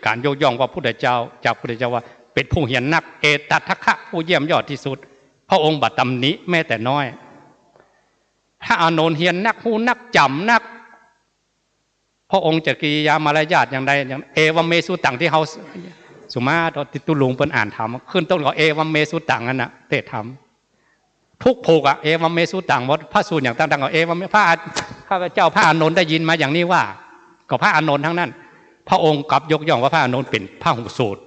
ก๋านยกย่องว่าพุทธเจ้า จากพุทธเจ้าว่าเป๋นผู้เฮียนนัก เอตัทธัคคะ ผู้เยี่ยมยอดที่สุด พระองค์บ่ตำหนิแม้แต่น้อย พระอานนท์เฮียนนัก ฮู้นัก จ๋ำนัก พระองค์จะกิริยามารยาทอย่างใด อย่าง เอวัมเม สุตัง ตี้เฮา สุมาตรตี้ตุ๊ลุงเปิ้นอ่านธรรม ขึ้นต้นก็ เอวัมเม สุตัง นั่นน่ะ เตศน์ธรรม ทุกผูกอะ เอวัมเม สุตัง หมด พระสูตรอย่างต่างๆ ก็ เอวัมเม พระอา- ข้าพเจ้าพระอานนท์ได้ยินมาอย่างนี้ว่า ก็พระอานนท์ทั้งนั้น พระองค์กลับยกย่องว่าพระอานนท์เป๋นพหูสูตร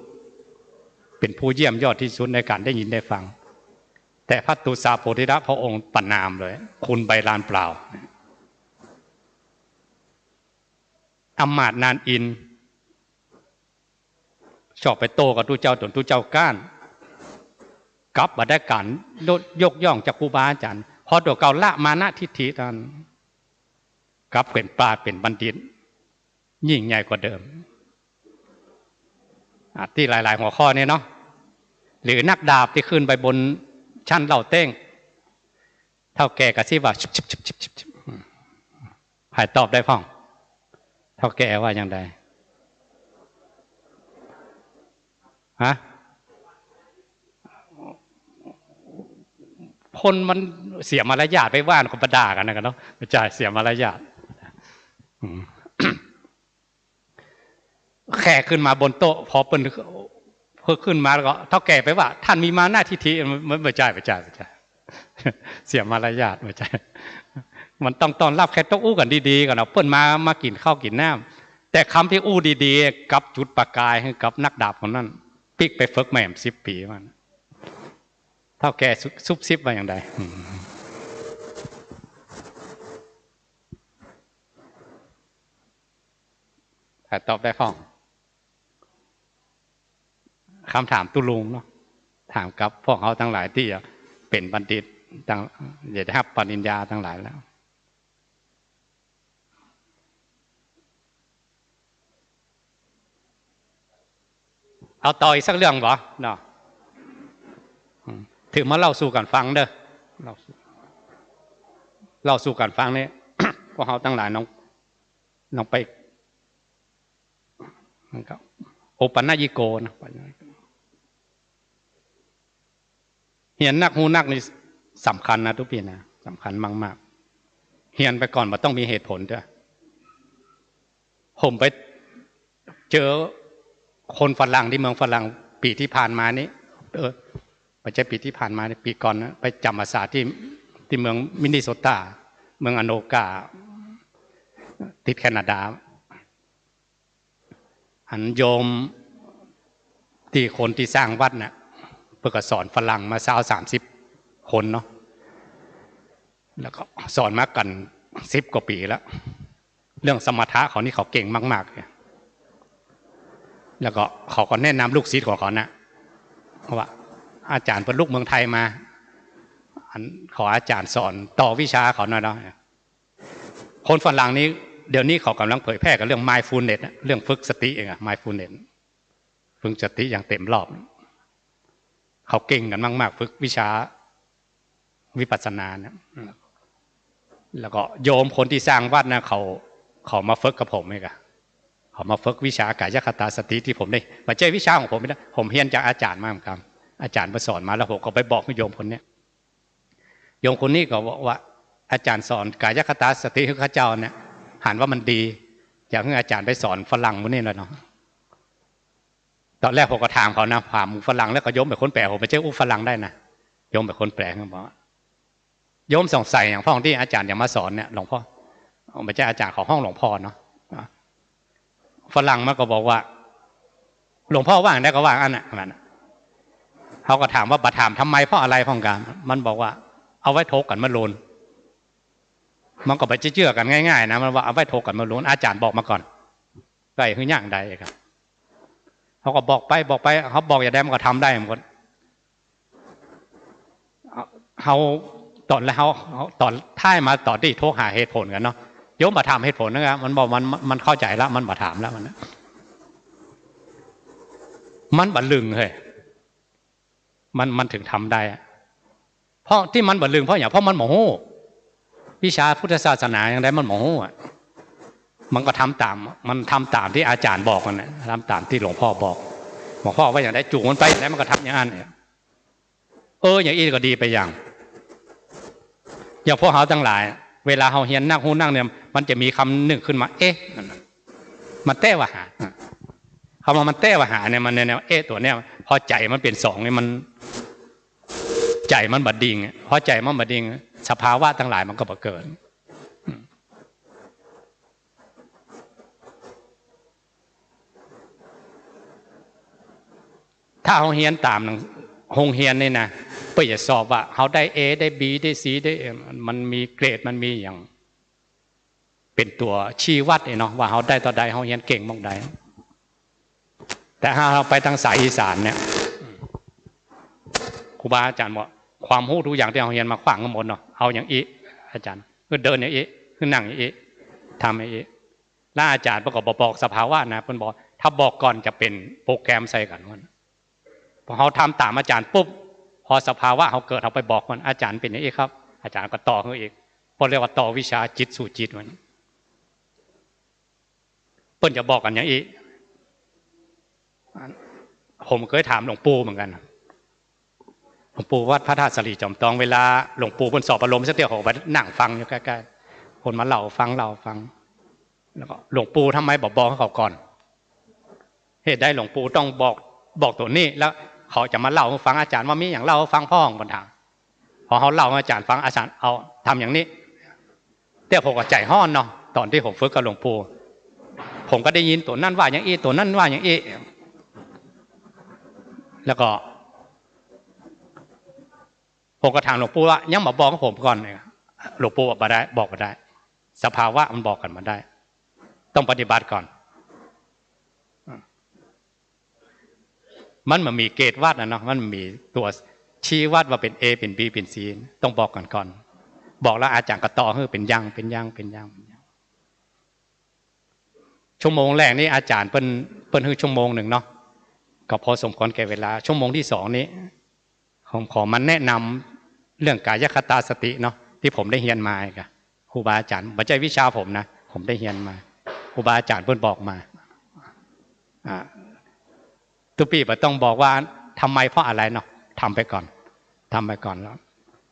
เป๋นผู้เยี่ยมยอดที่สุดในก๋านได้ยินได้ฟัง แต่พระตุสาโพธิละพระองค์ประณามเลย คุณใบลานเปล่า อำมาตย์นานอินทร์ ชอบไปโต้กับตุ๊เจ้า จ๋นตุ๊เจ้าก๊าน กลับบ่ได้ก๋านยก- ยกย่องจากครูบาอาจ๋ารย์ พอตั๋วเก่าละมานะทิฏฐินั้น กลับเป๋นปราชญ์เป๋นบัณฑิต ยิ่งใหญ่กว่าเดิม อ่ะ ตี้หลายๆ หัวข้อนี้เนาะ หรือนักดาบตี้ขึ้นไปบนชั้นเหล้าเต้ง เฒ่าแก่กระซิบว่า "ชุบชุบชุบชุบชุบ" ใผตอบได้พ่อง เฒ่าแก่ว่าอย่างใด ฮะ คนมันเสียมารยาท ไปว่าก็บ่ด่ากั๋นนะกั๋นเนาะ บ่ใจ้ เสียมารยาท อืม แขกขึ้นมาบนโต๊ะ พอเปิ้น เปิ้นขึ้นมาแล้วก็ เฒ่าแก่ไปว่า "ท่านมีมานะทิฏฐิ" บ่ บ่ใจ้ บ่ใจ้ บ่ใจ้ เสียมารยาท บ่ใจ้ มันต้องต้อนรับแขก ต้องอู้กั๋นดีๆ ก่อนเนาะ เปิ้นมา มากิ๋นข้าวกิ๋นน้ำ แต่กำตี้อู้ดีๆ กลับจุดประกายหื้อกับนักดาบคนนั้น ปิ๊กไปฝึกแหมสิบปี๋มัน เฒ่าแก่ซุบ ซุบซิบว่าอย่างใด อืม ใผตอบได้พ่อง กำถามตุ๊ลุงเนาะ ถามกับพวกเฮาตังหลายตี้จะเป๋นบัณฑิตตัง จะได้ฮับปริญญาตังหลายแล้ว เอาต่ออีกสักเรื่องบ่เนาะ อืม ถือมาเล่าสู่กั๋นฟังเน่อ เล่าสู่ เล่าสู่กั๋นฟังนี่ พวกเฮาตังหลายลอง ลองไป มันก็ โอปัญญิโกนะ เฮียนนักฮู้นักนี่สำคัญนะตุ๊ปี้นะ สำคัญมากๆ เฮียนไปก่อนบ่ต้องมีเหตุผลเตื้อ ผมไปเจอคนฝรั่งตี้เมืองฝรั่งปี๋ตี้ผ่านมานี้ เออ บ่ใจ้ปี๋ตี้ผ่านมานี้ ปี๋ก่อนนะ ไปจ๋ำพรรษาตี้ ตี้เมืองมินนิโซตา เมืองอโนกา ติดแคนาดา อันโยมตี้คนตี้สร้างวัดน่ะ เปิ้นก็สอนฝรั่งมาซาวสามสิบคนเนาะ แล้วก็สอนมากั๋นสิบกว่าปี๋แล้ว เรื่องสมถะเขานี่เขาเก่งมากๆ เลย แล้วก็เขาก็แนะนำลูกศิษย์ของเขานะ ว่าอาจ๋ารย์เปิ้นลุกเมืองไทยมา อันขออาจ๋ารย์สอนต่อวิชาเขาหน่อยเนาะ คนฝรั่งนี้ เดี๋ยวนี้เขาก่ำลังเผยแพร่กั๋นเรื่อง mindfulness นะ เรื่องฝึกสติเองอะ mindfulness ฝึกสติอย่างเต็มรอบ เขาเก่งกั๋นมากๆ ฝึกวิชาวิปัสสนาเนี่ย แล้วก็โยมคนตี้สร้างวัดนะ เขา เขามาฝึกกับผมเองอะ เขามาฝึกวิชากายคตาสติตี้ผมได้ บ่ใจ้วิชาของผมนะ ผมเฮียนจากอาจ๋ารย์มาเหมือนกั๋น อาจ๋ารย์มาสอนมา แล้วผมก็ไปบอกโยมคนเนี้ย โยมคนนี้ก็บอกว่า อาจ๋ารย์สอนกายคตาสติหื้อข้าเจ้าเนี่ย หันว่ามันดี อยากหื้ออาจ๋ารย์ไปสอนฝรั่งหมู่นี้แหละเนาะ ต๋อนแรกผมก็ถามเขานะ ถามฝรั่งแล้วก็โยมเป๋นคนแปล ผมบ่ใจ้อู้ฝรั่งได้นะ โยมเป๋นคนแปล เขาบอกว่า โยมสงสัยหยังพ่องตี้อาจ๋ารย์จะมาสอนเนี่ย หลวงพ่อ บ่ใจ้อาจ๋ารย์ เขาฮ้องหลวงพ่อเนาะ ฝรั่งมันก็บอกว่า หลวงพ่อว่าอย่างใดก็ว่าอั้นน่ะ มันน่ะ เขาก็ถามว่า บ่ถามทำไม เพราะอะไร พ่องกา มันบอกว่า เอาไว้ถกกั๋นเมื่อลูน มันก็บ่ใจ้เจื้อกั๋นง่ายๆ นะ มันว่าเอาไว้ถกกั๋นเมื่อลูน อาจ๋ารย์บอกมาก่อน ใก้หื้อย่างใดครับ เฮาก็บอกไป บอกไป เฮาบอกอย่างใดมันก็ทำได้หมด เฮาต๋อนแรก เฮา เฮาต๋อนท้ายมาต๋อนตี้ถกหาเหตุผลกั๋นเนาะ โยมบ่ถามเหตุผลนะ มันบอกมัน มันเข้าใจ๋ละ มันบ่ถามละ มันนะ มันบ่ลึงเฮ้ย มัน มันถึงทำได้อะ เพราะตี้มันบ่ลึงเพราะหยัง เพราะมันบ่ฮู้ วิชาพุทธศาสนาอย่างใดมันบ่ฮู้อะ มันก็ทำต๋าม มันทำต๋ามตี้อาจ๋ารย์บอกมันนะ ทำต๋ามตี้หลวงพ่อบอก หลวงพ่อว่าอย่างใด จูงมันไปอย่างใดมันก็ทำอย่างนั้นเนี่ย เออ อย่างอี้ก็ดีไปอย่าง อย่างพวกเฮาตังหลาย เวลาเฮาเฮียนนักฮู้นักเนี่ย มันจะมีกำนึ่งขึ้นมา เอ๊ะ มันแต๊ว่าหา กำว่ามันแต๊ว่าหาเนี่ย มันแนวๆ เอ๊ะ ตั๋วเนี่ย พอใจ๋มันเป๋นสองเนี่ย มัน ใจ๋มันบ่ดิ่งอะ พอใจ๋มันบ่ดิ่ง สภาวะตังหลายมันก็บ่เกิด ถ้าเฮาเฮียนต๋ามหนัง โฮงเฮียนนี่นะ เปิ้นจะสอบว่าเฮาได้เอ ได้บี ได้ซี ได้เอ มันมีเกรด มันมีอย่าง เป๋นตั๋วชี้วัดเนาะ ว่าเฮาได้เต้าใด เฮาเฮียนเก่งหม่องใด แต่ถ้าเฮาไปตางสายอีสานเนี่ย ครูบาอาจ๋ารย์บอก ความฮู้ทุกอย่างตี้เฮาเฮียนมาขว้างกั๋นหมดเนาะ เอาอย่างอี้ อาจ๋ารย์ คือเดินอย่างอี้ คือนั่งอย่างอี้ ทำอย่างอี้ แล้วอาจ๋ารย์เปิ้นก็บ่บอกสภาวะนะ เปิ้นบอก ถ้าบอกก่อนจะเป๋นโปรแกรมใส่กั๋นว่า พอเฮาทำต๋ามอาจ๋ารย์ปุ๊บ พอสภาวะเฮาเกิด เฮาไปบอกมัน อาจ๋ารย์เป๋นอย่างอี้ครับ อาจ๋ารย์ก็ต่อหื้ออีก เปิ้นเรียกว่าต่อวิชาจิตสู่จิตมัน เปิ้นจะบอกกั๋นอย่างอี้ ผมเคยถามหลวงปู่เหมือนกั๋น หลวงปู่วัดพระธาตุสะหลีจอมตอง เวลาหลวงปู่เปิ้นสอบอารมณ์สักเตี้ย ผมไปนั่งฟังอยู่ใก้ๆ คนมาเล่าฟัง เล่าฟัง แล้วก็ หลวงปู่ทำไมบ่บอกหื้อเขาก่อน เหตุใดหลวงปู่ต้องบอก บอกตั๋วนี้ แล้วเขาจะมาเล่าหื้อฟัง อาจ๋ารย์ว่ามีอย่างเล่าหื้อฟังพ่อง เปิ้นถาม พอเฮาเล่าหื้ออาจ๋ารย์ฟัง อาจ๋ารย์ เอา ทำอย่างนี้ แต่ผมก็ใจ๋ฮ้อนเนาะ ต๋อนตี้ผมฝึกกับหลวงปู่ ผมก็ได้ยินตั๋วนั้นว่าอย่างอี้ ตั๋วนั้นว่าอย่างอี้ แล้วก็ ผมก็ถามหลวงปู่ว่า ยังบ่บอกหื้อผมก่อน หลวงปู่บอกบ่ได้ บอกบ่ได้ สภาวะมันบอกกั๋นบ่ได้ ต้องปฏิบัติก่อน มันบ่มีเกณฑ์วัดนะเนาะ มันบ่มีตั๋วชี้วัดว่าเป๋นเอ เป๋นบี เป๋นซี ต้องบอกกั๋นก่อน บอกแล้วอาจ๋ารย์ก็ต่อหื้อเป๋นอย่าง เป๋นอย่าง เป๋นอย่าง เป๋นอย่าง ชั่วโมงแรกนี่อาจ๋ารย์เปิ้น เปิ้นหื้อชั่วโมงนึ่งเนาะ ก็พอสมควรแก่เวลา ชั่วโมงตี้สองนี่ ผมขอมาแนะนำเรื่องกายคตาสติเนาะ ตี้ผมได้เฮียนมากับครูบาอาจ๋ารย์ บ่ใจ้วิชาผมนะ ผมได้เฮียนมา ครูบาอาจ๋ารย์เปิ้นบอกมา อ่า ตุ๊ปี้บ่ต้องบอกว่าทำไมเพราะอะไรเนาะ ทำไปก่อน ทำไปก่อนแล้ว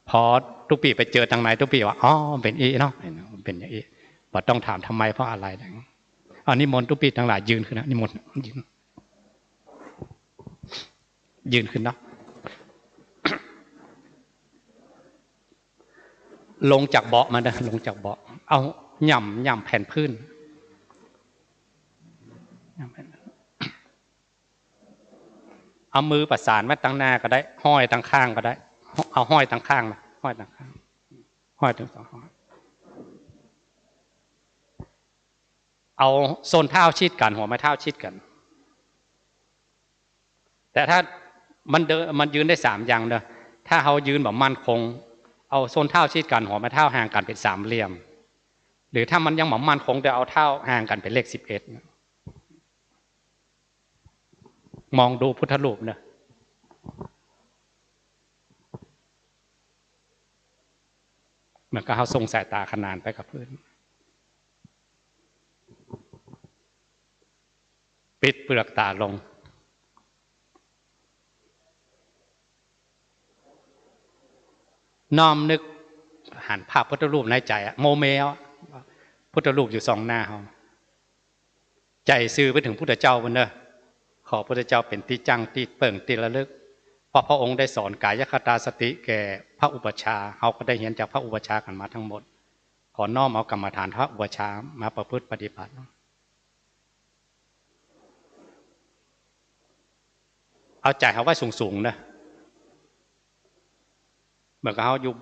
พอตุ๊ปี้ไปเจอตางใน ตุ๊ปี้ว่า อ๋อ เป๋นอี้เนาะ เป๋นอย่างอี้ บ่ต้องถามทำไมเพราะอะไร เอานิมนต์ตุ๊ปี้ตังหลายยืนขึ้นนะ นิมนต์ยืน ยืนขึ้นเนาะ ลงจากเบาะมาเด้อ ลงจากเบาะ เอาหย่ำ หย่ำแผ่นพื้น เอามือประสานไว้ตังหน้าก็ได้ ห้อยตังข้างก็ได้ เอาห้อยตังข้างนะ ห้อยตังข้าง ห้อยตังสองห้อย เอาส้นเท้าชิดกั๋น หัวแม่เท้าชิดกั๋น แต่ถ้ามันเดิน มันยืนได้สามอย่างเด้อ ถ้าเฮายืนบ่มั่นคง เอาส้นเท้าชิดกั๋น หัวแม่เท้าห่างกั๋นเป๋นสามเหลี่ยม หรือถ้ามันยังบ่มั่นคง เดี๋ยวเอาเท้าห่างกั๋นเป๋นเลขสิบเอ็ด มองดูพุทธรูปเนอะ เหมือนกับเฮาส่งสายตาขนานไปกับพื้น ปิดเปลือกตาลง น้อมนึกหันภาพพุทธรูปในใจ๋อะ โมเมเอาอะ พุทธรูปอยู่ส่องหน้าเฮา ใจ๋สื่อไปเถิงพุทธเจ้าเปิ้นเน่อ ขอพุทธเจ้าเป๋นตี้จั้งตี้เปิ้งตี้ระลึก เพราะพระองค์ได้สอนกายคตาสติแก่พระอุปัชฌาย์ เฮาก็ได้เฮียนจากพระอุปัชฌาย์กั๋นมาตังหมด ขอน้อมเอากรรมฐานพระอุปัชฌาย์มาประพฤติปฏิบัติ เอาใจ๋เฮาไว้สูงๆ เน่อ เหมือนกับเฮาอยู่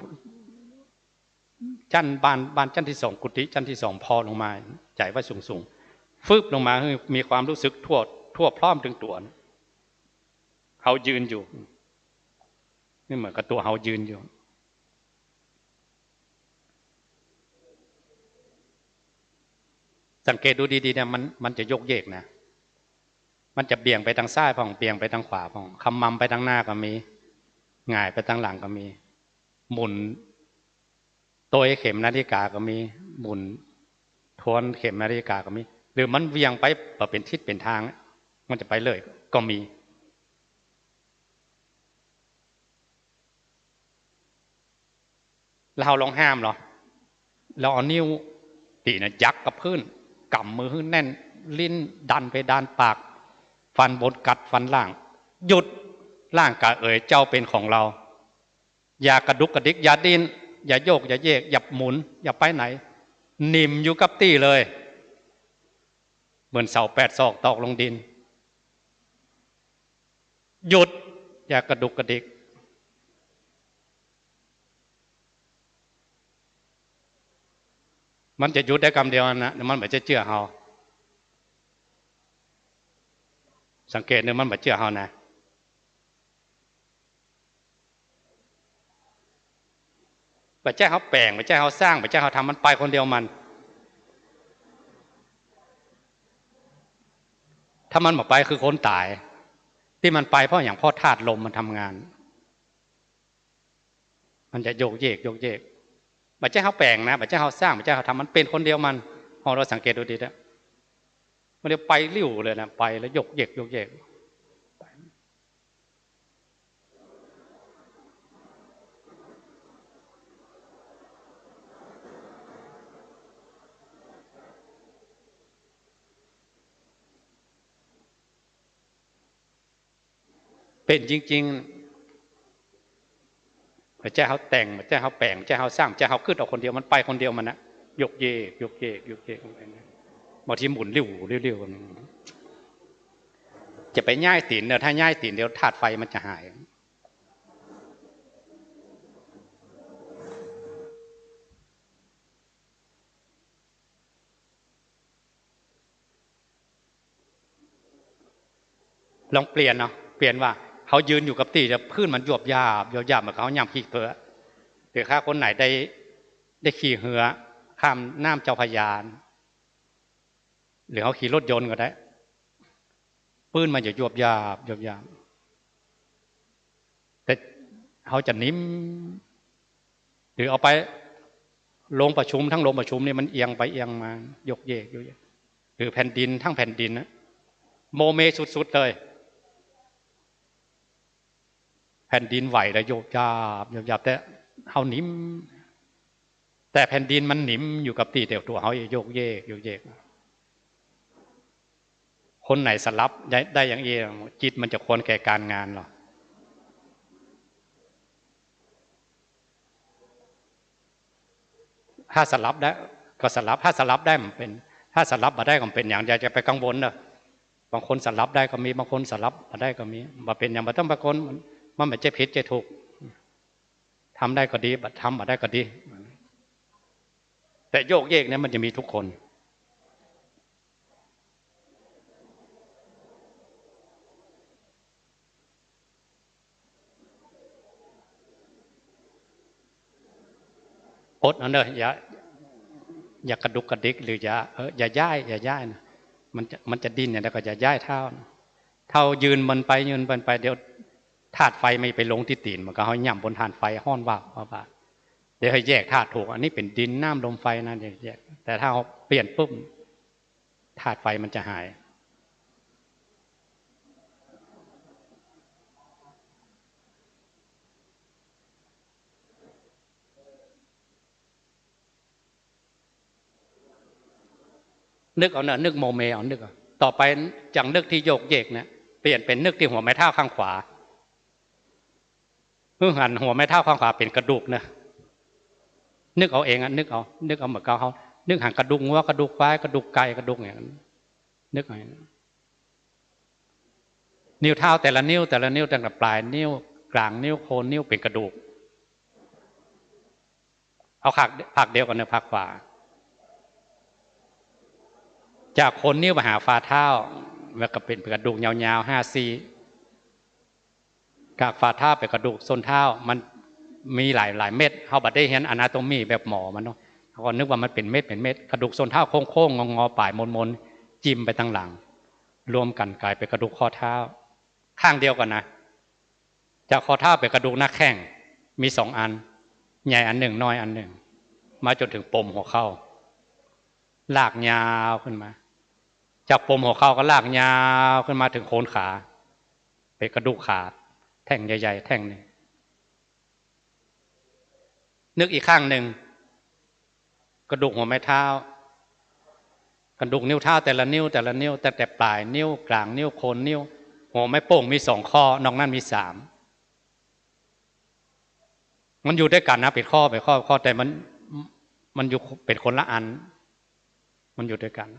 จั้นบ้าน บ้านจั้นตี้สอง กุฏิจั้นตี้สอง ผ่อลงมา ใจ๋ไว้สูงๆ ฟึบลงมา หื้อมีความรู้สึกทั่ว ทั่วพร้อมตึงตั๋ว เฮายืนอยู่ นี่เหมือนกับตั๋วเฮายืนอยู่ สังเกตดูดีๆ เนี่ย มัน มันจะโยกเยกนะ มันจะเบี่ยงไปตางซ้ายพ่อง เบี่ยงไปตางขวาพ่อง ขมำไปตางหน้าก็มี หงายไปตางหลังก็มี หมุนโตยเข็มนาฬิกาก็มี หมุนทวนเข็มนาฬิกาก็มี หรือมันเหวี่ยงไปบ่เป๋นทิศเป๋นตาง มันจะไปเลยก็มี แล้วเฮาลองห้ามเหรอ เฮาเอานิ้วตี้นะยักกับพื้น ก๋ำมือหื้อแน่น ลิ้นดันเพดานปาก ฟันบนกัดฟันล่าง หยุด ร่างกายเอ๋ย เจ้าเป็นของเรา อย่ากระดุกกระดิก อย่าดิ้น อย่าโยก อย่าเยก อย่าหมุน อย่าไปไหน นิ่มอยู่กับตี้เลย เหมือนเสาแปดศอกตอกลงดิน หยุด อย่ากระดุกกระดิก มันจะหยุดได้กำเดียวนะ มันบ่จะเจื้อเฮา สังเกตเน่อ มันบ่เจื้อเฮานะ บ่ใจ้เฮาแป๋ง บ่ใจ้เฮาสร้าง บ่ใจ้เฮาทำ มันไปคนเดียวมัน ถ้ามันบ่ไปคือคนต๋าย ตี้มันไปเพราะหยัง เพราะธาตุลมมันทำงาน มันจะโยกเยก โยกเยก บ่ใจ้เฮาแป๋งนะ บ่ใจ้เฮาสร้าง บ่ใจ้เฮาทำ มันเป๋นคนเดียวมัน เฮาลองสังเกตดูดีนะ มันจะไปลิ่วเลยนะ ไปแล้วโยกเยก โยกเยก เป๋นจริงๆ บ่ใจ้เฮาแต่ง บ่ใจ้เฮาแป๋ง บ่ใจ้เฮาสร้าง บ่ใจ้เฮากึ๊ดเอาคนเดียว มันไปคนเดียวมันนะ โยกเยก โยกเยก โยกเยก บางทีหมุนลิ่ว ลิ่ว ลิ่ว จะไปย้ายตี๋นเน่อ ถ้าย้ายตี๋นเดี๋ยวธาตุไฟมันจะหาย ลองเปลี่ยนเนาะ เปลี่ยนว่าเฮายืนอยู่กับตี้ แต่พื้นมันยวบยาบ ยวบยาบ เหมือนกับเฮาย่ำขี้เปื้อ หรือถ้าคนไหนได้ ได้ขี่เฮือข้ามน้ำเจ้าพระยา หรือเฮาขี่รถยนต์ก็ได้ ปื๊นมันจะยวบยาบ ยวบยาบ แต่เฮาจะนิ่ม หรือเอาไปโรงประชุม ทั้งโรงประชุมนี่มันเอียงไปเอียงมา โยกเยก โยกเยก หรือแผ่นดิน ทั้งแผ่นดินนะ โมเมสุดๆ เลย แผ่นดินไหวแล้วโยบยาบ โยบยาบ แต่เฮานิ่ม แต่แผ่นดินมันนิ่มอยู่กับตี้ แต่ตั๋วเฮาโยกเยก โยกเยก คนไหนสลับได้ ได้อย่างอี้ จิตมันจะควรแก่การงานเหรอ ถ้าสลับได้ก็สลับ ถ้าสลับได้มันเป๋น ถ้าสลับบ่ได้ก็บ่เป๋นหยัง อย่า อย่าไปกังวลเน่อ บางคนสลับได้ก็มี บางคนสลับบ่ได้ก็มี บ่เป๋นหยัง บ่ต้องไปกังวล มัน มันบ่ใจ้ผิดใจ้ถูก ทำได้ก็ดี บ่ ทำบ่ได้ก็ดี แต่โยกเยกเนี่ยมันจะมีทุกคน อดเอาเน่อ อย่า อย่ากระดุกกระดิก หรืออย่า เออ อย่าย้าย อย่าย้ายนะ มันจะ มันจะดิ้นอย่างใดก็อย่าย้ายเท้านะ เท้ายืนมันไป ยืนมันไป เดี๋ยวธาตุไฟมันไปลงตี้ตี๋น มันก็เฮาย่ำบนธาตุไฟฮ้อนวาบ วาบ วาบ เดี๋ยวให้แยกธาตุถูก อันนี้เป๋นดิน น้ำ ลม ไฟนะ เดี๋ยวแยก แต่ถ้าเฮาเปลี่ยนปุ๊บ ธาตุไฟมันจะหาย นึกเอาเน่อ นึกโมเมเอา นึกเอา ต่อไปจากนึกตี้โยกเยกเนี่ย เปลี่ยนเป๋นนึกตี้หัวแม่เท้าข้างขวา หื้อหันหัวแม่เท้าข้างขวาเป๋นกระดูกเน่อ นึกเอาเองอะ นึกเอา นึกเอาเหมือนกับเฮา นึกหันกระดูกงัว กระดูกควาย กระดูกไก่ กระดูกอย่างนั้น นึกเอา นิ้วเท้าแต่ละนิ้ว แต่ละนิ้ว ตั้งแต่ปลายนิ้ว ก๋างนิ้ว โคนนิ้ว เป๋นกระดูก เอาผาก ผากเดียวกั๋นเน่อ ผากขวา จากโคนนิ้วไปหาฝ่าเท้า มันก็เป๋นกระดูกยาวๆ ห้าซี่ จากฝ่าเท้าไปกระดูกส้นเท้า มันมีหลายๆ เม็ด เฮาบ่ได้เฮียนอนาโตมีแบบหมอมันเนาะ เฮาก็นึกว่ามันเป๋นเม็ด เป๋นเม็ด กระดูกส้นเท้าโค้งๆ งอๆ ป๋ายมนๆ จิมไปตังหลัง รวมกั๋นก๋ายเป๋นกระดูกข้อเท้า ข้างเดียวกั๋นนะ จากข้อเท้าเป๋นกระดูกหน้าแข้ง มีสองอัน ใหญ่อันนึ่ง น้อยอันนึ่ง มาจ๋นเถิงป๋มหัวเข่า ลากยาวขึ้นมา จากป๋มหัวเข่าก็ลากยาวขึ้นมาเถิงโคนขา เป๋นกระดูกขา แท่งใหญ่ๆ แท่งนึ่ง นึกอีกข้างนึ่ง กระดูกหัวแม่เท้า กระดูกนิ้วเท้าแต่ละนิ้ว แต่ละนิ้ว ตั้งแต่ป๋ายนิ้ว ก๋างนิ้ว โคนนิ้ว หัวแม่โป้งมีสองข้อ นอกนั้นมีสาม มันอยู่ตวยกั๋นนะ เป๋นข้อ เป๋นข้อ ข้อ แต่มัน มันอยู่ เป๋นคนละอัน มันอยู่ตวยกั๋น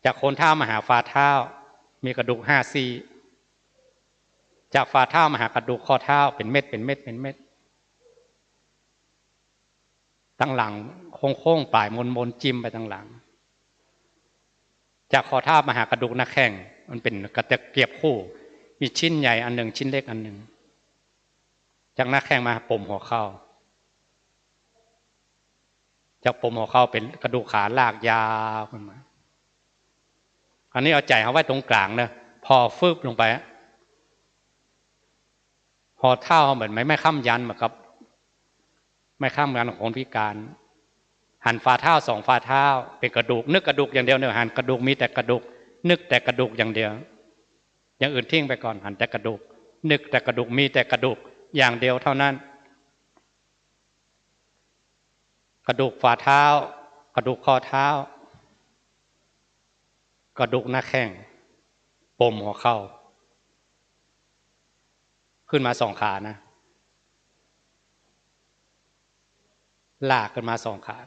จากโคนเท้ามาหาฝ่าเท้า มีกระดูกห้าซี่ จากฝ่าเท้ามาหากระดูกข้อเท้า เป๋นเม็ด เป๋นเม็ด เป๋นเม็ด ตังหลังโค้งๆ ป๋ายมนๆ จิมไปตังหลัง จากข้อเท้ามาหากระดูกหน้าแข้ง มันเป๋นกระตะเกียบคู่ มีชิ้นใหญ่อันนึ่ง ชิ้นเล็กอันนึ่ง จากหน้าแข้งมาป๋มหัวเข่า จากป๋มหัวเข่าเป๋นกระดูกขาลากยาวขึ้นมา อันนี้เอาใจ๋เฮาไว้ตรงก๋างเนาะ ผ่อฟึบลงไป ผ่อเท้าเหมือนไม้ ไม้ค้ำยัน เหมือนกับไม้ค้ำยันของคนพิก๋าน หันฝ่าเท้าสองฝ่าเท้าเป๋นกระดูก นึกกระดูกอย่างเดียวเนาะ หันกระดูก มีแต่กระดูก นึกแต่กระดูกอย่างเดียว อย่างอื่นทิ้งไปก่อน หันแต่กระดูก นึกแต่กระดูก มีแต่กระดูกอย่างเดียวเท่านั้น กระดูกฝ่าเท้า กระดูกข้อเท้า กระดูกหน้าแข้ง ป๋มหัวเข่า ขึ้นมาสองขานะ ลากขึ้นมาสองขา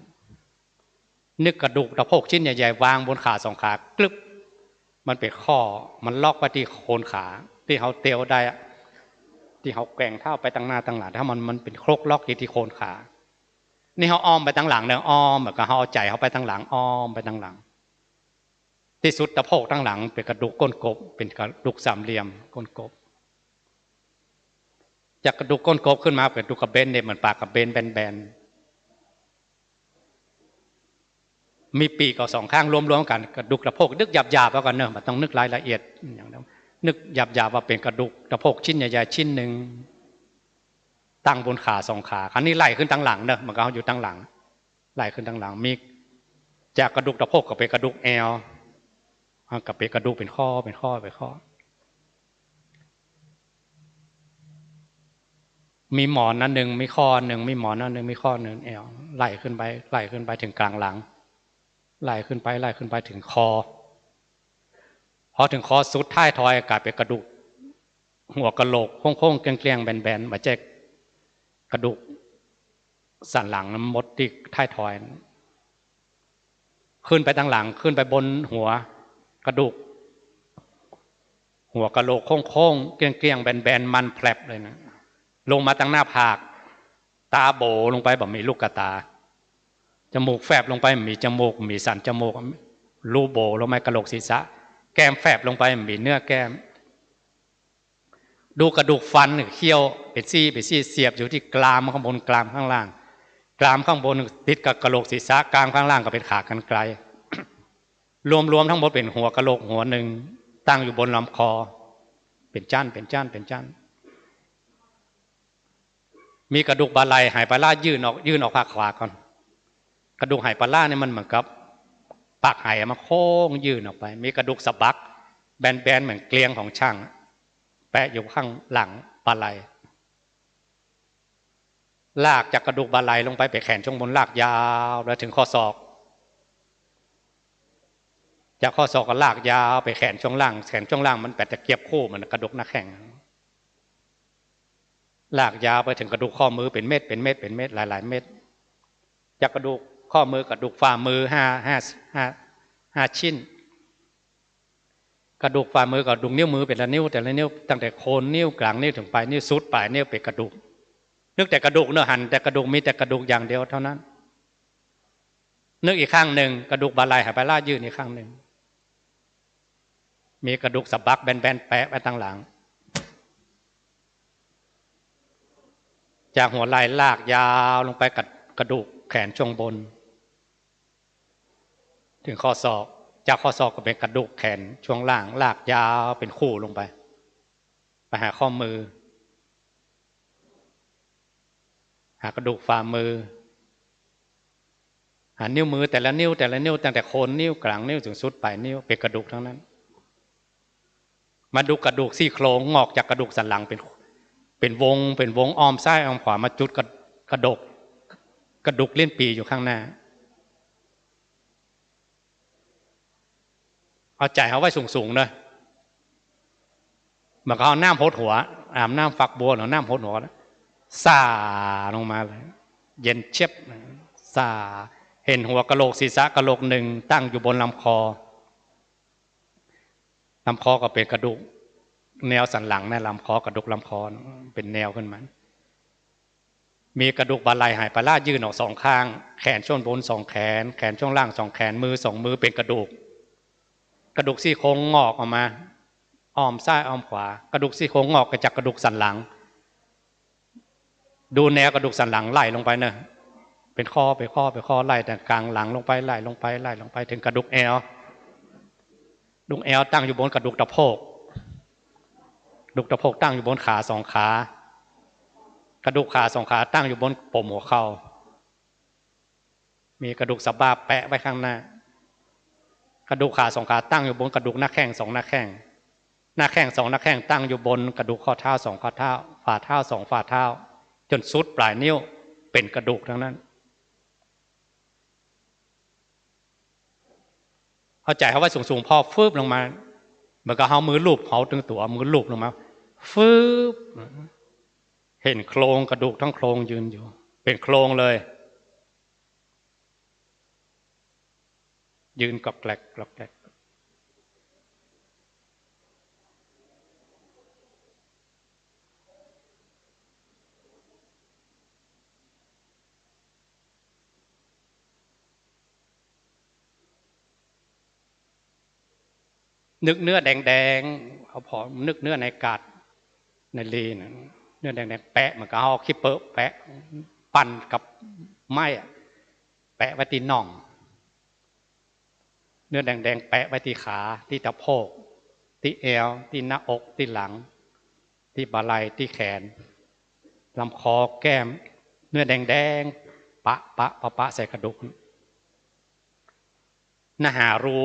นึกกระดูกสะโพกชิ้นใหญ่ๆ วางบนขาสองขากลึบ มันเป๋นข้อ มันล็อกไว้ตี้โคนขา ตี้เฮาเตียวได้อะ ตี้เฮาแกว่งเท้าไปตังหน้าตังหลัง ถ้ามัน มันเป๋นครกล็อกอยู่ตี้โคนขา นี่เฮาอ้อมไปตังหลังเนาะ อ้อม เหมือนกับเฮาเอาใจ๋เฮาไปตังหลัง อ้อมไปตังหลัง ตี้สุดสะโพกตังหลังเป๋นกระดูกก้นกบ เป๋นกระดูกสามเหลี่ยมก้นกบ จากกระดูกก้นกบขึ้นมาเป๋นกระดูกกระเบนเนี่ย เหมือนป๋ากระเบนแบนๆ มีปีกเอาสองข้างรวมๆ กั๋น กระดูกสะโพก นึกหยาบๆ เอาก่อนเนาะ บ่ต้องนึกรายละเอียดอย่างนั้น นึกหยาบๆ ว่าเป๋นกระดูกสะโพกชิ้นใหญ่ๆ ชิ้นนึ่ง ตั้งบนขาสองขา คราวนี้ไล่ขึ้นตังหลังเนาะ มันก็อยู่ตังหลัง ไล่ขึ้นตังหลัง มีจากกระดูกสะโพกก็เป๋นกระดูกแอว มันก็เป๋นกระดูกเป๋นข้อ เป๋นข้อ เป๋นข้อ มีหมอนอันนึ่ง มีข้อนึ่ง มีหมอนอันนึ่ง มีข้อนึ่ง แอว ไล่ขึ้นไป ไล่ขึ้นไปเถิงก๋างหลัง ไล่ขึ้นไป ไล่ขึ้นไปเถิงคอ พอเถิงคอสุดท้ายทอยก๋ายเป๋นกระดูก หัวกะโหลกโค้งๆ เกลี้ยงๆ แบนๆ บ่ใจ้กระดูกสันหลังนะ หมดตี้ท้ายทอย ขึ้นไปตังหลัง ขึ้นไปบนหัวกะดูก หัวกะโหลกโค้งๆ เกลี้ยงๆ แบนๆ มันแผลบเลยนะ ลงมาตังหน้าผาก ต๋าโบ๋ลงไปบ่มีลูกต๋า จมูกแฝบลงไปบ่มีจมูก บ่มีสันจมูก รูโบ๋ลงไปกะโหลกศีรษะ แก้มแฝบลงไปบ่มีเนื้อแก้ม ดูกระดูกฟัน เขี้ยวเป๋นซี่ เป๋นซี่ เสียบอยู่ตี้กรามข้างบน กรามข้างล่าง กรามข้างบนติดกับกะโหลกศีรษะ กรามข้างล่างก็เป๋นขากรรไกร รวมๆ ทั้งหมดเป๋นหัวกะโหลกหัวนึ่ง ตั้งอยู่บนลำคอ เป๋นจั้น เป๋นจั้น เป๋นจั้น มีกระดูกบ่าไหล่ ไหปลาร้ายื่นออก ยื่นออกข้างขวาก่อน กระดูกไหปลาร้านี่มันเหมือนกับปากไหอะ มันโค้งยื่นออกไป มีกระดูกสะบัก แบนๆ เหมือนเกลียงของช่าง แปะอยู่ข้างหลังบ่าไหล่ ลากจากกระดูกบ่าไหล่ลงไป ไปแขนช่วงบน ลากยาวแล้วเถิงข้อศอก จากข้อศอกก็ลากยาวไปแขนช่วงล่าง แขนช่วงล่างมันแป๋นตะเกียบคู่เหมือนกระดูกหน้าแข้ง ลากยาวไปเถิงกระดูกข้อมือ เป๋นเม็ด เป๋นเม็ด เป๋นเม็ด หลายๆ เม็ด จากกระดูกข้อมือ กระดูกฝ่ามือ ห้า ห้า ห้า ห้าชิ้น กระดูกฝ่ามือ กระดูกนิ้วมือ แต่ละนิ้ว แต่ละนิ้ว ตั้งแต่โคนนิ้ว ก๋างนิ้ว เถิงป๋ายนิ้ว สุดป๋ายนิ้ว เป๋นกระดูก นึกแต่กระดูกเนาะ หันแต่กระดูก มีแต่กระดูกอย่างเดียวเท่านั้น นึกอีกข้างนึ่ง กระดูกบ่าไหล่ ไหปลาร้ายื่นอีกข้างนึ่ง มีกระดูกสะบักแบนๆ แปะไว้ตังหลัง จากหัวไหล่ลากยาวลงไปกระ กระดูกแขนช่วงบน ถึงข้อศอก จากข้อศอกก็เป๋นกระดูกแขนช่วงล่าง ลากยาวเป๋นคู่ลงไป ไปหาข้อมือ หากระดูกฝ่ามือ หานิ้วมือแต่ละนิ้ว แต่ละนิ้ว ตั้งแต่โคนนิ้ว ก๋างนิ้ว ถึงสุดป๋ายนิ้ว เป๋นกระดูกทั้งนั้น มาดูกระดูกซี่โครง งอกจากกระดูกสันหลังเป๋น เป๋นวง เป๋นวง อ้อมซ้ายอ้อมขวา มาจุดกระ กระดก กระดูกลิ้นปี่อยู่ข้างหน้า เอาใจ๋เฮาไว้สูงๆ เนาะ เหมือนกับเอาน้ำหดหัว อาบน้ำฝักบัวหรือน้ำหดหัว ส่าลงมาเลย เย็นเจี๊ยบ ส่า หันหัวกะโหลกศีรษะกะโหลกหนึ่งตั้งอยู่บนลำคอ ลำคอก็เป๋นกระดูกแนวสันหลังนะ ลำคอกระดูกลำคอเป๋นแนวขึ้นมา มีกระดูกบ่าไหล่หายไปละ ยื่นออกสองข้าง แขนช่วงบนสองแขน แขนช่วงล่างสองแขน มือสองมือเป๋นกระดูก กระดูกซี่โครงงอกออกมา อ้อมซ้ายอ้อมขวา กระดูกซี่โครงงอกจากกระดูกสันหลัง ดูแนวกระดูกสันหลังไล่ลงไปเนอะ เป๋นข้อ เป๋นข้อ เป๋นข้อ ไล่แต่ก๋างหลังลงไป ไล่ลงไป ไล่ลงไป ถึงกระดูกแอว กระดูกแอวตั้งอยู่บนกระดูกตะโพก กระดูกตะโพกตั้งอยู่บนขาสองขา กระดูกขาสองขาตั้งอยู่บนป๋มหัวเข่า มีกระดูกสะบักแปะไว้ข้างหน้า กระดูกขาสองขาตั้งอยู่บนกระดูกหน้าแข้งสองหน้าแข้ง หน้าแข้งสองหน้าแข้งตั้งอยู่บนกระดูกข้อเท้าสองข้อเท้า ฝ่าเท้าสองฝ่าเท้า จ๋นสุดป๋ายนิ้ว เป๋นกระดูกทั้งนั้น เอาใจ๋เฮาไว้สูงๆ พอฟืบลงมา เหมือนกับเฮามือลูบเฮาตึงตั๋ว มือลูบลงมา ฟืบ หันโครงกระดูกทั้งโครงยืนอยู่ เป๋นโครงเลย ยืนกรอกแกรกกรอกแกรก นึกเนื้อแดงๆ เอาผ่อ นึกเนื้อในกาดในลีนน่ะ เนื้อแดงๆ แปะ เหมือนกับเอาขี้เปอะแปะ ปั่นกับไม้อะ แปะไว้ตี้น่อง เนื้อแดงๆ แปะไว้ตี้ขา ตี้ตะโพก ตี้แอว ตี้หน้าอก ตี้หลัง ตี้บ่าไหล่ ตี้แขน ลำคอ แก้ม เนื้อแดงๆ ปะปะปะปะใส่กระดูก หน้าหารู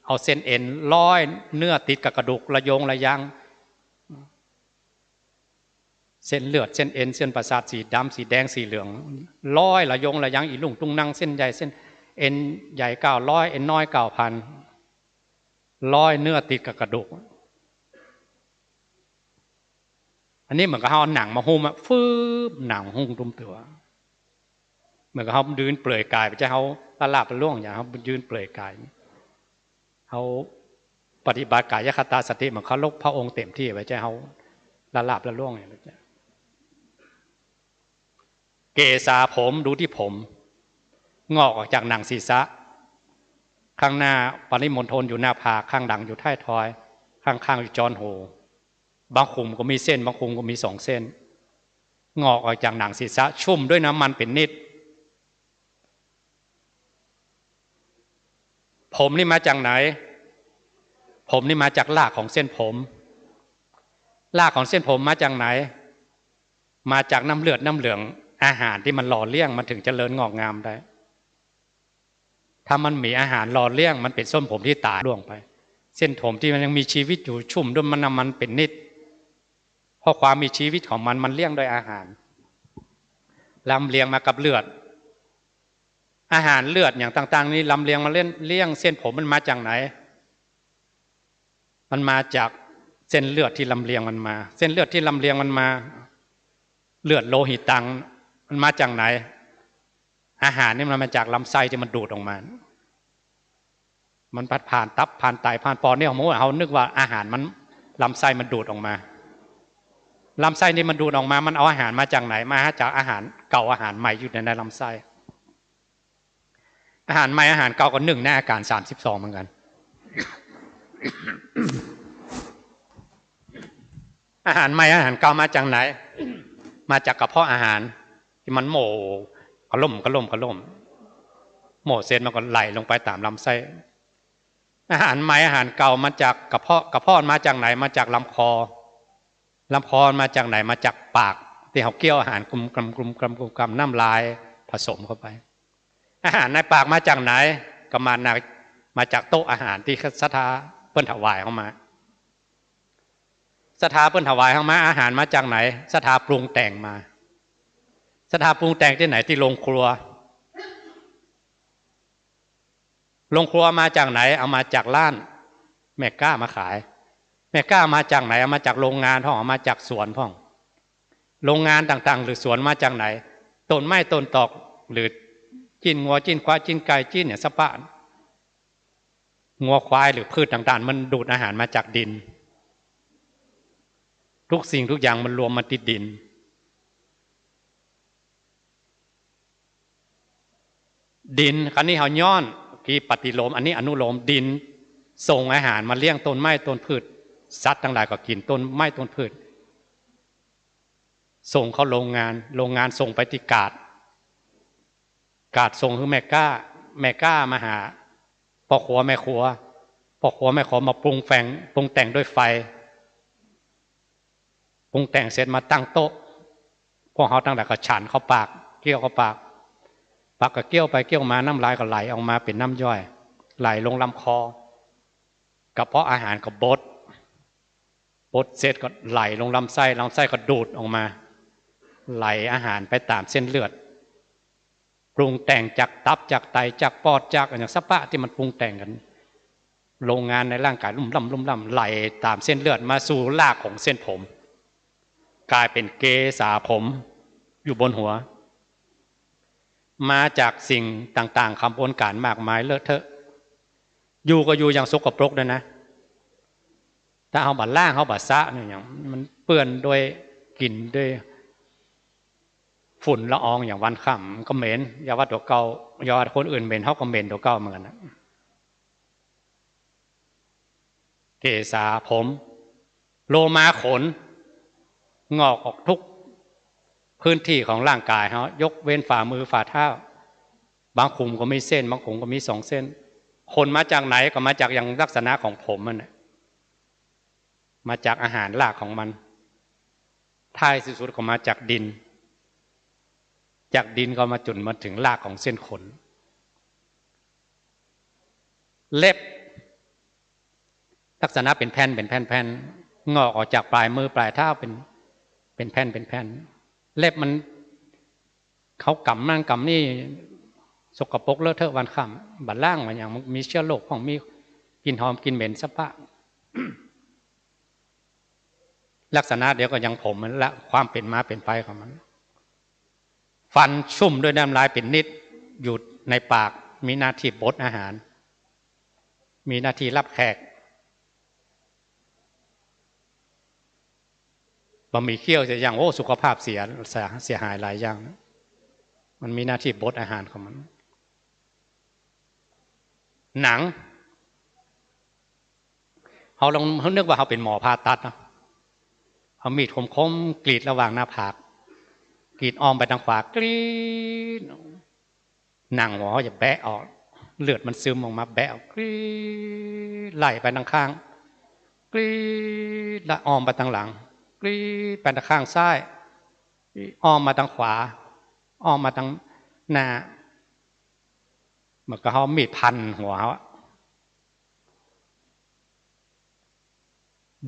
เอาเส้นเอ็นร้อย เนื้อติดกับกระดูก ระยงระยัง เส้นเลือด เส้นเอ็น เส้นประสาท สีดำ สีแดง สีเหลือง ร้อย ระยงระยัง อี่ลุ่งตุ้งนัง เส้นใหญ่ เส้นเอ็นใหญ่ เก้าร้อย เอ็นน้อย เก้าพัน ร้อย เนื้อติดกับกระดูก อันนี้เหมือนกับเฮาเอาหนังมาหุ้มอะ ฟืบ หนังหุ้มตุ้มตั๋ว เหมือนกับเฮายืนเปลือยกาย บ่ใจ้เฮาละลาบละล่วง อย่างเฮายืนเปลือยกาย เฮาปฏิบัติกายคตาสติ เหมือนเคารพพระองค์เต็มตี้ บ่ใจ้เฮาละลาบละล่วงอย่างนี้ เกศา ผม ดูตี้ผม งอกออกจากหนังศีรษะ ข้างหน้าปริมณฑลอยู่หน้าผาก ข้างหลังอยู่ท้ายทอย ข้างๆ อยู่จอนหู บางขุมก็มีเส้น บางขุมก็มีสองเส้น งอกออกจากหนังศีรษะ ชุ่มด้วยน้ำมันเป็นนิด ผมนี่มาจากไหน ผมนี่มาจากรากของเส้นผม รากของเส้นผมมาจากไหน มาจากน้ำเลือดน้ำเหลือง อาหารตี้มันหล่อเลี้ยง มันถึงเจริญงอกงามได้ ถ้ามันบ่มีอาหารหล่อเลี้ยง มันเป๋นเส้นผมตี้ต๋ายล่วงไป เส้นผมตี้มันยังมีชีวิตอยู่ ชุ่มด้วยมัน น้ำมันเป็นนิด เพราะความมีชีวิตของมัน มันเลี้ยงด้วยอาหาร ลำเลียงมากับเลือด อาหารเลือดอย่างต่างๆ นี่ลำเลียงมาเลี้ยง เลี้ยงเส้นผมมันมาจากไหน มันมาจากเส้นเลือดตี้ลำเลียงมันมา เส้นเลือดตี้ลำเลียงมันมา เลือดโลหิตัง มันมาจากไหน อาหารนี่มันมาจากลำไส้ตี้มันดูดออกมา มันผ่านตับ ผ่านไต ผ่านปอดนี่ เฮานึกว่าอาหารมัน ลำไส้มันดูดออกมา ลำไส้นี่มันดูดออกมา มันเอาอาหารมาจากไหน มาจากอาหารเก่าอาหารใหม่อยู่ในลำไส้ อาหารใหม่อาหารเก่าก็นึ่งในอาการสามสิบสองเหมือนกัน อาหารใหม่อาหารเก่ามาจากไหน มาจากกระเพาะอาหาร ตี้มันโม่กระล่มกระล่มกระล่ม โม่เสร็จมันก็ไหลลงไปต๋ามลำไส้ อาหารใหม่อาหารเก่ามาจากกระเพาะ กระเพาะมาจากไหน มาจากลำคอ ลำคอมาจากไหน มาจากปาก ตี้เฮาเคี้ยวอาหารกรุมกรำกรุมกรำกรุมกรำ น้ำลายผสมเข้าไป อาหารในปากมาจากไหน ก็มาจาก มาจากโต๊ะอาหารตี้ศรัทธาเปิ้นถวายเฮามา ศรัทธาเปิ้นถวายเฮามา อาหารมาจากไหน ศรัทธาปรุงแต่งมา ศรัทธาปรุงแต่งตี้ไหน ตี้โรงครัว โรงครัวมาจากไหน เอามาจากร้าน แม่ก๊ามาขาย แม่ก๊ามาจากไหน เอามาจากโรงงานพ่อง เอามาจากสวนพ่อง โรงงานต่างๆ หรือสวนมาจากไหน ต้นไม้ต้นตอก หรือจิ๊นงัวจิ๊นควายจิ๊นไก่จิ๊นเนี่ยสะปะ งัวควายหรือพืชต่างๆ มันดูดอาหารมาจากดิน ทุกสิ่งทุกอย่างมันรวมมาตี้ดิน ดิน คราวนี้เฮาย้อน กี้ปฏิโลม อันนี้อนุโลม ดินส่งอาหารมาเลี้ยงต้นไม้ต้นพืช สัตว์ตังหลายก็กิ๋นต้นไม้ต้นพืช ส่งเข้าโรงงาน โรงงานส่งไปตี้กาด กาดส่งหื้อแม่ก๊า แม่ก๊ามาหาป้อครัวแม่ครัว ป้อครัวแม่ครัวมาปรุงแต่ง ปรุงแต่งด้วยไฟ ปรุงแต่งเสร็จมาตั้งโต๊ะ พวกเฮาตังหลายก็ฉันเข้าปาก เคี้ยวเข้าปาก ปากก็เคี้ยวไปเคี้ยวมา น้ำลายก็ไหลออกมาเป๋นน้ำย่อย ไหลลงลำคอ กระเพาะอาหารก็บด บดเสร็จก็ไหลลงลำไส้ ลำไส้ก็ดูดออกมา ไหลอาหารไปต๋ามเส้นเลือด ปรุงแต่งจากตับจากไตจากปอดจากอะหยังสะปะตี้มันปรุงแต่งกั๋น โรงงานในร่างกายลุ่มล่ำลุ่มล่ำ ไหลต๋ามเส้นเลือดมาสู่รากของเส้นผม ก๋ายเป๋นเกศาผมอยู่บนหัว มาจากสิ่งต่างๆ ขบวนก๋านมากมายเลอะเทอะ อยู่ก็อยู่อย่างสกปรกด้วยนะ ถ้าเฮาบ่ล้างเฮาบ่สระเนี่ย อย่างมันเปื้อนด้วยกลิ่นด้วยฝุ่นละอองอย่างวันค่ำ มันก็เหม็น อย่าว่าตั๋วเก่า อย่าว่าคนอื่นเหม็น เฮาก็เหม็นตั๋วเก่าเหมือนกั๋นนะ เกศาผม โลมาขน งอกออกทุกพื้นที่ของร่างกายเฮา ยกเว้นฝ่ามือฝ่าเท้า บางขุมก็มีเส้น บางขุมก็มีสองเส้น ขนมาจากไหน ก็มาจากอย่างลักษณะของผมมันน่ะ มาจากอาหารรากของมัน ท้ายสุดก็มาจากดิน จากดินก็มาจุ่นมาถึงรากของเส้นขน เล็บ ลักษณะเป๋นแผ่น เป๋นแผ่นๆ งอกออกจากป๋ายมือป๋ายเท้าเป๋น เป๋นแผ่น เป๋นแผ่น เล็บมัน เขากำนั่นกำนี่ สกปรกเลอะเทอะวันค่ำ บ่ล้างบ่หยัง มันมีเชื้อโรคพ่อง มีกลิ่นหอมกลิ่นเหม็นสะปะ ลักษณะเดียวกับอย่างผมมันละ ความเป๋นมาเป๋นไปของมัน ฟันชุ่มด้วยน้ำลายเป๋นนิด อยู่ในปาก มีหน้าที่บดอาหาร มีหน้าที่รับแขก บ่มีเขี้ยวเสียอย่าง โอ้ สุขภาพเสีย เสีย เสียหายหลายอย่าง มันมีหน้าที่บดอาหารของมัน หนัง เฮาลองนึกว่าเฮาเป๋นหมอผ่าตัดเนาะ เอามีดคมๆ กรีดระหว่างหน้าผาก กรีดอ้อมไปตางขวา กรีด หนังหัวเฮาจะแบะออก เลือดมันซึมออกมา แบะออก กรีด ไหลไปตางข้าง กรีด แล้วอ้อมไปตางหลัง กรีด ไปตางข้างซ้าย อ้อมมาตางขวา อ้อมมาตางหน้า เหมือนกับเฮามีดพันหัวเฮาอะ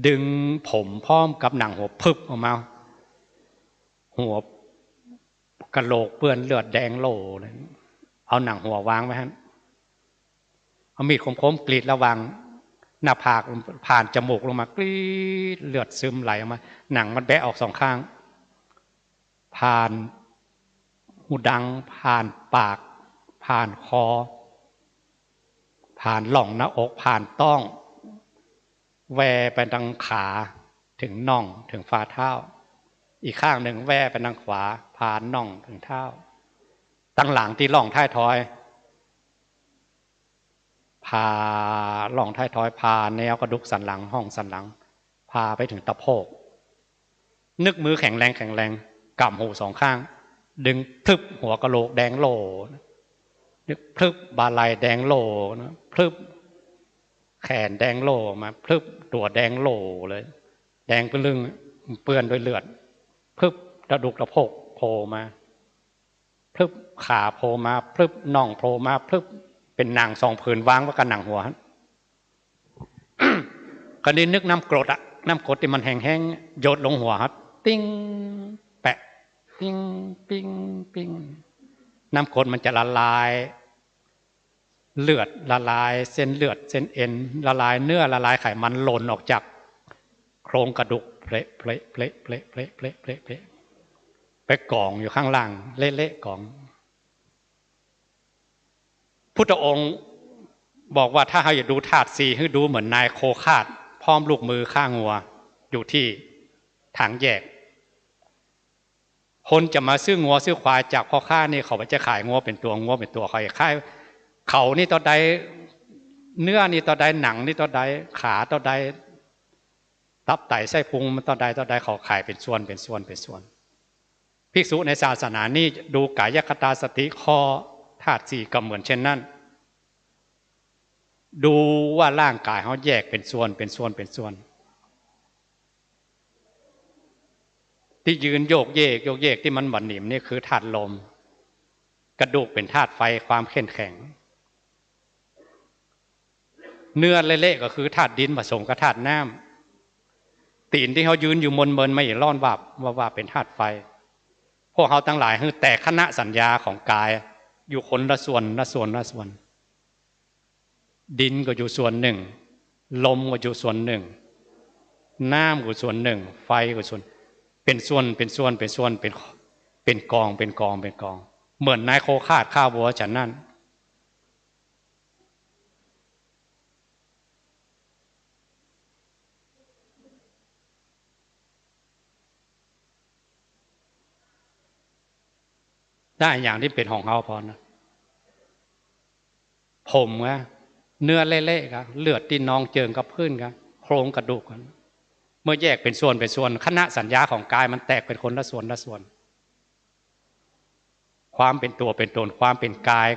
ดึงผมพร้อมกับหนังหัวพึบออกมา หัวกะโหลกเปื้อนเลือดแดงโล่เลย เอาหนังหัววางไว้หั้น เอามีดคมๆ กรีดระหว่างหน้าผาก ผ่านจมูกลงมา กรีด เลือดซึมไหลออกมา หนังมันแบะออกสองข้าง ผ่านหูดัง ผ่านปาก ผ่านคอ ผ่านร่องหน้าอก ผ่านต๊อง แว่ไปตางขา เถิงน่อง เถิงฝ่าเท้า อีกข้างนึ่งแว่ไปตางขวา ผ่านน่องเถิงเท้า ตางหลังตี้ร่องท้ายทอย ผ่าร่องท้ายทอย ผ่าแนวกระดูกสันหลัง ห้องสันหลัง ผ่าไปเถิงสะโพก นึกมือแข็งแรงแข็งแรง ก๋ำหูสองข้าง ดึงพลึบ หัวกะโหลกแดงโล่นะ นึกพลึบ บ่าไหล่แดงโล่นะ พลึบ แขนแดงโล่ออกมา พลึบ ตั๋วแดงโล่เลย แดงปึ้งลึ่ง เปื้อนด้วยเลือด พลึบ กระดูกสะโพกโผล่มา พลึบ ขาโผล่มา พลึบ น่องโผล่มา พลึบ เป๋นหนังสองผืนวางไว้กับหนังหัว คราวนี้นึกน้ำกรดอะ น้ำกรดตี้มันแห้งๆ หยดลงหัวครับ ติ๊ง แปะ ติ๊ง ปิ๊ง ปิ๊ง น้ำกรดมันจะละลาย เลือดละลาย เส้นเลือด เส้นเอ็นละลาย เนื้อละลาย ไขมันหล่นออกจากโครงกระดูก เพละ เพละ ไปก๋องอยู่ข้างล่าง เละๆ ก๋อง พุทธองค์บอกว่าถ้าเฮาอยากดูธาตุสี่ หื้อดูเหมือนนายโคฆาต พร้อมลูกมือฆ่างัว อยู่ตี้ถางแยก คนจะมาซื้องัวซื้อควายจากพ่อค้านี่ เขาบ่จะขายงัวเป๋นตั๋ว งัวเป๋นตั๋ว เขาจะขาย เขานี่เต้าใด เนื้อนี่เต้าใด หนังนี่เต้าใด ขาเต้าใด ตับไตไส้พุงมันเต้าใด เต้าใด เขาขายเป๋นส่วน เป๋นส่วน เป๋นส่วน ภิกษุในศาสนานี้ดูกายคตาสติ ข้อธาตุสี่ก็เหมือนเช่นนั้น ดูว่าร่างกายเฮาแยกเป๋นส่วน เป๋นส่วน เป๋นส่วน ตี้ยืนโยกเยก โยกเยก ตี้มันบ่นิ่มนี่คือธาตุลม กระดูกเป๋นธาตุไฟ ความเข้มแข็ง เนื้อเละๆ ก็คือธาตุดินผสมกับธาตุน้ำ ตี๋นตี้เฮายืนอยู่เมินๆ มาอี้ ฮ้อนวาบ วาบๆ เป๋นธาตุไฟ พวกเฮาตังหลายหื้อแตกขณะสัญญาของกาย อยู่คนละส่วน ละส่วน ละส่วน ดินก็อยู่ส่วนนึ่ง ลมก็อยู่ส่วนนึ่ง น้ำก็ส่วนนึ่ง ไฟก็ส่วน เป๋นส่วน เป๋นส่วน เป๋นส่วน เป๋น เป๋นกอง เป๋นกอง เป๋นกอง เหมือนนายโคฆาตฆ่าวัวฉันนั้น ได้อย่างตี้เป๋นของเฮาพอนะ ผมกะ เนื้อเละๆ กะ เลือดตี้นองเจิ่งกับพื้นกะ โครงกระดูกกะ เมื่อแยกเป๋นส่วน เป๋นส่วน ขณะสัญญาของกายมันแตกเป๋นคนละส่วน ละส่วน ความเป๋นตั๋วเป๋นต๋น ความเป๋นกาย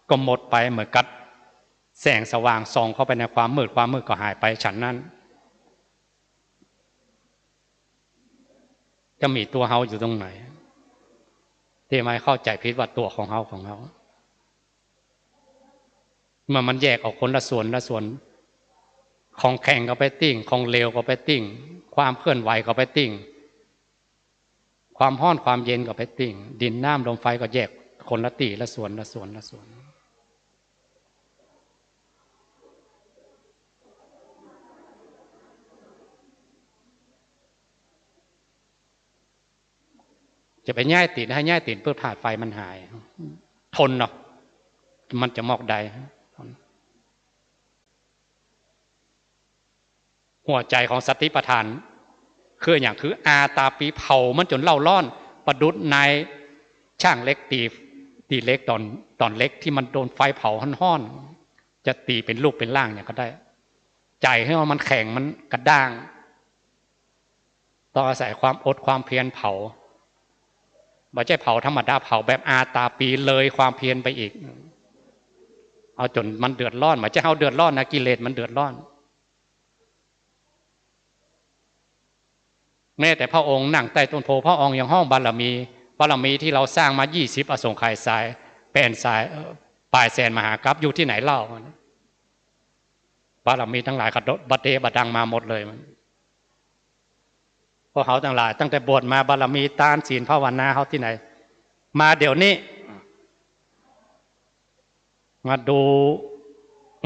ก็หมดไป เหมือนกับแสงสว่างส่องเข้าไปในความมืด ความมืดก็หายไป ฉันนั้น จะมีตั๋วเฮาอยู่ตรงไหน ตี้เฮาเข้าใจ๋ผิดว่าตั๋วของเฮา ของเฮา เมื่อมันแยกออกคนละส่วน ละส่วน ของแข็งก็ไปติ๊ง ของเหลวก็ไปติ๊ง ความเคลื่อนไหวก็ไปติ๊ง ความฮ้อนความเย็นก็ไปติ๊ง ดินน้ำลมไฟก็แยกคนละตี้ ละส่วน ละส่วน ละส่วน จะไปย้ายตี๋น หื้อย้ายตี๋นปุ๊บธาตุไฟมันหาย ทนเนาะ มันจะมอกได้ หัวใจ๋ของสติปัฏฐาน คืออะหยัง คืออาตาปี เผามันจ๋นเล่าฮ้อน ประดุจนายจ้างเหล็กตี๋ ตี๋เหล็กต๋อน ต๋อนเหล็กตี้มันโดนไฟเผาฮ้อนๆ จะตี๋เป๋นรูปเป๋นร่างหยังก็ได้ ใจ๋หื้อมันแข็ง มันกระด้าง ต้องอาศัยความอดความเพียรเผา บ่ใจ้เผาธรรมดา เผาแบบอาตาปี เลยความเพียรไปอีก เอาจ๋นมันเดือดฮ้อน บ่ใจ้เฮาเดือดฮ้อนนะ กิเลสมันเดือดฮ้อน แม้แต่พระองค์นั่งใต้ต้นโพธิ์ พระองค์ยังฮ้องบารมี บารมีตี้เฮาสร้างมายี่สิบอสงไขยสาย แปดสาย เอ่อ ปายแสนมหากัป อยู่ตี้ไหนเล่า บารมีตังหลายก็บะเดบะดังมาหมดเลย พวกเฮาตังหลายตั้งแต่บวชมา บารมีตานศีลภาวนาเฮาตี้ไหน มาเดี๋ยวนี้ มาดู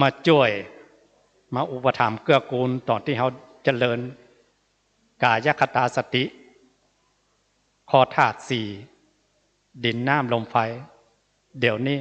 มาจ้วย มาอุปถัมภ์เกื้อกูลต๋อนตี้เฮาเจริญกายคตาสติ ข้อธาตุสี่ ดินน้ำลมไฟ เดี๋ยวนี้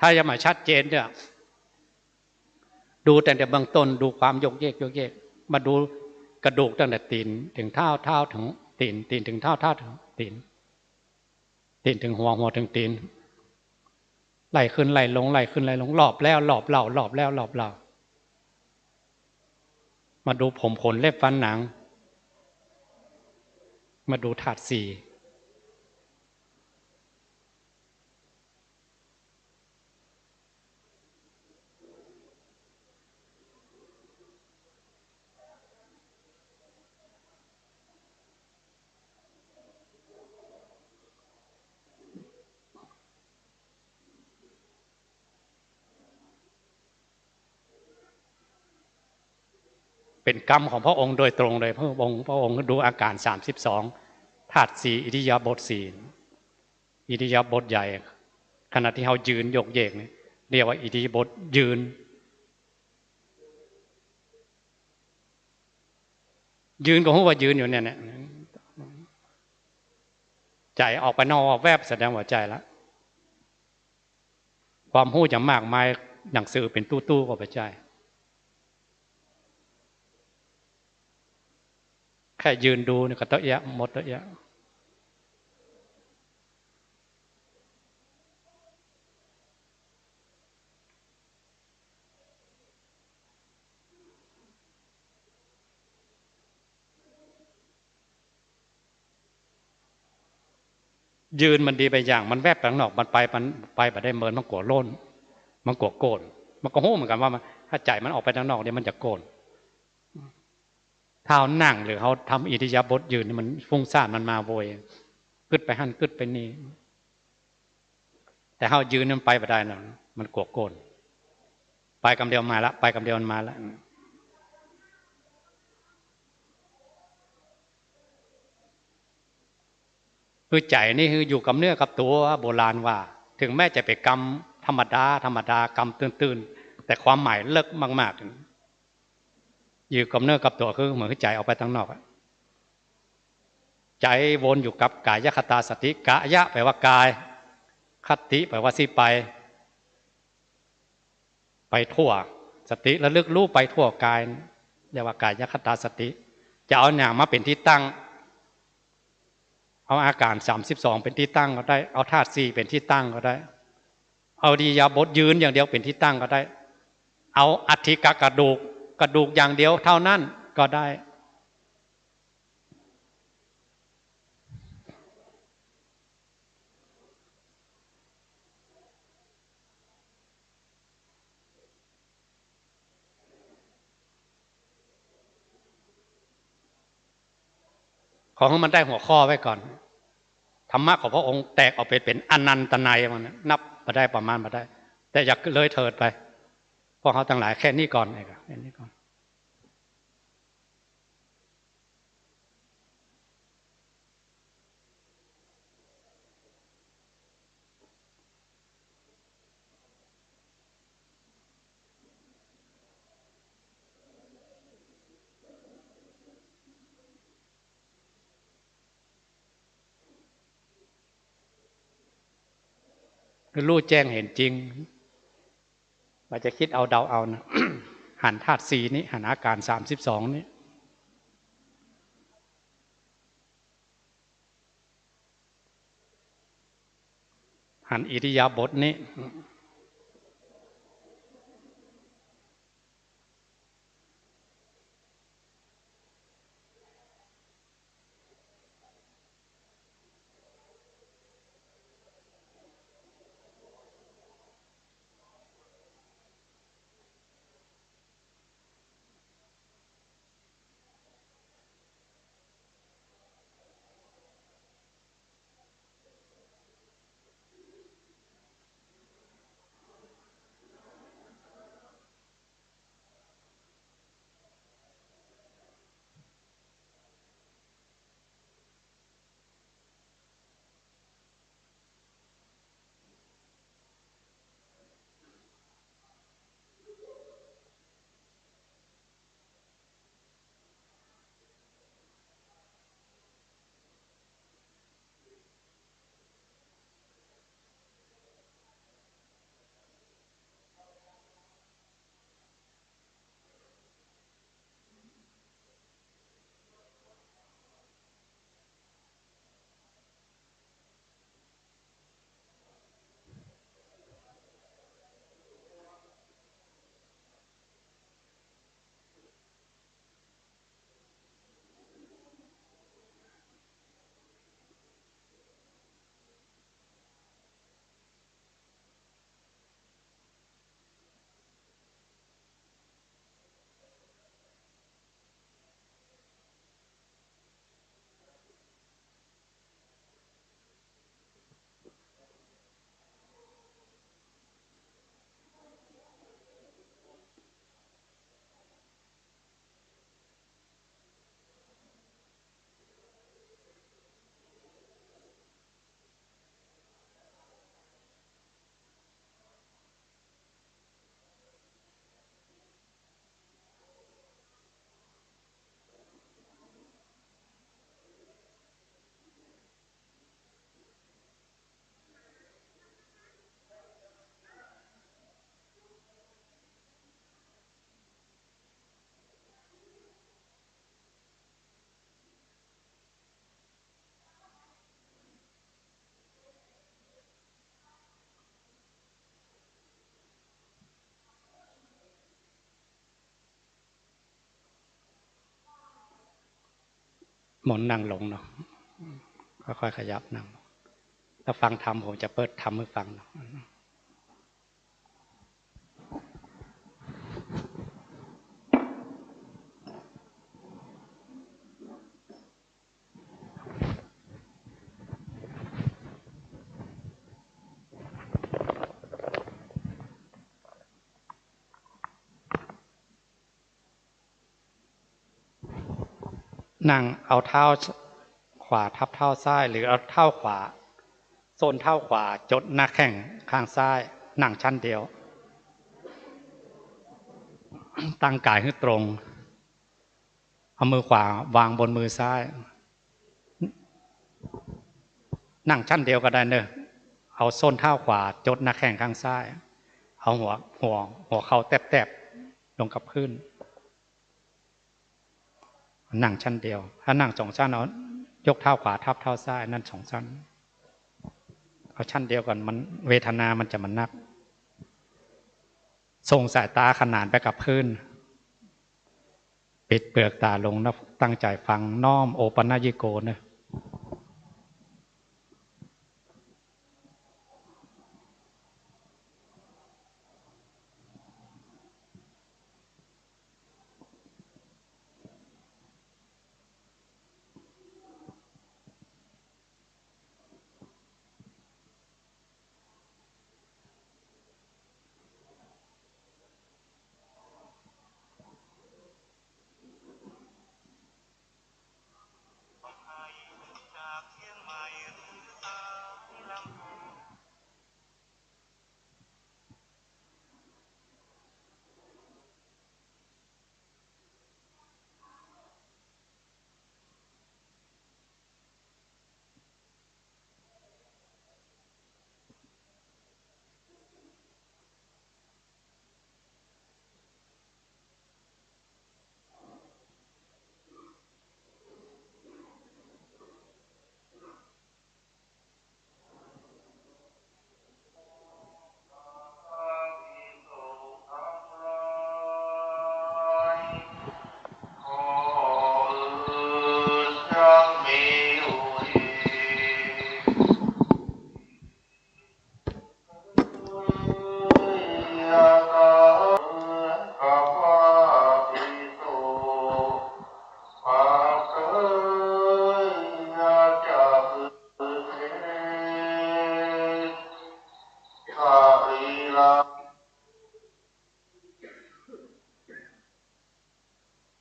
ถ้ายังบ่ชัดเจนเนี่ย ดูตั้งแต่เบื้องต้น ดูความโยกเยก โยกเยก มาดูกระดูกตั้งแต่ตี๋นเถิงเท้า เท้าเถิงตี๋น ตี๋นเถิงเท้า เท้าเถิงตี๋น ตี๋นเถิงหัว หัวเถิงตี๋น ไล่ขึ้นไล่ลง ไล่ขึ้นไล่ลง รอบแล้วรอบเล่า รอบแล้วรอบเล่า มาดูผม ขน เล็บ ฟัน หนัง มาดูธาตุสี่ เป๋นกรรมของพระองค์โดยตรงเลย พระองค์ พระองค์ดูอาก๋านสามสิบสอง ธาตุสี่ อิริยาบถสี่ อิริยาบถใหญ่ ขณะตี้เฮายืนโยกเยกนี่ เรียกว่าอิริยาบถยืน ยืนก็ฮู้ว่ายืนอยู่เนี่ย เนี่ย ใจ๋ออกไปนอกแวบ แสดงว่าใจ๋ละ ความฮู้จะมากมาย หนังสือเป๋นตู้ๆ ก็บ่ใจ้ แค่ยืนดูนี่ก็เต๊อะแยะ หมดเต๊อะแยะ ยืนมันดีไปอย่าง มันแวบไปตางนอก มันไป มันไปบ่ได้เมิน มันกั๋วโล่น มันกั๋วโก้น มันก็ฮู้เหมือนกั๋นว่ามัน ถ้าใจ๋มันออกไปตางนอกเนี่ย มันจะโก้น ถ้าเฮานั่งหรือเฮาทำอิริยาบถยืนนี่ มันฟุ้งซ่านมันมาโวย กึ๊ดไปหั้นกึ๊ดไปนี่ แต่เฮายืนนี่มันไปบ่ได้นะ มันกั๋วโก้น ไปกำเดียวมาละ ไปกำเดียวมันมาละ คือใจ๋นี่คืออยู่กับเนื้อกับตั๋ว โบราณว่า เถิงแม้จะเป๋นกำธรรมดา ธรรมดา กำตื้นๆ แต่ความหมายลึกมากๆ อยู่กับเนื้อกับตั๋ว คือเหมือนใจ๋ออกไปตางนอกอะ ใจ๋วนอยู่กับกายคตาสติ กายะแปลว่ากาย คติแปลว่าสิไป ไปทั่ว สติระลึกฮู้ไปทั่วกาย เรียกว่ากายคตาสติ จะเอาหยังมาเป๋นตี้ตั้ง เอาอาก๋านสามสิบสองเป๋นตี้ตั้งก็ได้ เอาธาตุสี่เป๋นตี้ตั้งก็ได้ เอาอิริยาบถยืนอย่างเดียวเป๋นตี้ตั้งก็ได้ เอาอัฐิกะกระดูก กระดูกอย่างเดียวเต้านั้นก็ได้ ขอหื้อมันได้หัวข้อไว้ก่อน ธรรมะของพระองค์แตกออกไปเป๋นอนันตนัย มันนับบ่ได้ ประมาณบ่ได้ แต่อย่าเลยเถิดไป พวกเฮาตังหลายแค่นี้ก่อน แค่นี้ก่อน ฮู้แจ้งเห็นจริง บ่าจะกึ๊ดเอาเดาเอานะ หันธาตุสี่นี้ หันอาก๋านสามสิบสองนี้ หันอิริยาบถนี้ มนต์นั่งลงเนาะ ค่อยๆ ขยับนั่ง ถ้าฟังธรรม ผมจะเปิดธรรมหื้อฟังเนาะ นั่งเอาเท้าขวาทับเท้าซ้าย หรือเอาเท้าขวา ส้นเท้าขวาจดหน้าแข้งข้างซ้าย นั่งชั้นเดียว ตั้งกายหื้อตรง เอามือขวาวางบนมือซ้าย นั่งชั้นเดียวก็ได้เนอะ เอาส้นเท้าขวาจดหน้าแข้งข้างซ้าย เอาหัว หัว หัวเข่าแตบๆ ลงกับพื้น นั่งชั้นเดียว ถ้านั่งสองชั้น เอายกเท้าขวาทับเท้าซ้าย นั่นสองชั้น เอาชั้นเดียวก่อน มัน เวทนามันจะมานัก ส่งสายตาขนานไปกับพื้น ปิดเปลือกตาลงนะ ตั้งใจฟัง น้อมโอปัญญิโกเนอะ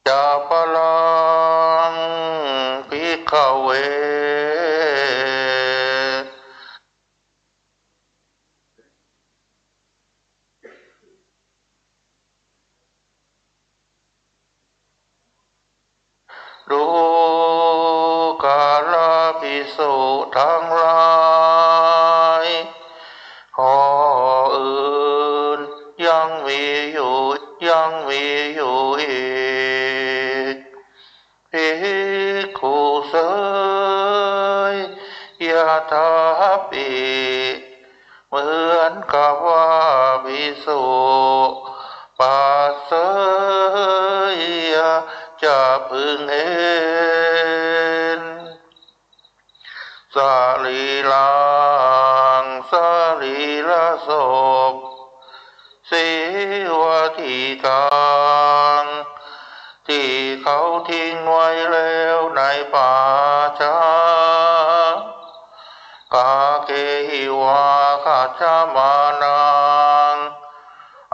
จะปะรัง ภิกขเว ดูก่อนภิกษุทั้งหลาย ข้ออื่นยังมีอยู่ ยังมีอยู่อีก ภิกขุเสย ยถาปิ เหมือนกับว่าภิกษุปัสเสย จะพึงเห็น สรีรัง สรีระศพ สีวติกัง ตี้เขาทิ้งไว้แล้วในป่าช้า กาเกหิวา คัจฉมานัง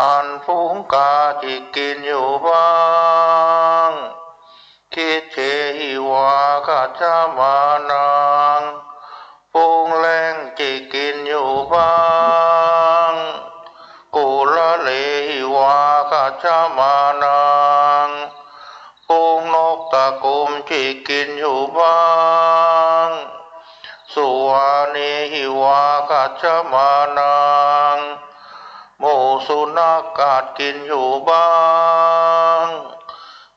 อันฝูงกาจิกกินอยู่บ้าง คิจเฉหิวา คัจฉมานัง ฝูงแร้งจิกกินอยู่บ้าง กุลเลหิวา คัจฉมานัง ฝูงนกตะกุมจิกกินอยู่บ้าง สุวาเนหิวา คัจฉมานัง หมู่สุนัขกัดกินอยู่บ้าง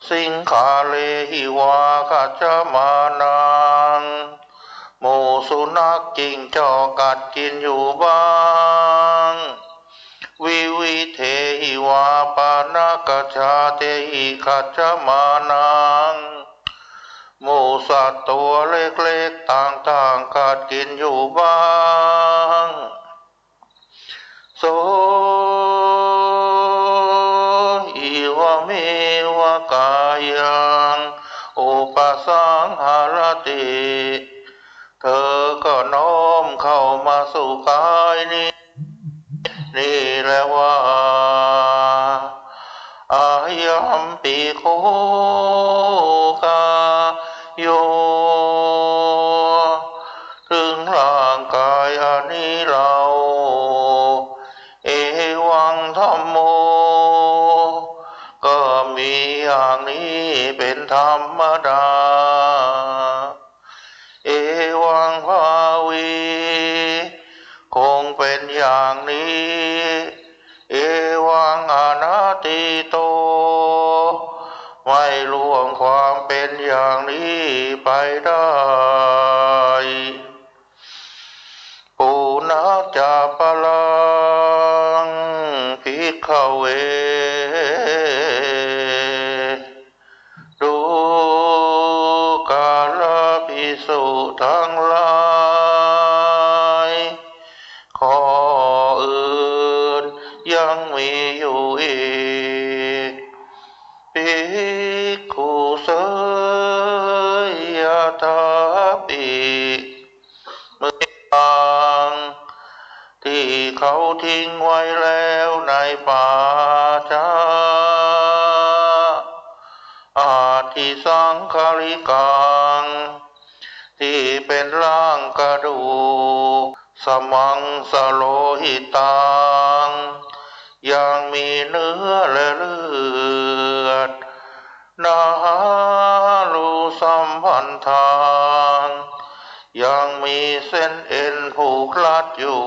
สิงขาเลหิวา คัจฉมานัง หมู่สุนัขจิ้งจอกกัดกินอยู่บ้าง วิวิเทหิวา ปานกชาเตหิ คัจฉมานัง หมู่สัตว์ตัวเล็กๆ ต่างๆ กัดกิ๋นอยู่บ้าง โส อิวะเมวะกายัง อุปะสังหะระติ เธอก็น้อมเข้ามาสู่กายนี้ นี่แลว่า อายัมปิโข กาโย เถิงร่างกายอันนี้เล่า เอวังธัมโม ก็มีอย่างนี้เป๋นธรรมดา เอวังภาวี คงเป๋นอย่างนี้ เอวังอนาติโต ไม่ล่วงความเป๋นอย่างนี้ไปได้ ปูนะจะปะรัง ภิกขะเว ดูกราภิกษุตังหลาย ข้ออื่นยังมีอยู่อีก ภิกขุเสยยะถาปิ เหมือนอย่างที่เขาทิ้งไว้แล้วในป่าช้า อาทิสังขาริกัง ที่เป๋นร่างกระดูก สมังสะโลหิตัง ยังมีเนื้อและเลือด นาหารูสัมพันธัง ยังมีเส้นเอ็นผูกรัดอยู่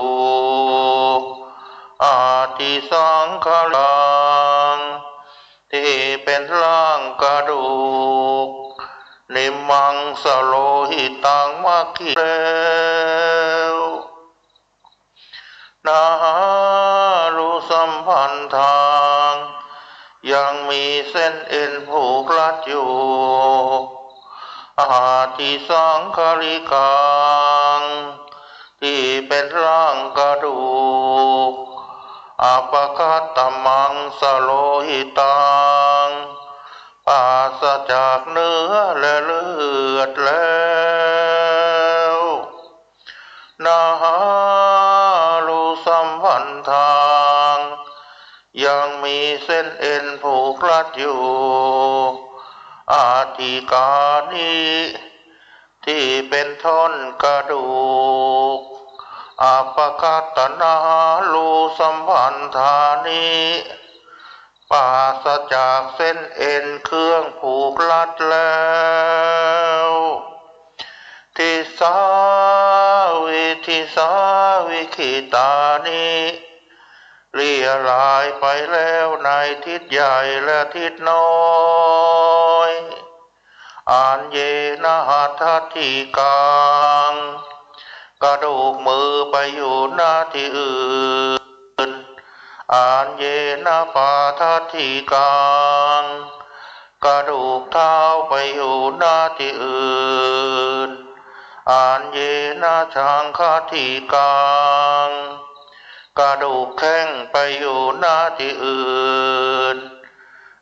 อาทิสังขาริกัง ที่เป๋นร่างกระดูก นิมมังสะโลหิตัง มัคคิแล้ว นาหารูสัมพันธัง ยังมีเส้นเอ็นผูกรัดอยู่ อาทิสังขาริกัง ที่เป๋นร่างกระดูก อัปปะคัตตมังสะโลหิตัง ปราศจากเนื้อและเลือดแล้ว นาหารูสัมพันธัง ยังมีเส้นเอ็นผูกรัดอยู่ อาทิกานิ ที่เป๋นท่อนกระดูก อัปปะคัตตนาหารูสัมพันธานิ ปราศจากเส้นเอ็นเครื่องผูกรัดแล้ว ทิสาวิทิสาวิขิตานิ เลี่ยหลายไปแล้วในทิศใหญ่และทิศน้อย อัญเยนะหัตถทิกัง กระดูกมือไปอยู่หน้าที่อื่น อัญเยนะปาททิกัง กระดูกเท้าไปอยู่หน้าที่อื่น อัญเยนะจังคทิกัง กระดูกแข้งไปอยู่หน้าที่อื่น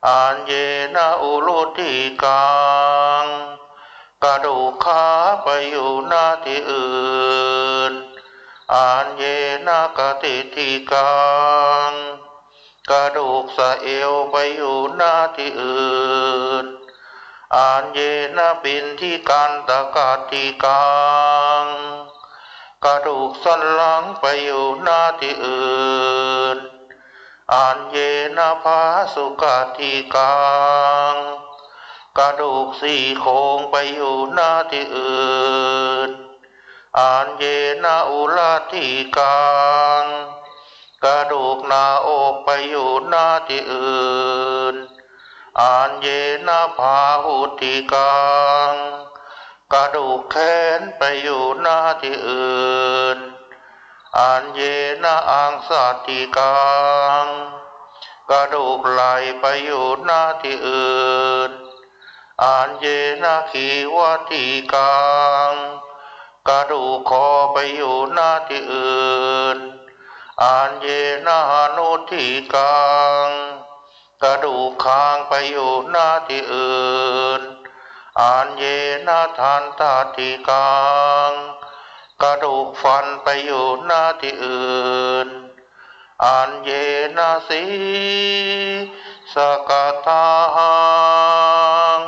อัญเยนะอุรุทิกัง กระดูกขาไปอยู่หน้าที่อื่น อัญเยนะกติทิกัง กระดูกสะเอวไปอยู่หน้าที่อื่น อัญเยนะปิณฑิกันตกติกัง กระดูกสันหลังไปอยู่หน้าที่อื่น อัญเยนะพาสุกติกัง กระดูกซี่โครงไปอยู่หน้าที่อื่น อัญเยนะอุรทิกัง กระดูกหน้าอกไปอยู่หน้าที่อื่น อัญเยนะบาหุทิกัง กระดูกแขนไปอยู่หน้าที่อื่น อัญเยนะอังสติกัง กระดูกไหล่ไปอยู่หน้าที่อื่น อัญเยนะขีวติกัง กระดูกคอไปอยู่ ณ ที่อื่น อัญเยนะหนุติกัง กระดูกคางไปอยู่ ณ ที่อื่น อัญเยนะทันตติกัง กระดูกฟันไปอยู่ ณ ที่อื่น อัญเยนะสีสะกะตาหัง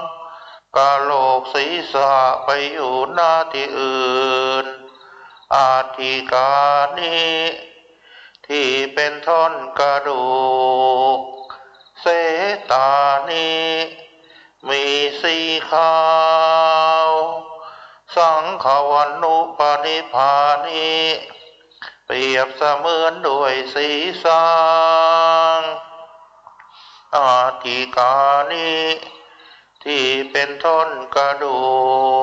กะโหลกศีรษะไปอยู่ ณ ที่อื่น อัตถิกานิ ที่เป็นท่อนกระดูก เสตานิ มีสีขาว สังขวัณณุปนิพพานิ เปรียบเสมือนด้วยสีสาง อัตถิกานิ ที่เป็นท่อนกระดู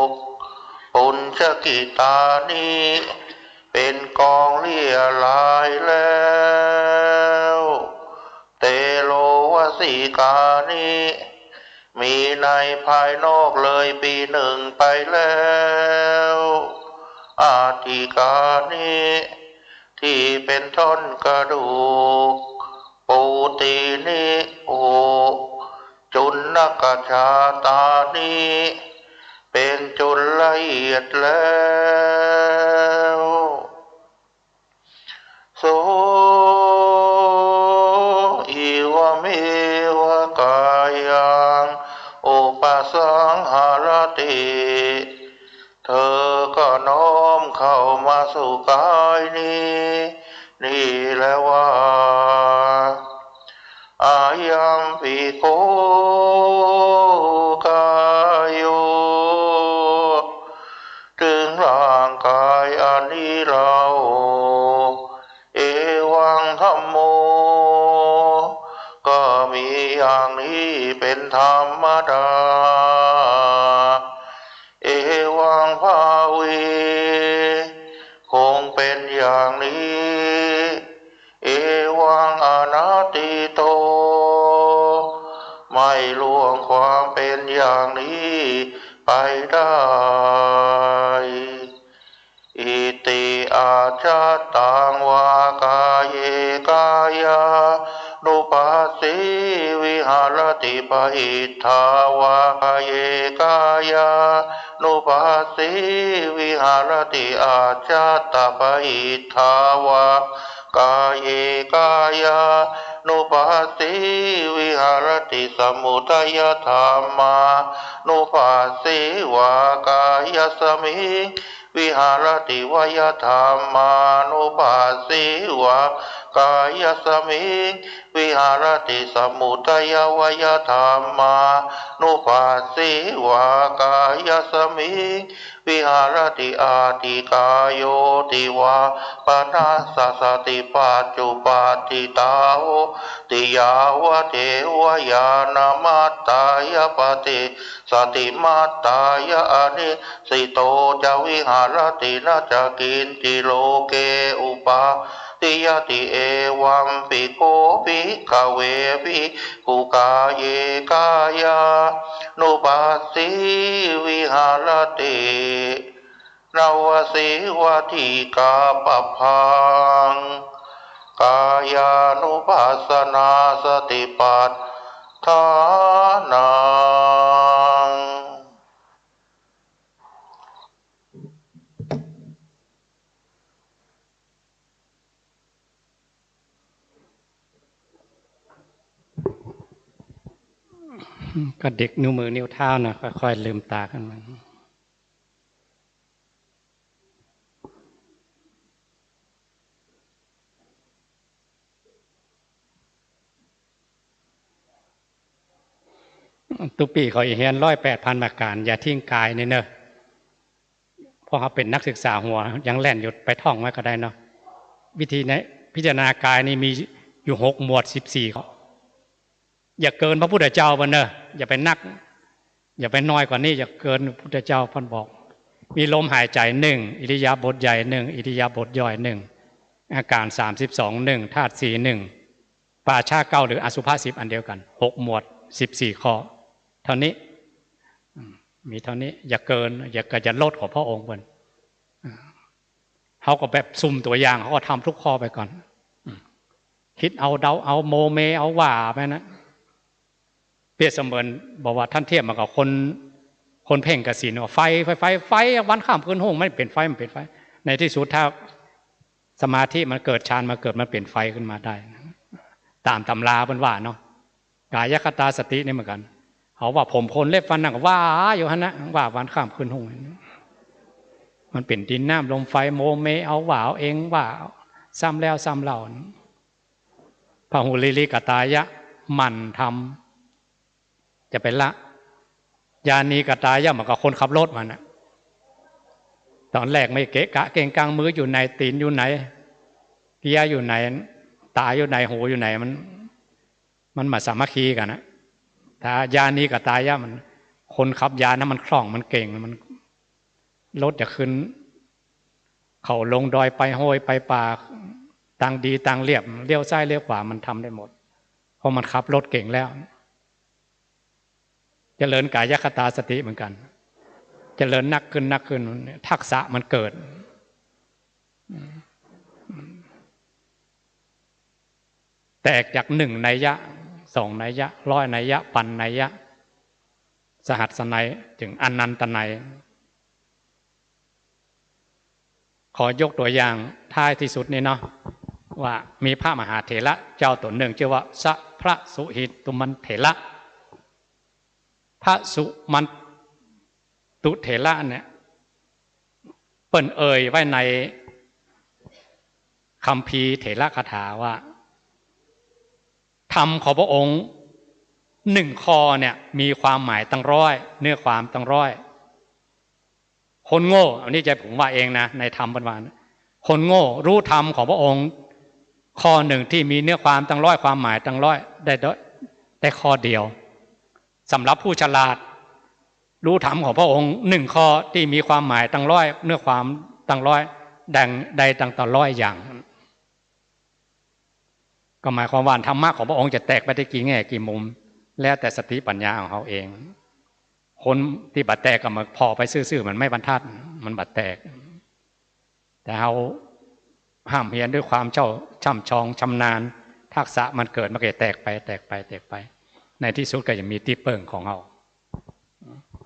ก ปุญชกิตานิ เป็นกองเรี่ยรายแล้ว เตโรวสีกานิ มีในภายนอกเลยปีหนึ่งไปแล้ว อัตถิกานิ ที่เป็นท่อนกระดูก ปูตินิ อุ จุลกชาตานิ เป็นจุลละเอียดแล้ว โส เอวเมวะกายัง อุปสังหะระติ เธอก็น้อมเข้ามาสู่กายนี้ นี่แลว่า อายัมปิโก กาโย ถึงร่างกายอันนี้เล่า เอวังธัมโม ก็มีอย่างนี้เป็นธรรมดา เอวังภาวี คงเป็นอย่างนี้ เอวังอนาติโต ไม่ล่วงความเป็นอย่างนี้ไปได้ อิติอาจจตังวากาเยกายานุปัสสีวิหารติ ปหิทธาวากาเยกายานุปัสสีวิหารติ อาจจตปหิทธาวากาเยกายานุปัสสีวิหารติ สมุทัยธัมมานุปัสสีวากายสมิง วิหารติ วยธัมมานุปัสสีวากายสมิง วิหารติ สมุทัยวยธัมมานุปัสสีวากายสมิง วิหารติ อัตถิกาโยติวาปนัสสะ สติปัจจุปัฏฐิตาโหติ ยาวะเตวะ ญาณมัตตายะ ปะติสสะติมัตตายะ อนิสสิโตจะวิหารติ นะจะกิญจิโลเกอุปาติยติ เอวัมปิโกภิกขเว ภิกขุกาเยกายานุปัสสีวิหารติ นวสีวติกาปะพัง กายานุปัสสนาสติปัฏฐานัง กระดิกนิ้วมือนิ้วเท้านะ ค่อยๆลืมตาขึ้นมา ตุ๊ปี้เขาอีเฮียนร้อยแปดพันประก๋าน อย่าทิ้งกายนี่เนอะ เพราะเขาเป๋นนักศึกษาหัว ยังแล่นอยู่ ไปท่องไว้ก็ได้เนาะ วิธีในพิจารณากายนี่มีอยู่หกหมวด สิบสี่ข้อ อย่าเกินพระพุทธเจ้าเปิ้นเนอะ อย่าไปนัก อย่าไปน้อยกว่านี้ อย่าเกินพุทธเจ้าเปิ้นบอก มีลมหายใจหนึ่ง อิริยาบถใหญ่หนึ่ง อิริยาบถย่อยหนึ่ง อาการสามสิบสองหนึ่ง ธาตุสี่หนึ่ง ป่าช้าเก้าหรืออสุภะสิบอันเดียวกัน หกหมวด สิบสี่ข้อ เท่านี้ มีเต้านี้ อย่าเกิน อย่า ก็อย่าลดของพระองค์เปิ้น อ่า เฮาก็แบบซุ่มตั๋วอย่าง เฮาก็ทำกู้ข้อไปก่อน อืม กึ๊ดเอา เดาเอา โมเมเอา ว่าไปนะ เปรียบเสมือนบอกว่า ต้านเทียบเหมือนกับคน คนเพ่งกับศีล ว่าไฟ ไฟ ไฟ ไฟ วันค่ำคืนฮุ่ง มันเป๋นไฟ มันเป๋นไฟ ในตี้สุดถ้าสมาธิมันเกิด ฌานมันเกิด มันเป๋นไฟขึ้นมาได้ ต๋ามต๋ำราเปิ้นว่าเนาะ กายคตาสตินี่เหมือนกั๋น เฮาว่าผมขนเล็บฟันหนัง ว่าอยู่หั้นนะ ว่าวันค่ำคืนฮุ่ง มันเป๋นดินน้ำลมไฟ โมเมเอา ว่าเอาเอง ว่าเอาซ้ำแล้วซ้ำเล่า พหุริริกตายะ หมั่นทำ จะไปละ ญาณีกตายะ เหมือนกับคนขับรถมันน่ะ ต๋อนแรกไม่เกะกะเก่งกัง มืออยู่ไหน ตี๋นอยู่ไหน เกียร์อยู่ไหน ต๋าอยู่ไหน หูอยู่ไหน มัน มันบ่สามัคคีกั๋นนะ ถ้าญาณีกตายะ มัน คนขับญาณนะ มันคล่อง มันเก่ง มัน รถจะขึ้นเขาลงดอย ไปห้วยไปป่า ตางดีตางเลียบ เลี้ยวซ้ายเลี้ยวขวา มันทำได้หมด เพราะมันขับรถเก่งแล้ว เจริญกายคตาสติเหมือนกั๋น เจริญนักขึ้นนักขึ้น ทักษะมันเกิด แตกจากหนึ่งนัยยะ สองนัยยะ ร้อยนัยยะ พันนัยยะ สหัสนัย เถิงอนันตนัย ขอยกตั๋วอย่างท้ายตี้สุดนี้เนาะ ว่ามีพระมหาเถระเจ้าต๋นนึ่ง จื้อว่าสะ พระสุหิตตุมันเถระ พระสุมันตุเถระเนี่ย เปิ้นเอ่ยไว้ในคัมภีร์เถรคาถาว่า ธรรมของพระองค์หนึ่งข้อเนี่ย มีความหมายตั้งร้อย เนื้อความตั้งร้อย คนโง่ อันนี้จะผมว่าเองนะ ในธรรมเปิ้นว่านะ คนโง่รู้ธรรมของพระองค์ข้อหนึ่งตี้มีเนื้อความตั้งร้อย ความหมายตั้งร้อย ได้ ได้ข้อเดียว สำหรับผู้ฉลาด รู้ธรรมของพระองค์หนึ่งข้อตี้มีความหมายตั้งร้อย เนื้อความตั้งร้อย ได้ ได้ตั้งแต่ร้อยอย่าง ก็หมายความว่าธรรมะของพระองค์จะแตกไปได้กี่แง่กี่มุม แล้วแต่สติปัญญาของเฮาเอง คนตี้บ่แตกก็มาผ่อไปซื่อๆ มันไม่บรรทัด มันบ่แตก แต่เฮาฮ่ำเฮียนด้วยความเจ้า ช่ำชองชำนาญ ทักษะมันเกิด มันก็จะแตกไป แตกไป แตกไป ในตี้สุดก็จะมีตี้เปิ้งของเฮา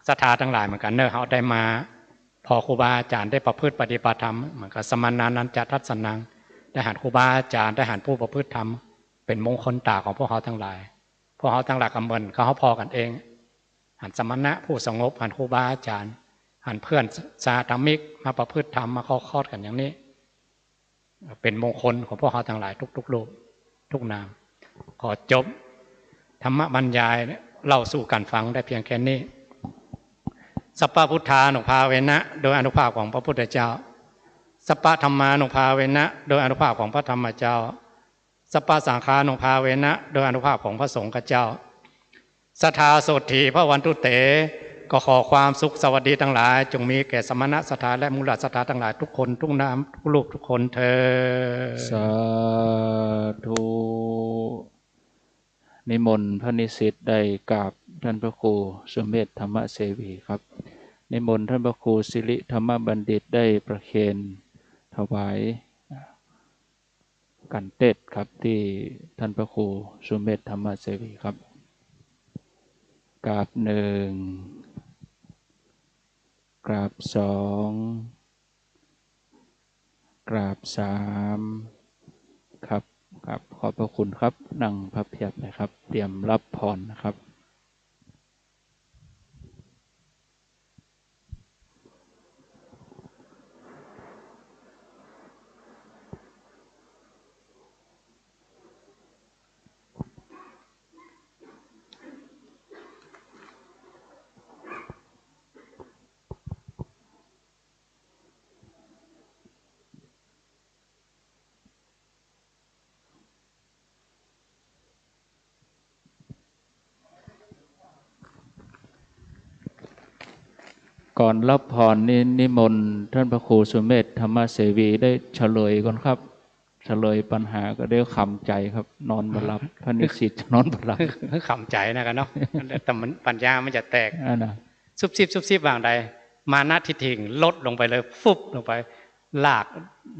ศรัทธาตังหลายเหมือนกั๋นเนาะ เฮาได้มาผ่อครูบาอาจ๋ารย์ ได้ประพฤติปฏิบัติธรรม เหมือนกับสมณานันจะทัสสนัง ได้หันครูบาอาจ๋ารย์ ได้หันผู้ประพฤติธรรม เป๋นมงคลต๋าของพวกเฮาตังหลาย พวกเฮาตังหลายก็เหมือนกับเฮาผ่อกั๋นเอง หันสมณะผู้สงบ หันครูบาอาจ๋ารย์ หันเพื่อนสหธรรมิกมาประพฤติธรรม มาเข้าคอร์สกั๋นอย่างนี้ เป๋นมงคลของพวกเฮาตังหลายทุกๆ รูป ทุกนาม ขอจบธรรมบรรยายเล่าสู่กั๋นฟังได้เพียงแค่นี้ สัพพะพุทธานุภาเวนะ โดยอานุภาพของพระพุทธเจ้า สัพพะธัมมานุภาเวนะ โดยอานุภาพของพระธรรมเจ้า สัพพะสังฆานุภาเวนะ โดยอานุภาพของพระสงฆ์เจ้า สัทธาโสตถีภวันตุเต ก็ขอความสุขสวัสดีตังหลาย จงมีแก่สมณะศรัทธาและมูลศรัทธาตังหลายทุกคน ทุกนาม ทุกรูป ทุกคนเทอญ สาธุ นิมนต์พระนิสิตได้กราบต้านพระครูสุเมธธรรมเสวีครับ นิมนต์ต้านพระครูสิริธรรมบัณฑิตได้ประเคนถวาย กัณฑ์เตศน์ครับ ตี้ต้านพระครูสุเมธธรรมเสวีครับ กราบหนึ่ง กราบสอง กราบสาม ครับ ครับ ขอบพระคุณครับ นั่งพับเพียบเลยครับ เตรียมรับพรนะครับ ก่อนรับพรนี้ นิมนต์ต้านพระครูสุเมธธรรมเสวีได้เฉลยก่อนครับ เฉลยปัญหาก็ได้ขำใจ๋ครับ นอนบ่หลับ พระนิสิตนอนบ่หลับ ขำใจ๋นะกันเนาะ แต่มันปัญญามันจะแตก อ่านะ ซุบซิบ ซุบซิบว่าอันใด มานะทิฏฐิลดลงไปเลย ฟุบลงไป ลาก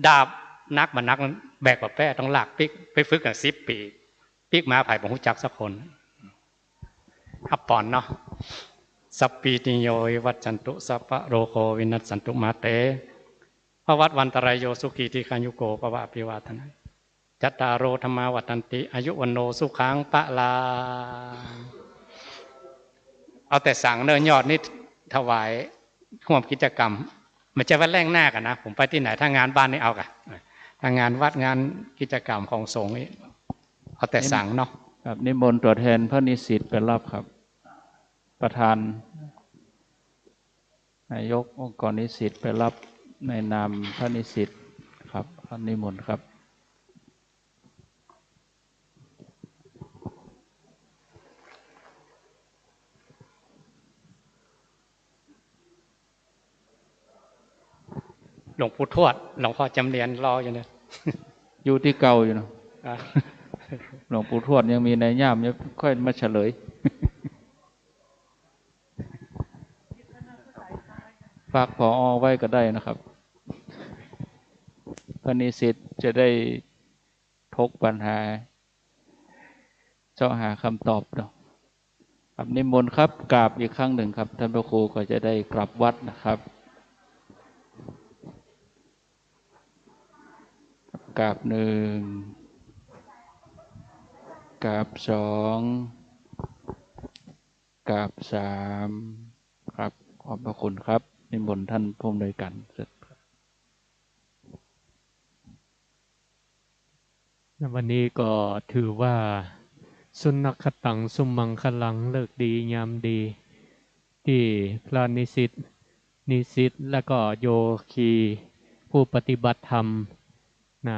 ดาบหนักบ่าหนัก แบกบ่าแป๊ ต้องลากปิ๊ก ไปฝึกตั้งสิบปี๋ ปิ๊กมาใผบ่ฮู้จักสักคน อัปปอนเนาะ สัพพีติโยวิวัชชันตุ สัพพะโรโควินัสสันตุมาเต ภวัตวันตรายโย สุขีทีฆายุโกภวะ อภิวาทนะ จัตตาโร ธัมมา วัฑฒันติ อายุ วัณโณ สุขัง พะลัง เอาแต่สังเน่อ ยอดนี้ถวายร่วมกิจกรรม บ่ใจ้ว่าแล่งหน้ากั๋นนะ ผมไปตี้ไหน ถ้างานบ้านนี่เอาก่ะ ถ้างานวัดงานกิจกรรมของสงฆ์นี่ เอาแต่สังเนาะ ครับ นิมนต์ตัวแทนพระนิสิตไปรับครับ ประธาน นายกองค์กรนิสิตไปรับในนามพระนิสิตครับ นิมนต์ครับ หลวงปู่ทวด หลวงพ่อจำเนียนรออยู่เนี่ย อยู่ตี้เก่าอยู่เนาะ อ่ะ หลวงปู่ทวดยังมีนัยยะ ยังค่อยมาเฉลย ฝาก ผอ.ไว้ก็ได้นะครับ พระนิสิตจะได้ถกปัญหา เซาะหาคำตอบเนาะ ครับ นิมนต์ครับ กราบอีกครั้งหนึ่งครับ ท่านพระครูก็จะได้กลับวัดนะครับ กราบหนึ่ง กราบสอง กราบสาม ครับ ขอบพระคุณครับ นิมนต์ท่านผู้อำนวยการ วันนี้ก็ถือว่า สุนักขตัง สุมังคลัง ฤกษ์ดียามดี ตี้พระนิสิต นิสิต และก็โยคีผู้ปฏิบัติธรรม นะ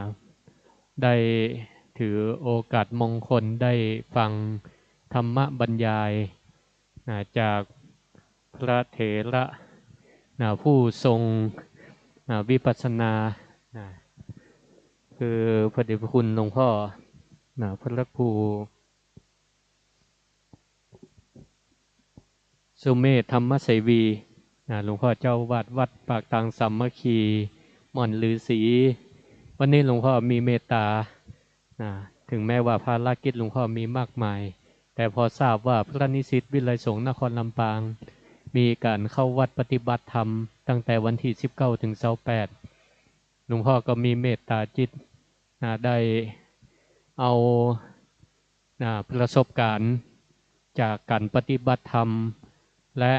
ได้ถือโอกาสมงคลได้ฟังธรรมบรรยาย นะ จากพระเถระ นะ ผู้ทรง นะ วิปัสสนา นะ คือพระเดชพระคุณหลวงพ่อ นะ พระครู สุเมธ ธรรมเสวี นะ หลวงพ่อเจ้าอาวาสวัดปากตางสามัคคี ม่อนฤๅษี วันนี้หลวงพ่อมีเมตตา นะ ถึงแม้ว่าภารกิจหลวงพ่อมีมากมาย แต่พอทราบว่าพระนิสิตวิไลสงฆ์นครลำปาง มีการเข้าวัดปฏิบัติธรรมตั้งแต่วันที่สิบเก้าถึงซาวแปด หลวงพ่อก็มีเมตตาจิต นะ ได้เอา นะ ประสบการณ์จากการปฏิบัติธรรม และ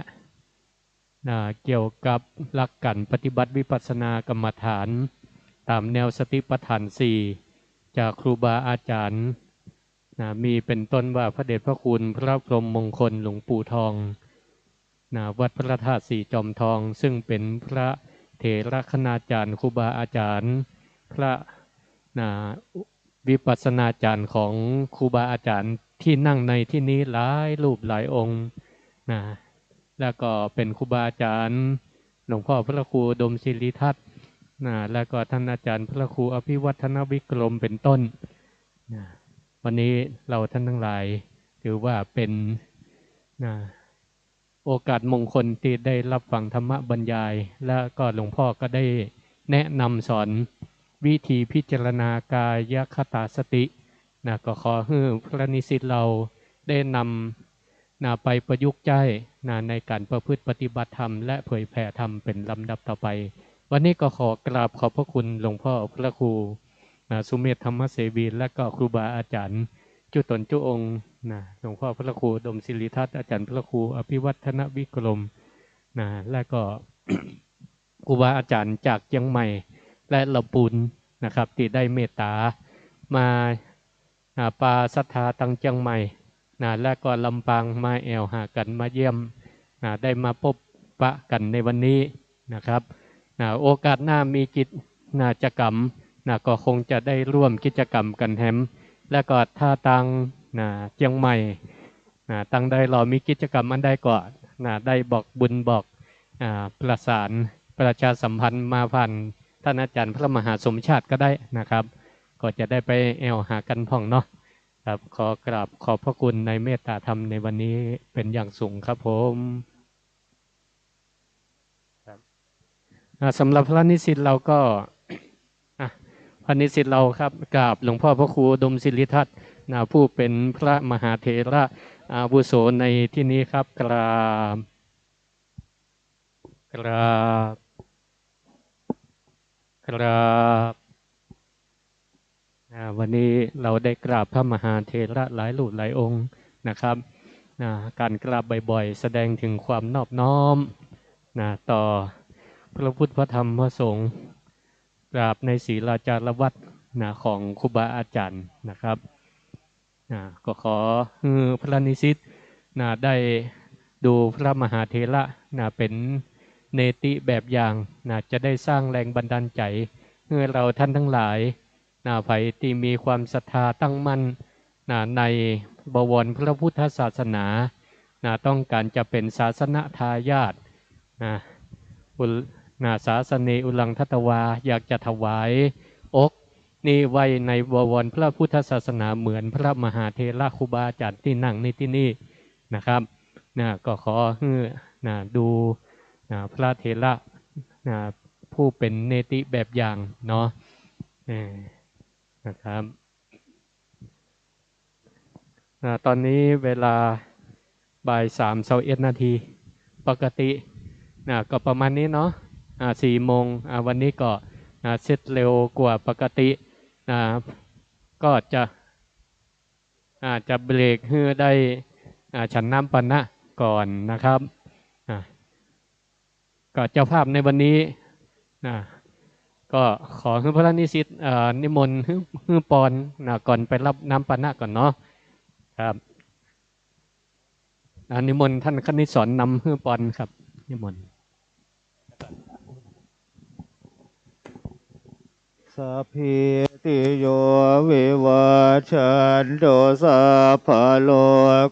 นะ เกี่ยวกับหลักการปฏิบัติวิปัสสนากรรมฐาน ตามแนวสติปัฏฐานสี่ จากครูบาอาจารย์ นะ มีเป็นต้นว่าพระเดชพระคุณพระพรหมมงคลหลวงปู่ทอง นะ วัดพระธาตุสีจอมทอง ซึ่งเป็นพระเถรคณาจารย์ ครูบาอาจารย์ พระ นะ วิปัสสนาจารย์ของครูบาอาจารย์ที่นั่งในที่นี้หลายรูปหลายองค์ นะ แล้วก็เป็นครูบาอาจารย์ หลวงพ่อพระครูอุดมศิริทัศน์ นะ แล้วก็ท่านอาจารย์พระครูอภิวัฒนวิกรมเป็นต้น นะ วันนี้เราท่านทั้งหลายถือว่าเป็น นะ โอกาสมงคลที่ได้รับฟังธรรมบรรยาย และก็หลวงพ่อก็ได้แนะนำสอนวิธีพิจารณากายคตาสติ นะ ก็ขอหื้อพระนิสิตเราได้นำ นะ ไปประยุกต์ใจ๊ นะ ในการประพฤติปฏิบัติธรรมและเผยแผ่ธรรมเป็นลำดับต่อไป วันนี้ก็ขอกราบขอบพระคุณหลวงพ่อพระครู นะ สุเมธ ธรรมเสวี และก็ครูบาอาจารย์จุ๊ต๋นจุ๊องค์ นะ หลวงพ่อพระครูอุดมศิริทัศน์ อาจารย์พระครูอภิวัฒนวิกรม นะ และก็ ครูบาอาจารย์จากเจียงใหม่และลำปูนนะครับ ตี้ได้เมตตามา อ่า ปาศรัทธาตังเจียงใหม่ นะ และก็ลำปางมาแอ่วหากั๋นมาเยี่ยม นะ ได้มาปบปะกั๋นในวันนี้นะครับ นะ โอกาสหน้ามีกิจ นะ กิจกรรม นะ ก็คงจะได้ร่วมกิจกรรมกั๋นแหม และก็ถ้าตัง นะ เจียงใหม่ นะ ตังใดลอมีกิจกรรมอันใดก็ นะ ได้บอกบุญบอก อ่า ประสานประชาสัมพันธ์มาผ่านท่านอาจารย์พระมหาสมชาติก็ได้นะครับ ก็จะได้ไปแอ่วหากั๋นพ่องเนาะ ครับ ขอกราบขอบพระคุณในเมตตาธรรมในวันนี้เป็นอย่างสูงครับผม อ่า สำหรับพระนิสิตเราก็ อ่ะ พระนิสิตเราครับ กราบหลวงพ่อพระครูอุดมศิริทัตน์นะ ผู้เป็นพระมหาเถระอาวุโสในที่นี้ครับ กราบ กราบ กราบ อ่า วันนี้เราได้กราบพระมหาเถระหลายรูปหลายองค์นะครับ นะ การกราบบ่อยๆ แสดงถึงความนอบน้อม นะ ต่อพระพุทธพระธรรมพระสงฆ์ กราบในศีลาจารวัตร นะ ของครูบาอาจารย์นะครับ นะ ก็ขอหื้อพระนิสิต นะ ได้ดูพระมหาเถระ นะ เป็นเนติแบบอย่าง นะ จะได้สร้างแรงบันดาลใจ หื้อเราท่านทั้งหลาย นะ ใผตี้มีความศรัทธาตั้งมั่น นะ ในบวรพระพุทธศาสนา นะ ต้องการจะเป็นศาสนทายาท นะ อุล นะ สาสเน อุลังคัตวา อยากจะถวายอกนี้ไว้ในบวรพระพุทธศาสนาเหมือนพระมหาเถระครูบาอาจารย์ตี้นั่งในที่นี้นะครับ นะ ก็ขอหื้อ นะ ดู นะ พระเถระ นะ ผู้เป็นเนติแบบอย่างเนาะ เออ นะครับ อ่า ตอนนี้เวลาบ่ายสามซาวเอ็ดนาที ปกติ นะ ก็ประมาณนี้เนาะ อ่า สี่โมง อ่า วันนี้ก็ นะ เสร็จเร็วกว่าปกติ นะ ก็จะ อ่า จะเบรกหื้อได้ อ่า ฉันน้ำปานะก่อนนะครับ อ่า ก็เจ้าภาพในวันนี้ นะ ก็ขอหื้อพระนิสิต เอ่อ นิมนต์หื้อ หื้อปอน นะ ก่อนไปรับน้ำปานะก่อนเนาะ ครับ อ่า นิมนต์ท่านคณิตสอนนำหื้อปอนครับ นิมนต์ สัพพีติโย วิวัชชันตุ สัพพะโร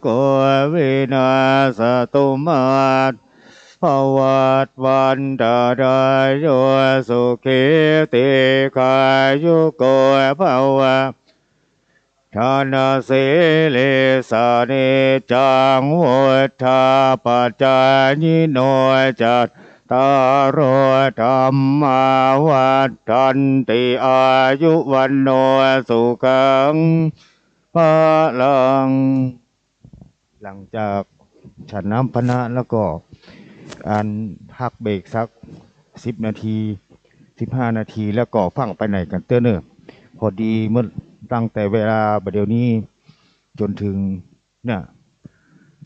โค วินัสสะตุ มา ภวัตวันตรายโย สุขี ทีฆายุโก ภวะ ทะนะสีลิสสะ นิจจัง วุฑฒาปะจายิโน จัตตาโร ธัมมา วัฑฒันติ อายุ วัณโณ สุขัง พะลัง หลังจากฉันน้ำปานะแล้วก็ อัน พักเบรกสักสิบนาที สิบห้านาที แล้วก็ฟั่งไปไหนกั๋นเต๊อะเน่อ พอดีเมื่อตั้งแต่เวลาบ่าเดี่ยวนี้จ๋นถึง เนี่ย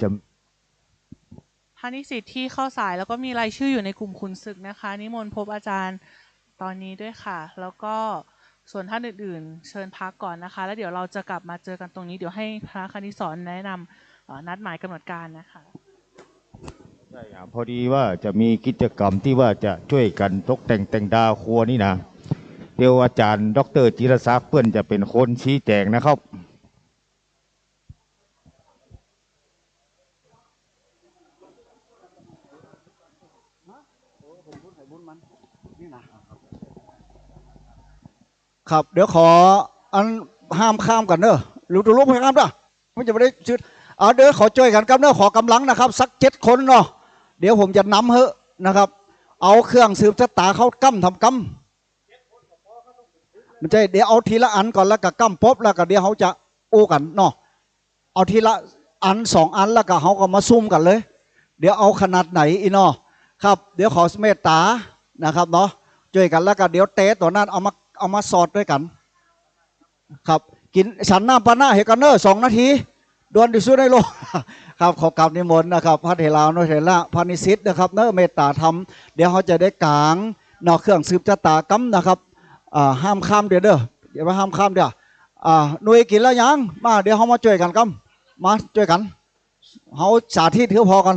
จะ พระนิสิตที่เข้าสายแล้วก็มีรายชื่ออยู่ในกลุ่มขุนศึกนะคะ นิมนต์พบอาจารย์ตอนนี้ด้วยค่ะ แล้วก็ส่วนท่านอื่นๆ เชิญพักก่อนนะคะ แล้วเดี๋ยวเราจะกลับมาเจอกันตรงนี้ เดี๋ยวให้พระคณิตสอนแนะนำ เอ่อ นัดหมายกำหนดการนะคะ ใช่ครับ พอดีว่าจะมีกิจกรรมตี้ว่าจะจ้วยกั๋นตกแต่งแต่งดาวครัวนี่นะ เดี๋ยวอาจ๋ารย์ด็อกเตอร์จิรศักดิ์เปิ้นจะเป๋นคนชี้แจ๋งนะครับ ครับ เดี๋ยวขออันห้ามข้ามกั๋นเน่อ ลุก ลุก ลุก ห้ามเน่อ มันจะบ่ได้ชึด เอา เดี๋ยวขอจ้วยกั๋นกำเน่อ ขอกำลังนะครับ สักเจ็ดคนเนาะ เดี๋ยวผมจะนำหื้อนะครับ เอาเครื่องสืบชะตาเข้าก้ำทำก้ำ บ่ใจ้ เดี๋ยวเอาทีละอันก่อน แล้วก็ก้ำปบ แล้วก็เดี๋ยวเฮาจะอู้กั๋นเนาะ เอาทีละอันสองอัน แล้วก็เฮาก็มาซุ่มกั๋นเลย เดี๋ยวเอาขนาดไหนอี้เนาะ ครับ เดี๋ยวขอเมตต๋านะครับเนาะ จ้วยกั๋น แล้วก็เดี๋ยวแต๊ตั๋วนั้นเอามา เอามาสอดตวยกั๋น ครับ กิ๋นฉันน้ำปานะเหียกั๋นเน่อ สองนาที ด่วนตี้สุดในโลก ครับ ขอกราบนิมนต์นะครับ พระเถรานุเถระ พระนิสิตนะครับเน่อ เมตต๋าธรรม เดี๋ยวเฮาจะได้ก๋างเนาะ เครื่องสืบชะตากำนะครับ อ่า ห้ามข้ามเดี๋ยวเน่อ เดี๋ยวว่าห้ามข้ามเดี๋ยว อ่า หนุ่ยกิ๋นแล้วยัง มา เดี๋ยวเฮามาจ้วยกั๋นกำ มาจ้วยกั๋น เฮาสาธิตหื้อผ่อก่อน